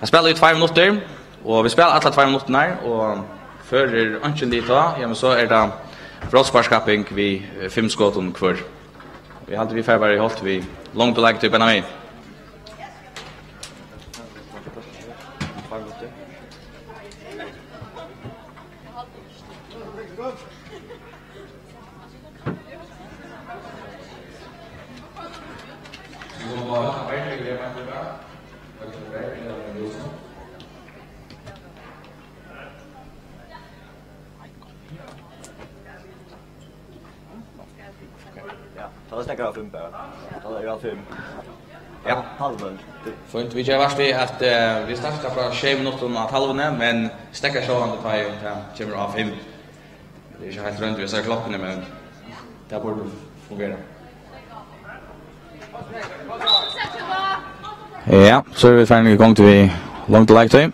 at spæla í tveir minuttir, og vit spæla allar tveir minuttirnar, og førir einki lið tá, ja, men so er tað brotssparkskapping við, eh, fimm skotum hvør. Eg haldi, vit fara bara í holt við longdu leiktíð, Benjamin. Ja, tá er steðgað av fimm bara. Tá er av fimm. Ja. Talvun. Fínt, vit gera vart við at, eh, vit starta frá sjey minuttum á talvuni, men steðga sjálvandi tá ið tað kemur á fimm. Tað er ikki heilt roynt við hesari klokkuni, men tað burdi fungera. Ja, so eru vit farin í gongd við longdu leiktíð.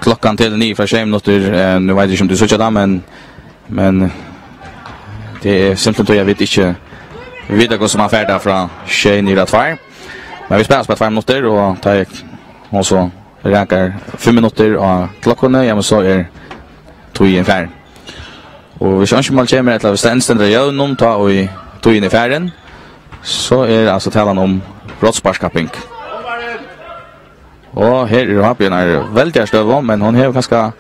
Klokkan telur niður frá sjey minuttir. Eh, nú veit eg ikki, um tit síggja tað, men, men tað er simpelthen tí, at vit ikki vita, hvussu man fær tað frá sjey niður á tveir. Men vit spæla bara tveir minuttir, og tá er hon so rakar fimm minuttir á klokkuni, ja, men so er tíðin farin. Og hvis einki mál kemur, ella hvis tað enn stendur á jøvnum, tá og í tíðin er farin, so er altso talan um brotssparkskapping. Og her er H B í einari veldigari støðu, men hon hevur kanska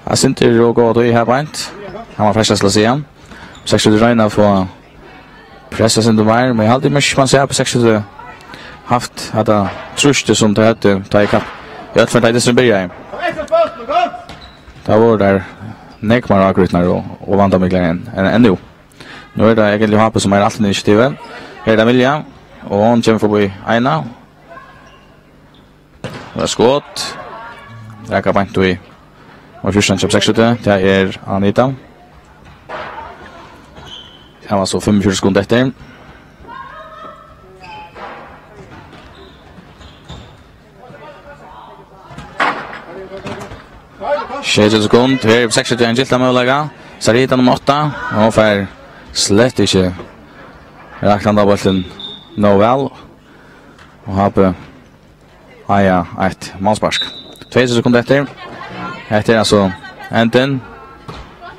eitt sindur ov góða tíð her beint. Kann man freistast til at siga. Seksogtretivu royna at fáa pressa eitt sindur meir, men eg haldi, man sær upp á seksogtretivu havt hetta trýstið, sum tey høvdu, tá eg kapp, í øll førum, tá eg dyssurin byrjaði. Tá vóru teir nógv meira ágrýtnari og, og vandamiklari enn, enn, enn nú. Nú er tað eigentliga H B, sum eigur alt initiativið. Her er tað Milja, og hon kemur forbi eina. Og tað er skot. Rakar beint í. Og fjúrtan kemur seks út. Tað er Anita. Her var so fimmogfjøruti sekund eftir. Sjeyogtretivu sekund. Her er seks út, ein gildan møguleika. Sarita, nummar átta. Og hon fær slett ikki rakt handa bóltin nóg væl. Og H B eiga eitt málspark. Tvey sekund eftir. Hetta er altso endin.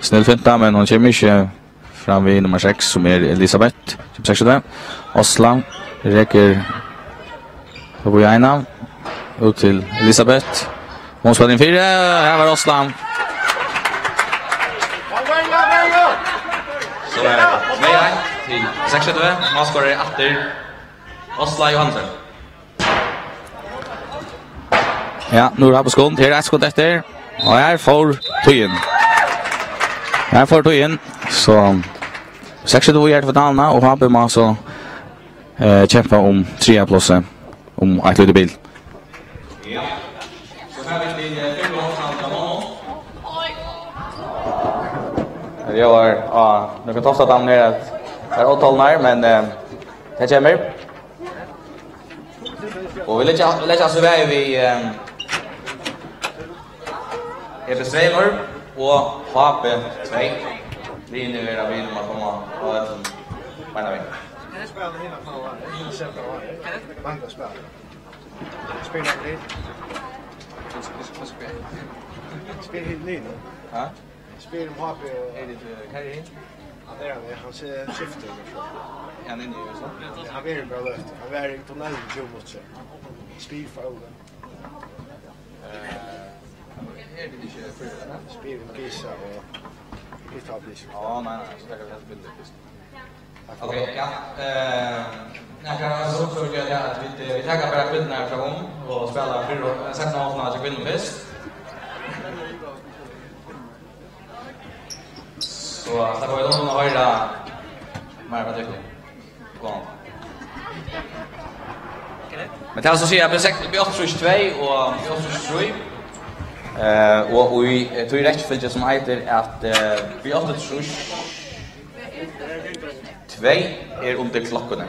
Snill finta, men hon kemur ikki Fram við nummar seks, sum er Elisabeth, sum seksogtretivu. Osla rekur upp í eina. Út til Elisabeth. Hon spælir inn fyri. Her var Osla. So er tað tvey eitt til seksogtretivu. Málskorari aftur. Osla Johansen. Ja, nú er tað á skund. Her er eitt skund eftir. Og her fór tíðin. Her fór tíðin. So seksogtretivu í finaluna, og H B má so, eh, kempa um triðja plássið um eitt lítið bil. Ja. So fara vit til, eh, fimmu hálvfinaluna. Her er, ja, nú kann Tofta døma her at tað er ótal nær, men, eh, tað kemur. Og vit leggja, vit leggja so veg við, ehm, E B Streymur og H B tvey. Liðini verða við um at koma á vøllin beinanvegin. Spæla hina fáa, hina seta á. Manglar spæl. Spæla við. Spæla hina. Ha? Spyr um H B og... Er tað, eh, Kari? Hann er, hann er, hann sær skiftur. Er hann inni í Russland? Hann verður bara løtt. Hann var í tunnelin tjúgu minuttir síðan. Spyr for Óla. Eh, er tað ikki før, ella? Spyr um Gisa og hitt har Gisa. Á, nei, nei, so taka vit heldur bildir fyrst. Ok, ja. Eh, nakrar orð, so, so gera tað at vit, eh, vit taka bara kvinnurnar fram um og spæla fyrr og, eh, seinna hálvfinaluna til kvinnur fyrst. So, so fáa vit okkum at hoyra meira frá tykkum. Kom. Men tað er so at siga, B seks, B áttaogtrýss tvey og B áttaogtrýss trý. Eh, og í, eh, tí rekjufylgju sum eitur at, eh, B áttaogtrýss tvey er undir klokkuni.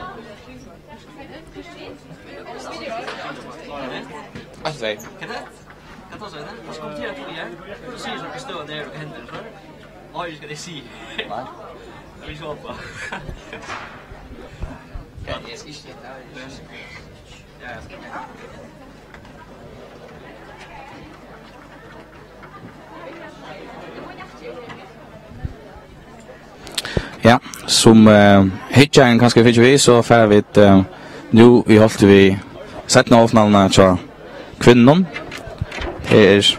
Eitt tvey. Hvat tosar tú? Hvat kommenterar tú her? Tú sigur so, hvat støðan er og hvat hendir, so? Oj, skal eg siga? Nei. Tað er so bara. Ja, eg skal ikki, tað er ikki. Ja, eg skal. Ja, sum, eh, hyggjarin kanska fylgir við, so fara vit, eh, nú í holt við seinnu hálvfinaluna hjá kvinnunum. Her er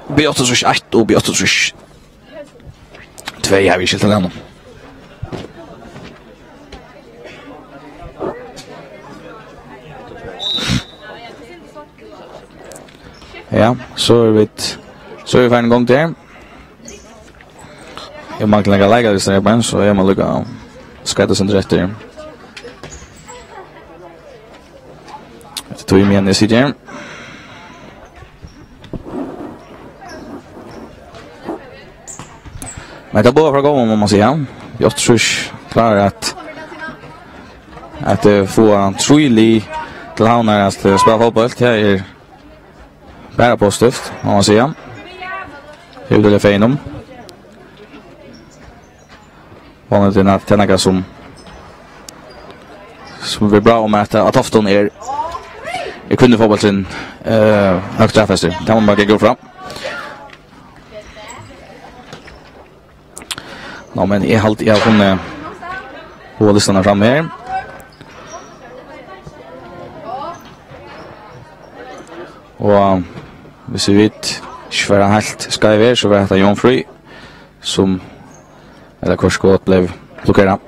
B áttaogtrýss eitt og B áttaogtrýss tvey, har vit skiltu hann. Ja, so er vit, so er vit farin í gongd her. Eg mangli nakrar leikalistar her, men so eg má líka skjóta eitt sindur eftir. Eftir tí meðan eg siti her. Men tað boðar frá góðum, má man siga. B áttaogtrýss klárar at, at, eh, fáa trý lið til Havnar at, eh, spæla fótbólt. Tað er bara positivt, má man siga. Tað eru vit fegin um. Vónandi er tað nakað sum, sum verður bra um at, at Tofta er, er kvinnufótbóltin, eh, høgt staðfestur. Tað má man bara ganga út frá. Ná, men eg haldi, eg havi funnið góðar listarnar fram her. Og hvis vit ikki fara heilt skeivir, so var hetta Jón Fríð, sum, ella hvørt skot bleiv blokkerað.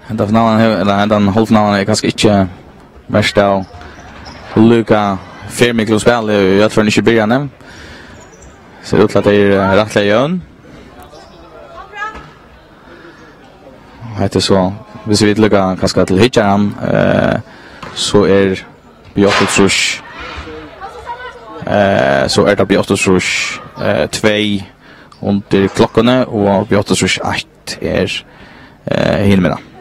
Henda finalan hevur, ella hendan hálvfinalan er kanska ikki merkt av líka fermiklum spæli, í øll fall ikki í byrjanini. Sær út til at tey eru, eh, rættiliga jøvn. Hetta er so, hvis vit líka kanska til hyggjaran, eh, so er B áttaogtrýss, eh, so er tað B áttaogtrýss, eh, tvey undir klokkuni, og B áttaogtrýss eitt er, eh, hinumegin.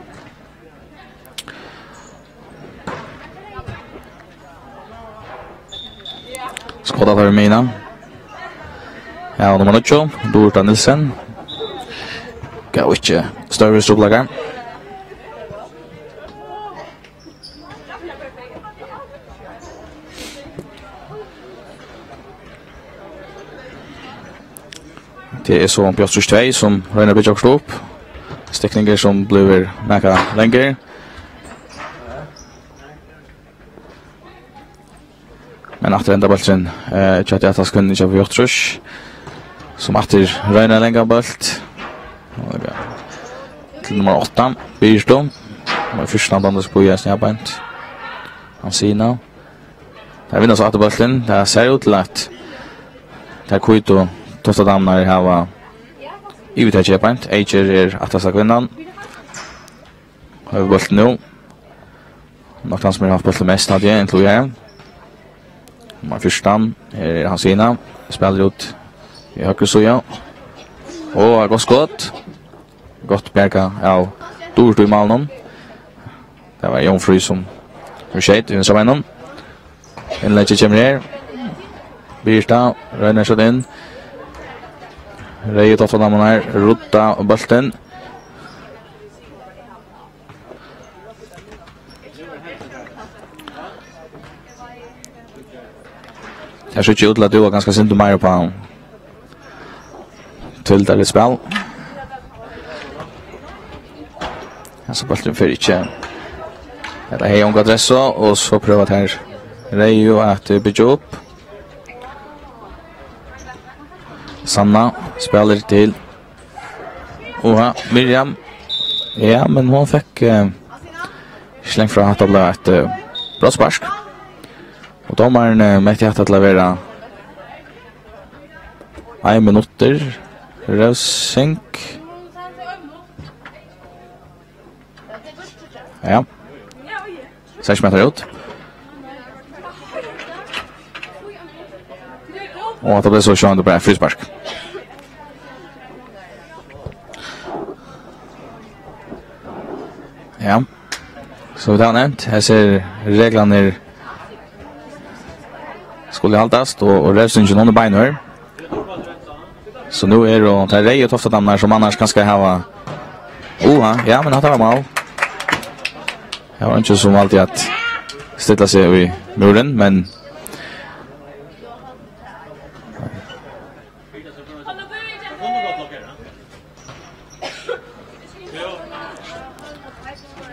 Skot aftur í miðjuna. Ja, nummar níggju, Durita Nielsen. Gav ikki størri trupulleikar. Tað er so Bjørntrýst tvey, sum roynir at byggja okkurt upp. Stikningur sum blívur nakað longri. Men aftur endar bólturin, eh, hjá tí aftasta kvinnuni hjá Bjørntrýst, sum aftur roynir ein langan bólt. Til nummar átta, Birtu. Nummar fjúrtan, Anders Bøe, snæbeint. Hansina. Tær vinna so aftur bóltin. Tað sær út til, at tær hvítu Toftadarnar hava yvirtikið beint. Eiðgerð er aftasta kvinnan. Hevur bóltin nú. Nokk tann, sum hevur havt bóltin mest, haldi eg, inntil víðari. Nummar fjúrtan, her er Hansina. Spælir út í høgru síðu. Og gott skot. Gott bjargað av Duritu í málinum. Tað var Jónfríð, sum, sum skeyt við vinstra beinum. Innleggið kemur her. Birta roynir at skjóta inn. Reyðu Toftadarnar rudda bóltin. Tær síggja út til at dúgva ganska sindur meira upp á tildar í spæl. Hasin bólturin fer ikki. Hetta hevði onga adressu, og so prøva tær Reyðu at byggja upp. Sanna spælir til Oha, Miriam. Ja, men hon fekk, eh, ikki langt frá, hatta bleiv eitt, eh, brotsspark. Og dómarin, eh, metti hatta til at vera ein minuttur revsing. Ja. Seks metrar út. Og hatta bleiv so sjálvandi bara fríspark. Ja. Sum vit hava nevnt, hesir reglurnar skulu haldast, og, og revsingin, hon er beinhørð. So nú eru tær reyðu Toftadamurnar, sum annars kanska hava, uha, ja, men hatta var mál. Her var eingin, sum valdi at stilla seg í múrin, men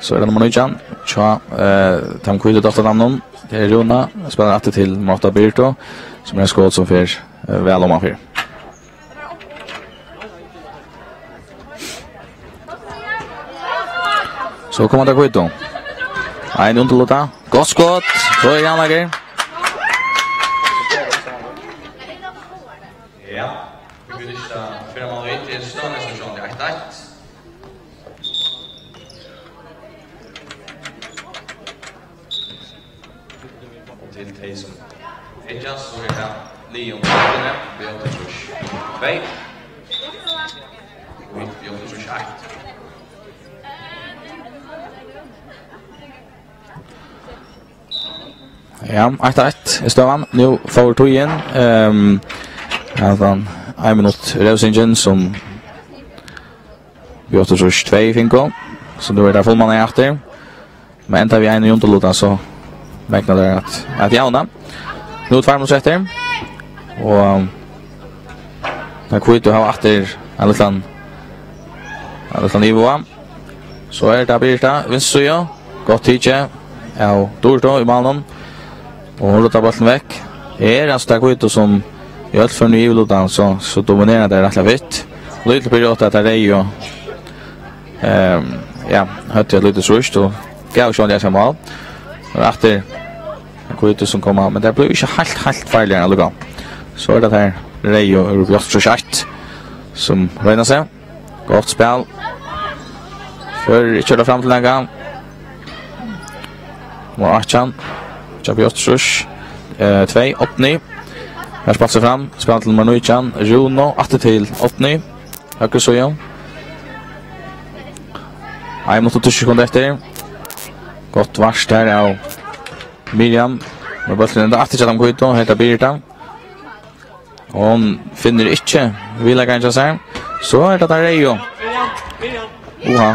so er tað nummar nítjan hjá, eh, teimum hvítu Toftadarmunum. Tað er Rúna, spælir aftur til nummar átta, Birtu, sum er eitt skot sum fer, eh, væl omanfyri. So koma tær hvítu. Ein undirluta. Gott skot. So er javnleiki. Ja. Vit kunnu ikki fara, man veit, tað er støðan sum sjálvandi eitt eitt. Og til tey sum fylgjast, so er tað liðið um helgina, B áttaogtrýss tvey. Og B áttaogtrýss eitt. Ja, eitt eitt er støðan. Nú fór tíðin. Ehm, ja, tann ein minutt revsingin sum B áttaogtrýss tvey fingu. So nú er tað fullmanna aftur. Men enda við ein í undirluta, so megna tær at, at javna. Nú tvær minuttir eftir. Og tær hvítu hava aftur ein lítlan, ein lítlan yvirboga. So er tað Birta, vinstru síðu. Gott tikið av Duritu í málinum. Og hon rudda bóltin vekk. Her er altso tær hvítu, sum í øll førini í yvirlutan, so, so dominera tær rættiliga fitt. Lítil periodi at tær reyðu, ehm, ja, høvdu eitt lítið trýst og gav sjálvandi eitt mál. Og aftur hvítu sum koma, men tað bleiv ikki heilt, heilt farligari allíkavæl. So er tað tær reyðu úr B áttaogtrýss eitt, sum royna seg. Gott spæl. Førir ikki fram til nakað. Og átjan. Hjá B áttaogtrýss. Eh, tvey, Árni. Her spælt seg fram. Spæl til nummar nítjan, Rúnu. Aftur til Árni. Høgru síðu. Ein minutt og tíggju sekund eftir. Gott vart her av Miriam. Men bólturin enda aftur hjá teimum hvítu. Her er Birta. Og hon finnur ikki viðleikaran hjá sær. So er tað tær reyðu. Uha.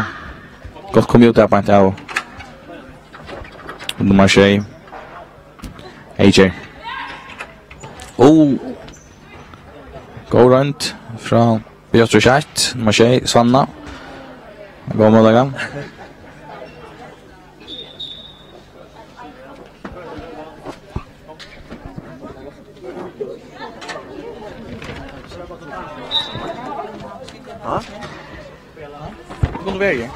Gott komið út har beint av nummar sjey. Eiðgerð. Ó. Góð roynd. frá B áttaogtrýss eitt, nummar sjey, Sanna. Góð møguleika. Kunnu verið.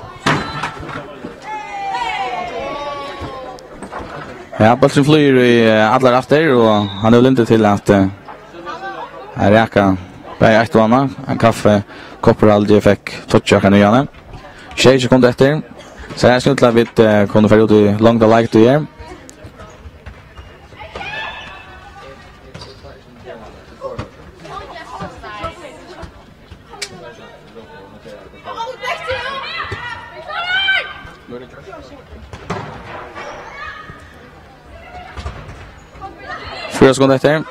Ja, bólturin flýgur í, eh, allar ættir, og hann hevur lyndi til at, eh, at raka bæði eitt og annað. Ein kaffikoppur haldi eg fekk touch akkurát í hann. Sjey sekund eftir. So her skulu vit, eh, kunnu fara út í longda leiktíð her. Fýra sekund eftir.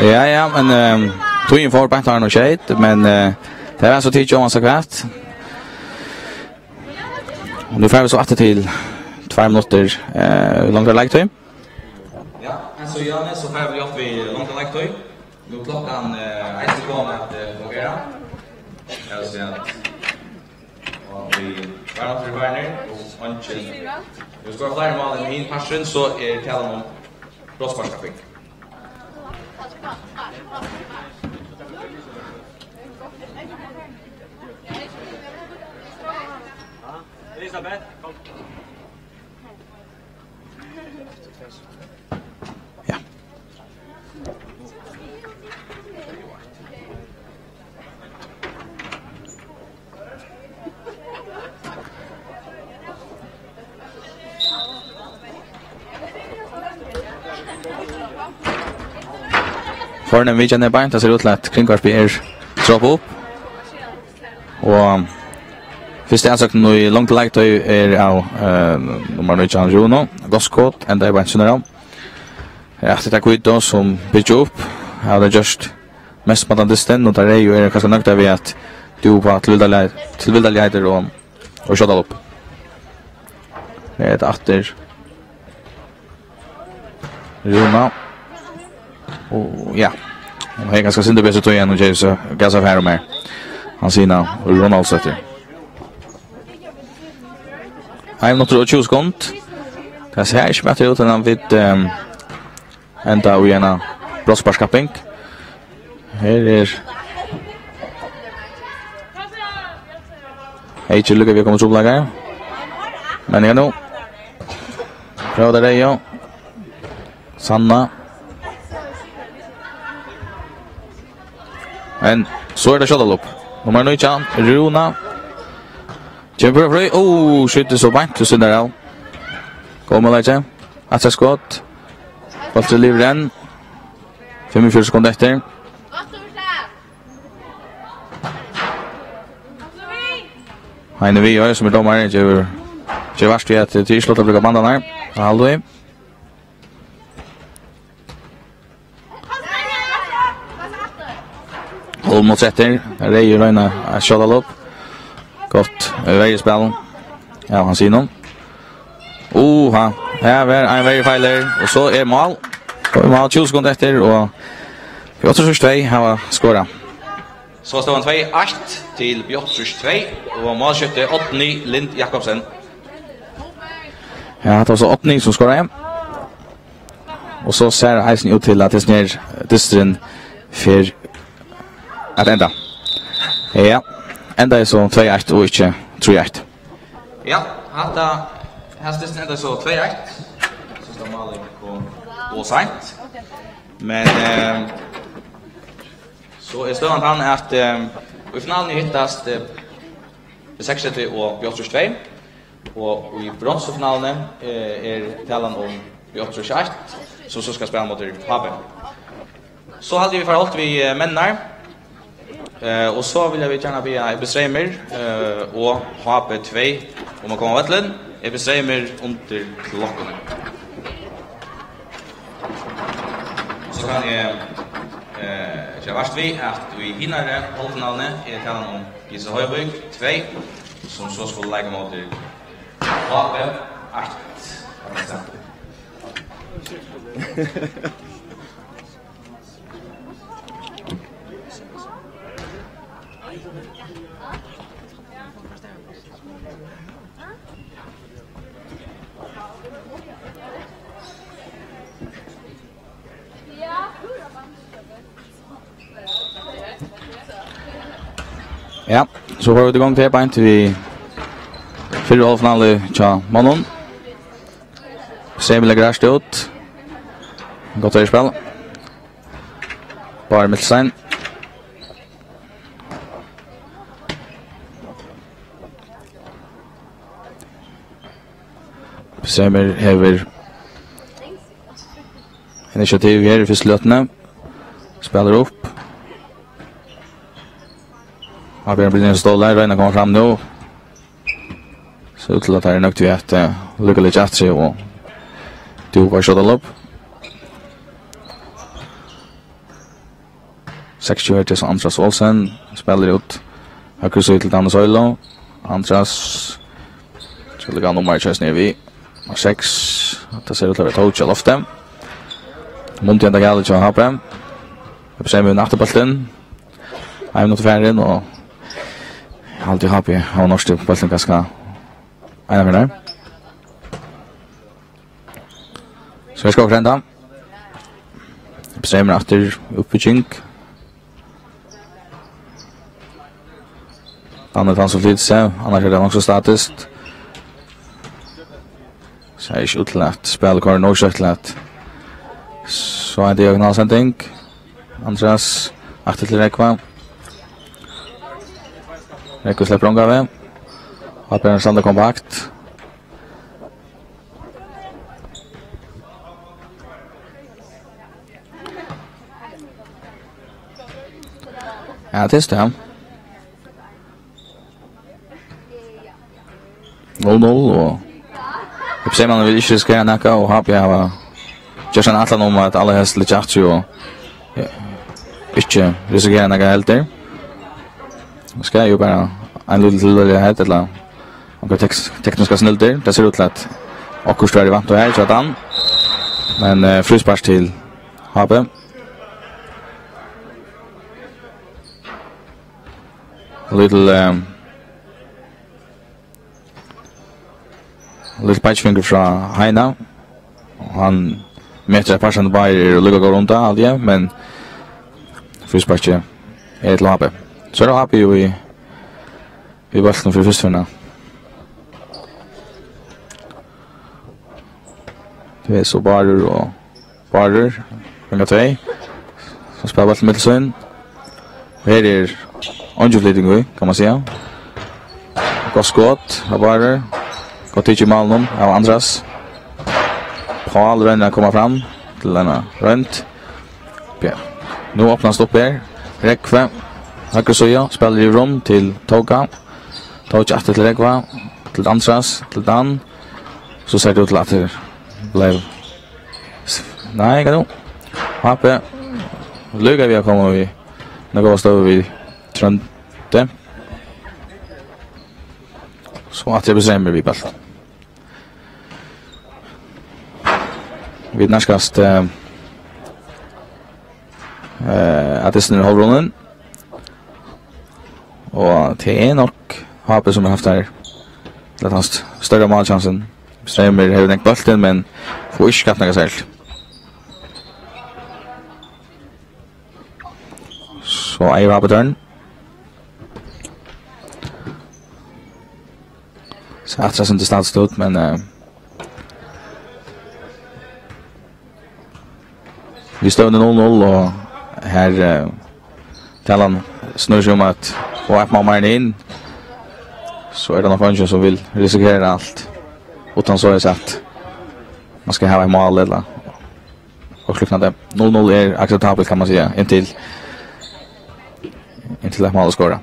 Ja, ja, men, ehm, tíðin fór beint har nú skjótt, men, eh, tað var so tikið um hann so kvært. Og nú fara vit so aftur til tveir minuttir, eh, longri leiktíð. Ja, men so, Janne, so fara vit upp við longri leiktíð. Nú klokkan, eh, eisini komin at, eh, fungera. Eg vil siga at, og vit fara til Werner, og eingin, vit skora fleiri mál enn hin parturin, so er talan um brotssparkskapping. Elisabeth, kom. Ja. Fornemt vitjan er beint, tað sær út til at kringvarpið er troppað upp. Og fyrsta atsóknin í longri leiktíð er av, eh, nummar nítjan, Rúna. Gott skot, endaði beint sunnan av. Ja, hetta er Hvítu sum byggja upp. Hava tey gjørt mest um allan dystin, og tey reyðu eru kanska nøgd við at dúva upp á tilvildarlig-, tilvildarligheiter og, og skjóta upp. Her er hetta aftur. Rúna. Og ja. Hon hevði kanska sindur betri tíð enn hon ger, so gav seg fram her. Hansina Ronaldsdóttir. Ein minuttur og tjúgu sekund. Tað sær ikki bætri út enn at vit, ehm, enda í eina brotssparkskapping. Her er Eikir líka við at koma í trupulleikar. Men ja, nú. Prøva tey reyðu. Sanna. Men so er tað skjótalopp. Nummar nítjan, Rúna. Kemur frí. Ó, skjýtur so beint við síðuna av. Góður møguleiki. Aftur skot. Bólturin livir enn. Fimmogfjøruti sekund eftir. Heini Viðoy, sum er dómari, gevur, gevur vart við, at tað er ikki lov at brúka bandan her. Tað halda vit. Hálvt mot trettan. Reyðir royna at skjóta lopp. Gott, eh, verjuspæl. Ja, hann sigur nú. Oha, her var ein verjufeilur, og so er mál. So er mál tjúgu sekund eftir, og B áttaogtrýss tvey hava skorað. So støðan tvey eitt til B áttaogtrýss tvey, og málskjútti Árni Lind Jakobsen. Ja, tað var so Árni sum skoraði. Og so sær eisini út til, at hesin her dysturin fer at enda. Ja, endaði so tvey eitt og ikki trý eitt. Ja, hatta, hasin dysturin endaði so tvey eitt. Síðsta málið kom ov seint. Men, eh, so er støðan tann, at, eh, í finaluni hittast, eh, B seksogtretivu og B áttaogtrýss tvey. Og í bronsufinaluni, eh, er talan um B áttaogtrýss eitt, sum so skal spæla móti H B. So haldi eg, vit fara hálvt við, eh, menninar. Eh, og so vilja vit gjarna biðja E B Streymur, eh, og H B tvey um at koma á vøllin. E B Streymur undir klokkuni. So kann eg, eh, gera vart við, at í hinari hálvfinaluni er talan um G C Hoyvík tvey, sum so skulu leika móti H B eitt. Ja, so fara vit í gongd her beint við fyrru hálvfinalu hjá monnum. Semi leggur hart út. Gott spæl. Báðir Milstein. Semir hevur initiativ her í fyrstu løtuni. Spælir upp. Har blir hann blivin stólar, royna at koma fram nú. Sær út til at teir eru nøgdir við at, eh, lukka aftur seg og dúka at skjóta lob. Seksogtjúgu hertz, Andras Olsen spælir út høgru síðu til Danny Søylo. Andras, skal leggja nummar tjúgu niður við. Nummar seks, tað sær út til at vera Tóki á lofti. Mundi enda galið hjá H B. Eg sær við afturbóltin. Ein minuttur farin, og eg haldi H B hava norskt í bóltin kanska eina ferð. So eg skal okkur enda. Streymur aftur, uppbygging. Hann er tann sum flytur seg, annars er tað nokk so statiskt. Sær ikki út til at spæla koyrir nóg skjótt til at. So ein diagonal sending. Andras, aftur til Rógva. Rógvi sleppur ongan veg. H B standa kompakt. Ja, tað er stað. Null null, og F C-menn vilja ikki risikera nakað, og H B hava gjørt eina ætlan um at allarhelst liggja aftur og, ja, ikki risikera nakað heldur. Tað skal jú bara ein lítil tilvilligheit, ella onkrar tek-, tekniskar snildir. Tað sær út til at okkurt var vant her, hjá Dan. Men, eh, fríspark til H B. Lítil, eh, lítil peikifingur frá Heina. Og hann metir at passandi báðir eru líka góðir undan, haldi eg, men frísparkið er til H B. So er tað H B jú í, í bóltinum fyri fyrstu ferðina. Tað er so Bárður og Bárður, ringa tvey. So spælir bóltin millum sín. Og her er eingin flyting í, kann man siga. Gott skot av Bárður. Gott tikið í málinum av Andras. Pál roynir at koma fram til eina roynd. Ja. Nú opnast upp her. Rógvi, høgru síða, spælir í rúm til Tóka. Tóki aftur til Rógva, til Andras, til Dan. So sær tað út til at tað bleiv Nei, hvat nú? H B. Lukka við at koma við. Nú góða støðu við Tróndi. So aftur við Semir við bóltin. Vit nærkast, eh, eh, at dystin er hálvrunnin. Og tað er nokk H B sum hevur havt tað her, ella tann st-, størra málkjansin. Streymur hevur nógv bóltin, men fær ikki skapt nakað serligt. So eigur H B tað. So aftur sum tað standa út, men, eh, Vit støðuna null null, og her, eh, talan snýr seg um at fáa eitt mál meir inn, so er tað nokk eingin sum vil risikera alt, uttan so er sagt, man skal hava eitt mál ella okkurt líknandi. Null null er akseptabelt, kann man siga, inntil, inntil eitt mál er skorað.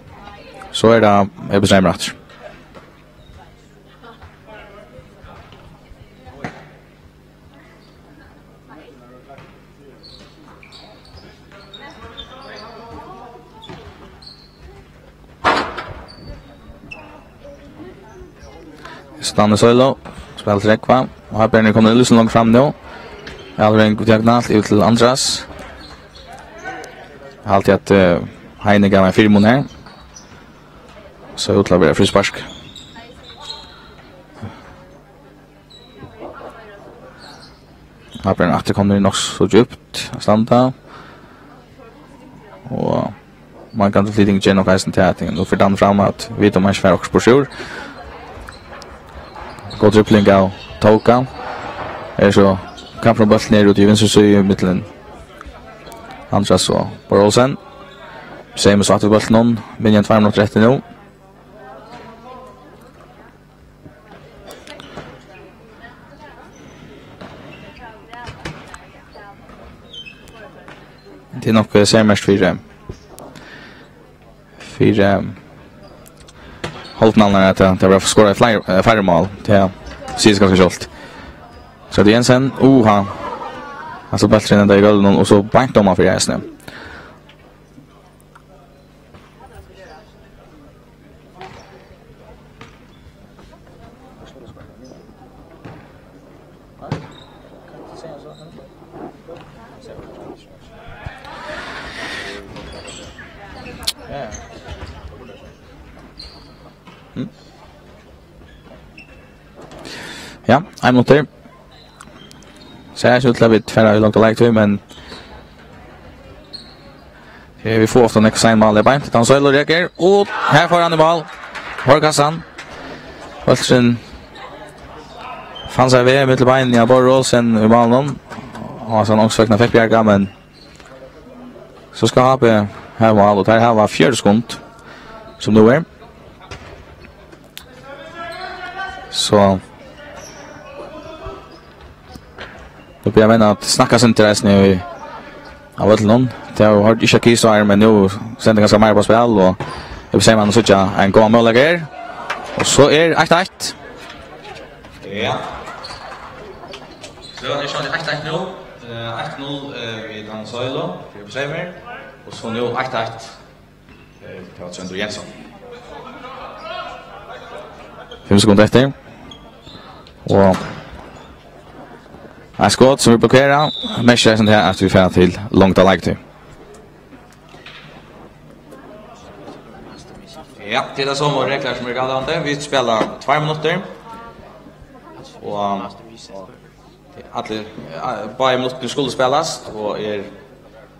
So er tað Ebbe Streymur aftur. Stanley Søylo, spælir til Rógva. Og her er hann komin ein lítið longur fram nú. Alveg ein diagonal yvir til Andras. Eg haldi, at, eh, Heini gav ein fyrimun her. So út til at vera fríspark. Her blir hann aftur komin nokk so djúpt at standa. Og mankandi flyting ger nokk eisini til, at nú fer Dan fram at vita, um hann ikki fær okkurt burtur úr. Góð dribling av Toka. Er so kappur um bóltin her úti í vinstru síðu í millum Andras og Bárð Olsen. Seymi so aftur við bóltinum. Minni enn tveir minuttir eftir nú. Tað er nokk, eh, sermerkt fyri, fyri, eh, hálvfinalurnar, at tað, tað var skorað fleiri, eh, færri mál. Tað sigur seg kanska sjálvt. So er tað Jensen. Oha. Altso, bólturin endar í gólvinum, og so beint dómari fyri eisini. Ja, ein minuttur. Sær ikki út til at vit fara í longda leiktíð, men, eh, vit fáa ofta nógv sein mál, er beint. Dan Søylo rekur, og her fer hann í mál. Hárkassan. Bólturin fann sær veg millum beinini á Bárð Olsen í málinum. Og so hann onkursvegna fekk bjargað, men so skal H B hava mál, og teir hava fjøruti sekund, sum nú er. So nú byrja menn at snakka seg til reisini í, á vøllinum. Tey hava hoyrt ikki at kisa her, men nú stendur kanska meira á spæl, og eg vil siga, man síggja ein góðan møguleika her. Og so er eitt eitt. Ja. Støðan er sjálvandi eitt eitt nú. Eh, eitt null, eh, við Dan Søylo fyri Seymi. Og so nú eitt eitt. Eh, tað var Tróndur Jensson. Fimm sekund eftir. Og eitt skot sum er blokerað. Merkir tað sum tað, at vit fara til longda leiktíð. Ja, tað eru tær somu reglur sum eru galdandi. Vit spæla tveir minuttir. Og, og allir, ja, báðir minuttirnir skulu spælast, og er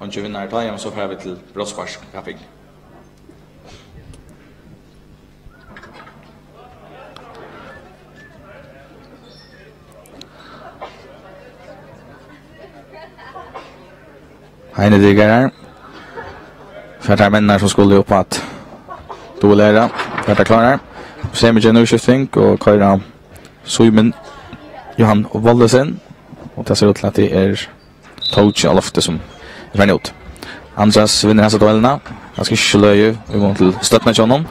eingin vinnari tá, jamen, so fara vit til brotssparkskapping. Heini dirigerar. Fær tær menninar sum skulu upp at duellera. Fær tær klárar. Seymi ger nú skifting og koyra Símun Johan Wollesen. Og tað sær út til at tað er Tóki á lofti sum er farin út. Andras vinnur hasa duellina. Kanska ikki so løgið í mun til støddina hjá honum.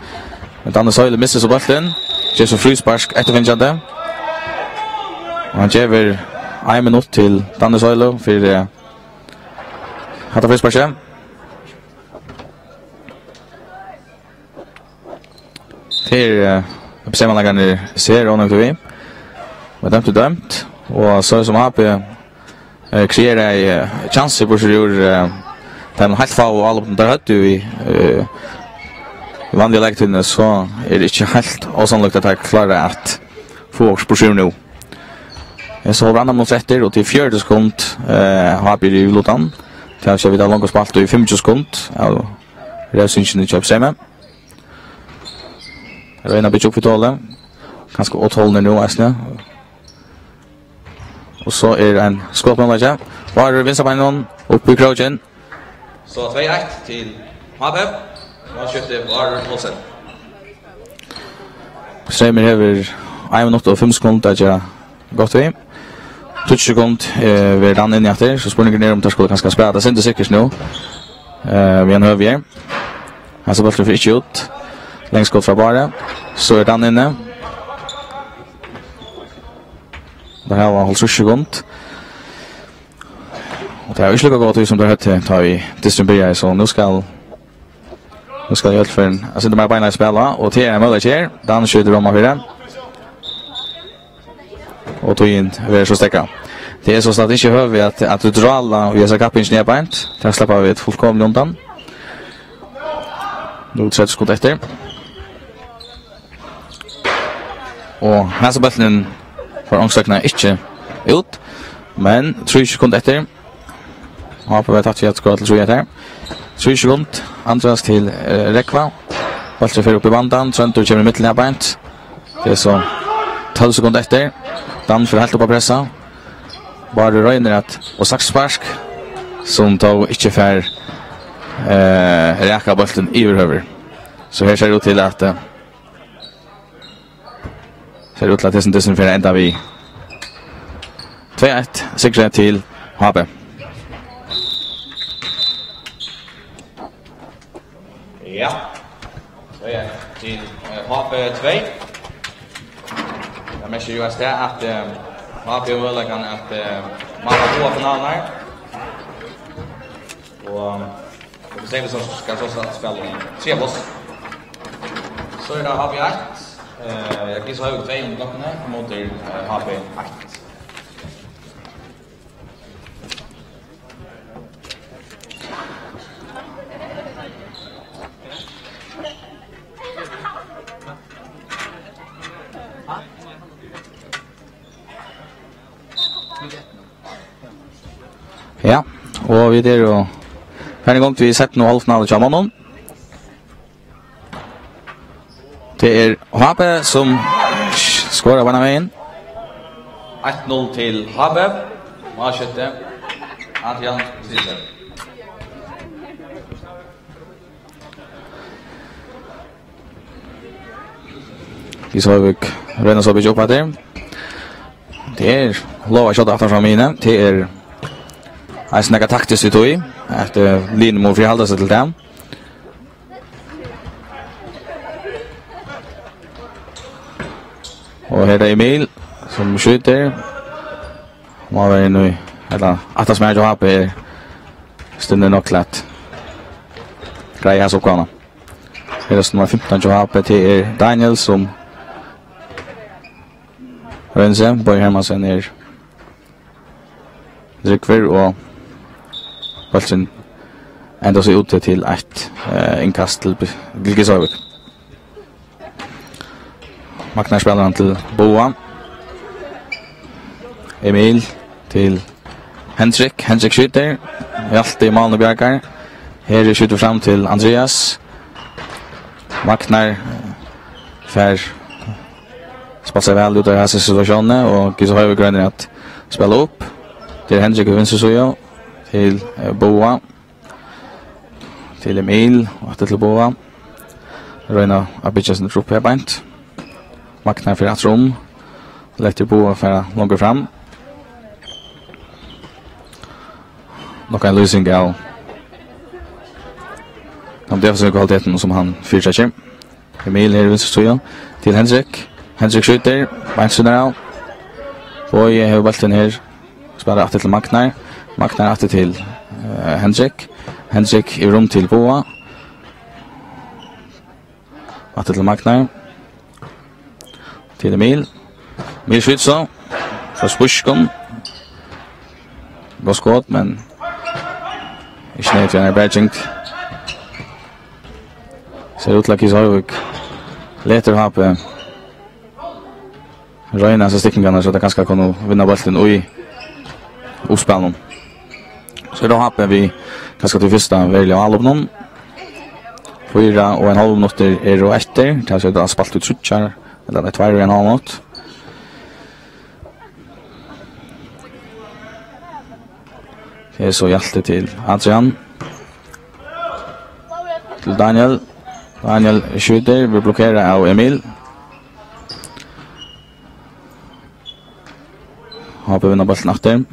Men Danny Søylo missir so bóltin. Ger so fríspark eftirfylgjandi. Og hann gevur ein minutt til Danny Søylo fyri, eh, hatta frísparkið. Tað er, eh, P C-mannleikarnir sera ónøgdir við. Men dømt er dømt, og so sum H B, eh, kreeraði, eh, kjansir burtur úr, eh, teimum heilt fáu álopum, teir høvdu í, eh, í vanligu leiktíðini, so er tað ikki heilt ósannlíkt, at teir klára at fáa okkurt burtur úr nú. Tað er so hálvt annað minuttur eftir, og tað eru fjøruti sekund, eh, H B er í yvirlutan. Tað er, so vit hava longu spælt í fimmogtjúgu sekund av revsingini hjá P C-monnum. Royna at byggja upp við toli. Kanska átta tólv nú eisini. Og so er ein skotmøguleiki. Várður vinstra beinið upp í krókin. So tvey eitt til H B. Málskifti Várður Olsen. Streymur hevur ein minutt og fimm sekund at gera gott við. Tíggju sekund, eh, verður Dan inni aftur, so spurningurin er, um teir skulu kanska spæla tað sindur sikkurt nú. Eh, við ein høvi her. Hasin bólturin fer ikki út. Langt skot frá Bárði. So er Dan inni. Teir hava hálvtrýss sekund. Og tað er ikki líka gott, sum teir høvdu, tá ið dysturin byrjaði, so nú skal, nú skal í øll førum, altso, tað er meira beinleiðis spæla, og tað er ein møguleiki her. Dan skjýtur oman fyri. Og tíðin verður so steðgað. Tað er so statt ikki høvi at, at drála í hesa kappingina beint. Tað sleppa vit fullkomiliga undan. Nú tretivu sekund eftir. Og hasa bóltin fór ongsvegna ikki út, men trý sekund eftir. H B var tætt við at skora til trý eitt her. Trý sekund, Andreas til, eh, Rógva. Bólturin fer upp í vandan, Tróndur kemur í millum her beint. Tað er so tólv sekund eftir. Dan fer heilt upp at pressa. Bárður roynir at, og Saks spark, sum tó ikki fær, eh, rakað bóltin yvirhøvur. So her sær út til at, eh, sær út til at hesin dysturin fer at enda við tvey eitt sigri til H B. Ja. Tvey eitt til, eh, H B tvey. Tað merkir jú at, at, eh, H B hevur møguleikan at, eh, mala báðar finalurnar. Og, og tey, sum skal so spæla um triðja pláss. So er tað H B eitt, eh, GSH tvey um klokkan, móti, eh, H B eitt. Ja, og vit eru jú farin í gongd við seinnu hálvfinalu hjá monnum. Tað er H B, sum skorar beinanvegin. Eitt null til H B. Málskifti, Adrian Stensø. GSH Hoyvík royna so at byggja upp eftir. Tað er lov at skjóta aftan frá miðjuni. Tað er eisini nakað taktiskt í tí, at, eh, liðini mugu fyrihalda seg til tað. Og her er Emil, sum skjýtur. Má vera inn í, ella aftansmær hjá H B er stinnur nokk til at greiða hasa uppgávuna. Her er so nummar fimtan hjá H B, tað er Daniel, sum roynir seg. Bogi Hermansen er drúgvur, og bólturin endar so úti til eitt, eh, innkast til, til GSH Hoyvík. Magnar spælir hann til Boga. Emil til Hendrik. Hendrik skjýtur. Hjalti í málið og bjargar. Heri skjýtur fram til Andreas. Magnar, eh, fær spælt seg væl út av hasi situatiónini, og GSH Hoyvík roynir at spæla upp. Tað er Hendrik í vinstru síðu til, eh, Boga. Til Emil, og aftur til Boga. Royna at byggja seg upp her beint. Magnar fer aftur um. Letur Boga fara longur fram. Nokk ein lýsing av tann defensivu kvalitetin sum hann fyritrekkir. Emil her í vinstru síðu til Hendrik. Hendrik skjýtur, beint sunnan av. Bogi hevur bóltin her. Spælir aftur til Magnar. Magnar aftur til, eh, Hendrik. Hendrik yvir um til Boga. Aftur til Magnar. Til Emil. Emil skjýtur so. Frá spískum. Gott skot, men ikki neyðugt við eina berging. Sær út til at GSH Hoyvík letur H B royna hesar stikkingarnar, so tey kanska kunnu vinna bóltin í uppspælinum. So er tað H B við kanska tí fyrsta veruliga álopinum. Fýra og ein hálvur minuttur eru eftir. Tað er so spælt í tríggjar, ella nei, tveir og ein hálvur minutt. Her er so Hjalti til Adrian. Til Daniel. Daniel skjýtur, verður blokkerað av Emil. H B vinnur bóltin aftur.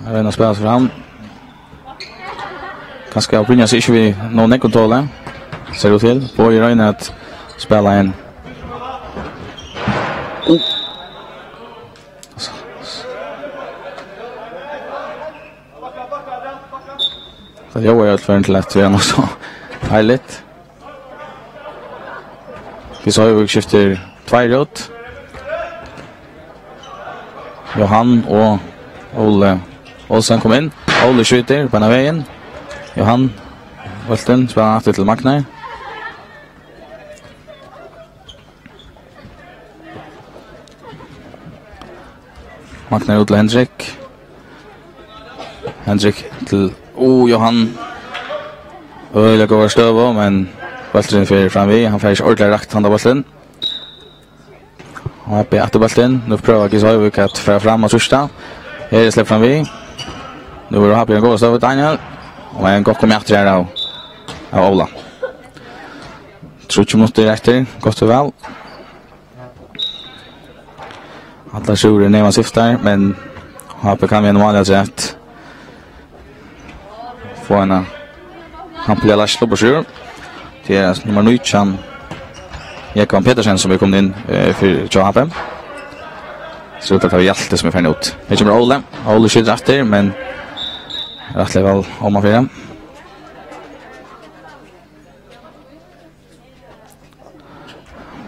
Hann roynir at spæla seg fram. Kanska Brynjar seg ikki við nóg nógvum toli, sær út til. Bogi roynir at spæla inn. Tað ljóðar í øllum førum til at vera nokk so heiligt. GSH Hoyvík skiftir tveir út. Johan og Óli Olsen koma inn. Óli skjýtur beinan vegin. Johan, bóltin, spælir hann aftur til Magnar. Magnar út til Hendrik. Hendrik til, uh, Johan. Øgiliga góða støðu, men bólturin fer fram við. Hann fær ikki ordiliga rakt handa bóltin. Og her er aftur bóltin. Nú prøvar GSH Hoyvík at fara fram og trýsta. Her er slepp fram við. Nú verður H B í eini góðari støðu, Daniel. Og ein gott komið aftur her av, av Óla. Tríggjar minuttir eftir, gott og væl. Allar súgvur eru neyvan syftar, men H B kann við einum máli afturat fáa eina hampiliga leiðslu burtur úr. Tað er nummar nítjan, Jógvan Petersen, sum er komin inn, eh, fyri hjá H B. So tað er Hjalti, sum er farin út. Her kemur Óli. Óli skjýtur aftur, men rættiliga væl omanfyri.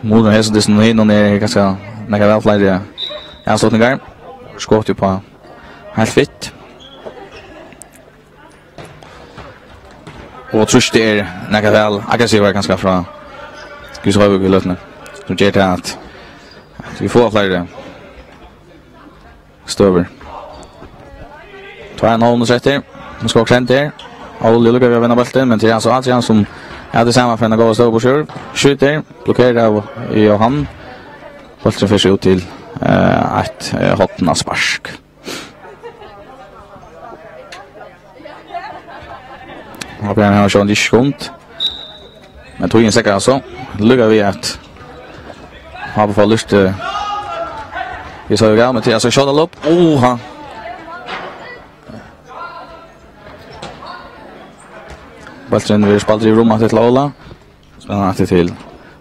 Munurin á hesum dystinum og hinum er kanska nakað væl fleiri avslutningar. Skot upp á heilt fitt. Og trýstið er nakað væl aggressivari kanska frá GSH Hoyvík í løtuni. Sum ger tað at, at vit fáa fleiri støður. Tveir og ein hálvur minuttur eftir. Nú skal Klint her. Óli lukkar við at vinna bóltin, men tað er altso Adrian sum er tað sama fyri eina góða støðu burtur úr. Skjýtur, blokkerað av Johan. Bólturin fer so út til, eh, eitt, eh, hornaspark. H B hevur sjálvandi ikki skund. Men tíðin steðgar altso. Lukkar við at H B fær lýst, eh, GSH Hoyvík av, men tað er altso skjóta lob. Oha. Bólturin verður spældur yvir um aftur til Óla. Spælir hann aftur til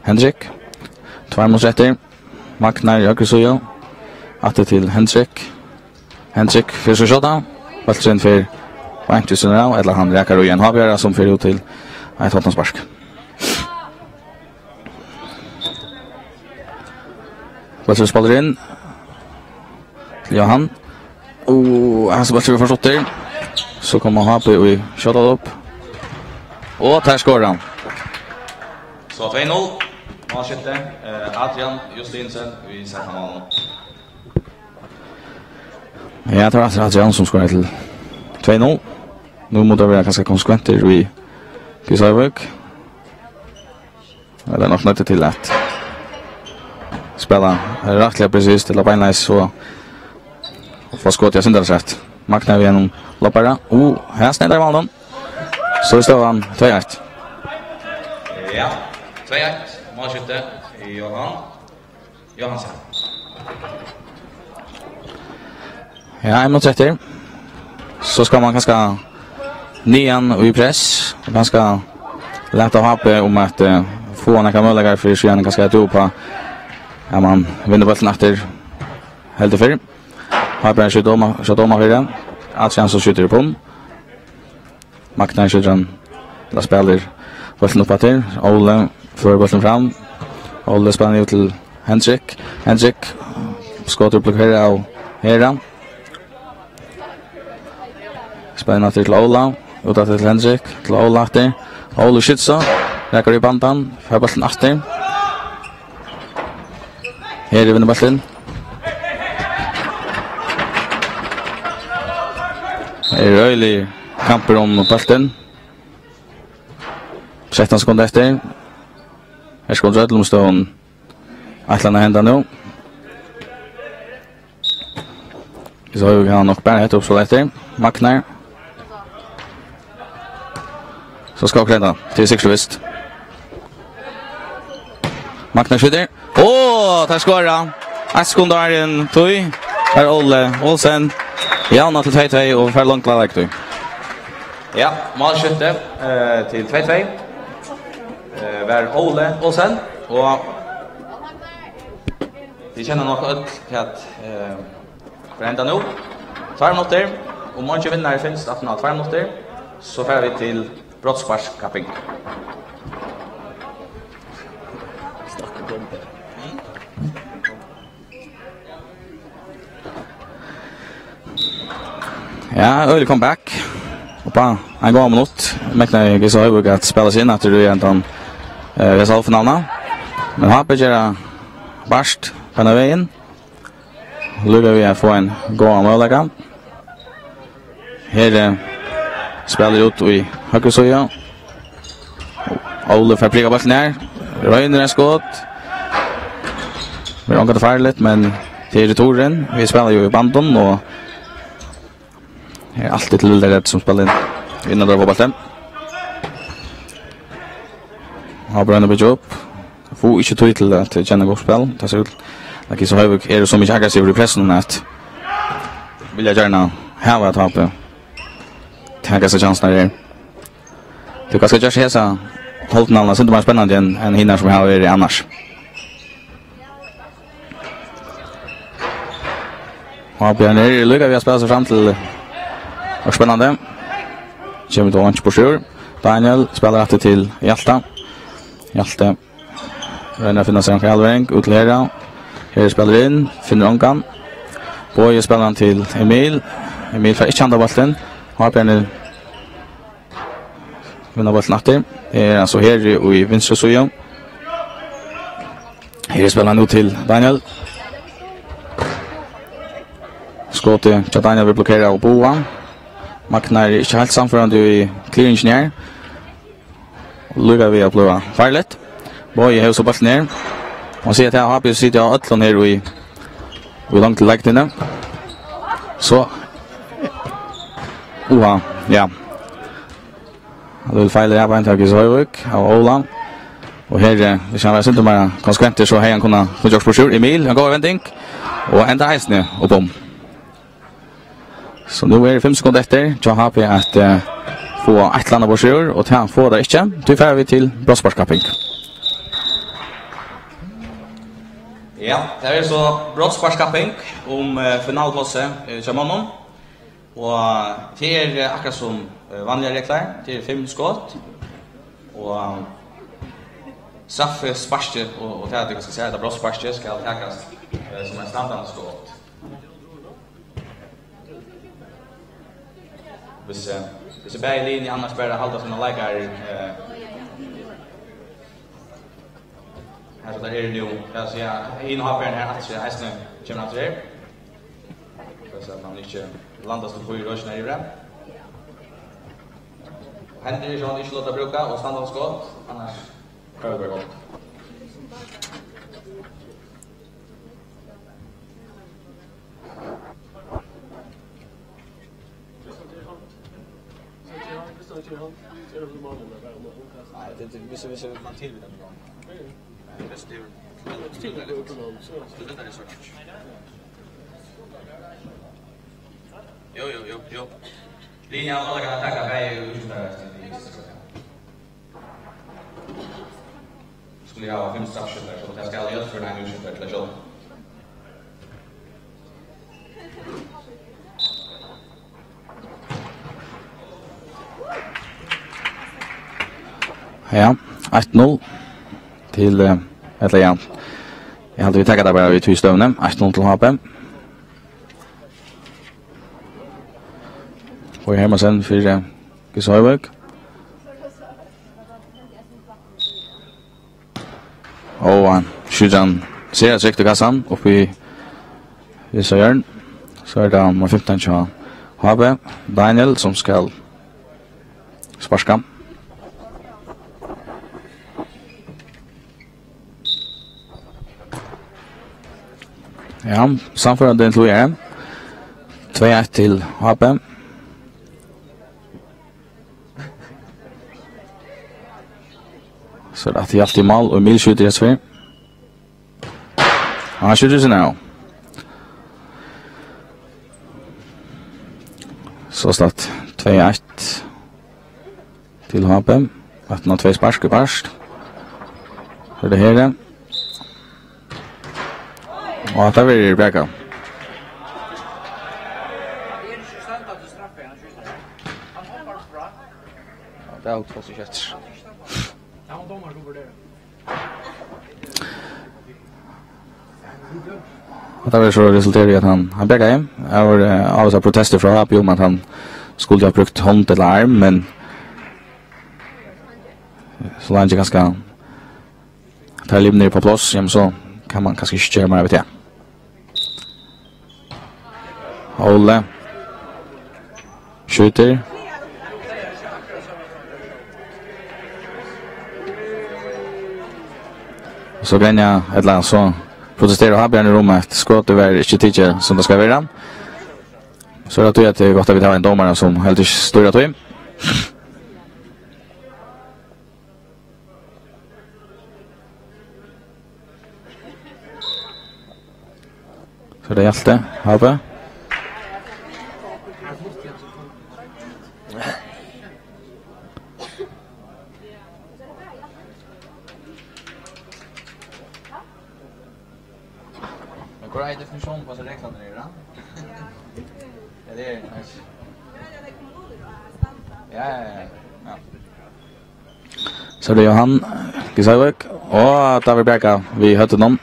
Hendrik. Tveir minuttir eftir. Magnar í høgru síðu. Aftur til Hendrik. Hendrik fer so at skjóta. Bólturin fer beint við síðuna av, ella hann rakar í ein H B-ara sum fer út til eitt hornaspark. Bólturin spældur inn til Johan. Og hann spældur fyri fyrst eftir. So kemur H B í skjótalob. Og tað skorar hann. So tvey null. Málskifti, eh, Adrian Justinsen í seinna málinum. Ja, tað var Adrian sum skoraði til tvey null. Nú mugu teir vera kanska konsekventir við GSH Hoyvík. Ella nokk noyddir til at spæla rættiliga presist, ella beinleiðis, og, og fáa skotið eitt sindur afturat. Magnar við einum lobbara. Uh, her sneiðar í málinum. So er støðan tvey eitt. Ja, tvey eitt. Málskifti, Johan Johansen. Ja, ein minuttur eftir. So skal man kanska niðan í press, og kanska lata H B um at, eh, fáa nakrar møguleikar fyri síðan kanska at dúpa, at man vinnur bóltin aftur heldur fyrr. H B skjýtur dóma, skjýtur dóma fyri. Adrian so skjýtur upp um. Magnar skjýtur hann, ella spælir bóltin upp aftur. Óli førir bóltin fram. Óli spælir nú til Hendrik. Hendrik, skotur blokkerað av Hera. Spælir hann aftur til Óla. Út aftur til Hendrik. Til Óla aftur. Óli skjýtur so. Rakar í bandan. Fær bóltin aftur. Heri vinnur bóltin. Her er øgiligur kampur um bóltin. Trettan sekund eftir. Her skuldi øllum støðum eitt ella annað henda nú. So hava vit nokk bara hetta uppskot eftir. Magnar. So skal Klint. Tað er sikkurt vist. Magnar skjýtur. Og tað skorar hann. Eitt sekund áðrenn tíð. Her er Óli Olsen. Javnar til tvey tvey og fær longu leiktíð. Ja, málskifti, eh, til tvey tvey, eh, var Óli Olsen, og vit kenna nokk øll til at, eh, hvat henda nú. Tveir minuttir, um eingin vinnari finst aftan á tveir minuttir, so fara vit til brotssparkskapping. Ja, øgiliga comeback. Uppi á ein góðan minutt. Megnaði GSH Hoyvík at spæla seg inn aftur í hendan, eh, hesa hálvfinaluna. Men H B gera vart beinan vegin. Lukka við at fáa ein góðan møguleika. Her, eh, spælir út í høgru síðu. Óli fær prikað bóltin her. Roynir eitt skot. Verður ongantíð farligt, men tað er returin. Vit spæla jú í bandum, og her er altíð til vildarliga sum spæla inn. Innandura fótbóltin. H B roynir at byggja upp. Fáa ikki tíð til at kenna gott spæl. Tað sær út, at GSH Hoyvík eru so mikið aggressivir í pressinum, at vilja gjarna hava, at H B taka sær kjansirnar her. Tað er kanska gjørt hesa hálvfinaluna sindur meira spennandi enn, enn hinar sum hava verið annars. H B eru líka við at spæla seg fram til okkurt spennandi. Kemur tó einki burtur úr. Daniel spælir aftur til Hjalta. Hjalti roynir at finna sær onkra avlevering út til Hera. Hera spælir inn, finnur ongan. Bogi spælir hann til Emil. Emil fær ikki handað bóltin. H B eru vinna bóltin aftur. Tað er altso Heri í vinstru síðu. Heri spælir nú til Daniel. Skotið hjá Daniel verður blokkerað av Boga. Magnar er ikki heilt sannførandi í clearingini her. Líka við at blíva farligt. Bogi hevur so bóltin her. Man sær, at H B sita á øllum her í, í longru leiktíðini. So. Uha, ja. Hann vil feila her, beint av GSH Hoyvík, av Óla. Og her, eh, viss hann var sindur meira konsekventur, so hevði hann kunnað fáa gjørt burtur. Emil, ein góð vending. Og enda eisini upp um. So nú eru fimm sekund eftir hjá H B at, eh, fáa eitt ella annað burtur úr, og tað fáa teir ikki. Tí fara vit til brotssparkskapping. Ja, tað er so brotssparkskapping um, eh, finaleplássið, eh, hjá monnum. Og tað er, eh, akkurát sum, eh, vanligar reglar. Tað er fimm skot. Og, um, straffisparkið, og, og tað er, tað skal siga, tað brotssparkið skal takast, eh, sum eitt standandi skot. Viss, eh, viss bæði liðini annars bara halda sínar leikar, eh, her sum teir eru nú, tað vil siga, hin H B-in her aftur, eisini kemur aftur her. Tað er so at hann ikki landar so fýra røkina yvir. Hendur er so hann ikki láta brúka og standandi skot, annars prøvar bara gott. Nei, tað, tað, viss, viss man tilvitar meg. Nei, viss tað er, tað er so. Jo, jo, jo, jo. Linja, alla kann taka bæði útskiftar eftir. Skulu hava fimm straffskiftar, so tað skal í øll føri ein útskiftar til at skjóta. Ja, eitt null til, eh, ella ja. Eg haldi, vit taka tað bara við tí støðuni. Eitt null til H B. Bogi Hermansen fyri, eh, GSH Hoyvík. Og hann skjýtur hann sera trygt í kassan uppi í, í Søjørn. So er tað nummar fimtan hjá H B, Daniel, sum skal sparka. Ja, sannførandi inntil víðari. Tvey eitt til H B. So er tað aftur Hjalti í mál, og Emil skjýtur hesa ferð. Hann skjýtur seg nú. So statt tvey eitt til H B. Aftan á tvey spark í part. So er tað her. Og hatta verður bjargað. Ja, tað er út, fólk ikki eftir. Og tað var so resulterað í, at hann, hann bjargaði. Har var, eh, avvist protestir frá H B um, at hann skuldi ha brúkt hond ella arm, men so leingi kanska teir limirnir eru upp á pláss, jamen, so kann man kanska ikki gera meira við tað. Óli skjýtur. Og so grenja, ella so protesterar H B-arnir um, at skotið var ikki tikið sum tað skal vera. So er tað tí, at tað er gott, at vit hava ein dómara sum heldur ikki stýra tí. So er tað Hjalti, H B. Men hvør er definitiónin á, hvussu reglurnar eru, da? Ja, tað er, ja, ja, ja, ja. So er tað Jóhan Gisavik og David Bjarka við høvdinum.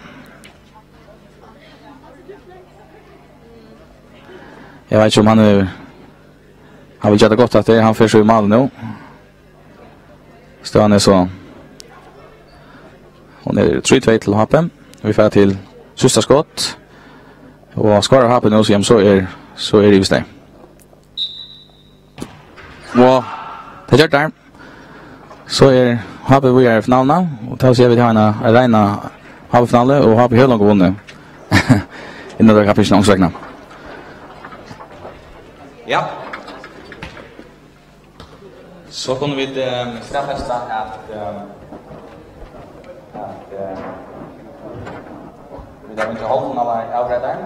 Eg veit ikki, um hann er, hann vil gera tað gott aftur, hann fer so í mál nú. Støðan er so, hon er trý tvey til H B. Vit fara til síðsta skot. Og skorar H B nú, so, jamen, so er, so er yvir stein. Og tað gjørdu teir. So er H B víðari í finaluna, og tað vil siga, at vit hava eina, eina reina H B-finalu, og H B hevur longu vunnið. Innan tað kappingina, onkursvegna. Ja. So kunnu vit, eh, staðfesta, at, eh, at, eh, vit hava fingið hálvfinaluavgreiddar.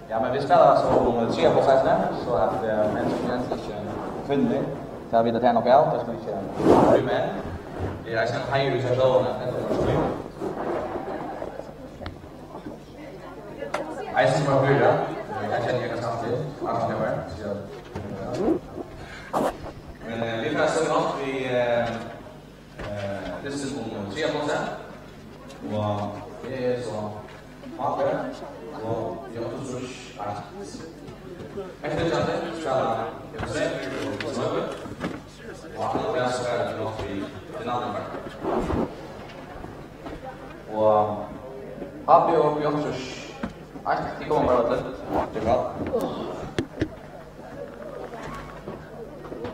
Ja, men vit spæla so um triðja pláss eisini, so at, eh, menn sum enn ikki funnu, tað vita tey nokk av, tað skal ikki bli menn. Tað er eisini ein heiður í sær sjálvum at enda á tí. Eisini sum at byrja, eh, eg kenni eg ganske til, Arsenal var, so, men, eh, vit fara so langt við, eh, eh, dystin um triðja plássið. Og tað er so H B, og í áttaogtrýss eitt. Eftir tjaldið spæla F C og Snøve. Og annað dag so fara vit nokk í finaluna. Og H B og Bjørnfjørð. Nei, tey koma bara til. Tað er bra.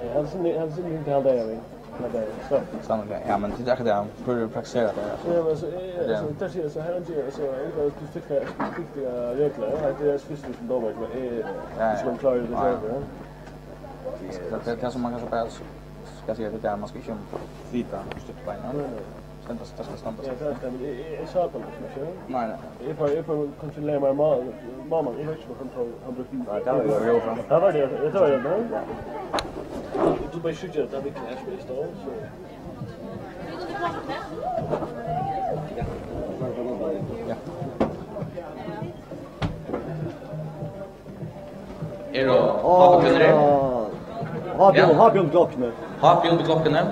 Ja, hann sum, hann sum ikki heldur av, ja. Men tað er so. Sanniliga, ja, men tað er akkurát tað. Hvør praktiserar tað, altso? Ja, men so, eh, tað er so, tað er so, her er tað, so, eh, tað er spesifikar, spesifikar reglar, ja. Tað er spesifikt sum dómari, men, eh, ja, ja, sum klárar tað, ja, sjálvur, ja. Tað, tað, tað sum man kanska bara skal siga, tað er, man skal ikki flyta støtt bein, ja. Nei, nei. Standa, tað skal standa. Ja, tað er tað, men eg, eg, eg sá tað, men ikki. Nei, nei. Eg fái, eg fái kontrollera meir má-, máman, eg veit ikki, hvat hann tók, hann brúkti. Nei, tað var jú fram. Tað var tað, tað var tað, nei. Tú bara skjýtur, tað er ikki, er spist av, so. Ja. Eru H B-kvinnur her? H B, ja. H B undir klokkuni. H B undir klokkuni.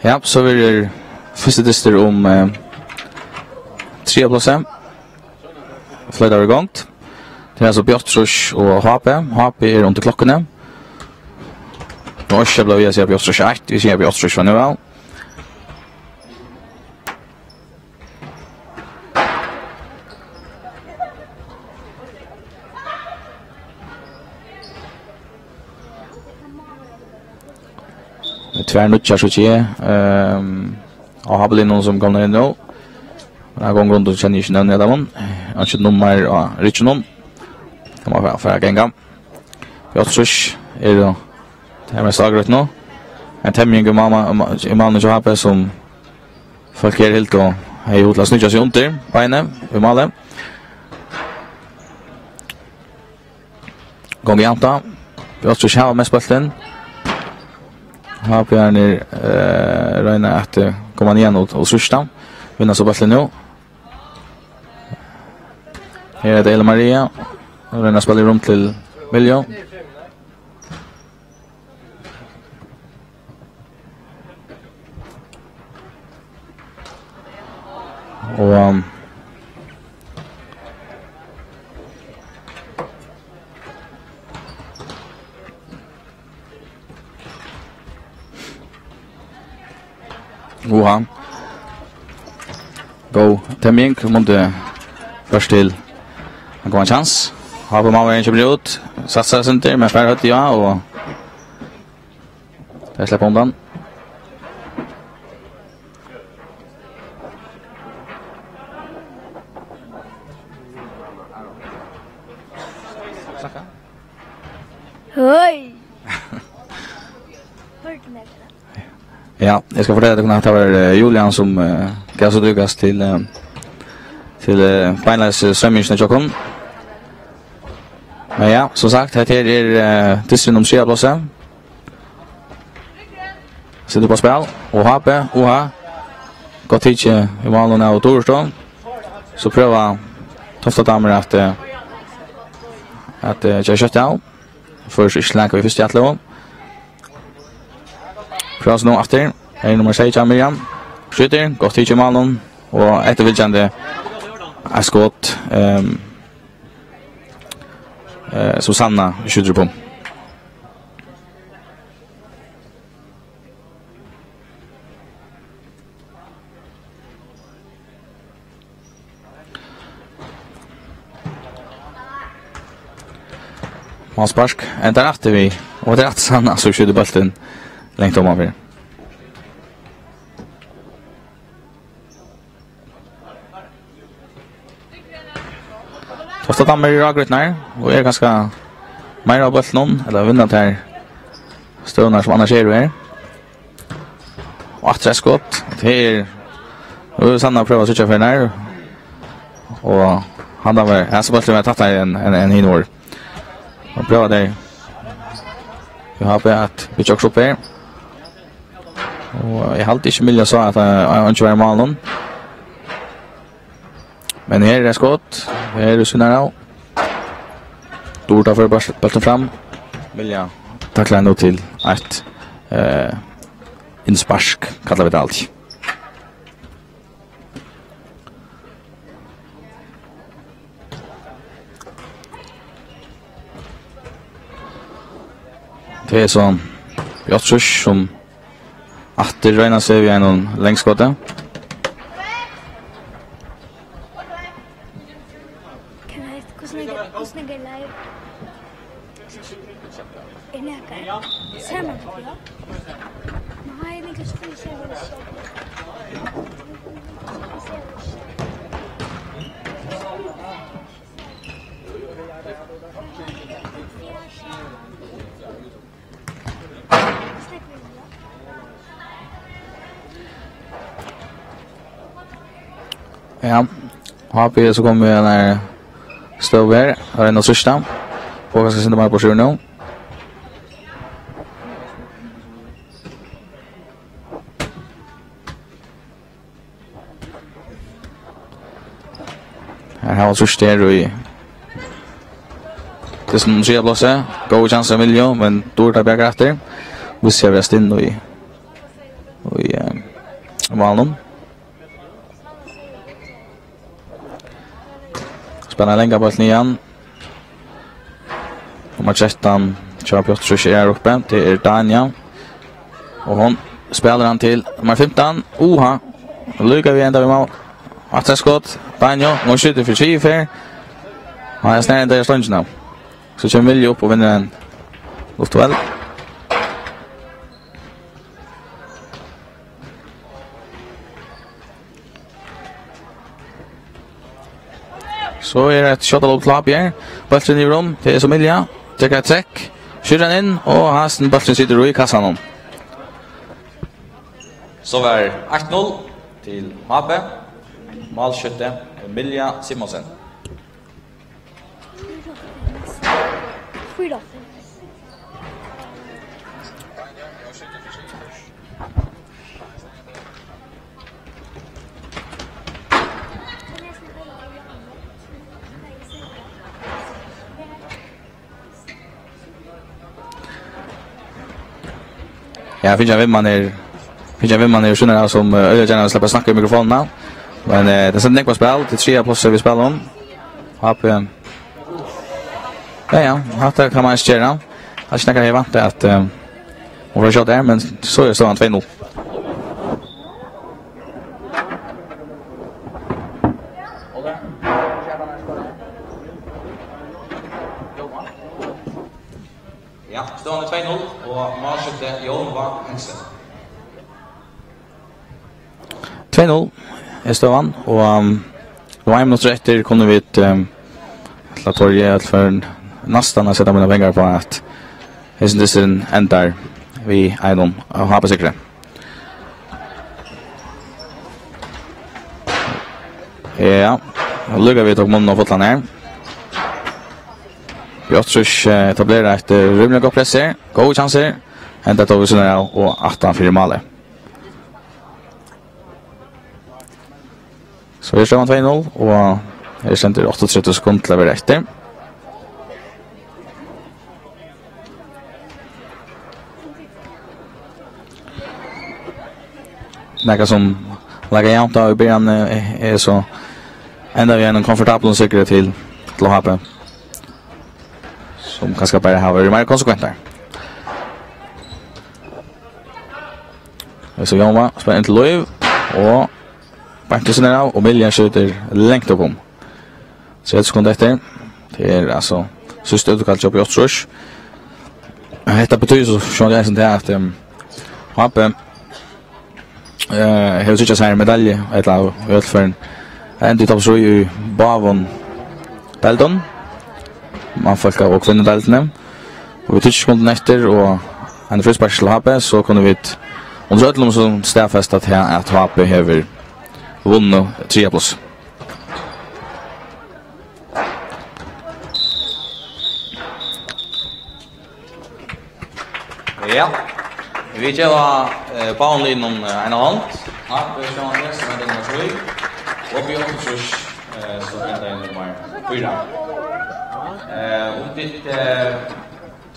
Ja, so verður fyrsti dystur um, eh, triðja plássið. Floytaður í gongd. Tað er altso Bjørntrýss og H B. H B er undir klokkuni. Og ikki blíva við at siga Bjørntrýss eitt, vit siga Bjørntrýss frá nú av. Tvær nýggjar, síggi eg, ehm, á H B-liðnum sum komnar inn nú. Men hann gongur rundt og kenni ikki nøvnini á teimum. Hann hevur ikki nummar á rygginum. Tað má fara, fara at ganga. B áttaogtrýss eru tað mest ágreitt nú. Ein temjing í málinum hjá H B, sum fólk her hildu hevði hug til at sníkja seg undir beinið í máli. Gongur javnt á. B áttaogtrýss hava mest bóltin. H B-arnir, eh, royna at, eh, koma niðan og, og trýsta. Vinna so bóltin nú. Her er tað Ella Maria. Hon roynir at spæla í rúm til Milju. Og, um, Uha. Góð temjing, mundi ført til ein góðan kjans. H B-maðurin kemur út, satsar eitt sindur, men fær høvdið á, og tey sleppa undan. Høy! Hørdu meg. Ja, eg skal fortelja tykkum at tað var, eh, Julian sum, eh, gav seg dugast til, eh, til, eh, beinleiðis, eh, svømmingina hjá okkum. Men ja, sum sagt, hetta her er, eh, dysturin um triðja plássið. Setur upp á spæl, og H B, uha. Gott tikið í málinum av Duruston. So prøva Toftadamur at, eh, at, eh, gera skjótt av. Fór so ikki langt við fyrstu atløgu. Prøvar so nú aftur. Her er nummar seytjan, Miriam. Skjýtur, gott tikið í málinum. Og eftirfylgjandi eitt skot, ehm, eh, Susanna skjýtur upp um. Málspark, endar aftur við, og tað er aftur Sanna, sum skjýtur bóltin langt omanfyri. Toftadamur eru ágrýtnar, og eru kanska meira á bóltinum, ella vinna tær støðurnar sum annars eru her. Og aftur eitt skot. Tað er, nú er Sanna at prøva at síggja fyri nær. Og hann var, hasi bólturin var tættari enn, enn, enn hin vóru. Og prøva tey. Vit hava at byggja okkum upp her. Og eg haldi ikki Milja sá at, eh, hann ikki var í málinum. Men her er skot. Her er Sunnar av. Durda førir bóltin fram. Milja taklar nú til eitt, eh, innspark, kalla vit tað altíð. Tað er so Jotsjus sum aftur roynir seg við einum langskoti. Hvussu nógv, hvussu nógv er live? Er nakar? Sær man tað, ja? Nei, men kanska tað er Ja, H B er so komið við eina støðu her. Her er ein av sista. Og kanska sindur meir burtur úr nú. Her hava trýst her í tað sum triðja plássið. Góður kjansur av Milju, men Durda bjargar aftur. Vissir vera stinn í, í, eh, málinum. Spælir langa bóltin niðan. Nummar trettan, hjá Pjotr Schuster er uppi. Tað er Danja. Og hon spælir hann til nummar fimtan. Uha. Líka við enda við mál. Aftur eitt skot. Danja. Hon skjýtur fyri tredju ferð. Hann er snarari enn tað er stongina. So kemur Milju upp og vinnur ein luftduell. So er eitt skjótt av lopp her. Bólturin yvir um. Tað er so Milja. Tekur eitt trekk. Skjúrur hann inn, og Hansen, bólturin situr í kassanum. So var eitt null til H B. Málskjútti Emilia Simonsen. Ja, fingið ein vinmann her. Fingið ein vinmann her, Sunne, sum, eh, øgiliga gjarna vil sleppa at snakka í mikrofonina. Men, eh, tað stendur nógv á spæl. Tað er triðja plássið, vit spæla um. H B. Ja, ja, hatta kann man ikki gera. Tað er ikki nakað, eg vænti, at, eh, hon fær skjótt her, men so er støðan tvey null. Ja, støðan er tvey null, og málskjútti Jón Vagn Hansen. Tvey null er støðan, og, um, tveir minuttir eftir kunnu vit, um, ella tori eg, ella fari næstan at seta mínar pengar á, at hesin dysturin endar við einum H B-sigri. Ja, og líka vit tóku munnin á fullan her. B áttaogtrýss, eh, etablerar eitt, eh, rímiliga gott press her. Góðir kjansir. Henda tók við síðuna av og aftan fyri málið. So er støðan tvey null, og her stendur áttaogtretivu sekund til at vera eftir. Nakað sum leikar javnt á í byrjan, eh, er so enda við einum komfortablum sigri til, til H B, sum kanska bara hava verið meira konsekventar. So Jónva spælir inn til Lív, og beint við síðuna av, og Miljan skjýtur langt upp um. Tretivu sekund eftir. Tað er altso síðsta útkall hjá B áttaogtrýss. Hetta betýðir so sjálvandi eisini tað, at, em, H B, eh, hevur tryggjað sær medalju, ella í øllum førum enda í topp trý í báðum deildum, mannfólka- og kvinnudeildini. Og við tíggju sekundum eftir og ein fríspark til H B, so kunnu vit undir øllum so staðfesta tað, at H B hevur vunnið triðja pláss. Ja. Vit geva, eh, báðum liðum, eh, eina hond. H B sjálvandi, sum er nummar trý. Og B áttaogtrýss, eh, sum er nummar fýra. Eh, um tit, eh,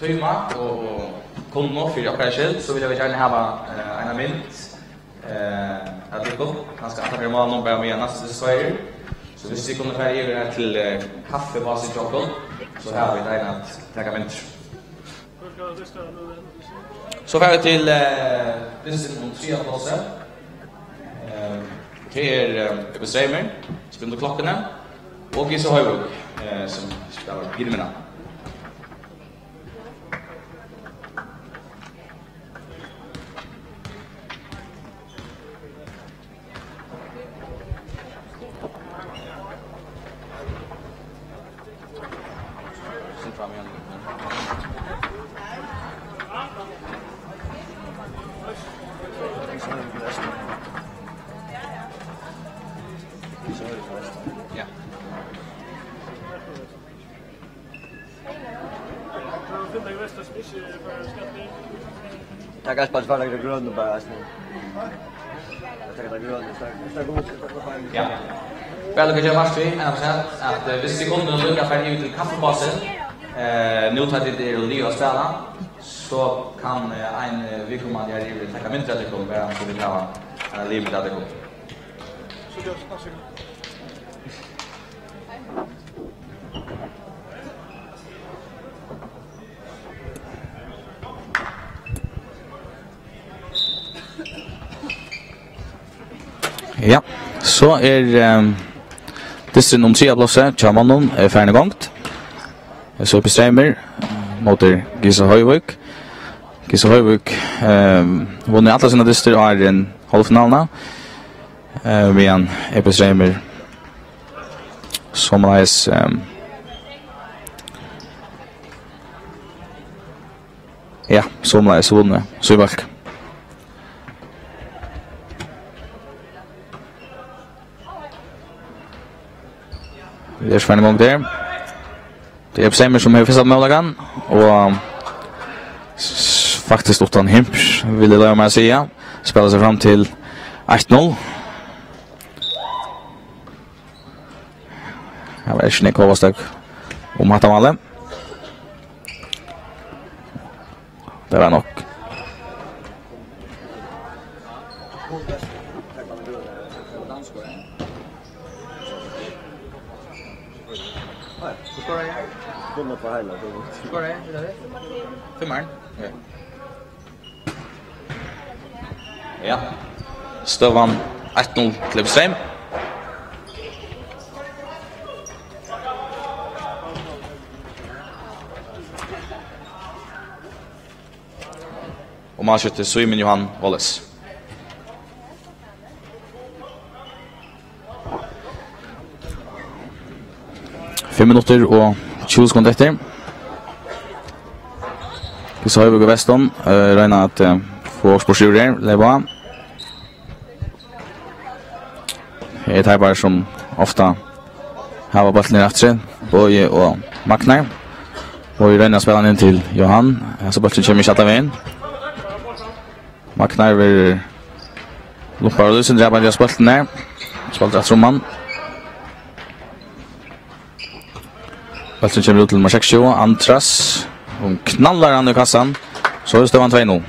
tíma og, og kunnu fyri okkara skyld, so vilja vit gjarna hava, eh, eina mynd, eh, av tykkum, kanska aftan fyri málið, bara meðan næsti sveigur. So viss tit kunnu fara yvir her til, eh, kaffibásin hjá okkum, so hava vit ein at taka myndir. So fara vit til, eh, dystin um triðja plássið. Eh, tað er, eh, Ebbi Streymur, sum spælir undir klokkuni, og Gisa Høyvík, eh, sum spælir himmina. Ja. Takk, Espen, for det grønne, bare, Espen. Takk, det grønne, takk. Takk, takk, takk. Ja. Bara lukka til, Mars, við, enn at, at, eh, viss tit kunnu líka fara yvir til kaffibásin, eh, nú tá tit eru liðug at spæla, so kann, eh, ein, eh, viðkomandi her yvir taka myndir av tykkum, bara so vit hava eina liðmynd av tykkum. Ja, so er, ehm, dysturin um triðja plássið hjá monnum er farin í gongd. So Ebbi Streymur, eh, móti Gisa Høyvík. Gisa Høyvík, ehm, vunnu allar sínar dystir áðrenn hálvfinaluna. Eh, meðan Ebbi Streymur somuleiðis, ehm, Ja, somuleiðis vunnu Svíbólk. Vit eru farin í gongd her. Tað er P S M sum hevur fyrsta møguleikan, og s-, faktiskt uttan himps, vil eg loyva mær at siga. Spæla seg fram til eitt null. Her var ikki nógv hóvastøkk um hatta málið. Tað var nokk. Fimmarn. Ja. Støðan eitt null til P S M. Og málskjútti Símun Johan Wallace. Fimm minuttir og tjúgu sekund eftir. Vit sá Høvik og Veston, eh, royna at, eh, fáa okkurt burtur úr her. Leypa á. Her er teir báðir sum ofta hava bóltin her aftur, Bogi og Magnar. Bogi roynir at spæla hann inn til Johan. Hasin bólturin kemur ikki allan vegin. Magnar verður lumpaður út, Sindri Abel við bóltin her. Spældi aftur um hann. Bólturin kemur út til nummar seksogtjúgu, Andras. Hon knallar hann í kassan. So er støðan tvey null.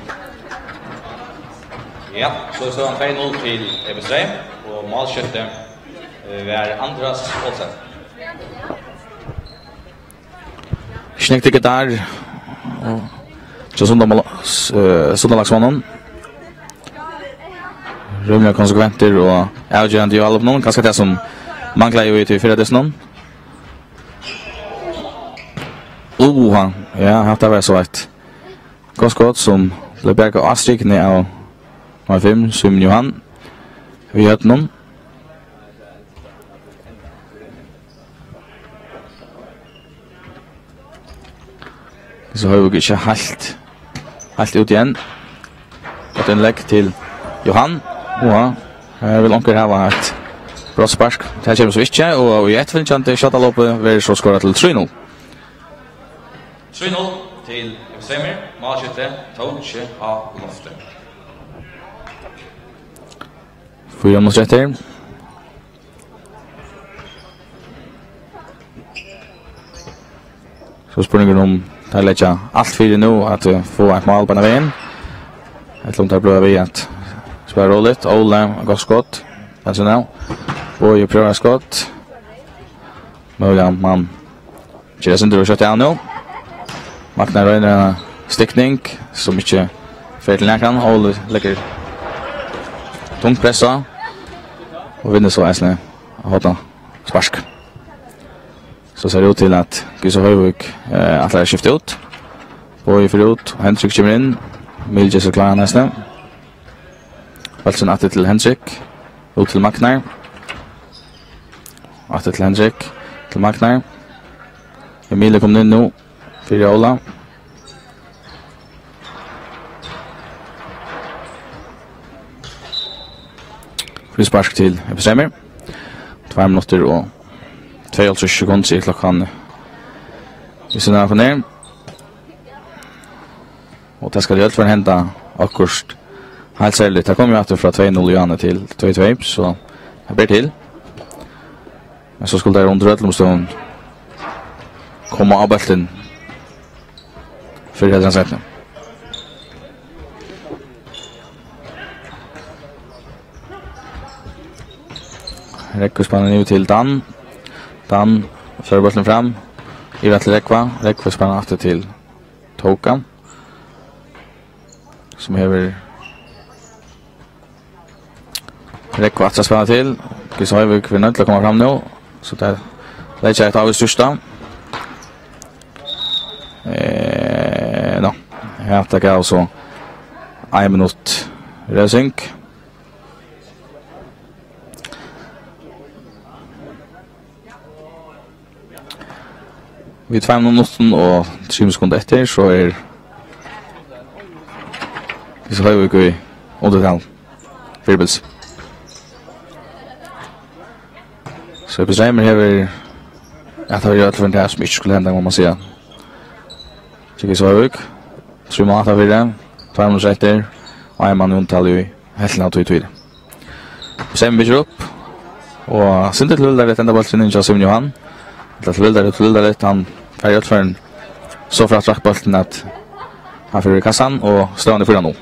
Ja, so er støðan tvey null til P S M, og málskjútti, eh, var Andras Olsen. Snyggt tykkur har. Og so Sunda-, eh, Sundalagsmonnum. Rímiliga konsekventir og avgerandi í álopunum. Kanska tað sum manglaði í tí fyrra dystinum. Uha, ja, hatta var so eitt gott skot sum bleiv bjargað á strikuni av nummar fimm, Símun Johan, við høvdinum. So Høvik ikki heilt, heilt út enn. Gott innlegg til Johan. Og her vil onkur hava eitt brotsspark. Tað kemur so ikki, og í eftirfylgjandi skjótaálopi verður so skorað til trý null. Trý null til P S M. Málskjútti Tóki á Lofti. Fýra minuttir eftir. So spurningurin um teir leggja alt fyri nú at, eh, fáa eitt mál beinan vegin. Ella um teir blíva við at spæla róligt. Óli, gott skot. Kanska nú. Bogi prøvar skot. Møguliga man ger eitt sindur og skjótt av nú. Magnar roynir eina stikning sum ikki fer til nakran. Óli leggur tungt press á og vinnur so eisini horna spark. So sær út til at Gisa Høvik, eh, ætlar at skifta út. Bogi fer út, og Hendrik kemur inn. Mikil Gisa klárar næstan. Bólturin aftur til Hendrik. Út til Magnar. Aftur til Hendrik. Til Magnar. Emil er komin inn nú. Fyri Óla. Fríspark til P S M. Tvær minuttir og tveyoghálvtrýss sekund, sigur klokkan. Vit sita her. Og tað skal í øll førum henda okkurt heilt serligt. Tað kom jú aftur frá tvey null í áðni til tvey tvey, so tað ber til. Men so skuldi tað undir øllum omstøðum koma á bóltin fyrr heldur enn seinni. Rógvi spælir nú til Dan. Dan førir bóltin fram. Yvir til Rógva. Rógvi spælir aftur til Tóka, sum hevur Rógva aftur at spæla til. Gisa Høvik verður noydd til at koma fram nú. So tað leggja eitt ávíst trýst á. Eh, no. Hetta gav so ein minutt revsing. Við tveimum minuttum og trimum sekundum eftir, so er Gisa Hoyvík í undirtal. Fyribils. So Íbis Reimur hevur, ja, tað var jú øll fyri tað, sum ikki skuldi henda, má man siga. Tryggvi Søvik, trý mann aftanfyri, tveir minuttir eftir, og ein mann í undirtali í helvtina av tí tíð. Íbis Reimur byggir upp, og sindur tilvildarligt endar bólturin inn hjá Simon Johan. Ella tilvildarligt, tilvildarligt, hann fær í øll førum so frægt rakt bóltin, at hann fer í kassan, og støðan er fýra null.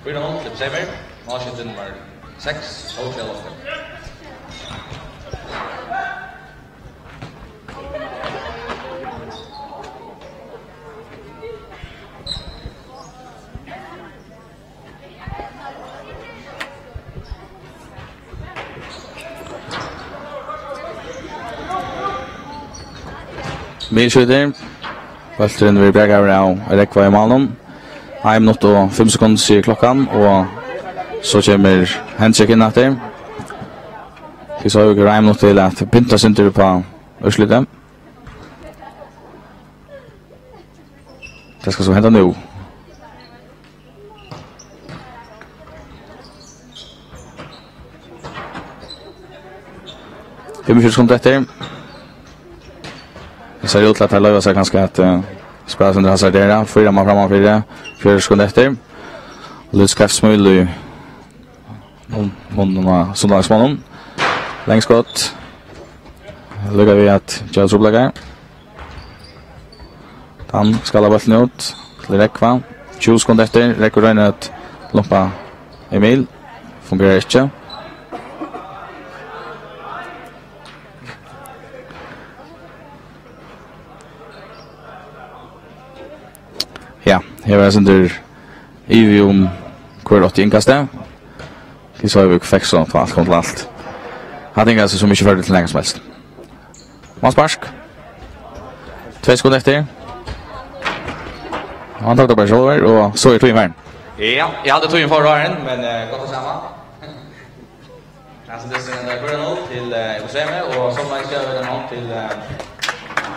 Fýra null til Íbis Reimur, málskjúttin nummar seks, H J Loften. Miðjuskjútur. Bólturin verður bjargaður av Rógva í málinum. Ein minutt og fimm sekund, sigur klokkan, og so kemur Hendrik inn aftur. Vit sá jú ein minutt til at pynta sindur upp á úrslitið. Tað skal so henda nú. Fimmogfjøruti sekund eftir. Tað sær út til, at teir loyva sær kanska at, eh, spæla sindur hasardera. Fýra mann frammanfyri, fjøruti sekund eftir. Lítið skeivt smíl í mun-, munnin á sunnudagsmonnum. Langskot. Líka við at gera trupulleikar. Hann skalar bóltin út til Rógva. Tjúgu sekund eftir. Rógvi roynir at lumpa Emil. Fungerar ikki. Ja, her var eitt sindur ivi um, hvør átti inkastið. Gisa Hoyvík fekk so, tá alt kom til alt. Hatta inkastið, sum ikki førdi til nakað sum helst. Mannspark. Tvey sekund eftir. Og hann tók tað bara sjálvur, og so er tíðin farin. Ja, eg haldi, tíðin fór áðrenn, men, eh, gott at sama. Altso, tað er ein fýra null til, eh, Íbis Reimur, og soleiðis skal vit hava til, eh,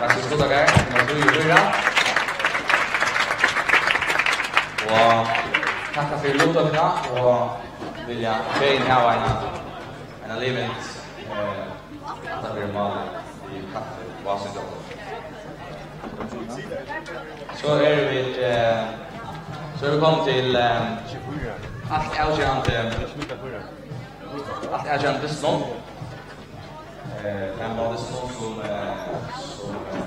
Rasmus Guttagard, nummar trý og fýra. Og takka fyri luttøkuna, og vilja fegin hava eina, eina living, eh, Takk fyri málið í kaffi, Washington. So eru vit, eh, so eru vit komin til, eh, alt avgerandi, alt avgerandi dystin. Eh, tann dystin sum, eh, sum, eh,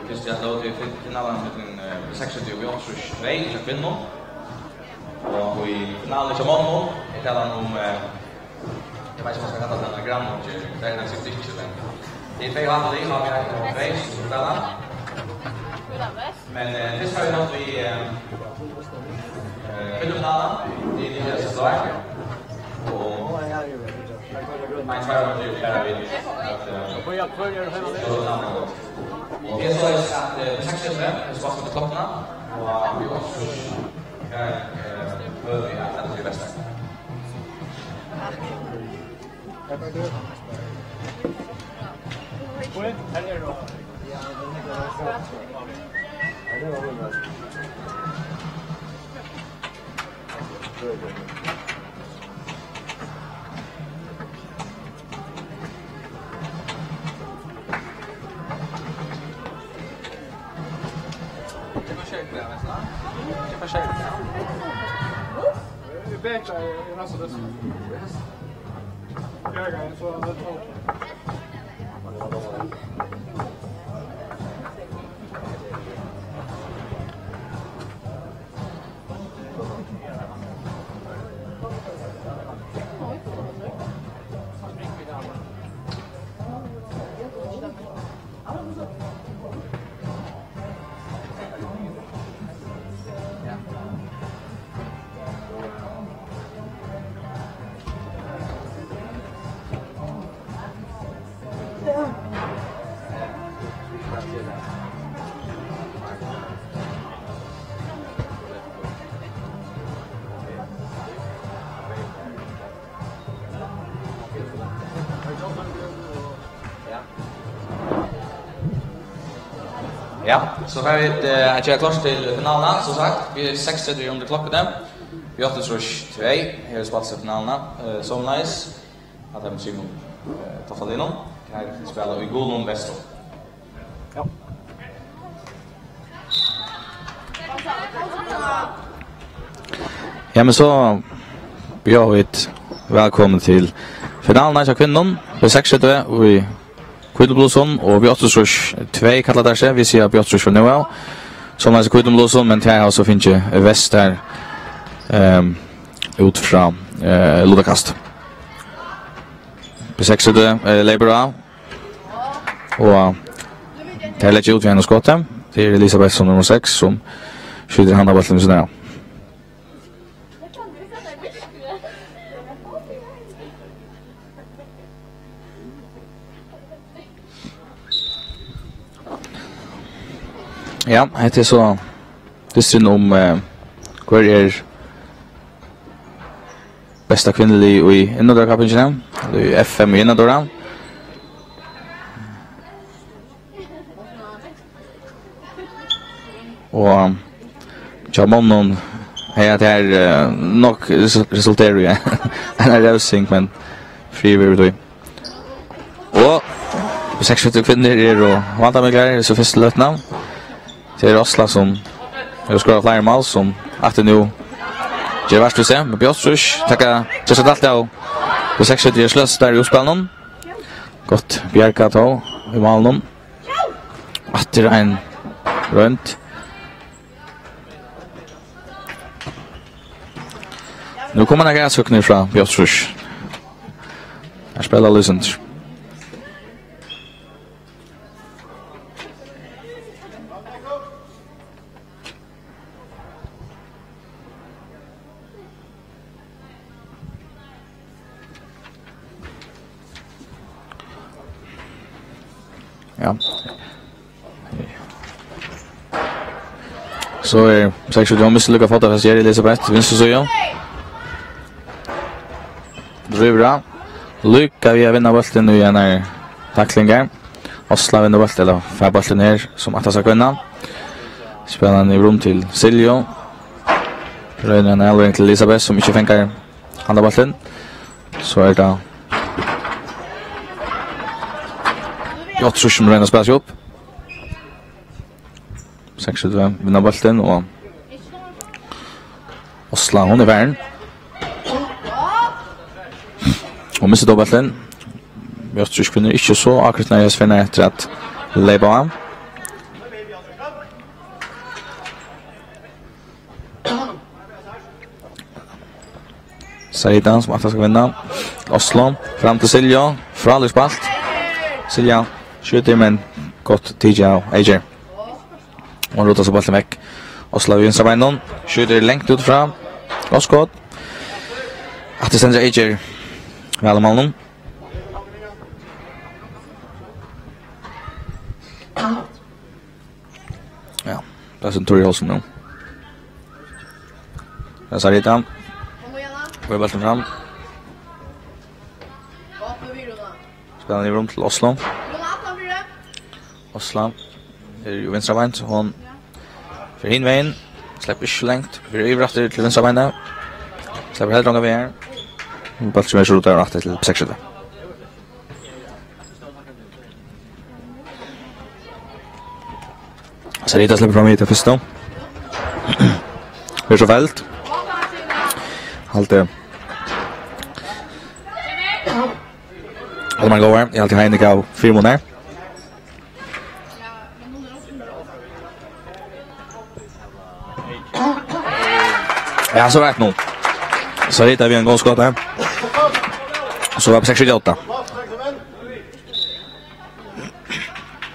vit fyrst ætlaðu til fin-, finalan millum, eh, B seksogtjúgu og B áttaogtrýss tvey hjá kvinnum. Og í finaluni hjá monnum er talan um, eh, Eg veit ikki, um man skal kalla tað ein grannungi, tað er tað sikkurt ikki, men tað er tvey og ein hálv lið, H V eitt og tvey, sum spæla. Men, eh, fyrst har vit nátt við, eh, eh, kvinnufinaluna, tað er tað sum er. Og ein, tveir og ein, tveir, fara vit at, eh, spæla saman. Og tað er soleiðis at, eh, B seksogtjúgu, tað er sparkað til klokkuna, og, eh, vit áttaogtrýss, her, eh, høvi at lenda í vestan. Ja, so fara vit, eh, at gera klárt til finaluna, sum sagt. Vit eru seksogtretivu undir klokkuni. B áttaogtrýss tvey hevur spælt seg finaluna, eh, somuleiðis. At teimum trimum, eh, toppaliðunum. Tær spæla í gulum vestum. Ja. Ja, men so bjóða vit vælkomin til finaluna hjá kvinnum. B seksogtretivu í hvítu blusum og B áttaogtrýss tvey kalla tær seg. Vit siga B áttaogtrýss frá nú av. Somuleiðis í hvítum blusum, men tær hava so fingið vest her, ehm, út frá, eh, lutakast. B seksogtretivu, eh, leypur á. Og tær leggja út við einum skoti. Tað er Elisabeth sum nummar seks, sum skjýtur handabóltin við síðuna av. Ja, hetta er so dysturin um, eh, hvør er besta kvinnulið í innandørukappingini, í F M í innandøra. Og hjá monnum, ja, tað er, eh, nokk res-, resulterar í ein revsing, men frið verður við tí. Og seksogtretivu kvinnur eru vandamiklar í so fyrstu løtuna. Tað er Osla, sum hevur skorað fleiri mál, sum aftur nú ger vart við seg, men B áttaogtrýss taka, ger seg dælt av. B seksogtretivu er sløstar í uppspælinum. Gott bjargað tó í málinum. Aftur ein roynd. Nú koma nakrar atsøgnir frá B áttaogtrýss. Her spæla Lýsendur. Ja. So er seksogtjúgu, hon missir líka fótafesti her, Elisabeth, vinstru síðu. Drívur á. Líka við at vinna bóltin í einari takling her. Osla vinnur bóltin, ella fær bóltin her, sum ætlast at vinna. Spælir hann yvir um til Silju. Roynir eina avlevering til Elisabeth, sum ikki fangar handabóltin. So er tað B áttaogtrýss sum roynir at spæla seg upp. Seksogtjúgu vinna bóltin og Osla, hon er farin. Og missir tó bóltin. B áttaogtrýss kvinnur ikki so ágrýtnar í hesi ferðina eftir at leypa á. Sarita, sum aftur skal vinna. Oslo, fram til Silju. Frálíkt spælt. Silja skjýtur, men gott tikið av A J. Hon rotar so bóltin vekk. Oslo við vinstra beininum. Skjýtur langt út frá. Gott skot. Aftur stendur A J. Væl í málinum. Ja, tað er Sindri Olsen nú. Tað er Sarita. Fær bóltin fram. Spælir hann yvir um til Oslo. Oslo er jú vinstrabeint, so hon fer hin vegin. Sleppur ikki so langt. Fer yvir aftur til vinstrabeinið. Sleppur heldur ongan veg her. Bólturin verður so rotaður aftur til B seksogtjúgu. Sarita sleppur fram í tað fyrsta. Verður so felt. Haldi. Haldi man góðar. Eg haldi Heini gav fyri mun her. Ja, so er eitt null. Sarita við ein góð skot her. So var B seksogtjúgu.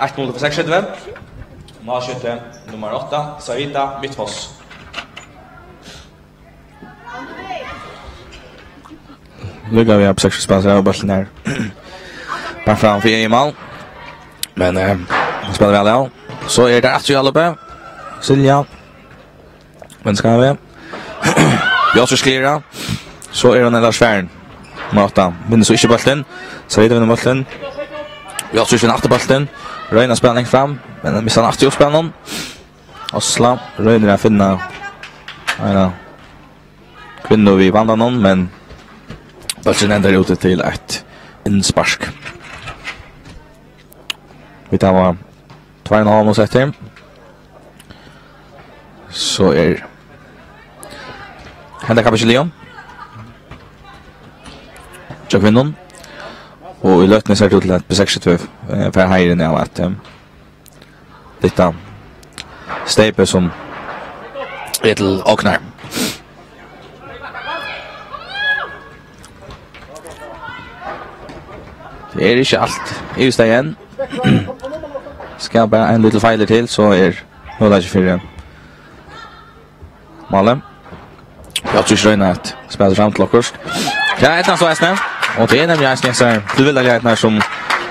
Eitt null til B seksogtjúgu. Málskjútti nummar átta, Sarita Midtfoss. Líka við B seksogtjúgu spælir bóltin her. Bara fram fyri egið mál. Men, eh, hann spælir væl av. So er tað aftur í álopið. Silja. Vinstru vegin. Josef Sklira. So er hon ellers farin. Nummar átta. Vinnur so ikki bóltin. Sarita vinnur bóltin. Bjørn Trøst aftur bóltin. Roynir at spæla langt fram, men hann missir hann aftur í uppspælinum. Osla roynir at finna eina kvinnu við vandanum, men bólturin endar úti til eitt innspark. Vit hava tveir og ein hálv minuttur eftir. So er henda kappingin liðug hjá kvinnum. Og í løtuni sær tað út til, at B seksogtretivu, eh, fær heiðurin av at, eh, hitta steypið sum er til ognar. Tað er ikki alt yvirstaðið enn. Skal bara ein lítil feilur til, so er møguleiki fyri málið. Bjørn Trøst roynir at spæla fram til okkurt. Ja, eitt annað eisini. Og tað er nemliga eisini hesar tilvildarligheitirnar, sum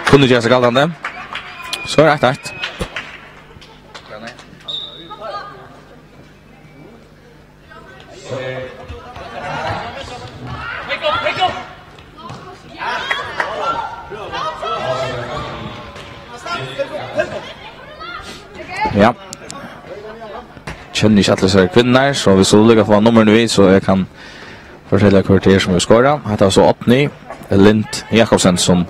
kunnu gera seg galdandi. So er eitt eitt. Ja. Kenni ikki allar hesar kvinnurnar, so vit skulu líka fáa nummrini við, so eg kann fortelja, hvør tað er, sum hevur skorað. Hetta var so Árni Lind Jakobsen, sum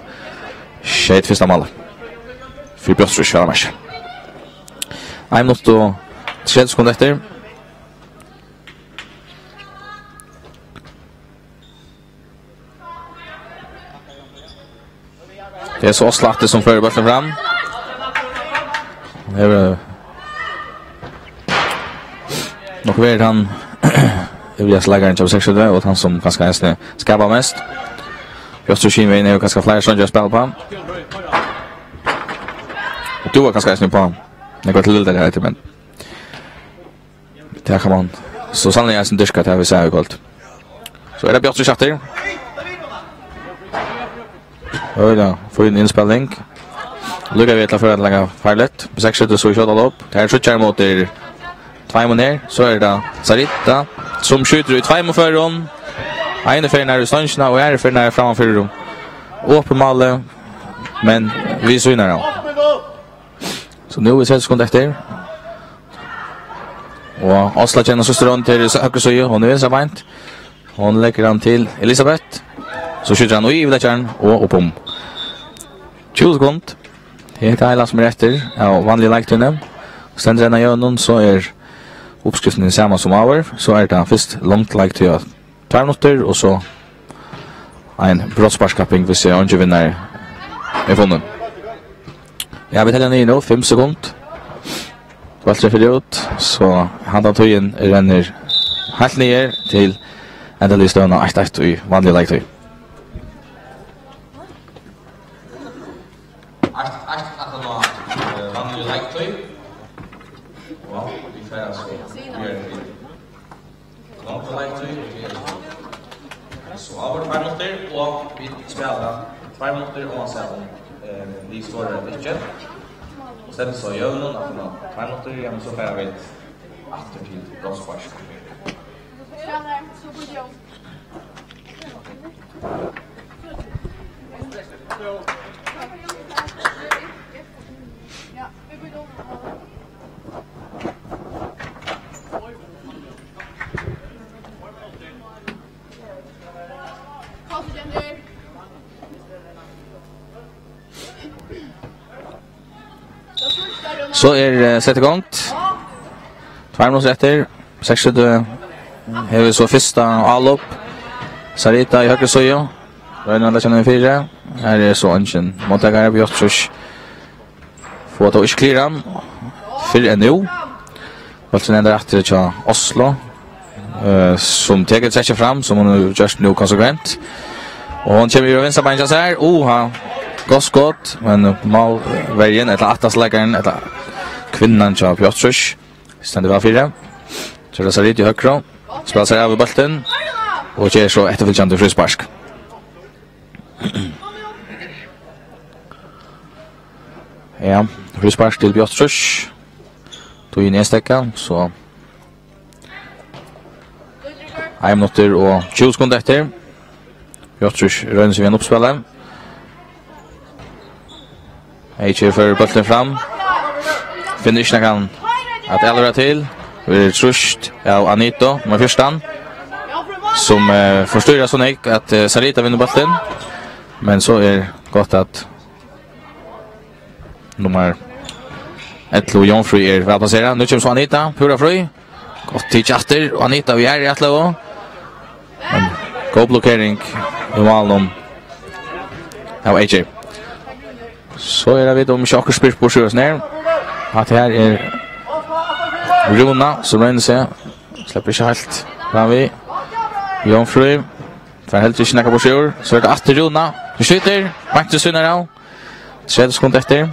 skeyt fyrsta málið fyri Bjørn Trøst, væl at merkja. Ein minutt og tretivu sekund eftir. Tað er so Osla aftur, sum førir bóltin fram. Hann hevur nokk verið tann ivrigasti leikarin hjá B seksogtretivu, og tann, sum kanska eisini skapar mest. Bjørn Trøst hinvegin hevur kanska fleiri songir at spæla uppá. Og dugir kanska eisini uppá nakrar tilvildarligheitir, men tað kann man so sanniliga eisini dyrka, tað vit sóu í kvøld. So er tað Bjørn Trøst aftur. Øgiliga fín innspæling. Líka við til at føra til nakað farligt. B seksogtretivu so í skjóta lop. Tað er tríggjar móti tveimum her. So er tað Sarita, sum skjýtur í tveimum førum. Einu ferð nær í stongina og aðru ferð nær framman fyri opið málið, men við síðuna av. So nú er tretivu sekund eftir. Og Osla kennir síðstu rond her í høgru síðu. Hon er vinstrabeint. Hon leggur hann til Elisabeth. So skjýtur hann í yvirleggjaran og upp um. Tjúgu sekund. Tað er tað heila sum er eftir av vanligu leiktíðini. Stendur enn á jøvnum, so er uppskriftin sama sum áður. So er tað fyrst long leiktíð á tvær minuttir, og so ein brotssparkskapping, hvis eingin vinnari er funnin. Ja, vit telja niður nú, fimm sekund. Bólturin fer út, so handan tíðin rennur heilt niður til endaligu støðuna eitt eitt í vanligu leiktíð. Eitt eitt aftan á, eh, vanligu leiktíð. Og vit fara so víðari til Longu leiktíð, og tað er so áður tveir minuttir, og vit spæla tveir minuttir, óansæð um, eh, lið skorar ella ikki. Og stendur so á jøvnum, aftan á tveir minuttir, ja, men so fara vit aftur til brotsspark. So er, eh, sett í gongd. Tveir minuttir eftir. Seksogtretivu hevur so fyrsta álop. Sarita í høgru síðu. Roynir at leggja hann inn fyri. Her er so eingin móttakari. Bjørn Trøst fáa tó ikki cleara hann fyrr enn nú. Bólturin endar aftur hjá Oslo, eh, sum tekur trekkið fram, sum hon hevur gjørt nú konsekvent. Og hon kemur yvir á vinstra bein hjá sær. Uha, gott skot, men málverjin, ella aftastleikarin, ella kvinnan hjá Bjørn Trøst, stendur væl fyri. So er tað Sarita í høgru. Spælir sær av við bóltin og ger so eftirfylgjandi fríspark. Ja, fríspark til Bjørn Trøst. Tíðin er steðgað, so ein minuttur og tjúgu sekund eftir. Bjørn Trøst roynir seg við ein uppspæli. Eiki førir bóltin fram. Finnur ikki nakran at avlevera til. Verður trýst av Anita, nummar fjúrtan, sum, eh, forstyrrar so nógv at, eh, Sarita vinnur bóltin. Men so er gott at nummar ellivu, Jónfríð, er vælplaserað. Nú kemur so Anita, púra frí. Gott tikið aftur, og Anita við her í atløgu. Men góð blokkering í málinum av A J. So er tað vit um ikki okkurt spyrst burtur úr hesum her. Hatta her er Rúna, sum roynir seg. Sleppur ikki heilt fram við. Jónfríð. Fær heldur ikki nakað burtur úr. So er tað aftur Rúna. Hon skjýtur. Beint til sínar av. Tretivu sekund eftir.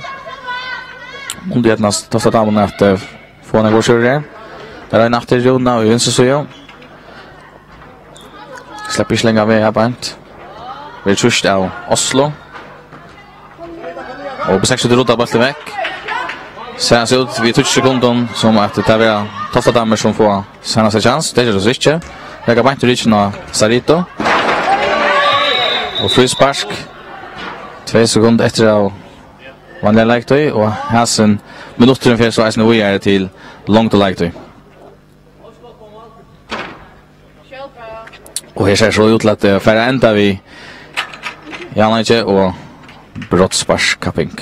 Mundi gjøgnast Tofta Damunum at, eh, fáa nakað burtur úr her. Tað er ein aftur Rúna í vinstru síðu. Sleppur ikki langan veg her beint. Verður trýst av Oslo. Og B seksogtretivu ruddar bóltin vekk. Sær so út við tíggju sekundum sum at tað verða Tofta Damur sum fáa seinasta chance. Tað ger tað so ikki. Raka beint í ryggjuna á Sarita. Og fríspark. Tvey sekund eftir av vanliga leiktíð, og hasin minutturin fer so eisini víðari til longdu leiktíð. Og her sær so út til at, eh, fara enda við javnleiki og brotssparkskapping.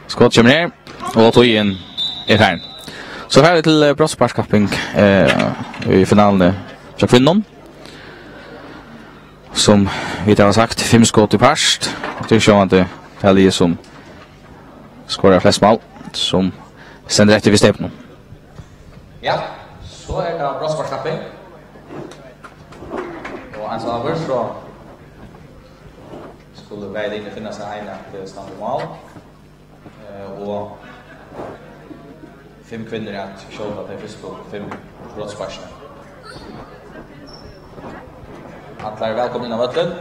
Skot kemur her, og tíðin er her. So fara vit til, eh, brotssparkskapping, eh, í finaluni hjá kvinnum, sum vit hava sagt, fimm skot í part. Og tað er sjálvandi tað liðið, sum skorar flest mál, sum stendur eftir við steypinum. Ja, so er tað brotssparkskapping. Og eins og áður, so skulu bæði liðini finna sær ein at, eh, standa í mál. Eh, og fimm kvinnur at skjóta tey fyrstu fimm brotssparkini. Allar eru vælkomnar inn á vøllin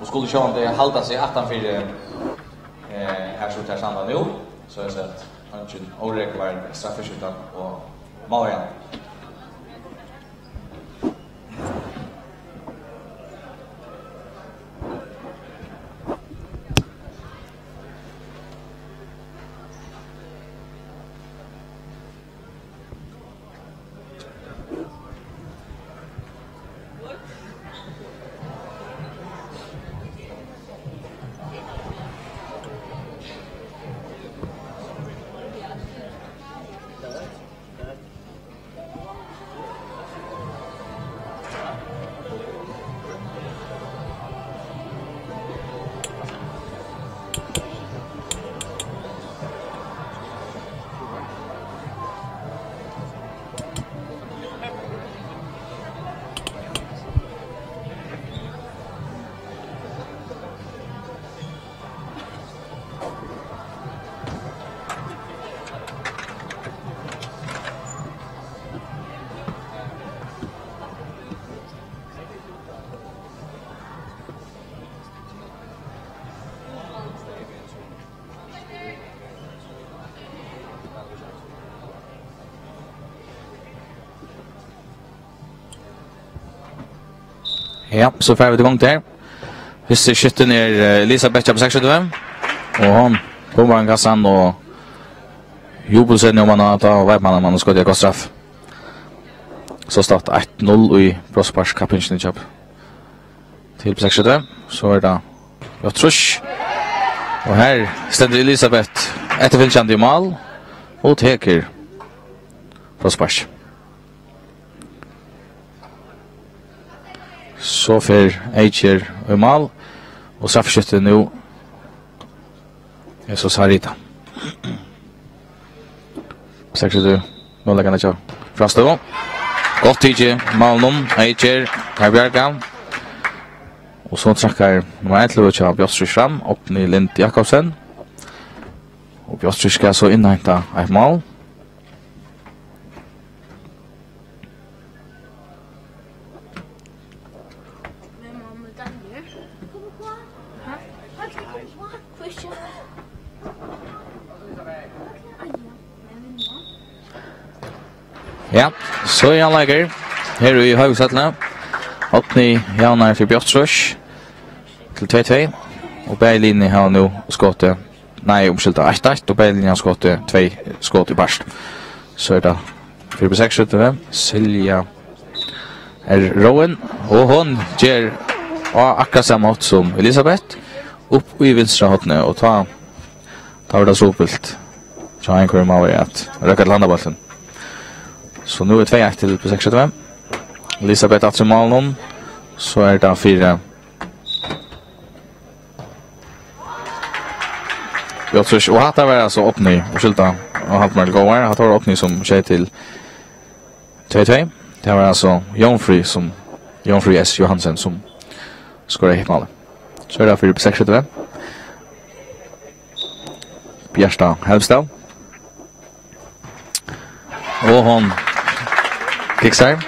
og skulu sjálvandi halda seg aftan fyri, eh, her sum tær standa nú, soleiðis at eingin órógvar straffiskjútan og málverjan. Ja, so fara vit í gongd her. Fyrsti skyttin er, eh, Elisabeth hjá B seksogtretivu. Og hon bommar ein kassan og jubelscenan, um hann at tá veit man, at man skot, ja, gott straff. So statt eitt null í brotssparkskappingini hjá til B seksogtretivu. So er tað J trýss. Og her stendur Elisabeth eftirfylgjandi í mál og tekur brotsspark. So fer Eikir í mál, og straffiskytti nú er so Sarita. Seksogtretivu, møguleikarnar hjá Froðstøðu. Gott tikið, málinum, Eikir, Kai Bjarkan. Og so traðkar nummar ellivu hjá Bjørnstríð fram, Árni Lind Jakobsen. Og Bjørnstríð skal so innheinta eitt mál. Ja, so er hann leikur. Her í Høvuðshøllini. Árni javnar fyri Bjálvtrýss til tvey tvey. Og bæði liðini hava nú skotið, nei, umskylda, eitt eitt, og bæði liðini hava skotið tvey skot í part. So er tað fyri B seksogtretivu, Silja R. Róin, og hon ger á akkurát sama hátt sum Elisabeth, upp í vinstra hornið, og tá, tá var tað trupult hjá einhverjum av at røkka til handabóltin. So nú er tvey eitt til B seksogtretivu. Elisabeth aftur í málinum. So er tað fyri Bjálvtrýss, og hatta var altso Árni, og skylda, og halt meg til góðar. Hatta var Árni sum skeyt til tvey tvey. Tað var altso Jónfríð sum, Jónfríð S. Johansen sum skoraði hitt málið. So er tað fyri B seksogtretivu. Bjarta Helvsdal. Og hon kiksar.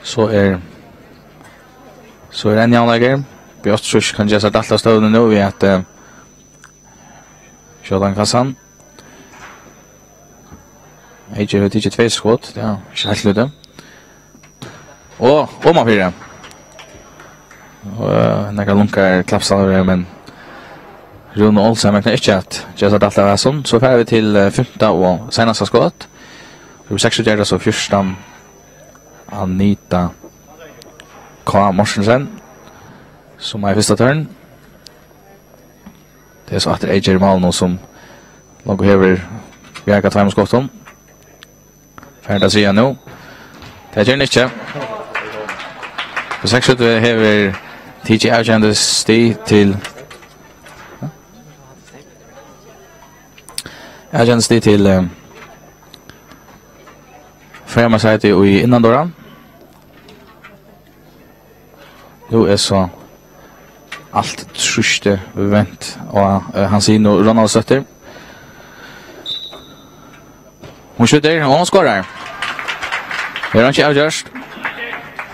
So er, so er enn javnleikur. Bjálvtrýss kann gera sær dælt av støðuni nú við at, eh, skjóta hann í kassan. Eyðgerð hevur tikið tvey skot, tað er ikki heilt lítið. Og omanfyri. Og, eh, nakrar lunkar klappsalvur her, men Rúna Olsen megnar ikki at gera sær dælt av hasum. So fara vit til, eh, fimta og seinasta skot. Nummer seks ger tað so, fjúrtan, Anita K. Mortensen, sum er í fyrsta tørn. Tað er so aftur Eyðgerð í málinum, sum longu hevur bjargað tveimum skotum. Fær tað at siga nú. Tað ger hann ikki. B seksogtretivu hevur tikið avgerandi stig til, avgerandi stig til, eh, fremra sæti í innandura. Nú er so alt trýstið vent á, eh, Hansinu Ronaldsdóttir. Hon skjýtur, og hon skorar. Her er hann ikki avgjørt.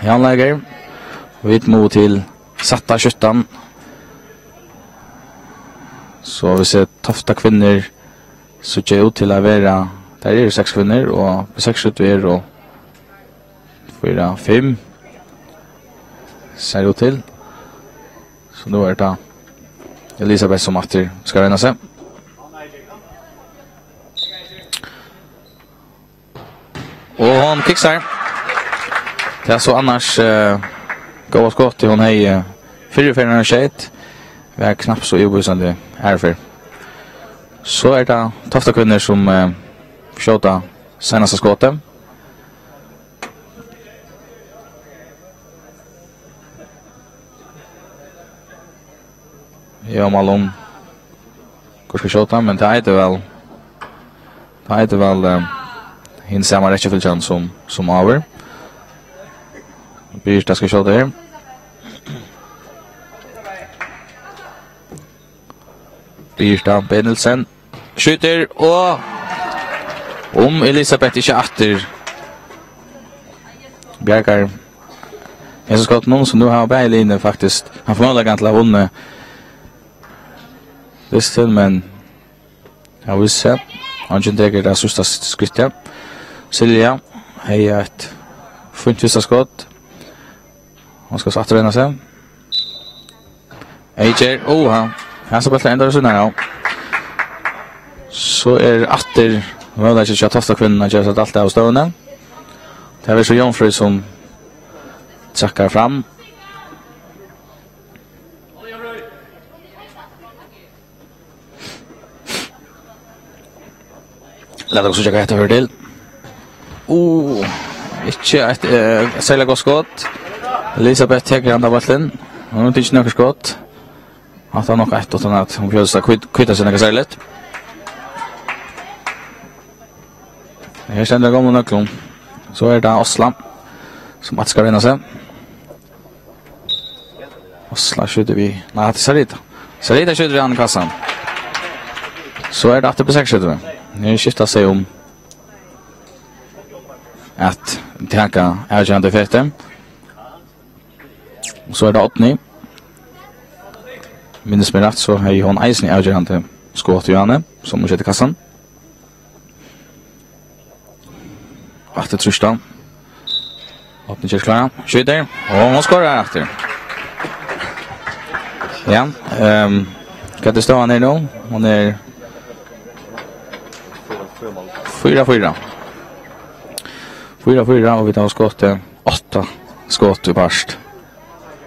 Javnleikur. Vit mugu til sætta skjúttan. So vit síggja Tofta kvinnur síggja út til at vera, tær eru seks kvinnur, og seks skjúttur eru fýra, fimm, sær út til. So nú er tað Elisabeth, sum aftur skal royna seg. Og hon kiksar. Tað er so annars, eh, góða skot, hon hevði, eh, fyrru ferðina hon skeyt, var knapt so yvirbevísandi aðru ferð. So er tað Tofta kvinnur, sum, eh, skjóta seinasta skotið. Eg eri á mál um, hvør skal skjóta, men tað eitur væl, tað eitur væl, eh, hin sama rækkifylgjan sum, sum áður. Birta skal skjóta her. Birta Benelsen skjýtur, og um Elisabeth ikki aftur bjargar hesum skotinum, so nú hava bæði liðini faktiskt havt møguleikan til at vunna dystin, men hava víst seg. Eingin tekur tað síðsta skrittið. Silja hevði eitt fínt fyrsta skot. Hon skal so aftur royna seg. Eyðgerð, óha, hasa bóltin endar í síðuna av. So er aftur møguleiki hjá Tofta kvinnum at gera sær dælt av støðuni. Tað verður so Jónfríð, sum traðkar fram. Lat okkum síggja, hvat hetta førir til. Uh, ikki eitt, eh, serliga gott skot. Elisabeth tekur handa bóltin. Hon hevur tikið nøkur skot. Hatta er nokk eitt, uttan at hon følir seg kvit-, kvita seg nakað serligt. Her stendur á gomlum nøglum. So er tað Osla, sum aftur skal royna seg. Osla skjýtur við. Nei, hatta er Sarita. Sarita skjýtur hann í kassan. So er tað aftur B seksogtretivu. Nú skifta tey um at taka avgerandi feti. Og so er tað Árni. Minnist meg rætt, so hevði hon eisini avgerandi skot í hana, sum hon skeyt í kassan. Aftur trýst á. Opnið er klárt. Skjýtur. Og hon skorar aftur. Ja, ehm, hvat er støðan her nú? Hon er fýra fýra. Fýra fýra, og vit hava skotið átta skot í part.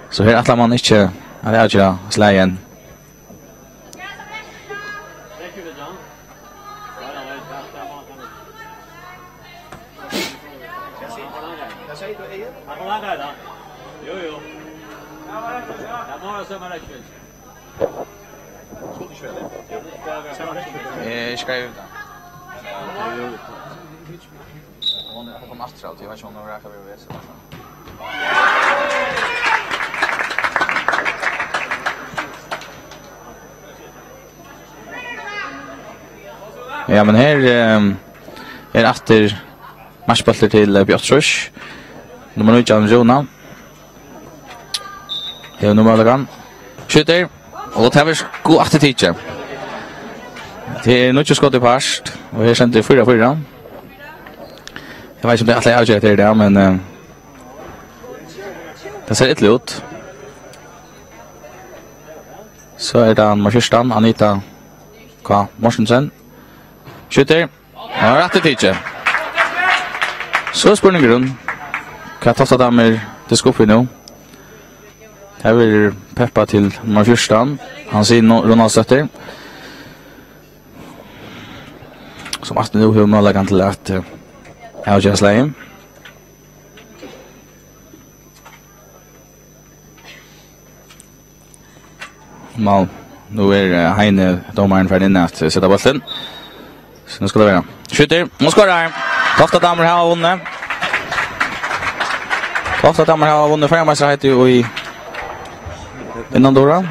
So her ætlar man ikki at avgera slagið enn. Eh, eg skreiv tað. Hon er, hon kom aftur av, tí eg veit ikki, um hon rakar við vesa. Ja, men her, ehm, er aftur markbóltur til, eh, B áttaogtrýss. Nummar nítjan, Rúna. Hevur nú møguleikan. Skjýtur. Og tað verður sko aftur tikið. Tað er níggju skot í part, og her stendur fýra fýra. Eg veit ikki, um tey ætla at avgera hetta her í dag, men, eh, tað sær illa út. So er tað nummar fjúrtan, Anita K. Mortensen. Skjýtur. Ja, rætt í tikið. So er spurningurin, hvat Tofta Damur diska upp í nú? Her verður peppað til nummar fjúrtan, Hansine Ronaldsdóttir, sum aftur nú hevur møguleikan til at, eh, avgera slagið. Má, nú er, eh, Heini, dómarin, farin inn at, eh, seta bóltin. So nú skal tað vera. Skjýtur, og skorar. Tofta Damur hava vunnið. Tofta Damur hava vunnið Føroyameistaraheitið í innandura.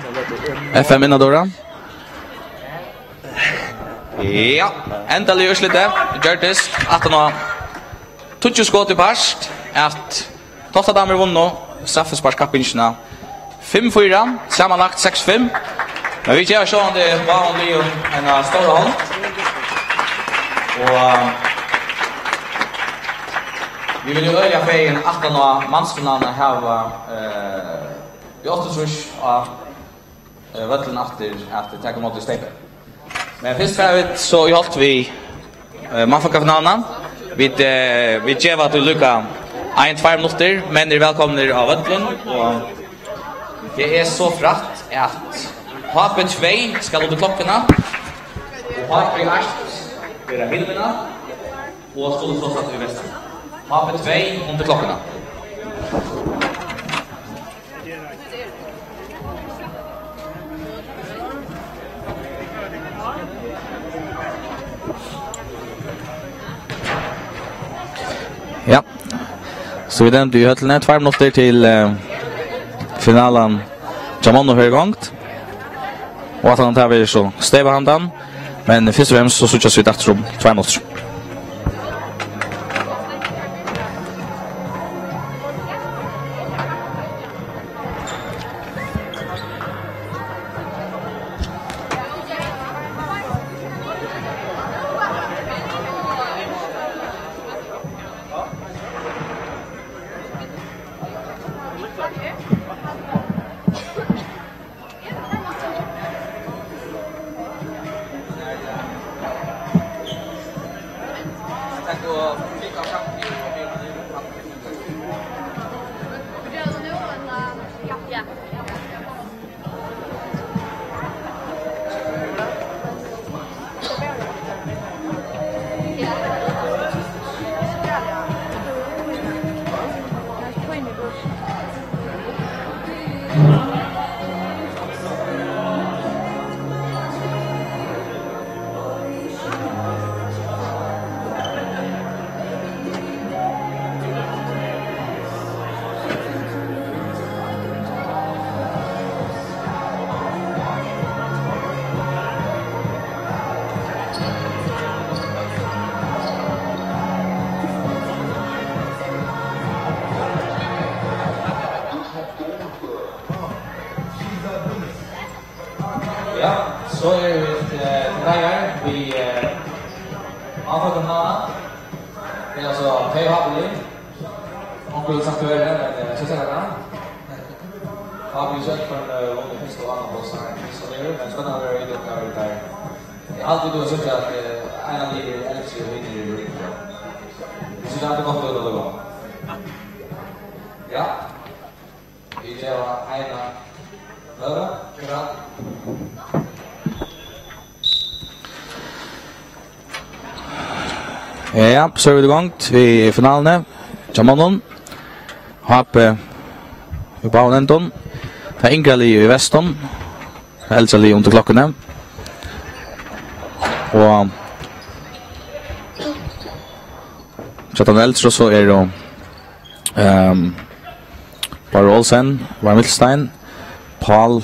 F M innandura. Ja, endaliga úrslitið. Gjørdist aftan á tíggju skot í part at Tofta Damur vunnu straffisparkskappingina fimm fýra, samanlagt seks fimm. Men vit geva sjálvandi báðum liðum eina stóra hond. Og, eh, vit vilja øgiliga fegin aftan á mansfinaluna hava, eh, B áttaogtrýss á eh, vøllin aftur at taka ímóti Steypi. Men fyrst fara vit so í holt við, eh, mannfólkafinaluna. Vit, eh, vit geva tí líka ein, tveir minuttir, menn eru vælkomnir á vøllin, og tað er so frægt, at H B tvey skal undir klokkuna, og H B eitt verða hinumegin, og skulu so satt í vestan. H B tvey undir klokkuna. Ja. So vit enntust í høllini. Tveir minuttir til, eh, finalan hjá monnum fer í gongd. Og at hann tar við so Steypahandan. Men fyrst og fremst so síggjast vit aftur um tveir minuttir. Ja, so eru vit, eh, klárir við, eh, áfallahana. Ja, so, hey, H B L. Onkel sagt, du er her, men, eh, så ser jeg deg. H B L søker for en, eh, vunnet pist og annen på snart. Så det er jo en spennende video, hva vi tar. Jeg har alltid lyst til at, eh, en av de eldste vinner i Europa. Hvis vi tar det godt, da, da, da. Ja. Vit geva eina. Ja, ja, so eru vit í gongd við finaluni hjá monnum. H B í báðum endum. Tað yngra liðið í vestum. Tað eldra liðið undir klokkuni. Og hjá teimum eldru so eru Ehm, Bárður Olsen, Vár Milstein, Pál,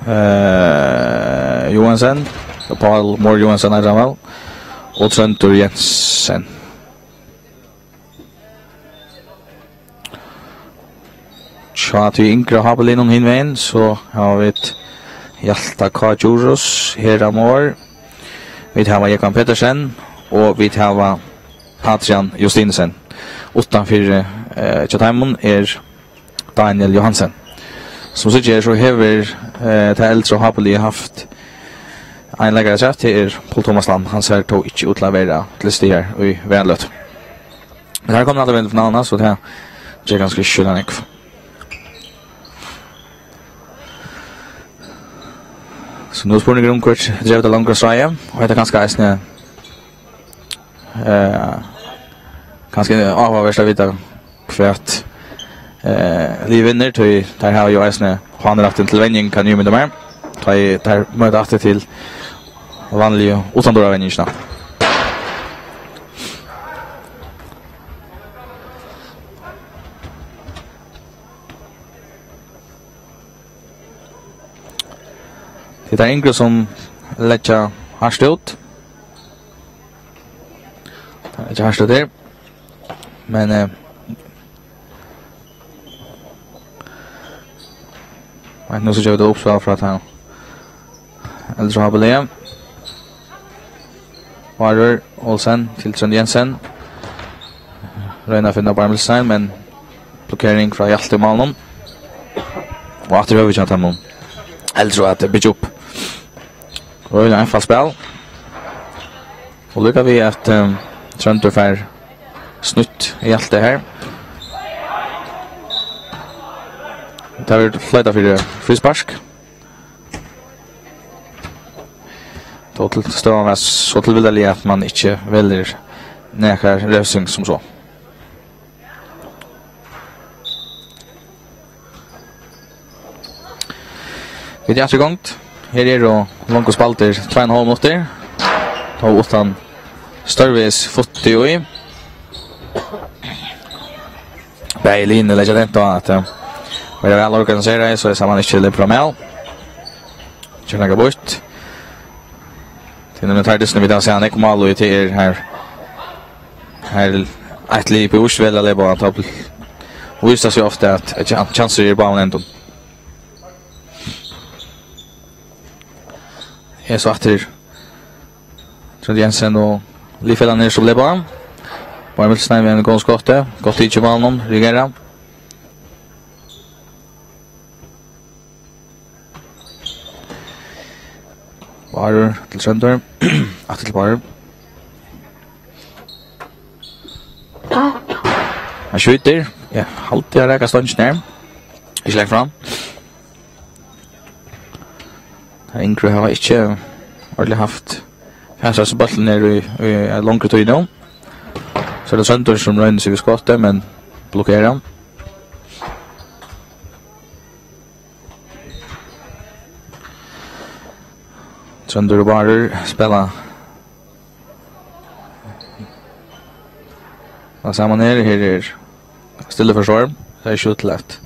eh, Johansen, Pál Mohr Johansen, eitur hann væl, og Tróndur Jensen. Hjá tí yngra H B-liðnum hin vegin, so hava vit Hjalta K. Djurhuus, Hera Mohr, vit hava Jógvan Petersen, og vit hava Adrian Justinussen. Uttanfyri, eh, hjá teimum er Daniel Johansen. Sum síggja her, so hevur, eh, tað eldra H B-liðið havt ein leikara afturat, tað er Poul Thomas Lam. Hann sær tó ikki út til at vera til staðar í verandi løtu. Men her koma allir vegin til finaluna, so tað ger kanska ikki so nógv. So nú er spurningur um, hvørt dregur tað longra stráið, og hetta er kanska eisini Eh, kanska áhugavert at vita, hvat, eh, liðið vinnur, tí teir hava jú eisini háanarrættin til venjing, kann eg ímynda mær, tá ið teir møta aftur til vanligu uttanduravenjingina. Tað eru teir yngu, sum leggja hart út. Tað er ikki hart, tað her. Men, eh, men nú síggja vit uppspæl frá teimum eldru H B-liðið. Bárður Olsen til Trónd Jensen. Royna at finna Bárð Milstein, men blokering frá Hjalta í málinum. Og aftur høvi hjá teimum eldru at byggja upp. Øgiliga einfalt spæl. Og líka við at, ehm, Tróndur fær snýtt Hjalta her. Tað verður fleitað fyri fríspark. Tó til støðan var so tilvildarlig, at man ikki velur nakra revsing sum so. Vit eru aftur í gongd. Her eru longu spældir tvey og ein hálv minuttir. Tó uttan stórvegis futti í. Bæði liðini leggja dent á at, eh, vera væl organiserað, so at man ikki leypur av mál. Ikki nakað býtt. Tað er nemliga teir dystirnir, vit hava sæð nógv mál, og tað er her, her eitt lið býr ikki væl at leypa á, tá vísir tað seg ofta, at, at kjan-, kjansir eru í báðum endum. Her so aftur Tróndur Jensen og liðfelagarnir, sum leypa á. Bárður Milstein við einum góðum skoti. Gott tikið á málinum, reagerar. Bárður til Tróndur. Aftur til Bárð. Hann skjýtur. Ja, haldi eg raka stongina her. Ikki langt fram. Teir yngru hava ikki ordiliga havt fast á bóltin her í, í ein longri tíð nú. So er tað Tróndur, sum roynir seg við skotið, men blokkerar. Tróndur og Bárður spæla tað sama her. Her er stilliforsvar. Tað er ikki útlatt.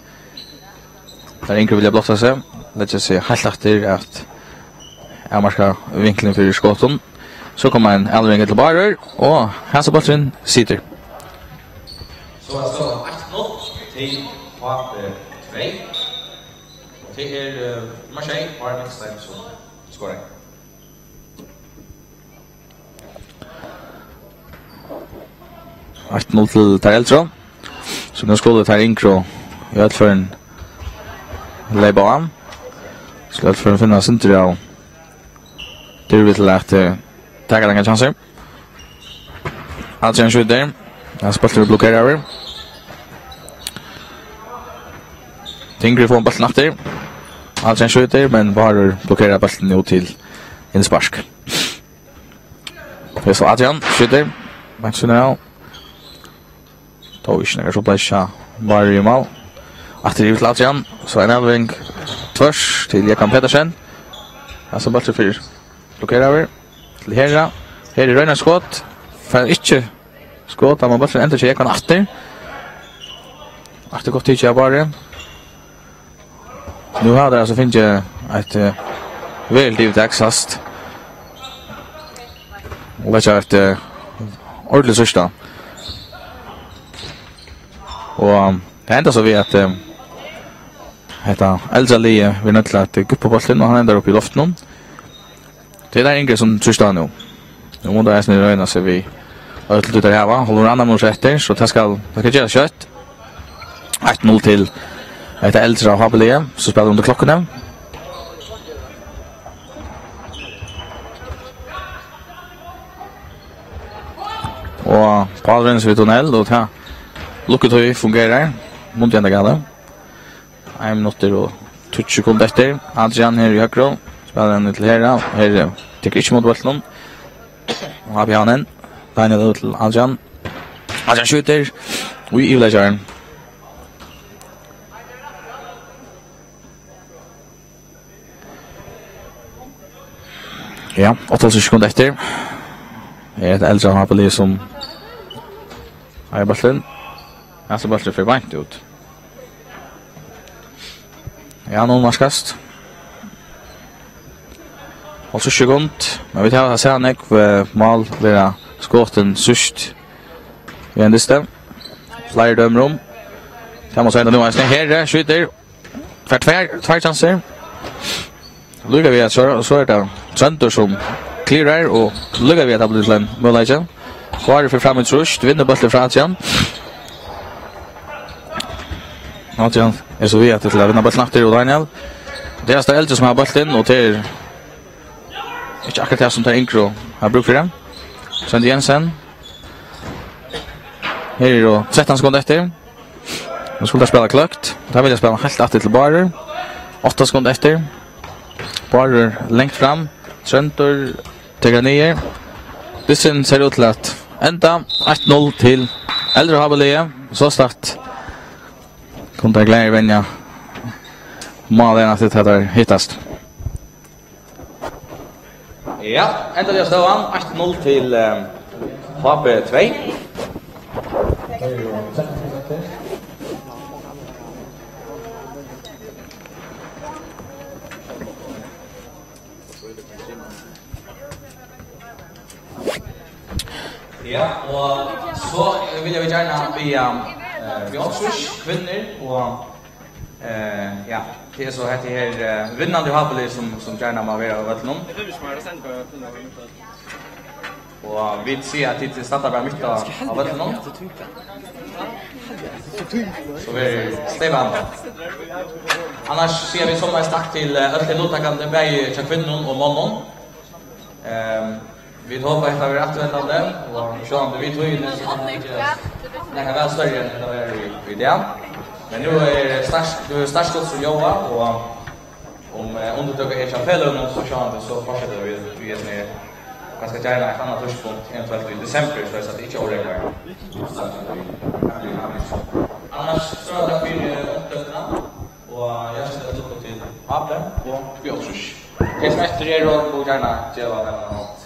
Teir yngru vilja blotta seg, leggja seg heilt aftur at avmarka vinklin fyri skotum. So kemur ein avlevering til Bárðar, og hasin bólturin situr. So er staðan eitt null til H B tvey. Og tað er, eh, nummar sjey, Bárður Milstein, sum skorar. Eitt null til teir eldru. So nú skulu teir yngru í øll førum leypa á. Skulu øll førum finna sindur av dirvi til at, eh, taka nakrar kjansir. Adrian skjýtur. Hasin bólturin er blokeraður. Tey yngru fáa bóltin aftur. Adrian skjýtur, men Bárður blokerar bóltin nú til innspark. Her so Adrian skjýtur. Beint sunnan av. Tó ikki nakar so blíðskapur í mál. Aftur yvir til Adrian. So ein elving tvørs til Jógvan Petersen. Hasin bólturin fer blokeraður. Til Hera. Hera roynir skot. Fær ikki skot, men bólturin endar hjá Jógvan aftur. Aftur gott tikið av Bárði. Nú hava teir altso fingið eitt, eh, veruligt yvirtak, sæst. Og leggja eitt, eh, ordiligt trýst á. Og tað endar so við, at, eh, hetta eldra liðið verður noytt til at guppa bóltin, og hann endar uppi í loftinum. Tað eru teir yngru, sum trýsta á nú. Nú mugu teir eisini royna seg við øll, tey hava. Hálvur annar minuttur eftir, so tað skal, tað skal gerast skjótt. Eitt null til hetta eldra H B-liðið, sum spælir undir klokkuni. Og Pál rennur seg við tunnel, og tað, lukkutíð fungerar. Mundi enda galið. Ein minuttur og tíggju sekund eftir. Adrian her í høgru. Spælir hann til Hera. Hera tekur ikki ímóti bóltinum. Og H B hevur hann. Daniel út til Adrian. Adrian skjýtur. Og í yvirleikaran. Ja, áttaoghálvtrýss sekund eftir. Er eitt eldra H B-lið sum eigur bóltin. Hasin bólturin fer beint út. Ja, nú nærkast. Hálvtrýss sekund. Men vit hava sæð nógv, eh, mál verða skotin síðst í ein dysti. Fleiri dømir um. Tað má siga nú eisini. Hera skjýtur. Fær tvær, tvær kjansir. Líka við at so, so er tað Tróndur sum clearar, og líka við at tað blívur til ein møguleiki. Kári fer fram í trýst, vinnur bóltin frá Adrian. Adrian er so við at til at vinna bóltin aftur, og Daniel. Tað eru teir eldru sum hava bóltin, og tað er ikki akkurát tað sum teir yngru hava brúk fyri. Tróndur Jensen. Her eru trettan sekund eftir. Nú skulu teir spæla kløkt. Teir vilja spæla heilt aftur til Bárðar. Átta sekund eftir. Bárður langt fram. Tróndur tekur hann niður. Dystin sær út til at enda eitt null til eldra H B-liðið. Sostatt kunnu teir glaðir venja mál, enn at teir hittast. Ja, endaliga støðan eitt null til, eh, H B tvey. Ja, og so vilja vit gjarna biðja, eh, Bjørn Swish, kvinnur og Eh, ja, tað er so hetta her, eh, vinnandi H B-lið sum, sum gjarna má vera á vøllinum. Og vit siga at tit standa bara mitt á, á vøllinum. So verður steypað. Annars siga vit somuleiðis takk til, eh, øll tey luttakandi, bæði hjá kvinnum og monnum. Ehm, vit hopa, hetta verður afturvendandi, og sjálvandi við tíðini, so kann tað gerast nakað væl størri enn hetta var í, í dag. Men nú er start, nú er startskot sum ljóðar, og um, eh, undirtøka er hjá feløgunum, so sjálvandi, so fortseta vit, vit er kanska gjarna eitt annað tíðspunkt, eventuelt í desembur, so at tað ikki órógvar. Annars, so er tað fyri, eh, upptøkuna. Og hjartaliga til lukku til H B og Bjørn Swish. Tey sum eftir eru, mugu gjarna geva teimum eina hond.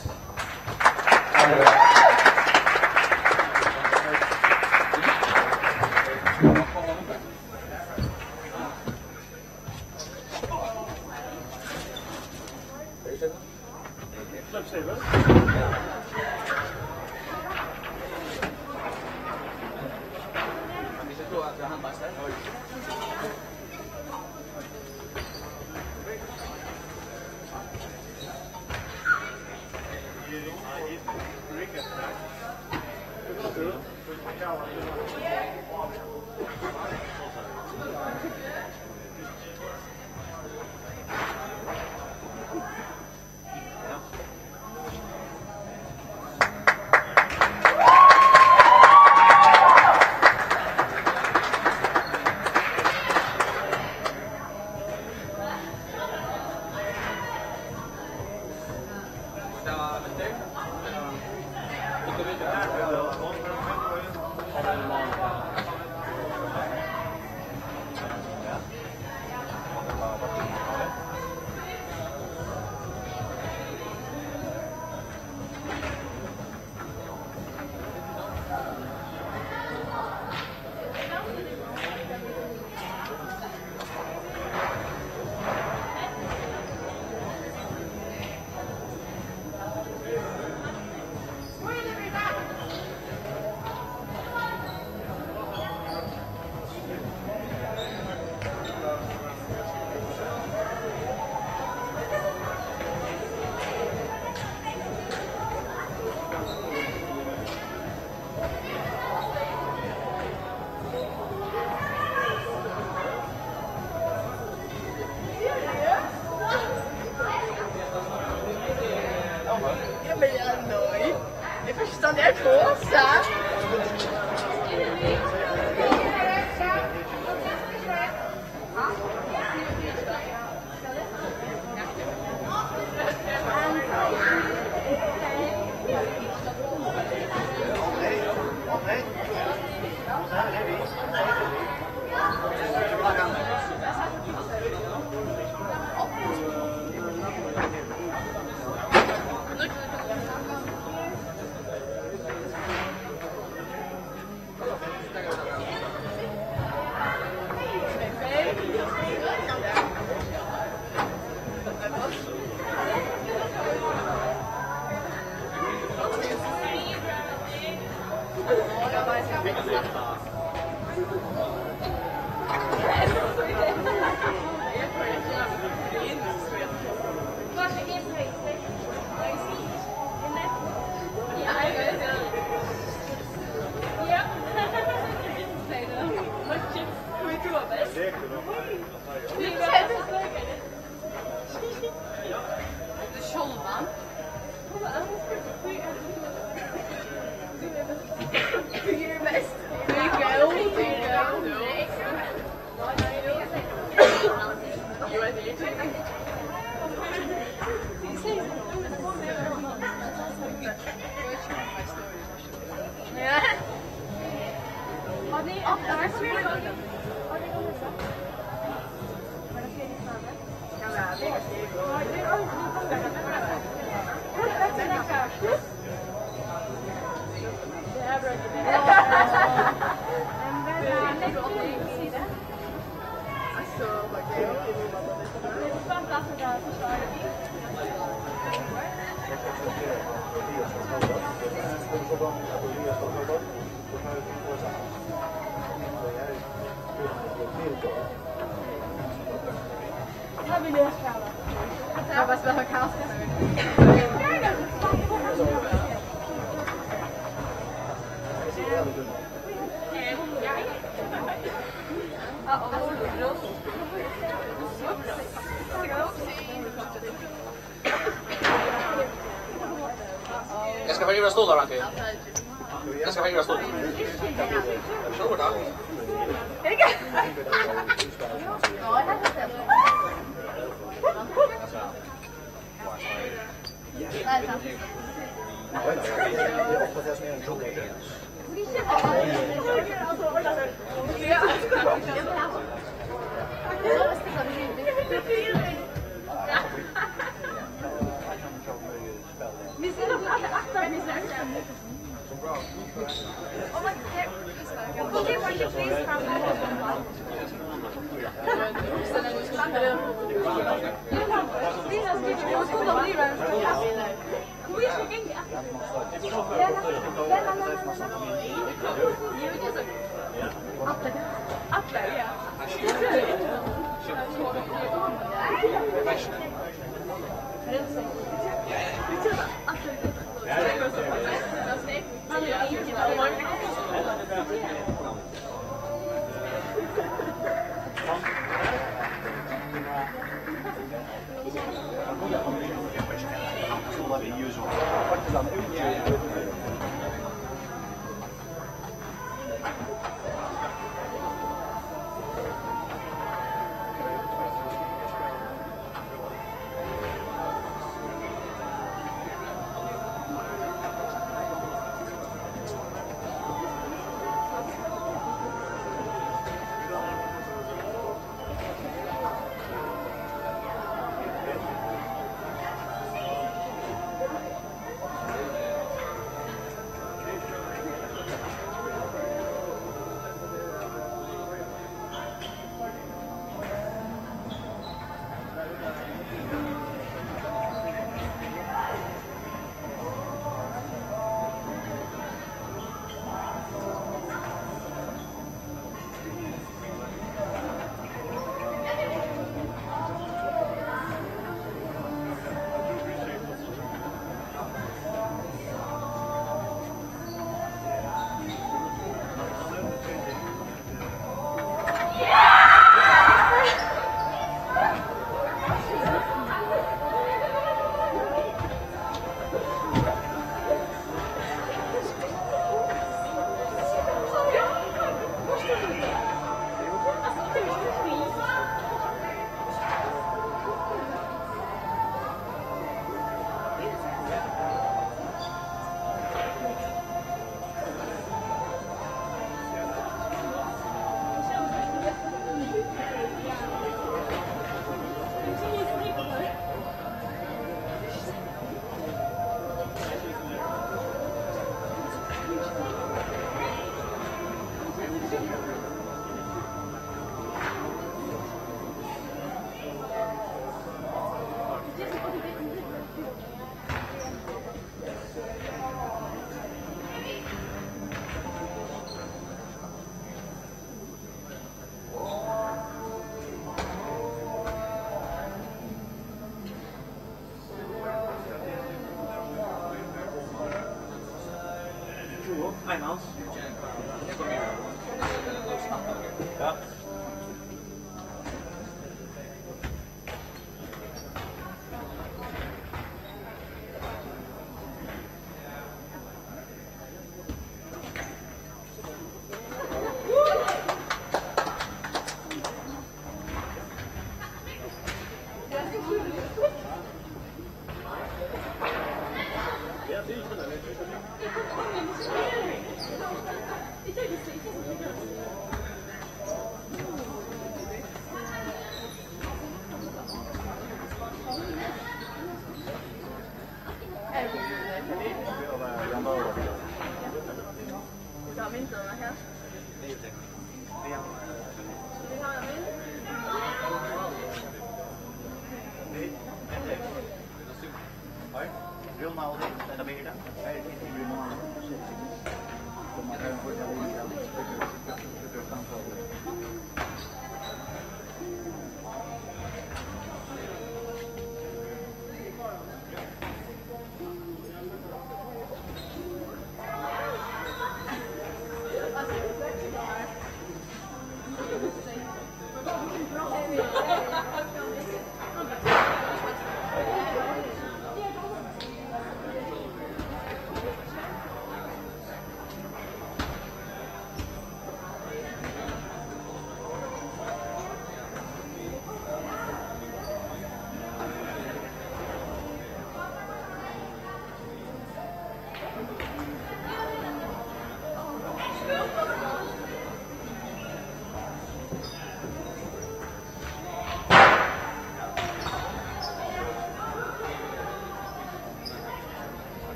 Eg skal fara yvir á stólar, Anki. Eg skal fara yvir á stólar.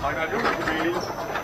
Hann er djúpur bil.